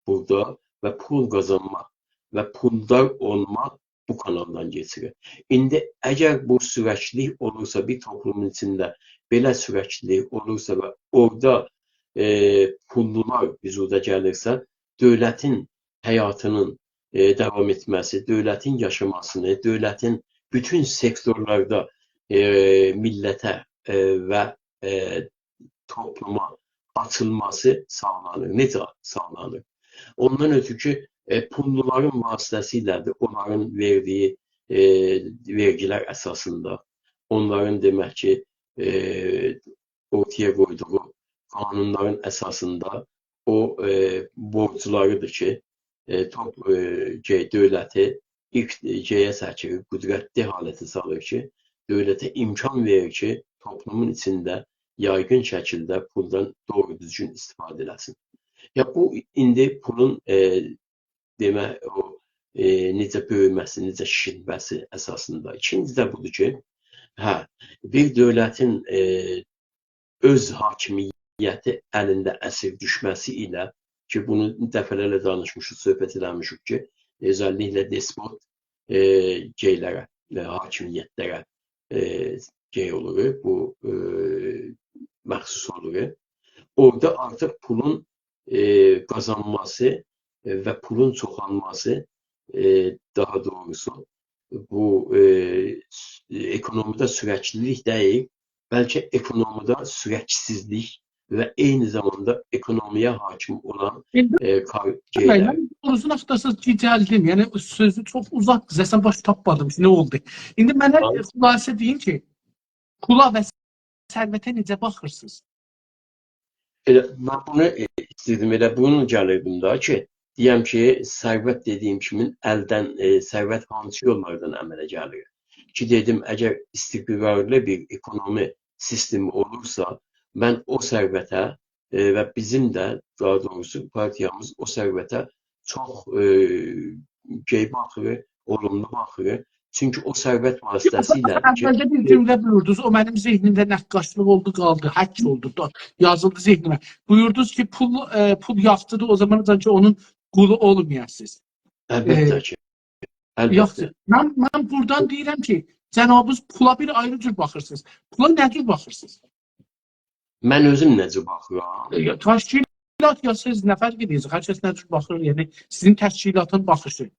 بورادا و پول قازانما و پولدار اولما بو کانالدان کئچیر. ایندی اگر بو سورکلیلیک اولورسا، بیر توپلومون ایچینده بئله سورکلیلیک اولورسا و اورادا، ائ، پوللولار وجودا گلیرسه، دؤولتین حیاتینین، ائ، داوام ائتمه‌سی، دؤولتین یاشاماسینی، دؤولتین بوتون سکتورلاردا، ائ، میللته، ائ، و، ائ، توپلوما آچیلماسی ساغلانیر. نئجه ساغلانیر؟ اوندان اؤترو کی، ائ، پوللولارین واسطه‌سیله‌دیر، اونلارین وئردیگی، ائ، وئرگیلر اساسیندا، اونلارین دئمک کی، ائ، اورتایا قویدوغو قانونلارین اساسیندا او، ائ، بورجلاریدیر کی، ائ، توپ-، ائ، شئی، دؤولتی ایلک، ائ، شئیه چکیر، قدرتلی حالته سالیر کی، دؤولته امکان وئریر کی، توپلومون ایچینده یایغین شکیلده پولدان دوغرو دوزگون استفاده ائله‌سین. یا بو ایندی پولون، ائ، دئمک، او، ائ، نئجه بؤیومه‌سی، نئجه شیشیلمه‌سی اساسیندا. ایکینجی ده بودور کی، هه، بیر دؤولتین، ائ، اؤز حاکمیتی الینده اسیر دوشمه‌سی ایله کی، بونو دفعه‌لرله دانیشمیشیق، صحبت ائله‌میشیک کی، اؤزللیکله دسپوت، ائ، شئیلره، ائ، حاکمیتلره، ائ، شئی اولور، بو، ائ، مخصوص اولور. اورادا آرتیق پولون، ائ، قازانماسی، ائ، و پولون چوخالماسی، ائ، داها دوغروسو، بو، ائ، س-، اکونومیده سورکلیلیک دئییل، بلکه اکونومیده سورکسیزلیک و عینی زاماندا اکونومی‌یه حاکم اولان، ایندی، ائ، کار-، بی، شئیلر. من دوغروسونو آختارساز گیجلدیم. یعنی، سؤزو چوخ اوزاتدینیز، اصلاً باش تاپمادیم کی، نه اولدو. ایندی منه، هه، خلاصه دئیین کی، پولا و ثروته نئجه باخیرسینیز؟ ائله، من بونو، ائ، ایسته‌ییردیم، ائله بونو گلیردیم دا کی، دئیم کی، ثروت دئدیییم کیمی الدن، ائ، ثروت هانسی یوللاردان عمله گلیر؟ کی، دئدیم، اگر استقرارلی بیر اکونومی سیستمی اولورسا، من او ثروته، ائ، و بیزیم ده، داها دوغروسو، پارتیامیز او ثروته چوخ، ائ، شئی باخیر، اولوملو باخیر. چونکی او ثروت واسطه‌سیله کی، اوّلده بیر جمله بویوردونوز، او منیم ذهنیمده نقاشلیق اولدو، قالدی، حک اولدو، دا-، یازیلدی ذهنیمه. بویوردونوز کی، پول، ائ، پول یاخشیدیر، او زاماناجان کی، اونون قولو اولمایاسینیز. البته، ائ، کی. البته. یاخشی، من، من بورادان دئییرم کی، جنابینیز پولا بیر آیری جور باخیرسینیز. پولا نه جور باخیرسینیز؟ من اؤزوم نه جور باخیرام؟ ائ، یا، تشکیلات یا سیز، نه فرق ائدیر؟ هر کس نه جور باخیر، یعنی سیزین تشکیلاتین باخیشی.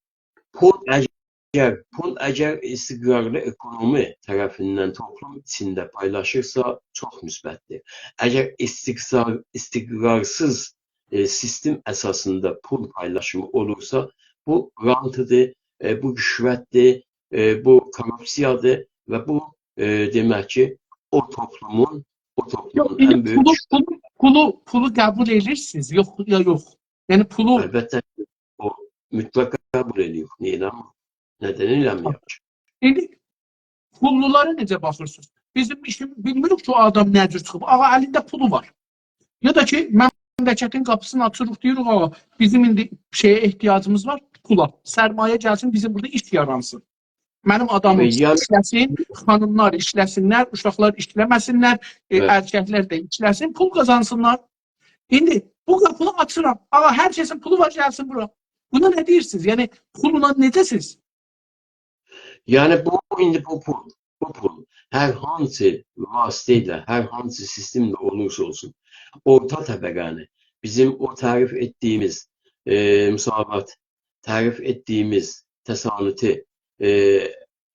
پول اگر، پول اگر استقرارلی اکونومی طرفیندن توپلوم ایچینده پایلاشیرسا، چوخ مثبتدیر. اگر استقرار، استقرارسیز، ائ، سیستم اساسیندا پول پایلاشیمی اولورسا، بو رانتدیر، ائ، بو رشوتدیر، ائ، بو کورروپسیادیر و بو، ائ، دئمک کی، او توپلومون، او یوخ، توپلومون ایندی ان بؤیوک پولو، پولو، پولو، پولو قبول ائدیرسینیز، یوخ یا یوخ؟ یعنی پولو البته، او مطلق قبول ائدیریک. نییه ائله‌میر؟ ندن ائله‌میر کی؟ ایندی پوللولارا نئجه باخیرسینیز؟ بیزیم ایشیم، بیلمیریک کی، او آدام نه جور چیخیب. آغا، الینده پولو وار. یا دا کی، مملکتین قاپیسینی آچیریق، دئییریک، «آغا، بیزیم ایندی شئیه احتیاجیمیز وار، پولا. سرمایه گلسین، بیزیم بورادا ایش یارانسین. منیم آدامیم ائ، یعنی ایشله‌سین، خانیملار ایشله‌سینلر، اوشاقلار ایشله‌مه‌سینلر، ائ، بلی. ارککلر ده ایشله‌سین، پول قازانسینلار.» ایندی بو قاپینی آچیرام. آغا، هر کسین پولو وار، گلسین بورا. بونا نه دئییرسینیز؟ یعنی، پوللا نئجه‌سیز؟ یعنی بو، ایندی بو پول، بو پول هر هانسی واسطه ایله، هر هانسی سیستمله اولورسا اولسون، اورتا طبقه‌نی، بیزیم او تعریف ائتدیییمیز، ائ، مساوات، تعریف ائتدیییمیز تسانوتی، ائ،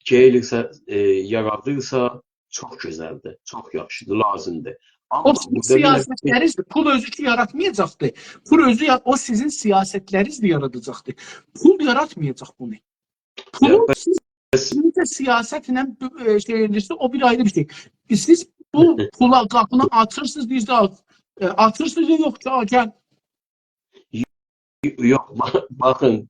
گئییریرسه، ائ، یارادیرسا، چوخ گؤزلدیر، چوخ یاخشیدیر، لازیمدیر. او آمما سیزین بورادا بیر دنه سیاستلرینیزدیر. پول اؤزو کی یاراتمایاجاقدیر. پول اؤزو یا-، او سیزین سیاستلرینیزله یاراداجاقدیر. پول یاراتمایاجاق بونو. پولو یا، بس سیز، سیز ده سیاست ایله، ائ، شئی ائدیرسینیز، او بیر آیری بیر شئی. سیز بو پولا قاپینی آچیرسینیز، دئییرسینیز، ائ، آچیرسینیز، یوخ کی، «آ، گل.» یوخ، با-، باخین،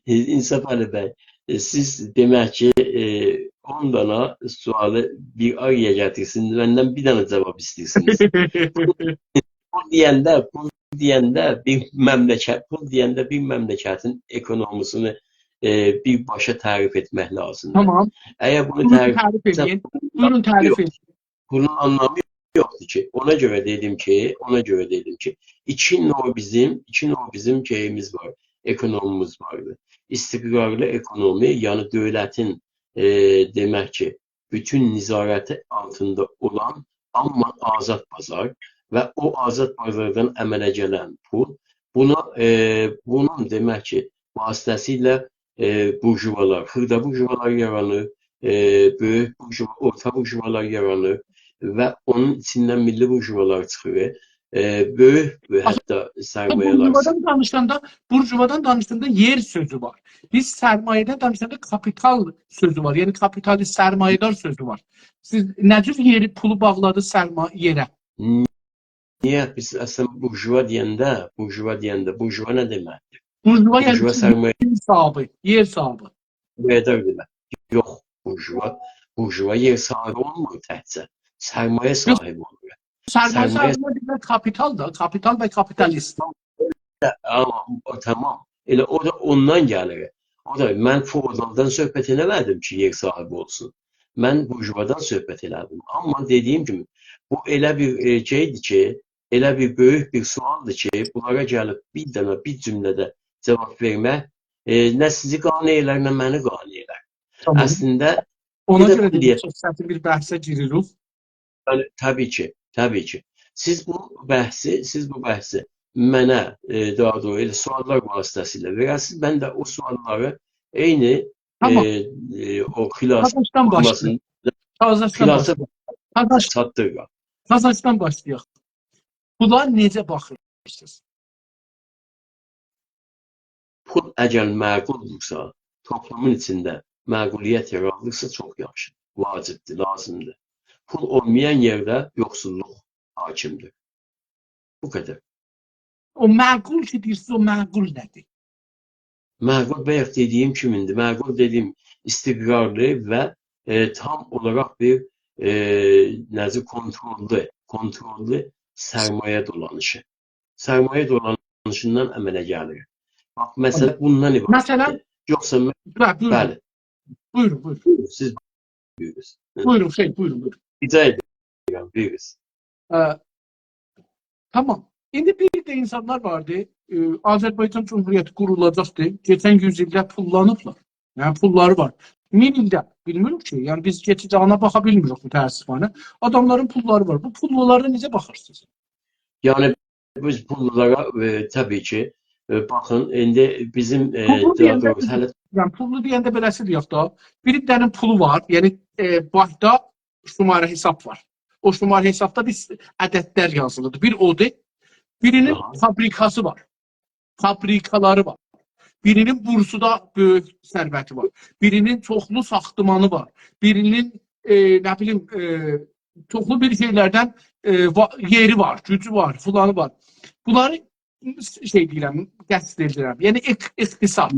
انصاف علی بی، ائ، سیز دئمک کی، ائ، اون دانا سؤالی بیر آرایا گتیرسین، مندن بیر دنه جاواب ایسته‌ییرسینیز. پول دئینده، پول دئینده بیر مملکت، پول دئینده بیر مملکتین اکونومیسینی، ائ، بیر باشا تعریف ائتمک لازیمدیر. تامام. اگر بونو بویورون، تعریف تعریف ائدین. بویورون، تعریف یوخ، ائدین. بونون آنلامی یوخدور کی. اونا گؤره دئدیم کی، اونا گؤره دئدیم کی، ایکی نوع بیزیم، ایکی نوع بیزیم شئییمیز وار، اکونومیمیز واردیر. استقرارلی اکونومی، یعنی دؤولتین، ائ، دئمک کی، بوتون نظارتی آلتیندا اولان، آمما آزاد بازار و او آزاد بازاردان عمله گلن پول، بونا، ائ، بونون دئمک کی، واسطه‌سیله، ائ، بورژوالار، خیردا بورژوالار یارانیر، ائ، بؤیوک بورژوا، اورتا بورژوالار یارانیر و اونون ایچیندن میللی بورژوالار چیخیر. ائ، بؤیوک، بؤیوک باخ، حتی سرمایه‌لر. بورژوادان دانیشاندا، بورژوادان دانیشاندا یئر سؤزو وار. بیز سرمایه‌دن دانیشاندا کاپیتال سؤزو وار. یعنی کاپیتالیست، سرمایه‌دار سؤزو وار. سیز نه جور یئری، پولو باغلادینیز سرما-، یئره؟ نییه؟ بیز اصلاً بورژوا دئینده، بورژوا دئینده، بورژوا نه دئمکدیر؟ بورژوا، یعنی بورژوا کی، سرمایه، یئر صاحیبی، یئر صاحیبی. سرمایه‌دار دئمک. یوخ، بورژوا، بورژوا یئر صاحیبی اولمور تکجه. سرمایه، یوخ، صاحیبی اولور. سرمایه، سرمایه صاحیبی دئییرلر کاپیتال دا، کاپیتال و کاپیتالیست. آمما، او، تامام. ائله او دا اوندان گلیر. او دا، من فئودالدان صحبت ائله‌مه‌دیم کی، یئر صاحیبی اولسون. من بورژوادان صحبت ائله‌دیم. آمما دئدیییم کیمی، بو ائله بیر، ائ، شئیدیر کی، ائله بیر بؤیوک بیر سؤالدیر کی، بونلارا گلیب بیر دنه، بیر جمله‌ده جاواب وئرمک، ائ، نه سیزی قانع ائلر، نه منی قانع ائلر. تامام. اصلینده، اونا بیر ده گؤره بونو دئدیم، دئیک، چوخ سرت بیر بحثه گیریریک. بلی، طبیعی کی، طبیعی کی. سیز بو بحثی، سیز بو بحثی منه، ائ، داها دوغرو ائله سؤاللار واسطه‌سیله وئررسینیز. من ده او سؤاللاری عینی، تامام، ائ، ائ، او خلاصه، تازاشدان باشلایاق. فورماسیندا، تازاشدان خلاصه باشلایاق. تازاش-، چاتدیرام. تازاشدان باشلایاق. بونلارا نئجه باخیرسینیز؟ پول اگر معقولدورسا، توپلومون ایچینده معقولیت یارادیرسا، چوخ یاخشی، واجبدیر، لازیمدیر. پول اولمایان یئرده یوخسوللوق حاکمدیر. بو قدر. او معقول کی دئییرسینیز، او معقول نه‌دیر؟ معقول، بایاق دئدیییم کیمیندیر. معقول دئدییم، استقرارلی و، ائ، تام اولاراق بیر، ائ، نئجه، کنترللو، کنترللو سرمایه دولانیشی. سرمایه دولانیشیندان عمله گلیر. باخ، مسئله، تامام، بوندان عبارتدیر. مثلا، یوخسا من، هه، بویورون. بلی. بویورون، بویورون. بویورون، سیز بویورون. بویورون، خیر، بویورون، بویورون. رجا ائدیرم، بویورون. اه، تامام. ایندی بیر ده اینسانلار واردی، ائ، آذربایجان جمهوریتی قورولاجاقدی. کئچن یوز ایلده پوللانیبلار. یعنی پوللاری وار. مین ایلده، بیلمیریک کی، یعنی بیز کئچیجه‌یینه باخا بیلمیریک متأسفانه. آداملارین پوللاری وار. بو پوللولارا نئجه باخیرسینیز؟ یعنی بیز پوللولارا، ائ، طبیعی کی، ائ، باخین، ایندی بیزیم، ائ، پوللو داها دئینده دوغروسو بیز، هله یعنی پوللو دئینده بئله‌سی دئیک ده، بیر دنه پولو وار، یعنی ائ، بانکدا شماره حساب وار. او شماره حسابدا بیر عددلر یازیلیدیر. بیر اودور، بیرینین آها. فابریکاسی وار، فابریکالاری وار. بیرینین بورسودا بؤیوک ثروتی وار. بیرینین چوخلو ساختمانی وار. بیرینین ائ، نه بیلیم، ائ، چوخلو بیر شئیلردن ائ، وا-، یئری وار، گوجو وار، فلانی وار. بونلاری شئی دئییرم، قصد ائدیرم. یعنی اق-، اقتصاد.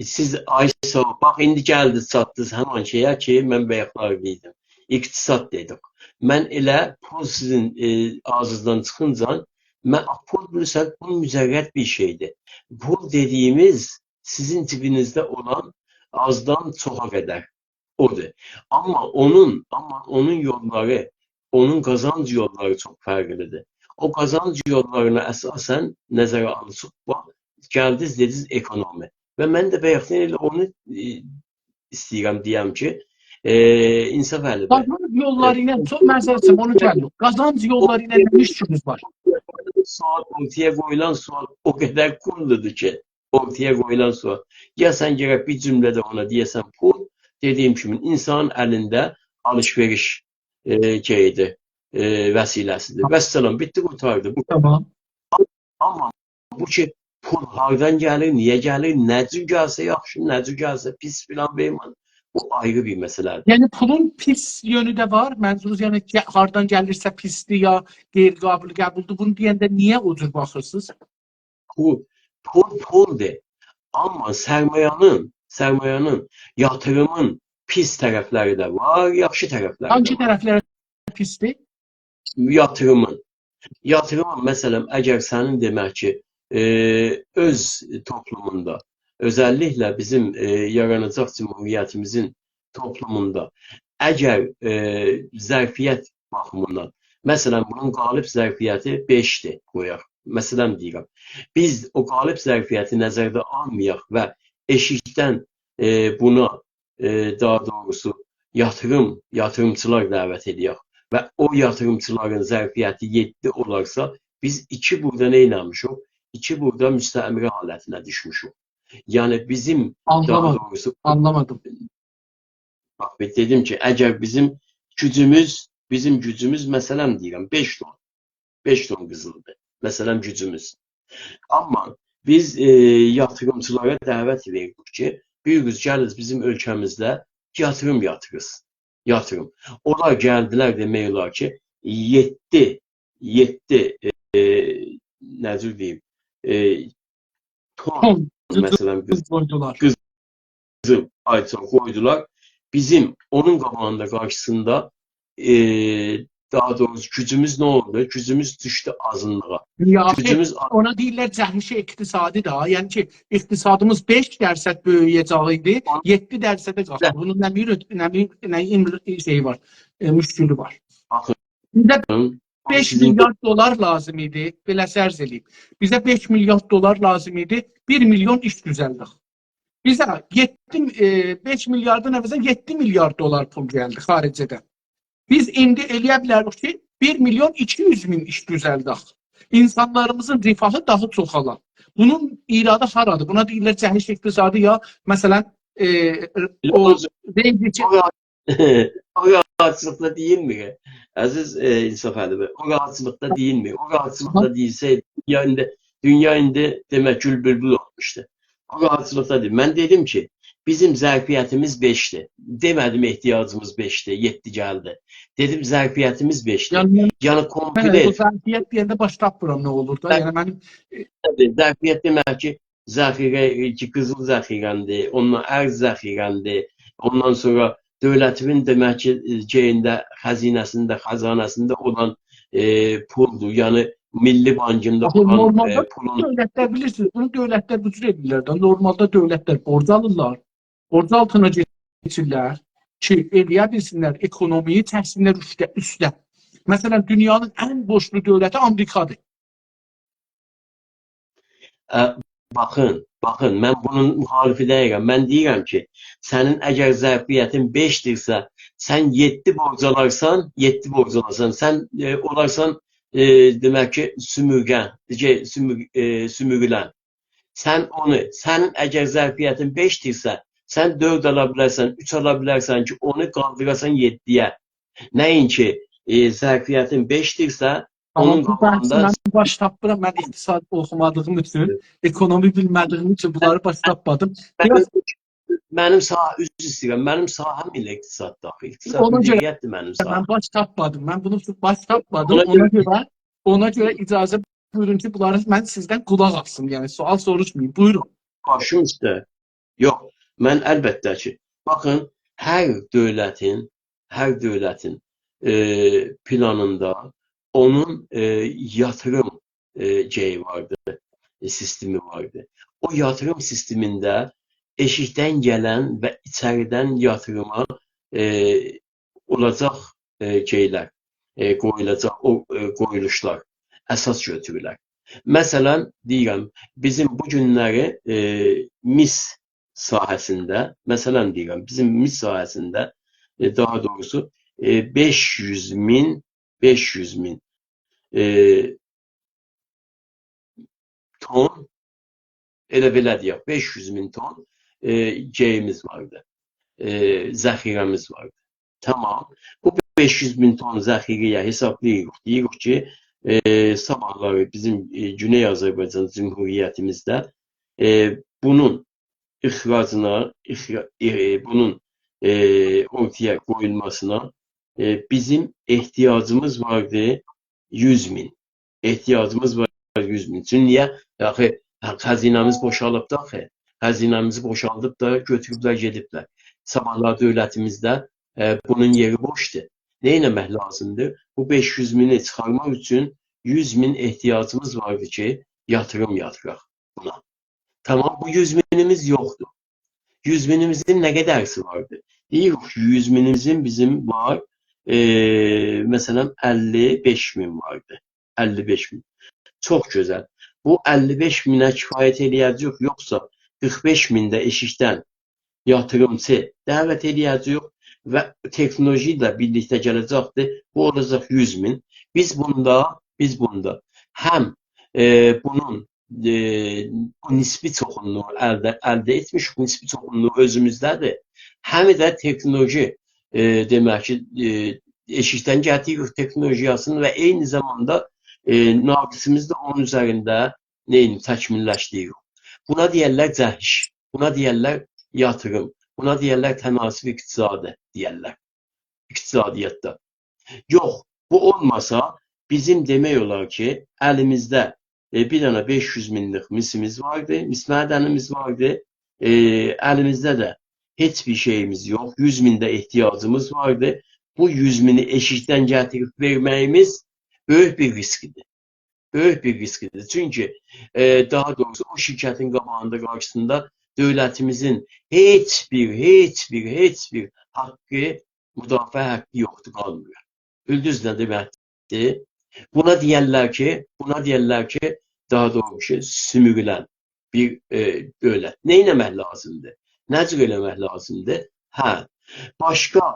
سیز، آی ساغ اول، باخ، ایندی گلدینیز، چاتدینیز همان شئیه کی، من بایاقلار دئدیم. اقتصاد دئدیک. من ائله پول سیزین، ائ، آغزینیزدان چیخینجا، من پول، بیلیرسن، پول مجرد بیر شئیدیر. پول دئدیییمیز سیزین جیبینیزده اولان آزدان چوخا قدر اودور. آمما اونون، آمما اونون یوللاری، اونون قازانج یوللاری چوخ فرقلیدیر. او قازانج یوللارینا اساساً نظره آلیب، باخ، گلدینیز، دئدینیز اکونومی. و من ده بایاقدان ائله اونو، ائ، ایسته‌ییرم دئیم کی، ائ، انصافعلی بی، قازانج یوللاری ایله، چوخ، من سنه دئییم، اونو گلدیم. قازانج یوللاری ایله نه مشکلینیز وار؟ سؤال، اورتایا قویولان سؤال او قدر کوللودور کی، اورتایا قویولان سؤال. یا سن گرک بیر جمله‌ده اونا دئیه‌سن پول، دئدیییم کیمی، انسانین الینده آلیش-وئریش، ائ، شئییدیر، ائ، وسیله‌سیدیر. والسلام، بیتدی، قورتاردی. بو تامام. آمما بو کی، پول هاردان گلیر، نییه گلیر، نه جور گلسه یاخشی، نه جور گلسه پیس، فلان، بهمان، بو آیری بیر مسئله‌دیر. یعنی پولون پیس یؤنو ده وار. منظورونوز، یعنی، کی، هاردان گلیرسه پیسدیر یا غیرقابل قبولدور. بونو دئینده نییه او جور باخیرسینیز؟ پول، پول پولدور. آمما سرمایه‌نین، سرمایه‌نین، یاتیریمین پیس طرفلری ده وار، یاخشی طرفلری ده وار. هانسی طرفلری پیسدیر؟ یاتیریمین. یاتیریمین، مثلاً، اگر سنین، دئمک کی، ائ، اؤز توپلوموندا، اؤزللیکله بیزیم، ائ، یاراناجاق جمهوریتیمیزین توپلوموندا، اگر، ائ، ظرفیت باخیمیندان، مثلاً، بونون قالب ظرفیتی بئشدیر، قویاق. مثلاً دئییرم، بیز او قالب ظرفیتی نظرده آلمایاق و ائشیکدن، ائ، بونا، ائ، داها دوغروسو، یاتیریم، یاتیریمچیلار دعوت ائدک و او یاتیریمچیلارین ظرفیتی یئددی اولارسا، بیز ایکی بورادا نه ائله‌میشیک؟ ایکی بورادا مستعمره حالتینه دوشموشوک. یعنی بیزیم، داها آنلامادیم، دوغروسو، آنلامادیم. باخ، من دئدیم کی، اگر بیزیم گوجوموز، بیزیم گوجوموز، مثلاً دئییرم، بئش تون، بئش تون قیزیلدیر، مثلاً، گوجوموز. آمما بیز، ائ، یاتیریمچیلارا دعوت ائدیریک کی، بیر گوز گلین بیزیم اؤلکه‌میزده یاتیریم یاتیریز، یاتیریم. اونلار گلدیلر، دئمک اولار کی، یئددی، یئددی، ائ، نه جور دئییم، ائ، تون، تون، مثلاً، قیز-، قویدولار. قیزیل آیچیق قویدولار. بیزیم اونون قاباغیندا، قارشیسیندا، ائ، داها دوغروسو، گوجوموز نه اولدو؟ گوجوموز دوشدو آزینلیغا. یاخشی، گوجوموز آز- اونا دئییرلر جهش اقتصادی دا. یعنی کی، اقتصادیمیز بئش درصد بؤیویه‌جک ایدی، یئددی درصده قالخدی. بونون نه میر-، نه میر-، نه میر-، شئیی وار، ائ، مشکلی وار. باخین، ایندی آمما بئش سیزین میلیارد دلار لازیم ایدی، بئله عرض ائله‌ییم. بیزه بئش میلیارد دلار لازیم ایدی، بیر میلیون ایش دوزلدک. بیزه یئددی، ائ، بئش میلیاردین عوضینه یئددی میلیارد دلار پول گلدی خارجه‌دن. بیز ایندی ائلیه بیلریک کی، بیر میلیون ایکی یوز مین ایش دوزلدک. اینسانلاریمیزین رفاهی داها چوخالا. بونون ایرادی هارادیر؟ بونا دئییرلر جهش اقتصادی یا، مثلاً، ائ، او یالنیز دئییردی کی، او راحت-، او راحاتچیلیقدا دئییلمیر. عزیز، ائ، انصافعلی بی، او راحاتچیلیقدا دئییلمیر. او راحاتچیلیقدا دئییلسه‌یدی، دونیا ایندی، دونیا ایندی، دئمک، گول بولبول اولموشدو. او راحاتچیلیقدا دئییل. من دئدیم کی، بیزیم ظرفیتیمیز بئشدیر. دئمه‌دیم احتیاجیمیز بئشدیر، یئددی گلدی. دئدیم ظرفیتیمیز بئشدیر. یعنی، یعنی من او کومپلئت ظرفیت دئینده باش تاپمیرام نه اولور دا. بلی. یعنی منیم ظرفیت دئمک کی، ذخیره، کی، قیزیل ذخیره‌ندیر، اوندان ارز ذخیره‌ندیر، اوندان سونرا دؤولتیمین، دئمک کی، شئیینده، خزینه‌سینده، خزانه‌سینده اولان، ائ، پولدور. یعنی میللی بانکیندا آخی اولان، ائ، نورمالدا پولون دؤولتلر، بیلیرسینیز، بونو دؤولتلر بو جور ائدیرلر ده. نورمالدا دؤولتلر بورج آلیرلار، بورج آلتینا کئچیرلر کی، ائلیه بیلسینلر، اکونومی‌نی چکسینلر اوسته، اوسته. مثلاً، دونیانین ان بورجلو دؤولتی آمریکادیر. ا، باخین، باخین، من بونون مخالفی دئییرم. من دئییرم کی، سنین اگر ظرفیتین بئشدیرسه، سن یئددی بورج آلارسان، یئددی بورج آلارسان، سن، ائ، اولارسان، ائ، دئمک کی، سومورگه، شئی، سومور-، ائ، سومورولن. سن اونو، سنین اگر ظرفیتین بئشدیرسه، سن دؤرد آلا بیلرسن، اوچ آلا بیلرسن کی، اونو قالدیراسان یئددی‌یه. نه‌اینکی، ائ، ظرفیتین بئشدیرسه، آمما اونون بو بحثی قاباغیندا من باش تاپمیرام. من اقتصاد اوخومادیغیم اوچون، اکونومی بیلمه‌دیگیم اوچون بونلاری باش تاپمادیم. منیم، بیر آز منیم ساحه، عذر ایسته‌ییرم، منیم ساحه‌م ائله اقتصاددیر آخی. اقتصاد اونا گؤره مدیریتدیر منیم ساحه‌م. من باش تاپمادیم. من بونو باش تاپمادیم. اونا اونا گؤره گؤره، اونا گؤره اجازه بویورون کی، بونلاری من سیزدن قولاق آسیم. یعنی، سؤال سوروشماییم. بویورون. باشیم اوسته. یوخ، من البته کی، باخین، هر دؤولتین، هر دؤولتین، ائ، پلانیندا اونون، ائ، یاتیریم، ائ، شئیی واردی، ائ، سیستمی واردی. او یاتیریم سیستمینده ائشیکدن گلن و ایچریدن یاتیریما، ائ، اولاجاق، ائ، شئیلر، ائ، قویولاجاق، او، ائ، قویولوشلار اساس گؤتورورلر. مثلا، دئییرم، بیزیم بو گونلری، ائ، مس ساحه‌سینده، مثلا دئییرم، بیزیم مس ساحه‌سینده، ائ، داها دوغروسو، ائ، بئش یوز مین، بئش یوز مین، ائ، تون، ائله بئله دئیک، بئش یوز مین تون، ائ، شئییمیز واردی، ائ، ذخیره‌میز واردی. تامام. بو بئش یوز مین تون ذخیره‌یه حسابلاییریق. دئییریک کی، ائ، صاباحلاری بیزیم، ائ، گونئی آذربایجان جمهوریتیمیزده، ائ، بونون اخراجینا، اخرا-، ائ، بونون، ائ، اورتایا قویولماسینا، ائ، بیزیم احتیاجیمیز واردی یوز مین. احتیاجیمیز وار یوز مین. چون نییه؟ آخی، خزینه‌میز بوشالیب دا آخی. خزینه‌میزی بوشالدیب دا، گؤتوروبلر، گئدیبلر. صاباحلار دؤولتیمیزده، ائ، بونون یئری بوشدور. نه ائتمک لازیمدیر؟ بو بئش یوز مینی چیخارماق اوچون یوز مین احتیاجیمیز واردی کی، یاتیریم یاتیراق بونا. تامام، بو یوز مینیمیز یوخدور. یوز مینیمیزین نه قدریسی واردی؟ دئییریک، یوز مینیمیزین بیزیم وار، ائ، مثلا، اللی بئش مین واردی. اللی بئش مین. چوخ گؤزل. بو اللی بئش مینه کفایت ائله‌یه‌جه‌ییک، یوخسا قیرخ بئش مین ده ائشیکدن یاتیریمچی دعوت ائله‌یه‌جه‌ییک و تکنولوژی ایله بیرلیکده گله‌جکدیر. بو اولاجاق یوز مین. بیز بوندا، بیز بوندا هم، ائ، بونون، ائ، بو نسبی چوخونلوغو الده، الده ائتمیشیک، نسبی چوخونلوغو اؤزوموزده‌دیر. هم ده تکنولوژی، ائ، دئمک کی، ائ، ائشیکدن گتیریریک تکنولوژیاسینی و عینی زاماندا، ائ، ناقصیمیزی دا اونون اوزرینده نئینیم، تکمیللشدیریریک. بونا دئیرلر جهش، بونا دئیرلر یاتیریم، بونا دئیرلر تناسب اقتصادی دئیرلر اقتصادیاتدا. یوخ، بو اولماسا، بیزیم دئمک اولار کی، الیمیزده، ائ، بیر دنه بئش یوز مینلیک مسیمیز واردی، مس معدنیمیز واردی، ائ، الیمیزده ده هئچ بیر شئییمیز یوخ، یوز مین ده احتیاجیمیز واردی. بو یوز مینی ائشیکدن گتیریب وئرمه‌ییمیز بؤیوک بیر ریسکدیر. بؤیوک بیر ریسکدیر. چونکی، ائ، داها دوغروسو، او شرکتین قاباغیندا، قارشیسیندا دؤولتیمیزین هئچ بیر، هئچ بیر، هئچ بیر حاققی، مدافعه حاققی یوخدور، قالمیر. اولدوز نه دئمکدیر؟ بونا دئیرلر کی، بونا دئیرلر کی، داها دوغروسو، سومورولن بیر، ائ، دؤولت. نه ائتمک لازیمدیر؟ نه جور ائله‌مک لازیمدیر؟ هه، باشقا،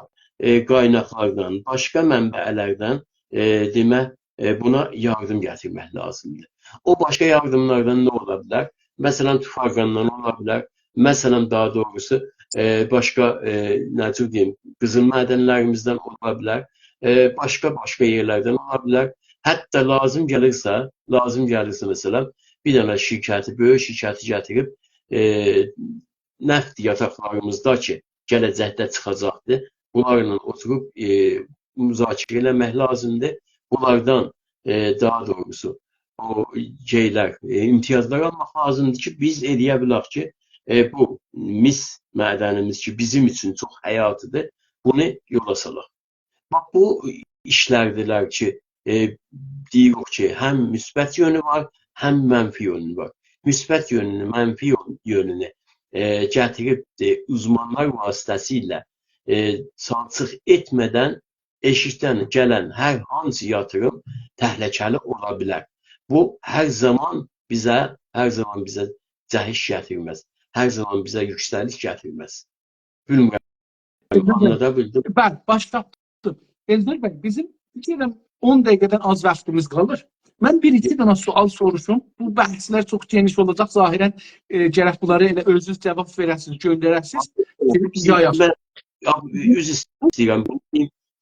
ائ، قایناقلاردان، باشقا منبع‌لردن، ائ، دئمک، ائ، بونا یاردیم گتیرمک لازیمدیر. او باشقا یاردیملاردان نه اولا بیلر؟ مثلا، توفاقلاندان اولا بیلر. مثلا، داها دوغروسو، ائ، باشقا، ائ، نه جور دئییم، قیزیل معدنلریمیزدن اولا بیلر. ائ، باشقا، باشقا یئرلردن اولا بیلر. حتی لازیم گلیرسه، لازیم گلیرسه، مثلا، بیر دنه شرکتی، بؤیوک شرکتی گتیریب، ائ، نفت یاتاقلاریمیزدا کی، گله‌جکده چیخاجاقدیر، بونلارلا اوتوروب، ائ، مذاکره ائله‌مک لازیمدیر. بونلاردان، ائ، داها دوغروسو، او شئیلر، ائ، امتیازلار آلماق لازیمدیر کی، بیز ائله‌یه بیلک کی، ائ، بو مس معدنیمیز کی، بیزیم اوچون چوخ حیاتیدیر، بونو یولا سالاق. باخ، بو ایشلردیرلر کی، ائ، دئییریک کی، هم مثبت یؤنو وار، هم منفی یؤنو وار. مثبت یؤنونو، منفی یؤن-، یؤنونو، ائ، گتیریب، ائ، اوزمانلار واسطه‌سیله، ائ، سانچیق ائتمه‌دن ائشیکدن گلن هر هانسی یاتیریم تهلکه‌لی اولا بیلر. بو هر زامان بیزه، هر زامان بیزه جهش گتیرمز. هر زامان بیزه یوکسلیک گتیرمز. بیلمیرم، آنلادا بیلدیم. بلی، باشلاتدیم. ائلدیر بی، بیزیم ایکی ایلدن اون دقیقه‌دن آز واختیمیز قالیر. من بیر ایکی دنه سؤال سوروشوم. بو بحثلر چوخ گئنیش اولاجاق. ظاهراً، ائ، گرک بونلاری ائله اؤزونوز جاواب وئره‌سینیز، گؤندره‌سینیز. ائ، یایاق. من، یا، عذر ایسته‌ییرم. بو،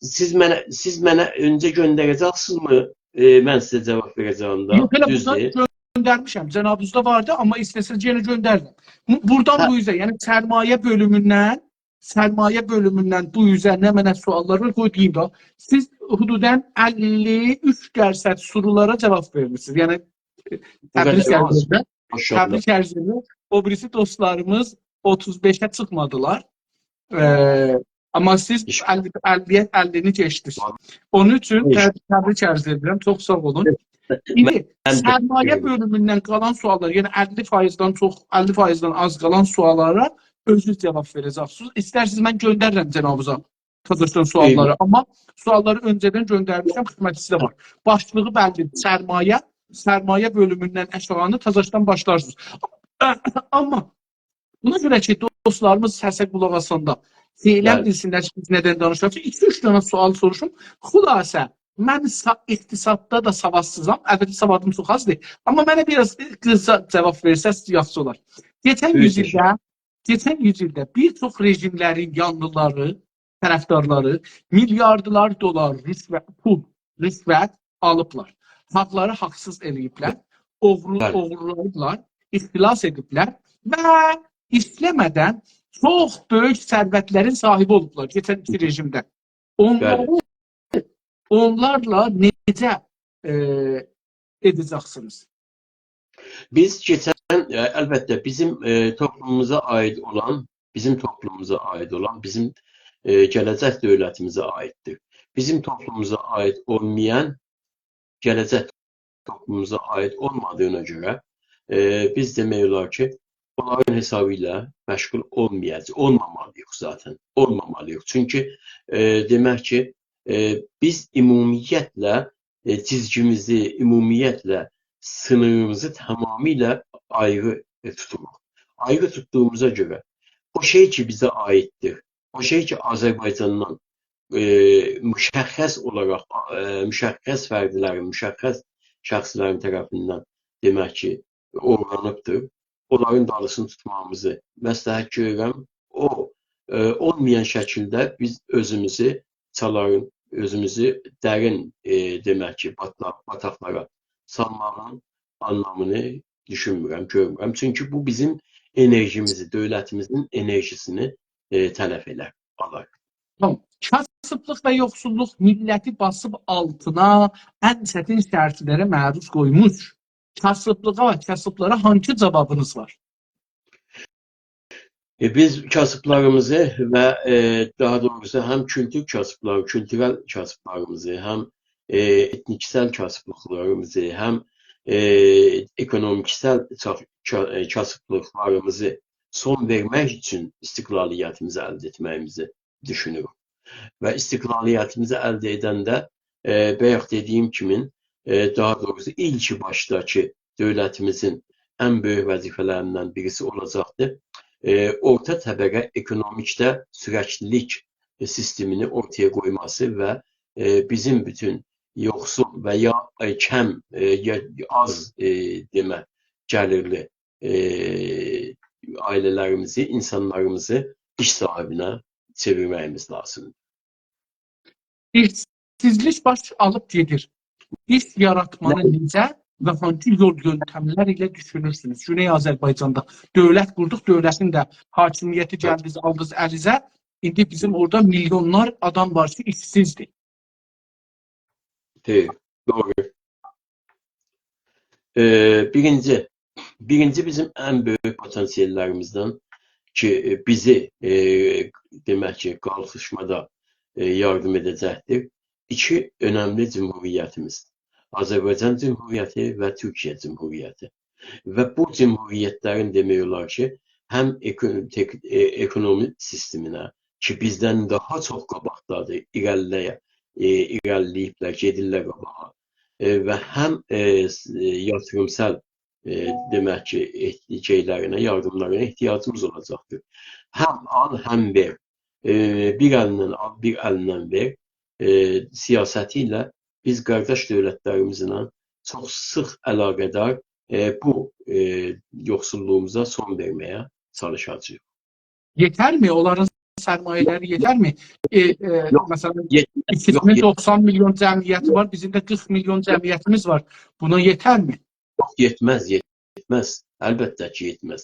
سیز منه، سیز منه اؤنجه گؤندره‌جکسینیزمی؟ ائ، من سیزه جاواب وئره‌جه‌یم ده. یوخ، ائله دوزدور. بورادا گؤندرمیشم. جنابینیزدا واردی، آمما ایسته‌سز یئنه گؤندررم. بو، بورادان هه. بو اوزه، یعنی سرمایه بؤلوموندن، سرمایه بؤلوموندن بو اوزه نمنه سؤاللار وار، قوی دئییم ده. سیز حدوداً اللی اوچ درصد سورولارا جاواب وئرمیسینیز. یعنی، ائ، بو تبریک قدر آز. ائدیرم. ماشاءالله. تبریک عرض ائدیرم. او بیریسی دوستلاریمیز اوتوز بئشه چیخمادیلار. ائ، آمما سیز ایش- اللی، اللی‌یه، اللی‌نی کئچدینیز. اونون اوچون ایش- تب-، تبریک عرض ائدیرم. چوخ ساغ اولون. ایندی من ده سرمایه دئییرم. بؤلوموندن قالان سؤاللار، یعنی اللی فایزدن چوخ، اللی فایزدن آز قالان سؤاللارا اؤزونوز جاواب وئره‌جکسینیز. ایسترسینیز، من گؤندررم جنابینیزا تازاشدان سؤاللاری. بویورون. آمما سؤاللاری اؤنجه‌دن گؤندرمیشم، خدمتینیزده وار. باشلیغی بللی‌دیر. سرمایه، سرمایه بؤلوموندن آشاغینی تازاشدان باشلارسینیز. آمما بونا گؤره کی، دوستلاریمیز سسه قولاق آساندا فعلاً، بلی، بیلسینلر کی، بیز ندن دانیشیریق. ایکی-اوچ دنه سؤال سوروشوم. خلاصه، من سا-، اقتصاددا دا سوادسیزام، البته سوادیم چوخ آزدیر. آمما منه بیر آز قیسا جاواب وئرسز، یاخشی اولار. کئچن بویورون. یوز ایلده، کئچن یوز ایلده بیر چوخ رژیملرین یانلیلاری، طرفدارلاری میلیاردلار دلار رشوه-، پول، رشوت آلیبلار. حاقلاری حاقسیز ائله‌ییبلر، اوغرو-، بلی، اوغورلاییبلار، اختلاس ائدیبلر و ایسته‌مه‌دن چوخ بؤیوک ثروتلرین صاحیبی اولوبلار کئچن ایکی رژیمده. اونلاری، بلی، اونلارلا نئجه، ائ، ائده‌جکسینیز؟ بیز کئچن، ائ، البته، بیزیم، ائ، توپلوموموزا عایید اولان، بیزیم توپلوموموزا عایید اولان، بیزیم، ائ، گله‌جک دؤولتیمیزه عاییددیر. بیزیم توپلوموموزا عایید اولمایان، گله‌جک توپلوموموزا عایید اولمادیغینا گؤره، ائ، بیز دئمک اولار کی، اونلارین حسابی ایله مشغول اولمایاجاغیق، اولمامالی‌ییق ذاتاً، اولمامالی‌ییق. چونکی، ائ، دئمک کی، ائ، بیز عمومیتله، ائ، جیزگیمیزی، عمومیتله سینیریمیزی تمامیله آیری، ائ، توتوروق. آیری توتدوغوموزا گؤره او شئی کی، بیزه عاییددیر، او شئی کی، آذربایجاندان، ائ، مشخص اولاراق، ائ، مشخص فردلرین، مشخص شخصلرین طرفیندن، دئمک کی، اوغرلانیبدیر. اونلارین دالیسینی توتماغیمیزی مصلحت گؤرورم. او، ائ، اولمایان شکیلده بیز اؤزوموزو چالارین، اؤزوموزو درین، ائ، دئمک کی، باتلا-، باتاقلارا سالماغین آنلامینی دوشونمورم، گؤرمورم. چونکی بو بیزیم انرژیمیزی، دؤولتیمیزین انرژیسینی، ائ، تلف ائلر، آلار. تامام. کاسیبلیق و یوخسوللوق میللتی باسیب آلتینا، ان چتین شرطلره معروض قویموش. کاسیبلیغا و کاسیبلارا هانسی جاوابینیز وار؟ ائ، بیز کاسیبلاریمیزی و، ائ، داها دوغروسو هم کولتور کاسیبلاری، کولتورل کاسیبلاریمیزی، هم، ائ، ائتنیکسل کاسیبلیقلاریمیزی، هم، ائ، اکونومیکسل چا-، کا-، ائ، کاسیبلیقلاریمیزی سون وئرمک اوچون استقلالیتیمیزی الده ائتمه‌ییمیزی دوشونوروک. و استقلالیتیمیزی الده ائدنده، ائ، بایاق دئدیگیم کیمی، ائ، داها دوغروسو ایلک باشداکی دؤولتیمیزین ان بؤیوک وظیفه‌لریندن بیریسی اولاجاقدیر. ائ، اورتا طبقه اکونومیکده سورکلیلیک، ائ، سیستمینی اورتایا قویماسی و، ائ، بیزیم بوتون یوخسول و یا، ائ، کم، ائ، یا آز، ائ، دئمه، گلیرلی، ائ، عائله‌لریمیزی، اینسانلاریمیزی ایش صاحیبینه چئویرمه‌ییمیز لازیمدیر. ایشسیزلیک باش آلیب گئدیر. ایش یاراتمانی، نه، نئجه و هانسی یول یؤنتملر ایله دوشونورسونوز؟ گونئی آذربایجاندا دؤولت قوردوق، دؤولتین ده حاکمیتی، هه، گلدینیز، آلدینیز الینیزه. ایندی بیزیم اورادا میلیونلار آدام وار کی، ایشسیزدیر. دئییل، دوغرو. ائ، بیرینجی، بیرینجی بیزیم ان بؤیوک پتانسیل‌لریمیزدن کی، ائ، بیزی، ائ، دئمک کی، قالخیشمادا، ائ، یاردیم ائده‌جکدیر. ایکی اؤنملی جمهوریتیمیز. آذربایجان جمهوریتی و تورکیه جمهوریتی. و بو جمهوریت‌لرین دئمک اولار کی، هم اکو-، تک-، ائ، اکونومی سیستمینه کی، بیزدن داها چوخ قاباقدادیر، ایره‌لی‌لره، ائ، ایره‌لی‌له‌ییبلر، گئدیرلر قاباغا. ائ، و هم، ائ، س-، ائ، یاتیریمسال ائ، دئمک کی، ائ، شئیلرینه، یاردیملارینا احتیاجیمیز اولاجاقدیر. هم آل، هم وئر. ائ، بیر الیندن آل، بیر الیندن وئر. ائ، سیاستی ایله بیز قارداش دؤولتلریمیزله چوخ سیخ علاقه‌دار، ائ، بو، ائ، یوخسوللوغوموزا سون وئرمه‌یه چالیشاجاغیق. یئترمی؟ اونلارین سرمایه‌لری یئترمی؟ ائ، ائ، یوخ، مثلا، یئت-، ایکیسینین یوخ، یئت-، دوخسان میلیون جمعیتی وار، بیزیم ده قیرخ میلیون جمعیتیمیز وار. بونا یئترمی؟ یوخ، یئتمز، یئتمز. البته کی، یئتمز.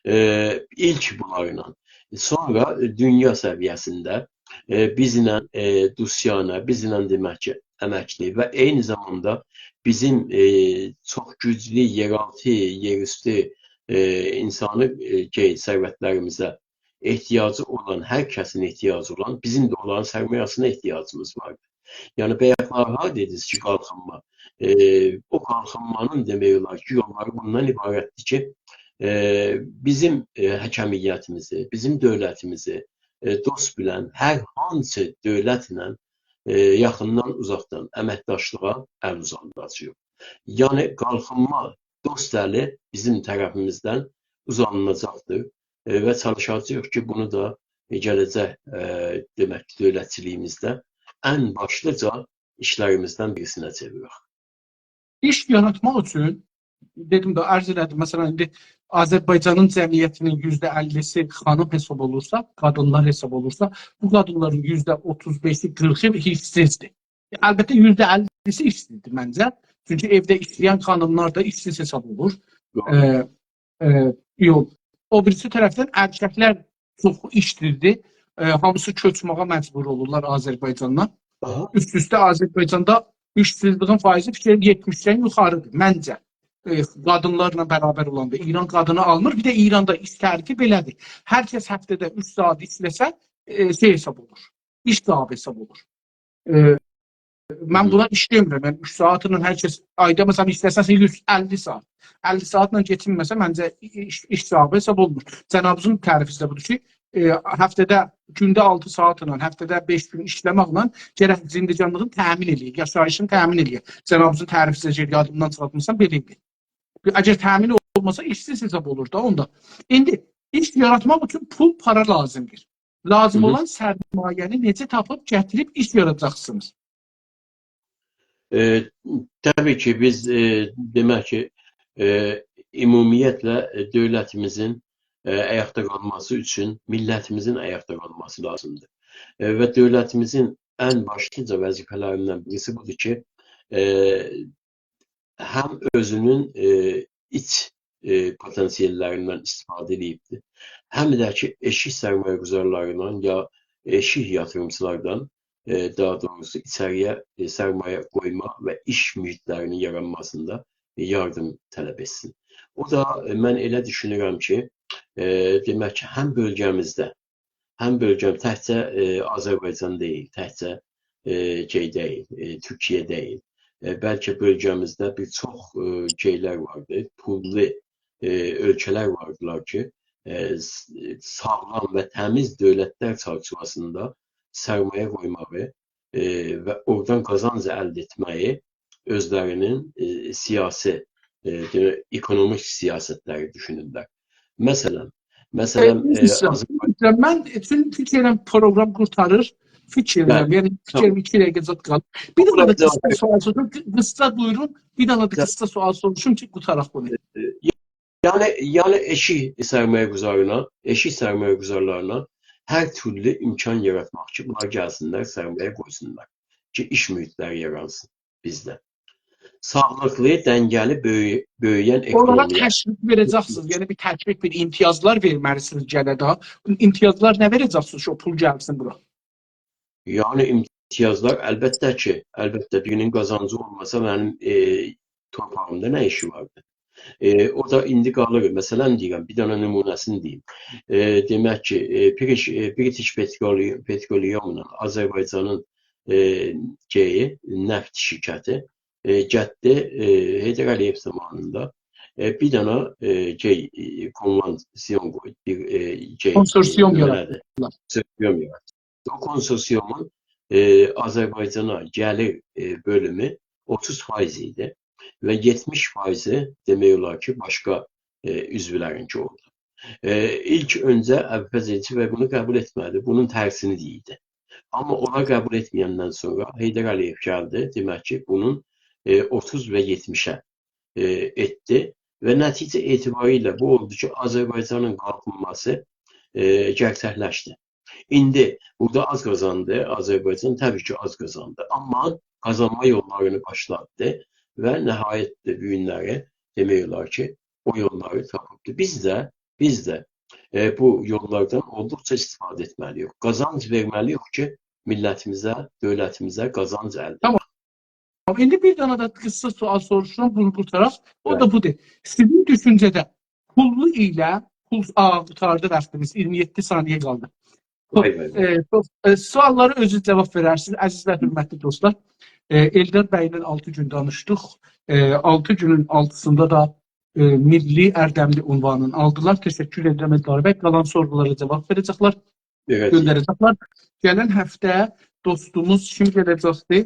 ائ، ایلک بونلارلا. سونرا، ائ، دونیا سویه‌سینده، ائ، بیزله، ائ، دوستانه، بیزله دئمک کی، امکلی و عینی زاماندا بیزیم، ائ، چوخ گوجلو یئرآلتی، یئراوستو، ائ، اینسانی، ائ، شئی، ثروتلریمیزه احتیاجی اولان، هر کسین احتیاجی اولان، بیزیم ده اونلارین سرمایه‌سینه احتیاجیمیز واردیر. یعنی، بایاقلاردا دئدینیز کی، قالخینما. ائ، او قالخینمانین دئمک اولار کی، یوللاری بوندان عبارتدیر کی، ائ، بیزیم، ائ، حاکمیتیمیزی، بیزیم دؤولتیمیزی، ائ، دوست بیلن هر هانسی دؤولتله، ائ، یاخیندان، اوزاقدان امکداشلیغا ال اوزاداجاغیق. یعنی، قالخینما دوست الی بیزیم طرفیمیزدن اوزانیلاجاقدیر. ائ، و چالیشاجاغیق کی، بونو دا، ائ، گله‌جک، ائ، دئمک کی، دؤولتچیلیگیمیزده ان باشلیجا ایشلریمیزدن بیریسینه چئویرک. ایش یاراتماق اوچون، دئدیم ده، عرض ائله‌دیم، مثلا، ایندی آذربایجانین جمعیتینین یوزده اللی‌سی خانیم حساب اولورسا، قادینلار حساب اولورسا، بو قادینلارین یوزده اوتوز بئشی، قیرخی ایشسیزدیر. البته، یوزده اللی‌سی ایشسیزدیر منجه. چونکی ائوده ایشله‌ین خانیملار دا ایشسیز حساب اولور. دوغرو. ائ، ائ، یوخ. او بیریسی طرفدن ائرککلر چوخ ایشسیزدیر. ائ، هامیسی کؤچمه‌یه مجبور اولورلار آذربایجاندان. آها. اوست-اوسته آذربایجاندا ایشسیزلیگین فایزی فیکر یئتمیشدن یوخاریدیر منجه. ائ، قادینلارلا برابر اولاندا ایران قادینی آلمیر. بیر ده ایراندا ایش تعریفی بئله‌دیر. هر کس هفته‌ده اوچ ساعات ایشله‌سه، ائ، شئی حساب اولور. ایش صاحیبی حساب اولور. ائ، من بونا ایش دئمیرم. یعنی، اوچ ساعاتلا هر کس، آیدا، مثلا، ایشله‌سن سن یوز اللی ساعات. اللی ساعاتلا کئچینمه‌سه، منجه ایش، ایش صاحیبی حساب اولمور. جنابینیزین تعریفی ده بودور کی، ائ، هفته‌ده، گونده آلتی ساعاتلا، هفته‌ده بئش گون ایشله‌مکله گرک زندگانلیغین تأمین ائله‌یه، یاشاییشین تأمین ائله‌یه. جنابینیزین تعریفی ده، اگر یادیمدان چیخارتمیرسام، بئله ایدی. اگر تأمین اولماسا، ایشسیز حساب اولور دا اوندا. ایندی ایش یاراتماق اوچون پول، پارا لازیمدیر. لازیم، هی هی. اولان سرمایه‌نی نئجه تاپیب گتیریب ایش یاراداجاقسینیز؟ ائ، طبیعی کی، بیز، ائ، دئمک کی، ائ، عمومیتله، ائ، دؤولتیمیزین، ائ، آیاقدا قالماسی اوچون میللتیمیزین آیاقدا قالماسی لازیمدیر. ائ، و دؤولتیمیزین ان باشلیجا وظیفه‌لریندن بیریسی بودور کی، ائ، هم اؤزونون، ائ، ایچ، ائ، پتانسیل‌لریندن استفاده ائدیبدیر، هم ده کی، ائشیک سرمایه‌گذارلاریندان یا ائشیک یاتیریمچیلاردان، ائ، داها دوغروسو ایچری‌یه، ائ، سرمایه قویما و ایش محیط‌لرینین یارانماسیندا، ائ، یاردیم طلب ائتسین. او دا، ائ، من ائله دوشونورم کی، ائ، دئمک کی، هم بؤلگه‌میزده هم بؤلگه‌م تکجه، ائ، آذربایجان دئییل، تکجه، ائ، شئی دئییل، ائ، تورکیه دئییل. ائ، بلکه بؤلگه‌میزده بیر چوخ، ائ، شئیلر واردی، پوللو، ائ، اؤلکه‌لر واردیلار کی، ائ، س-، ساغلام و تمیز دؤولتلر چرچیوه‌سینده سرمایه قویماغی، ائ، و اورادان قازانج الده ائتمه‌یی اؤزلری‌نین، ائ، سیاسی، ائ، دئمک، اکونومیک سیاستلری دوشونورلر. مثلا، مثلا، ائ، ائ، ایسا، آذربایجان ایسا، من چون فیکر ائدیرم پروگرام قورتاریر، فیکر ائدیرم، بلی. یعنی فیکر تامام. ایکی دقیقه زاد قالیر. بیر دنه ده قیسا سؤال سوروشوم، قیسا بویورون، بیر دنه ده قیسا سؤال سوروشوم کی، قوتاراق بونو. ائ، یعنی، یعنی ائشیک سرمایه‌گذارینا، ائشیک سرمایه‌گذارلارینا هر تورلو امکان یاراتماق کی، بونلار گلسینلر، سرمایه قویسونلار کی، ایش محیط‌لری یارانسین بیزده. ساغلیقلی، دنگه‌لی، بؤیو-، بؤیوین اکونومی. اونلارا تشویق وئره‌جکسینیز، یعنی بیر تشویق، بیر امتیازلار وئرمه‌لیسینیز گله ده. بو امتیازلار نه وئره‌جکسینیز کی، او پول گلسین بورا؟ یعنی امتیازلار، البته کی، البته بیری‌نین قازانجی اولماسا منیم، ائ، تورپاغیمدا نه ایشی واردی؟ ائ، او دا ایندی قالیر. مثلا دئییرم، بیر دنه نمونه‌سینی دئییم. ائ، دئمک کی، ائ، British، ائ، British Petroleum، Petroleum-لا آذربایجانین، ائ، شئیی، نفت شرکتی، ائ، گتدی، ائ، حیدر علی‌یئو زامانیندا، ائ، بیر دنه، ائ، شئی، ائ، کنوانسیون قویدو، بیر، ائ، شئی، کنسورسیوم ائ، یاراتدی. نمنه‌دیر؟ کنسورسیوم یاراتدی. او کنسورسیومون، ائ، آذربایجانا گلیر، ائ، بؤلومو اوتوز فایز ایدی. و یئتمیش فایضی دئمک اولار کی، باشقا، ائ، عضولرینکی اولدو. ائ، ایلک اؤنجه ابوالفضل ائلچی‌بی بونو قبول ائتمه‌دی، بونون ترسینی دئییردی. آمما اونلار قبول ائتمه‌یندن سونرا حیدر علی‌یئو گلدی، دئمک کی، بونون، ائ، اوتوز و یئتمیشه، ائ، ائتدی و نتیجه اعتباری ایله بو اولدو کی، آذربایجانین قالخینماسی، ائ، گئرچکلشدی. ایندی بورادا آز قازاندی، آذربایجان طبیعی کی، آز قازاندی. آمما قازانما یوللارینی باشلاتدی و نهایت ده بو گونلری دئمک اولار کی، او یوللاری تاپیبدی. بیز ده، بیز ده، ائ، بو یوللاردان اولدوقجا استفاده ائتمه‌لی‌ییک. قازانج وئرمه‌لی‌ییک کی، میللتیمیزه، دؤولتیمیزه قازانج الده ائدک. تامام. ایندی بیر دنه ده قیسا سؤال سوروشورام، بونو قورتاراق. او دا بلی. بودور. سیزین دوشونجه‌ده پوللو ایله پول... آ، قوتاردی واختیمیز، اییرمی یئددی ثانیه قالدی. وای، وای، وای. ائ، چوخ، ائ، سؤاللارا اؤزونوز جاواب وئررسینیز، عزیز و حؤرمتلی دوستلار. ائ، ائلدار بی‌له آلتی گون دانیشدیق. ائ، آلتی گونون آلتیسیندا دا، ائ، میللی اردملی عنوانینی آلدیلار. تشکر ائدیرم ائلدار بی. قالان سورویلارا جاواب وئره‌جکلر، ائوت. گؤندره‌جکلر. گلن هفته دوستوموز کیم گله‌جکدی؟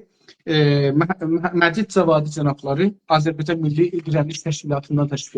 ائ، مه-، مه-، مجید جوادی جنابلاری آذربایجان میللی دیرنیش تشکیلاتیندان تشریف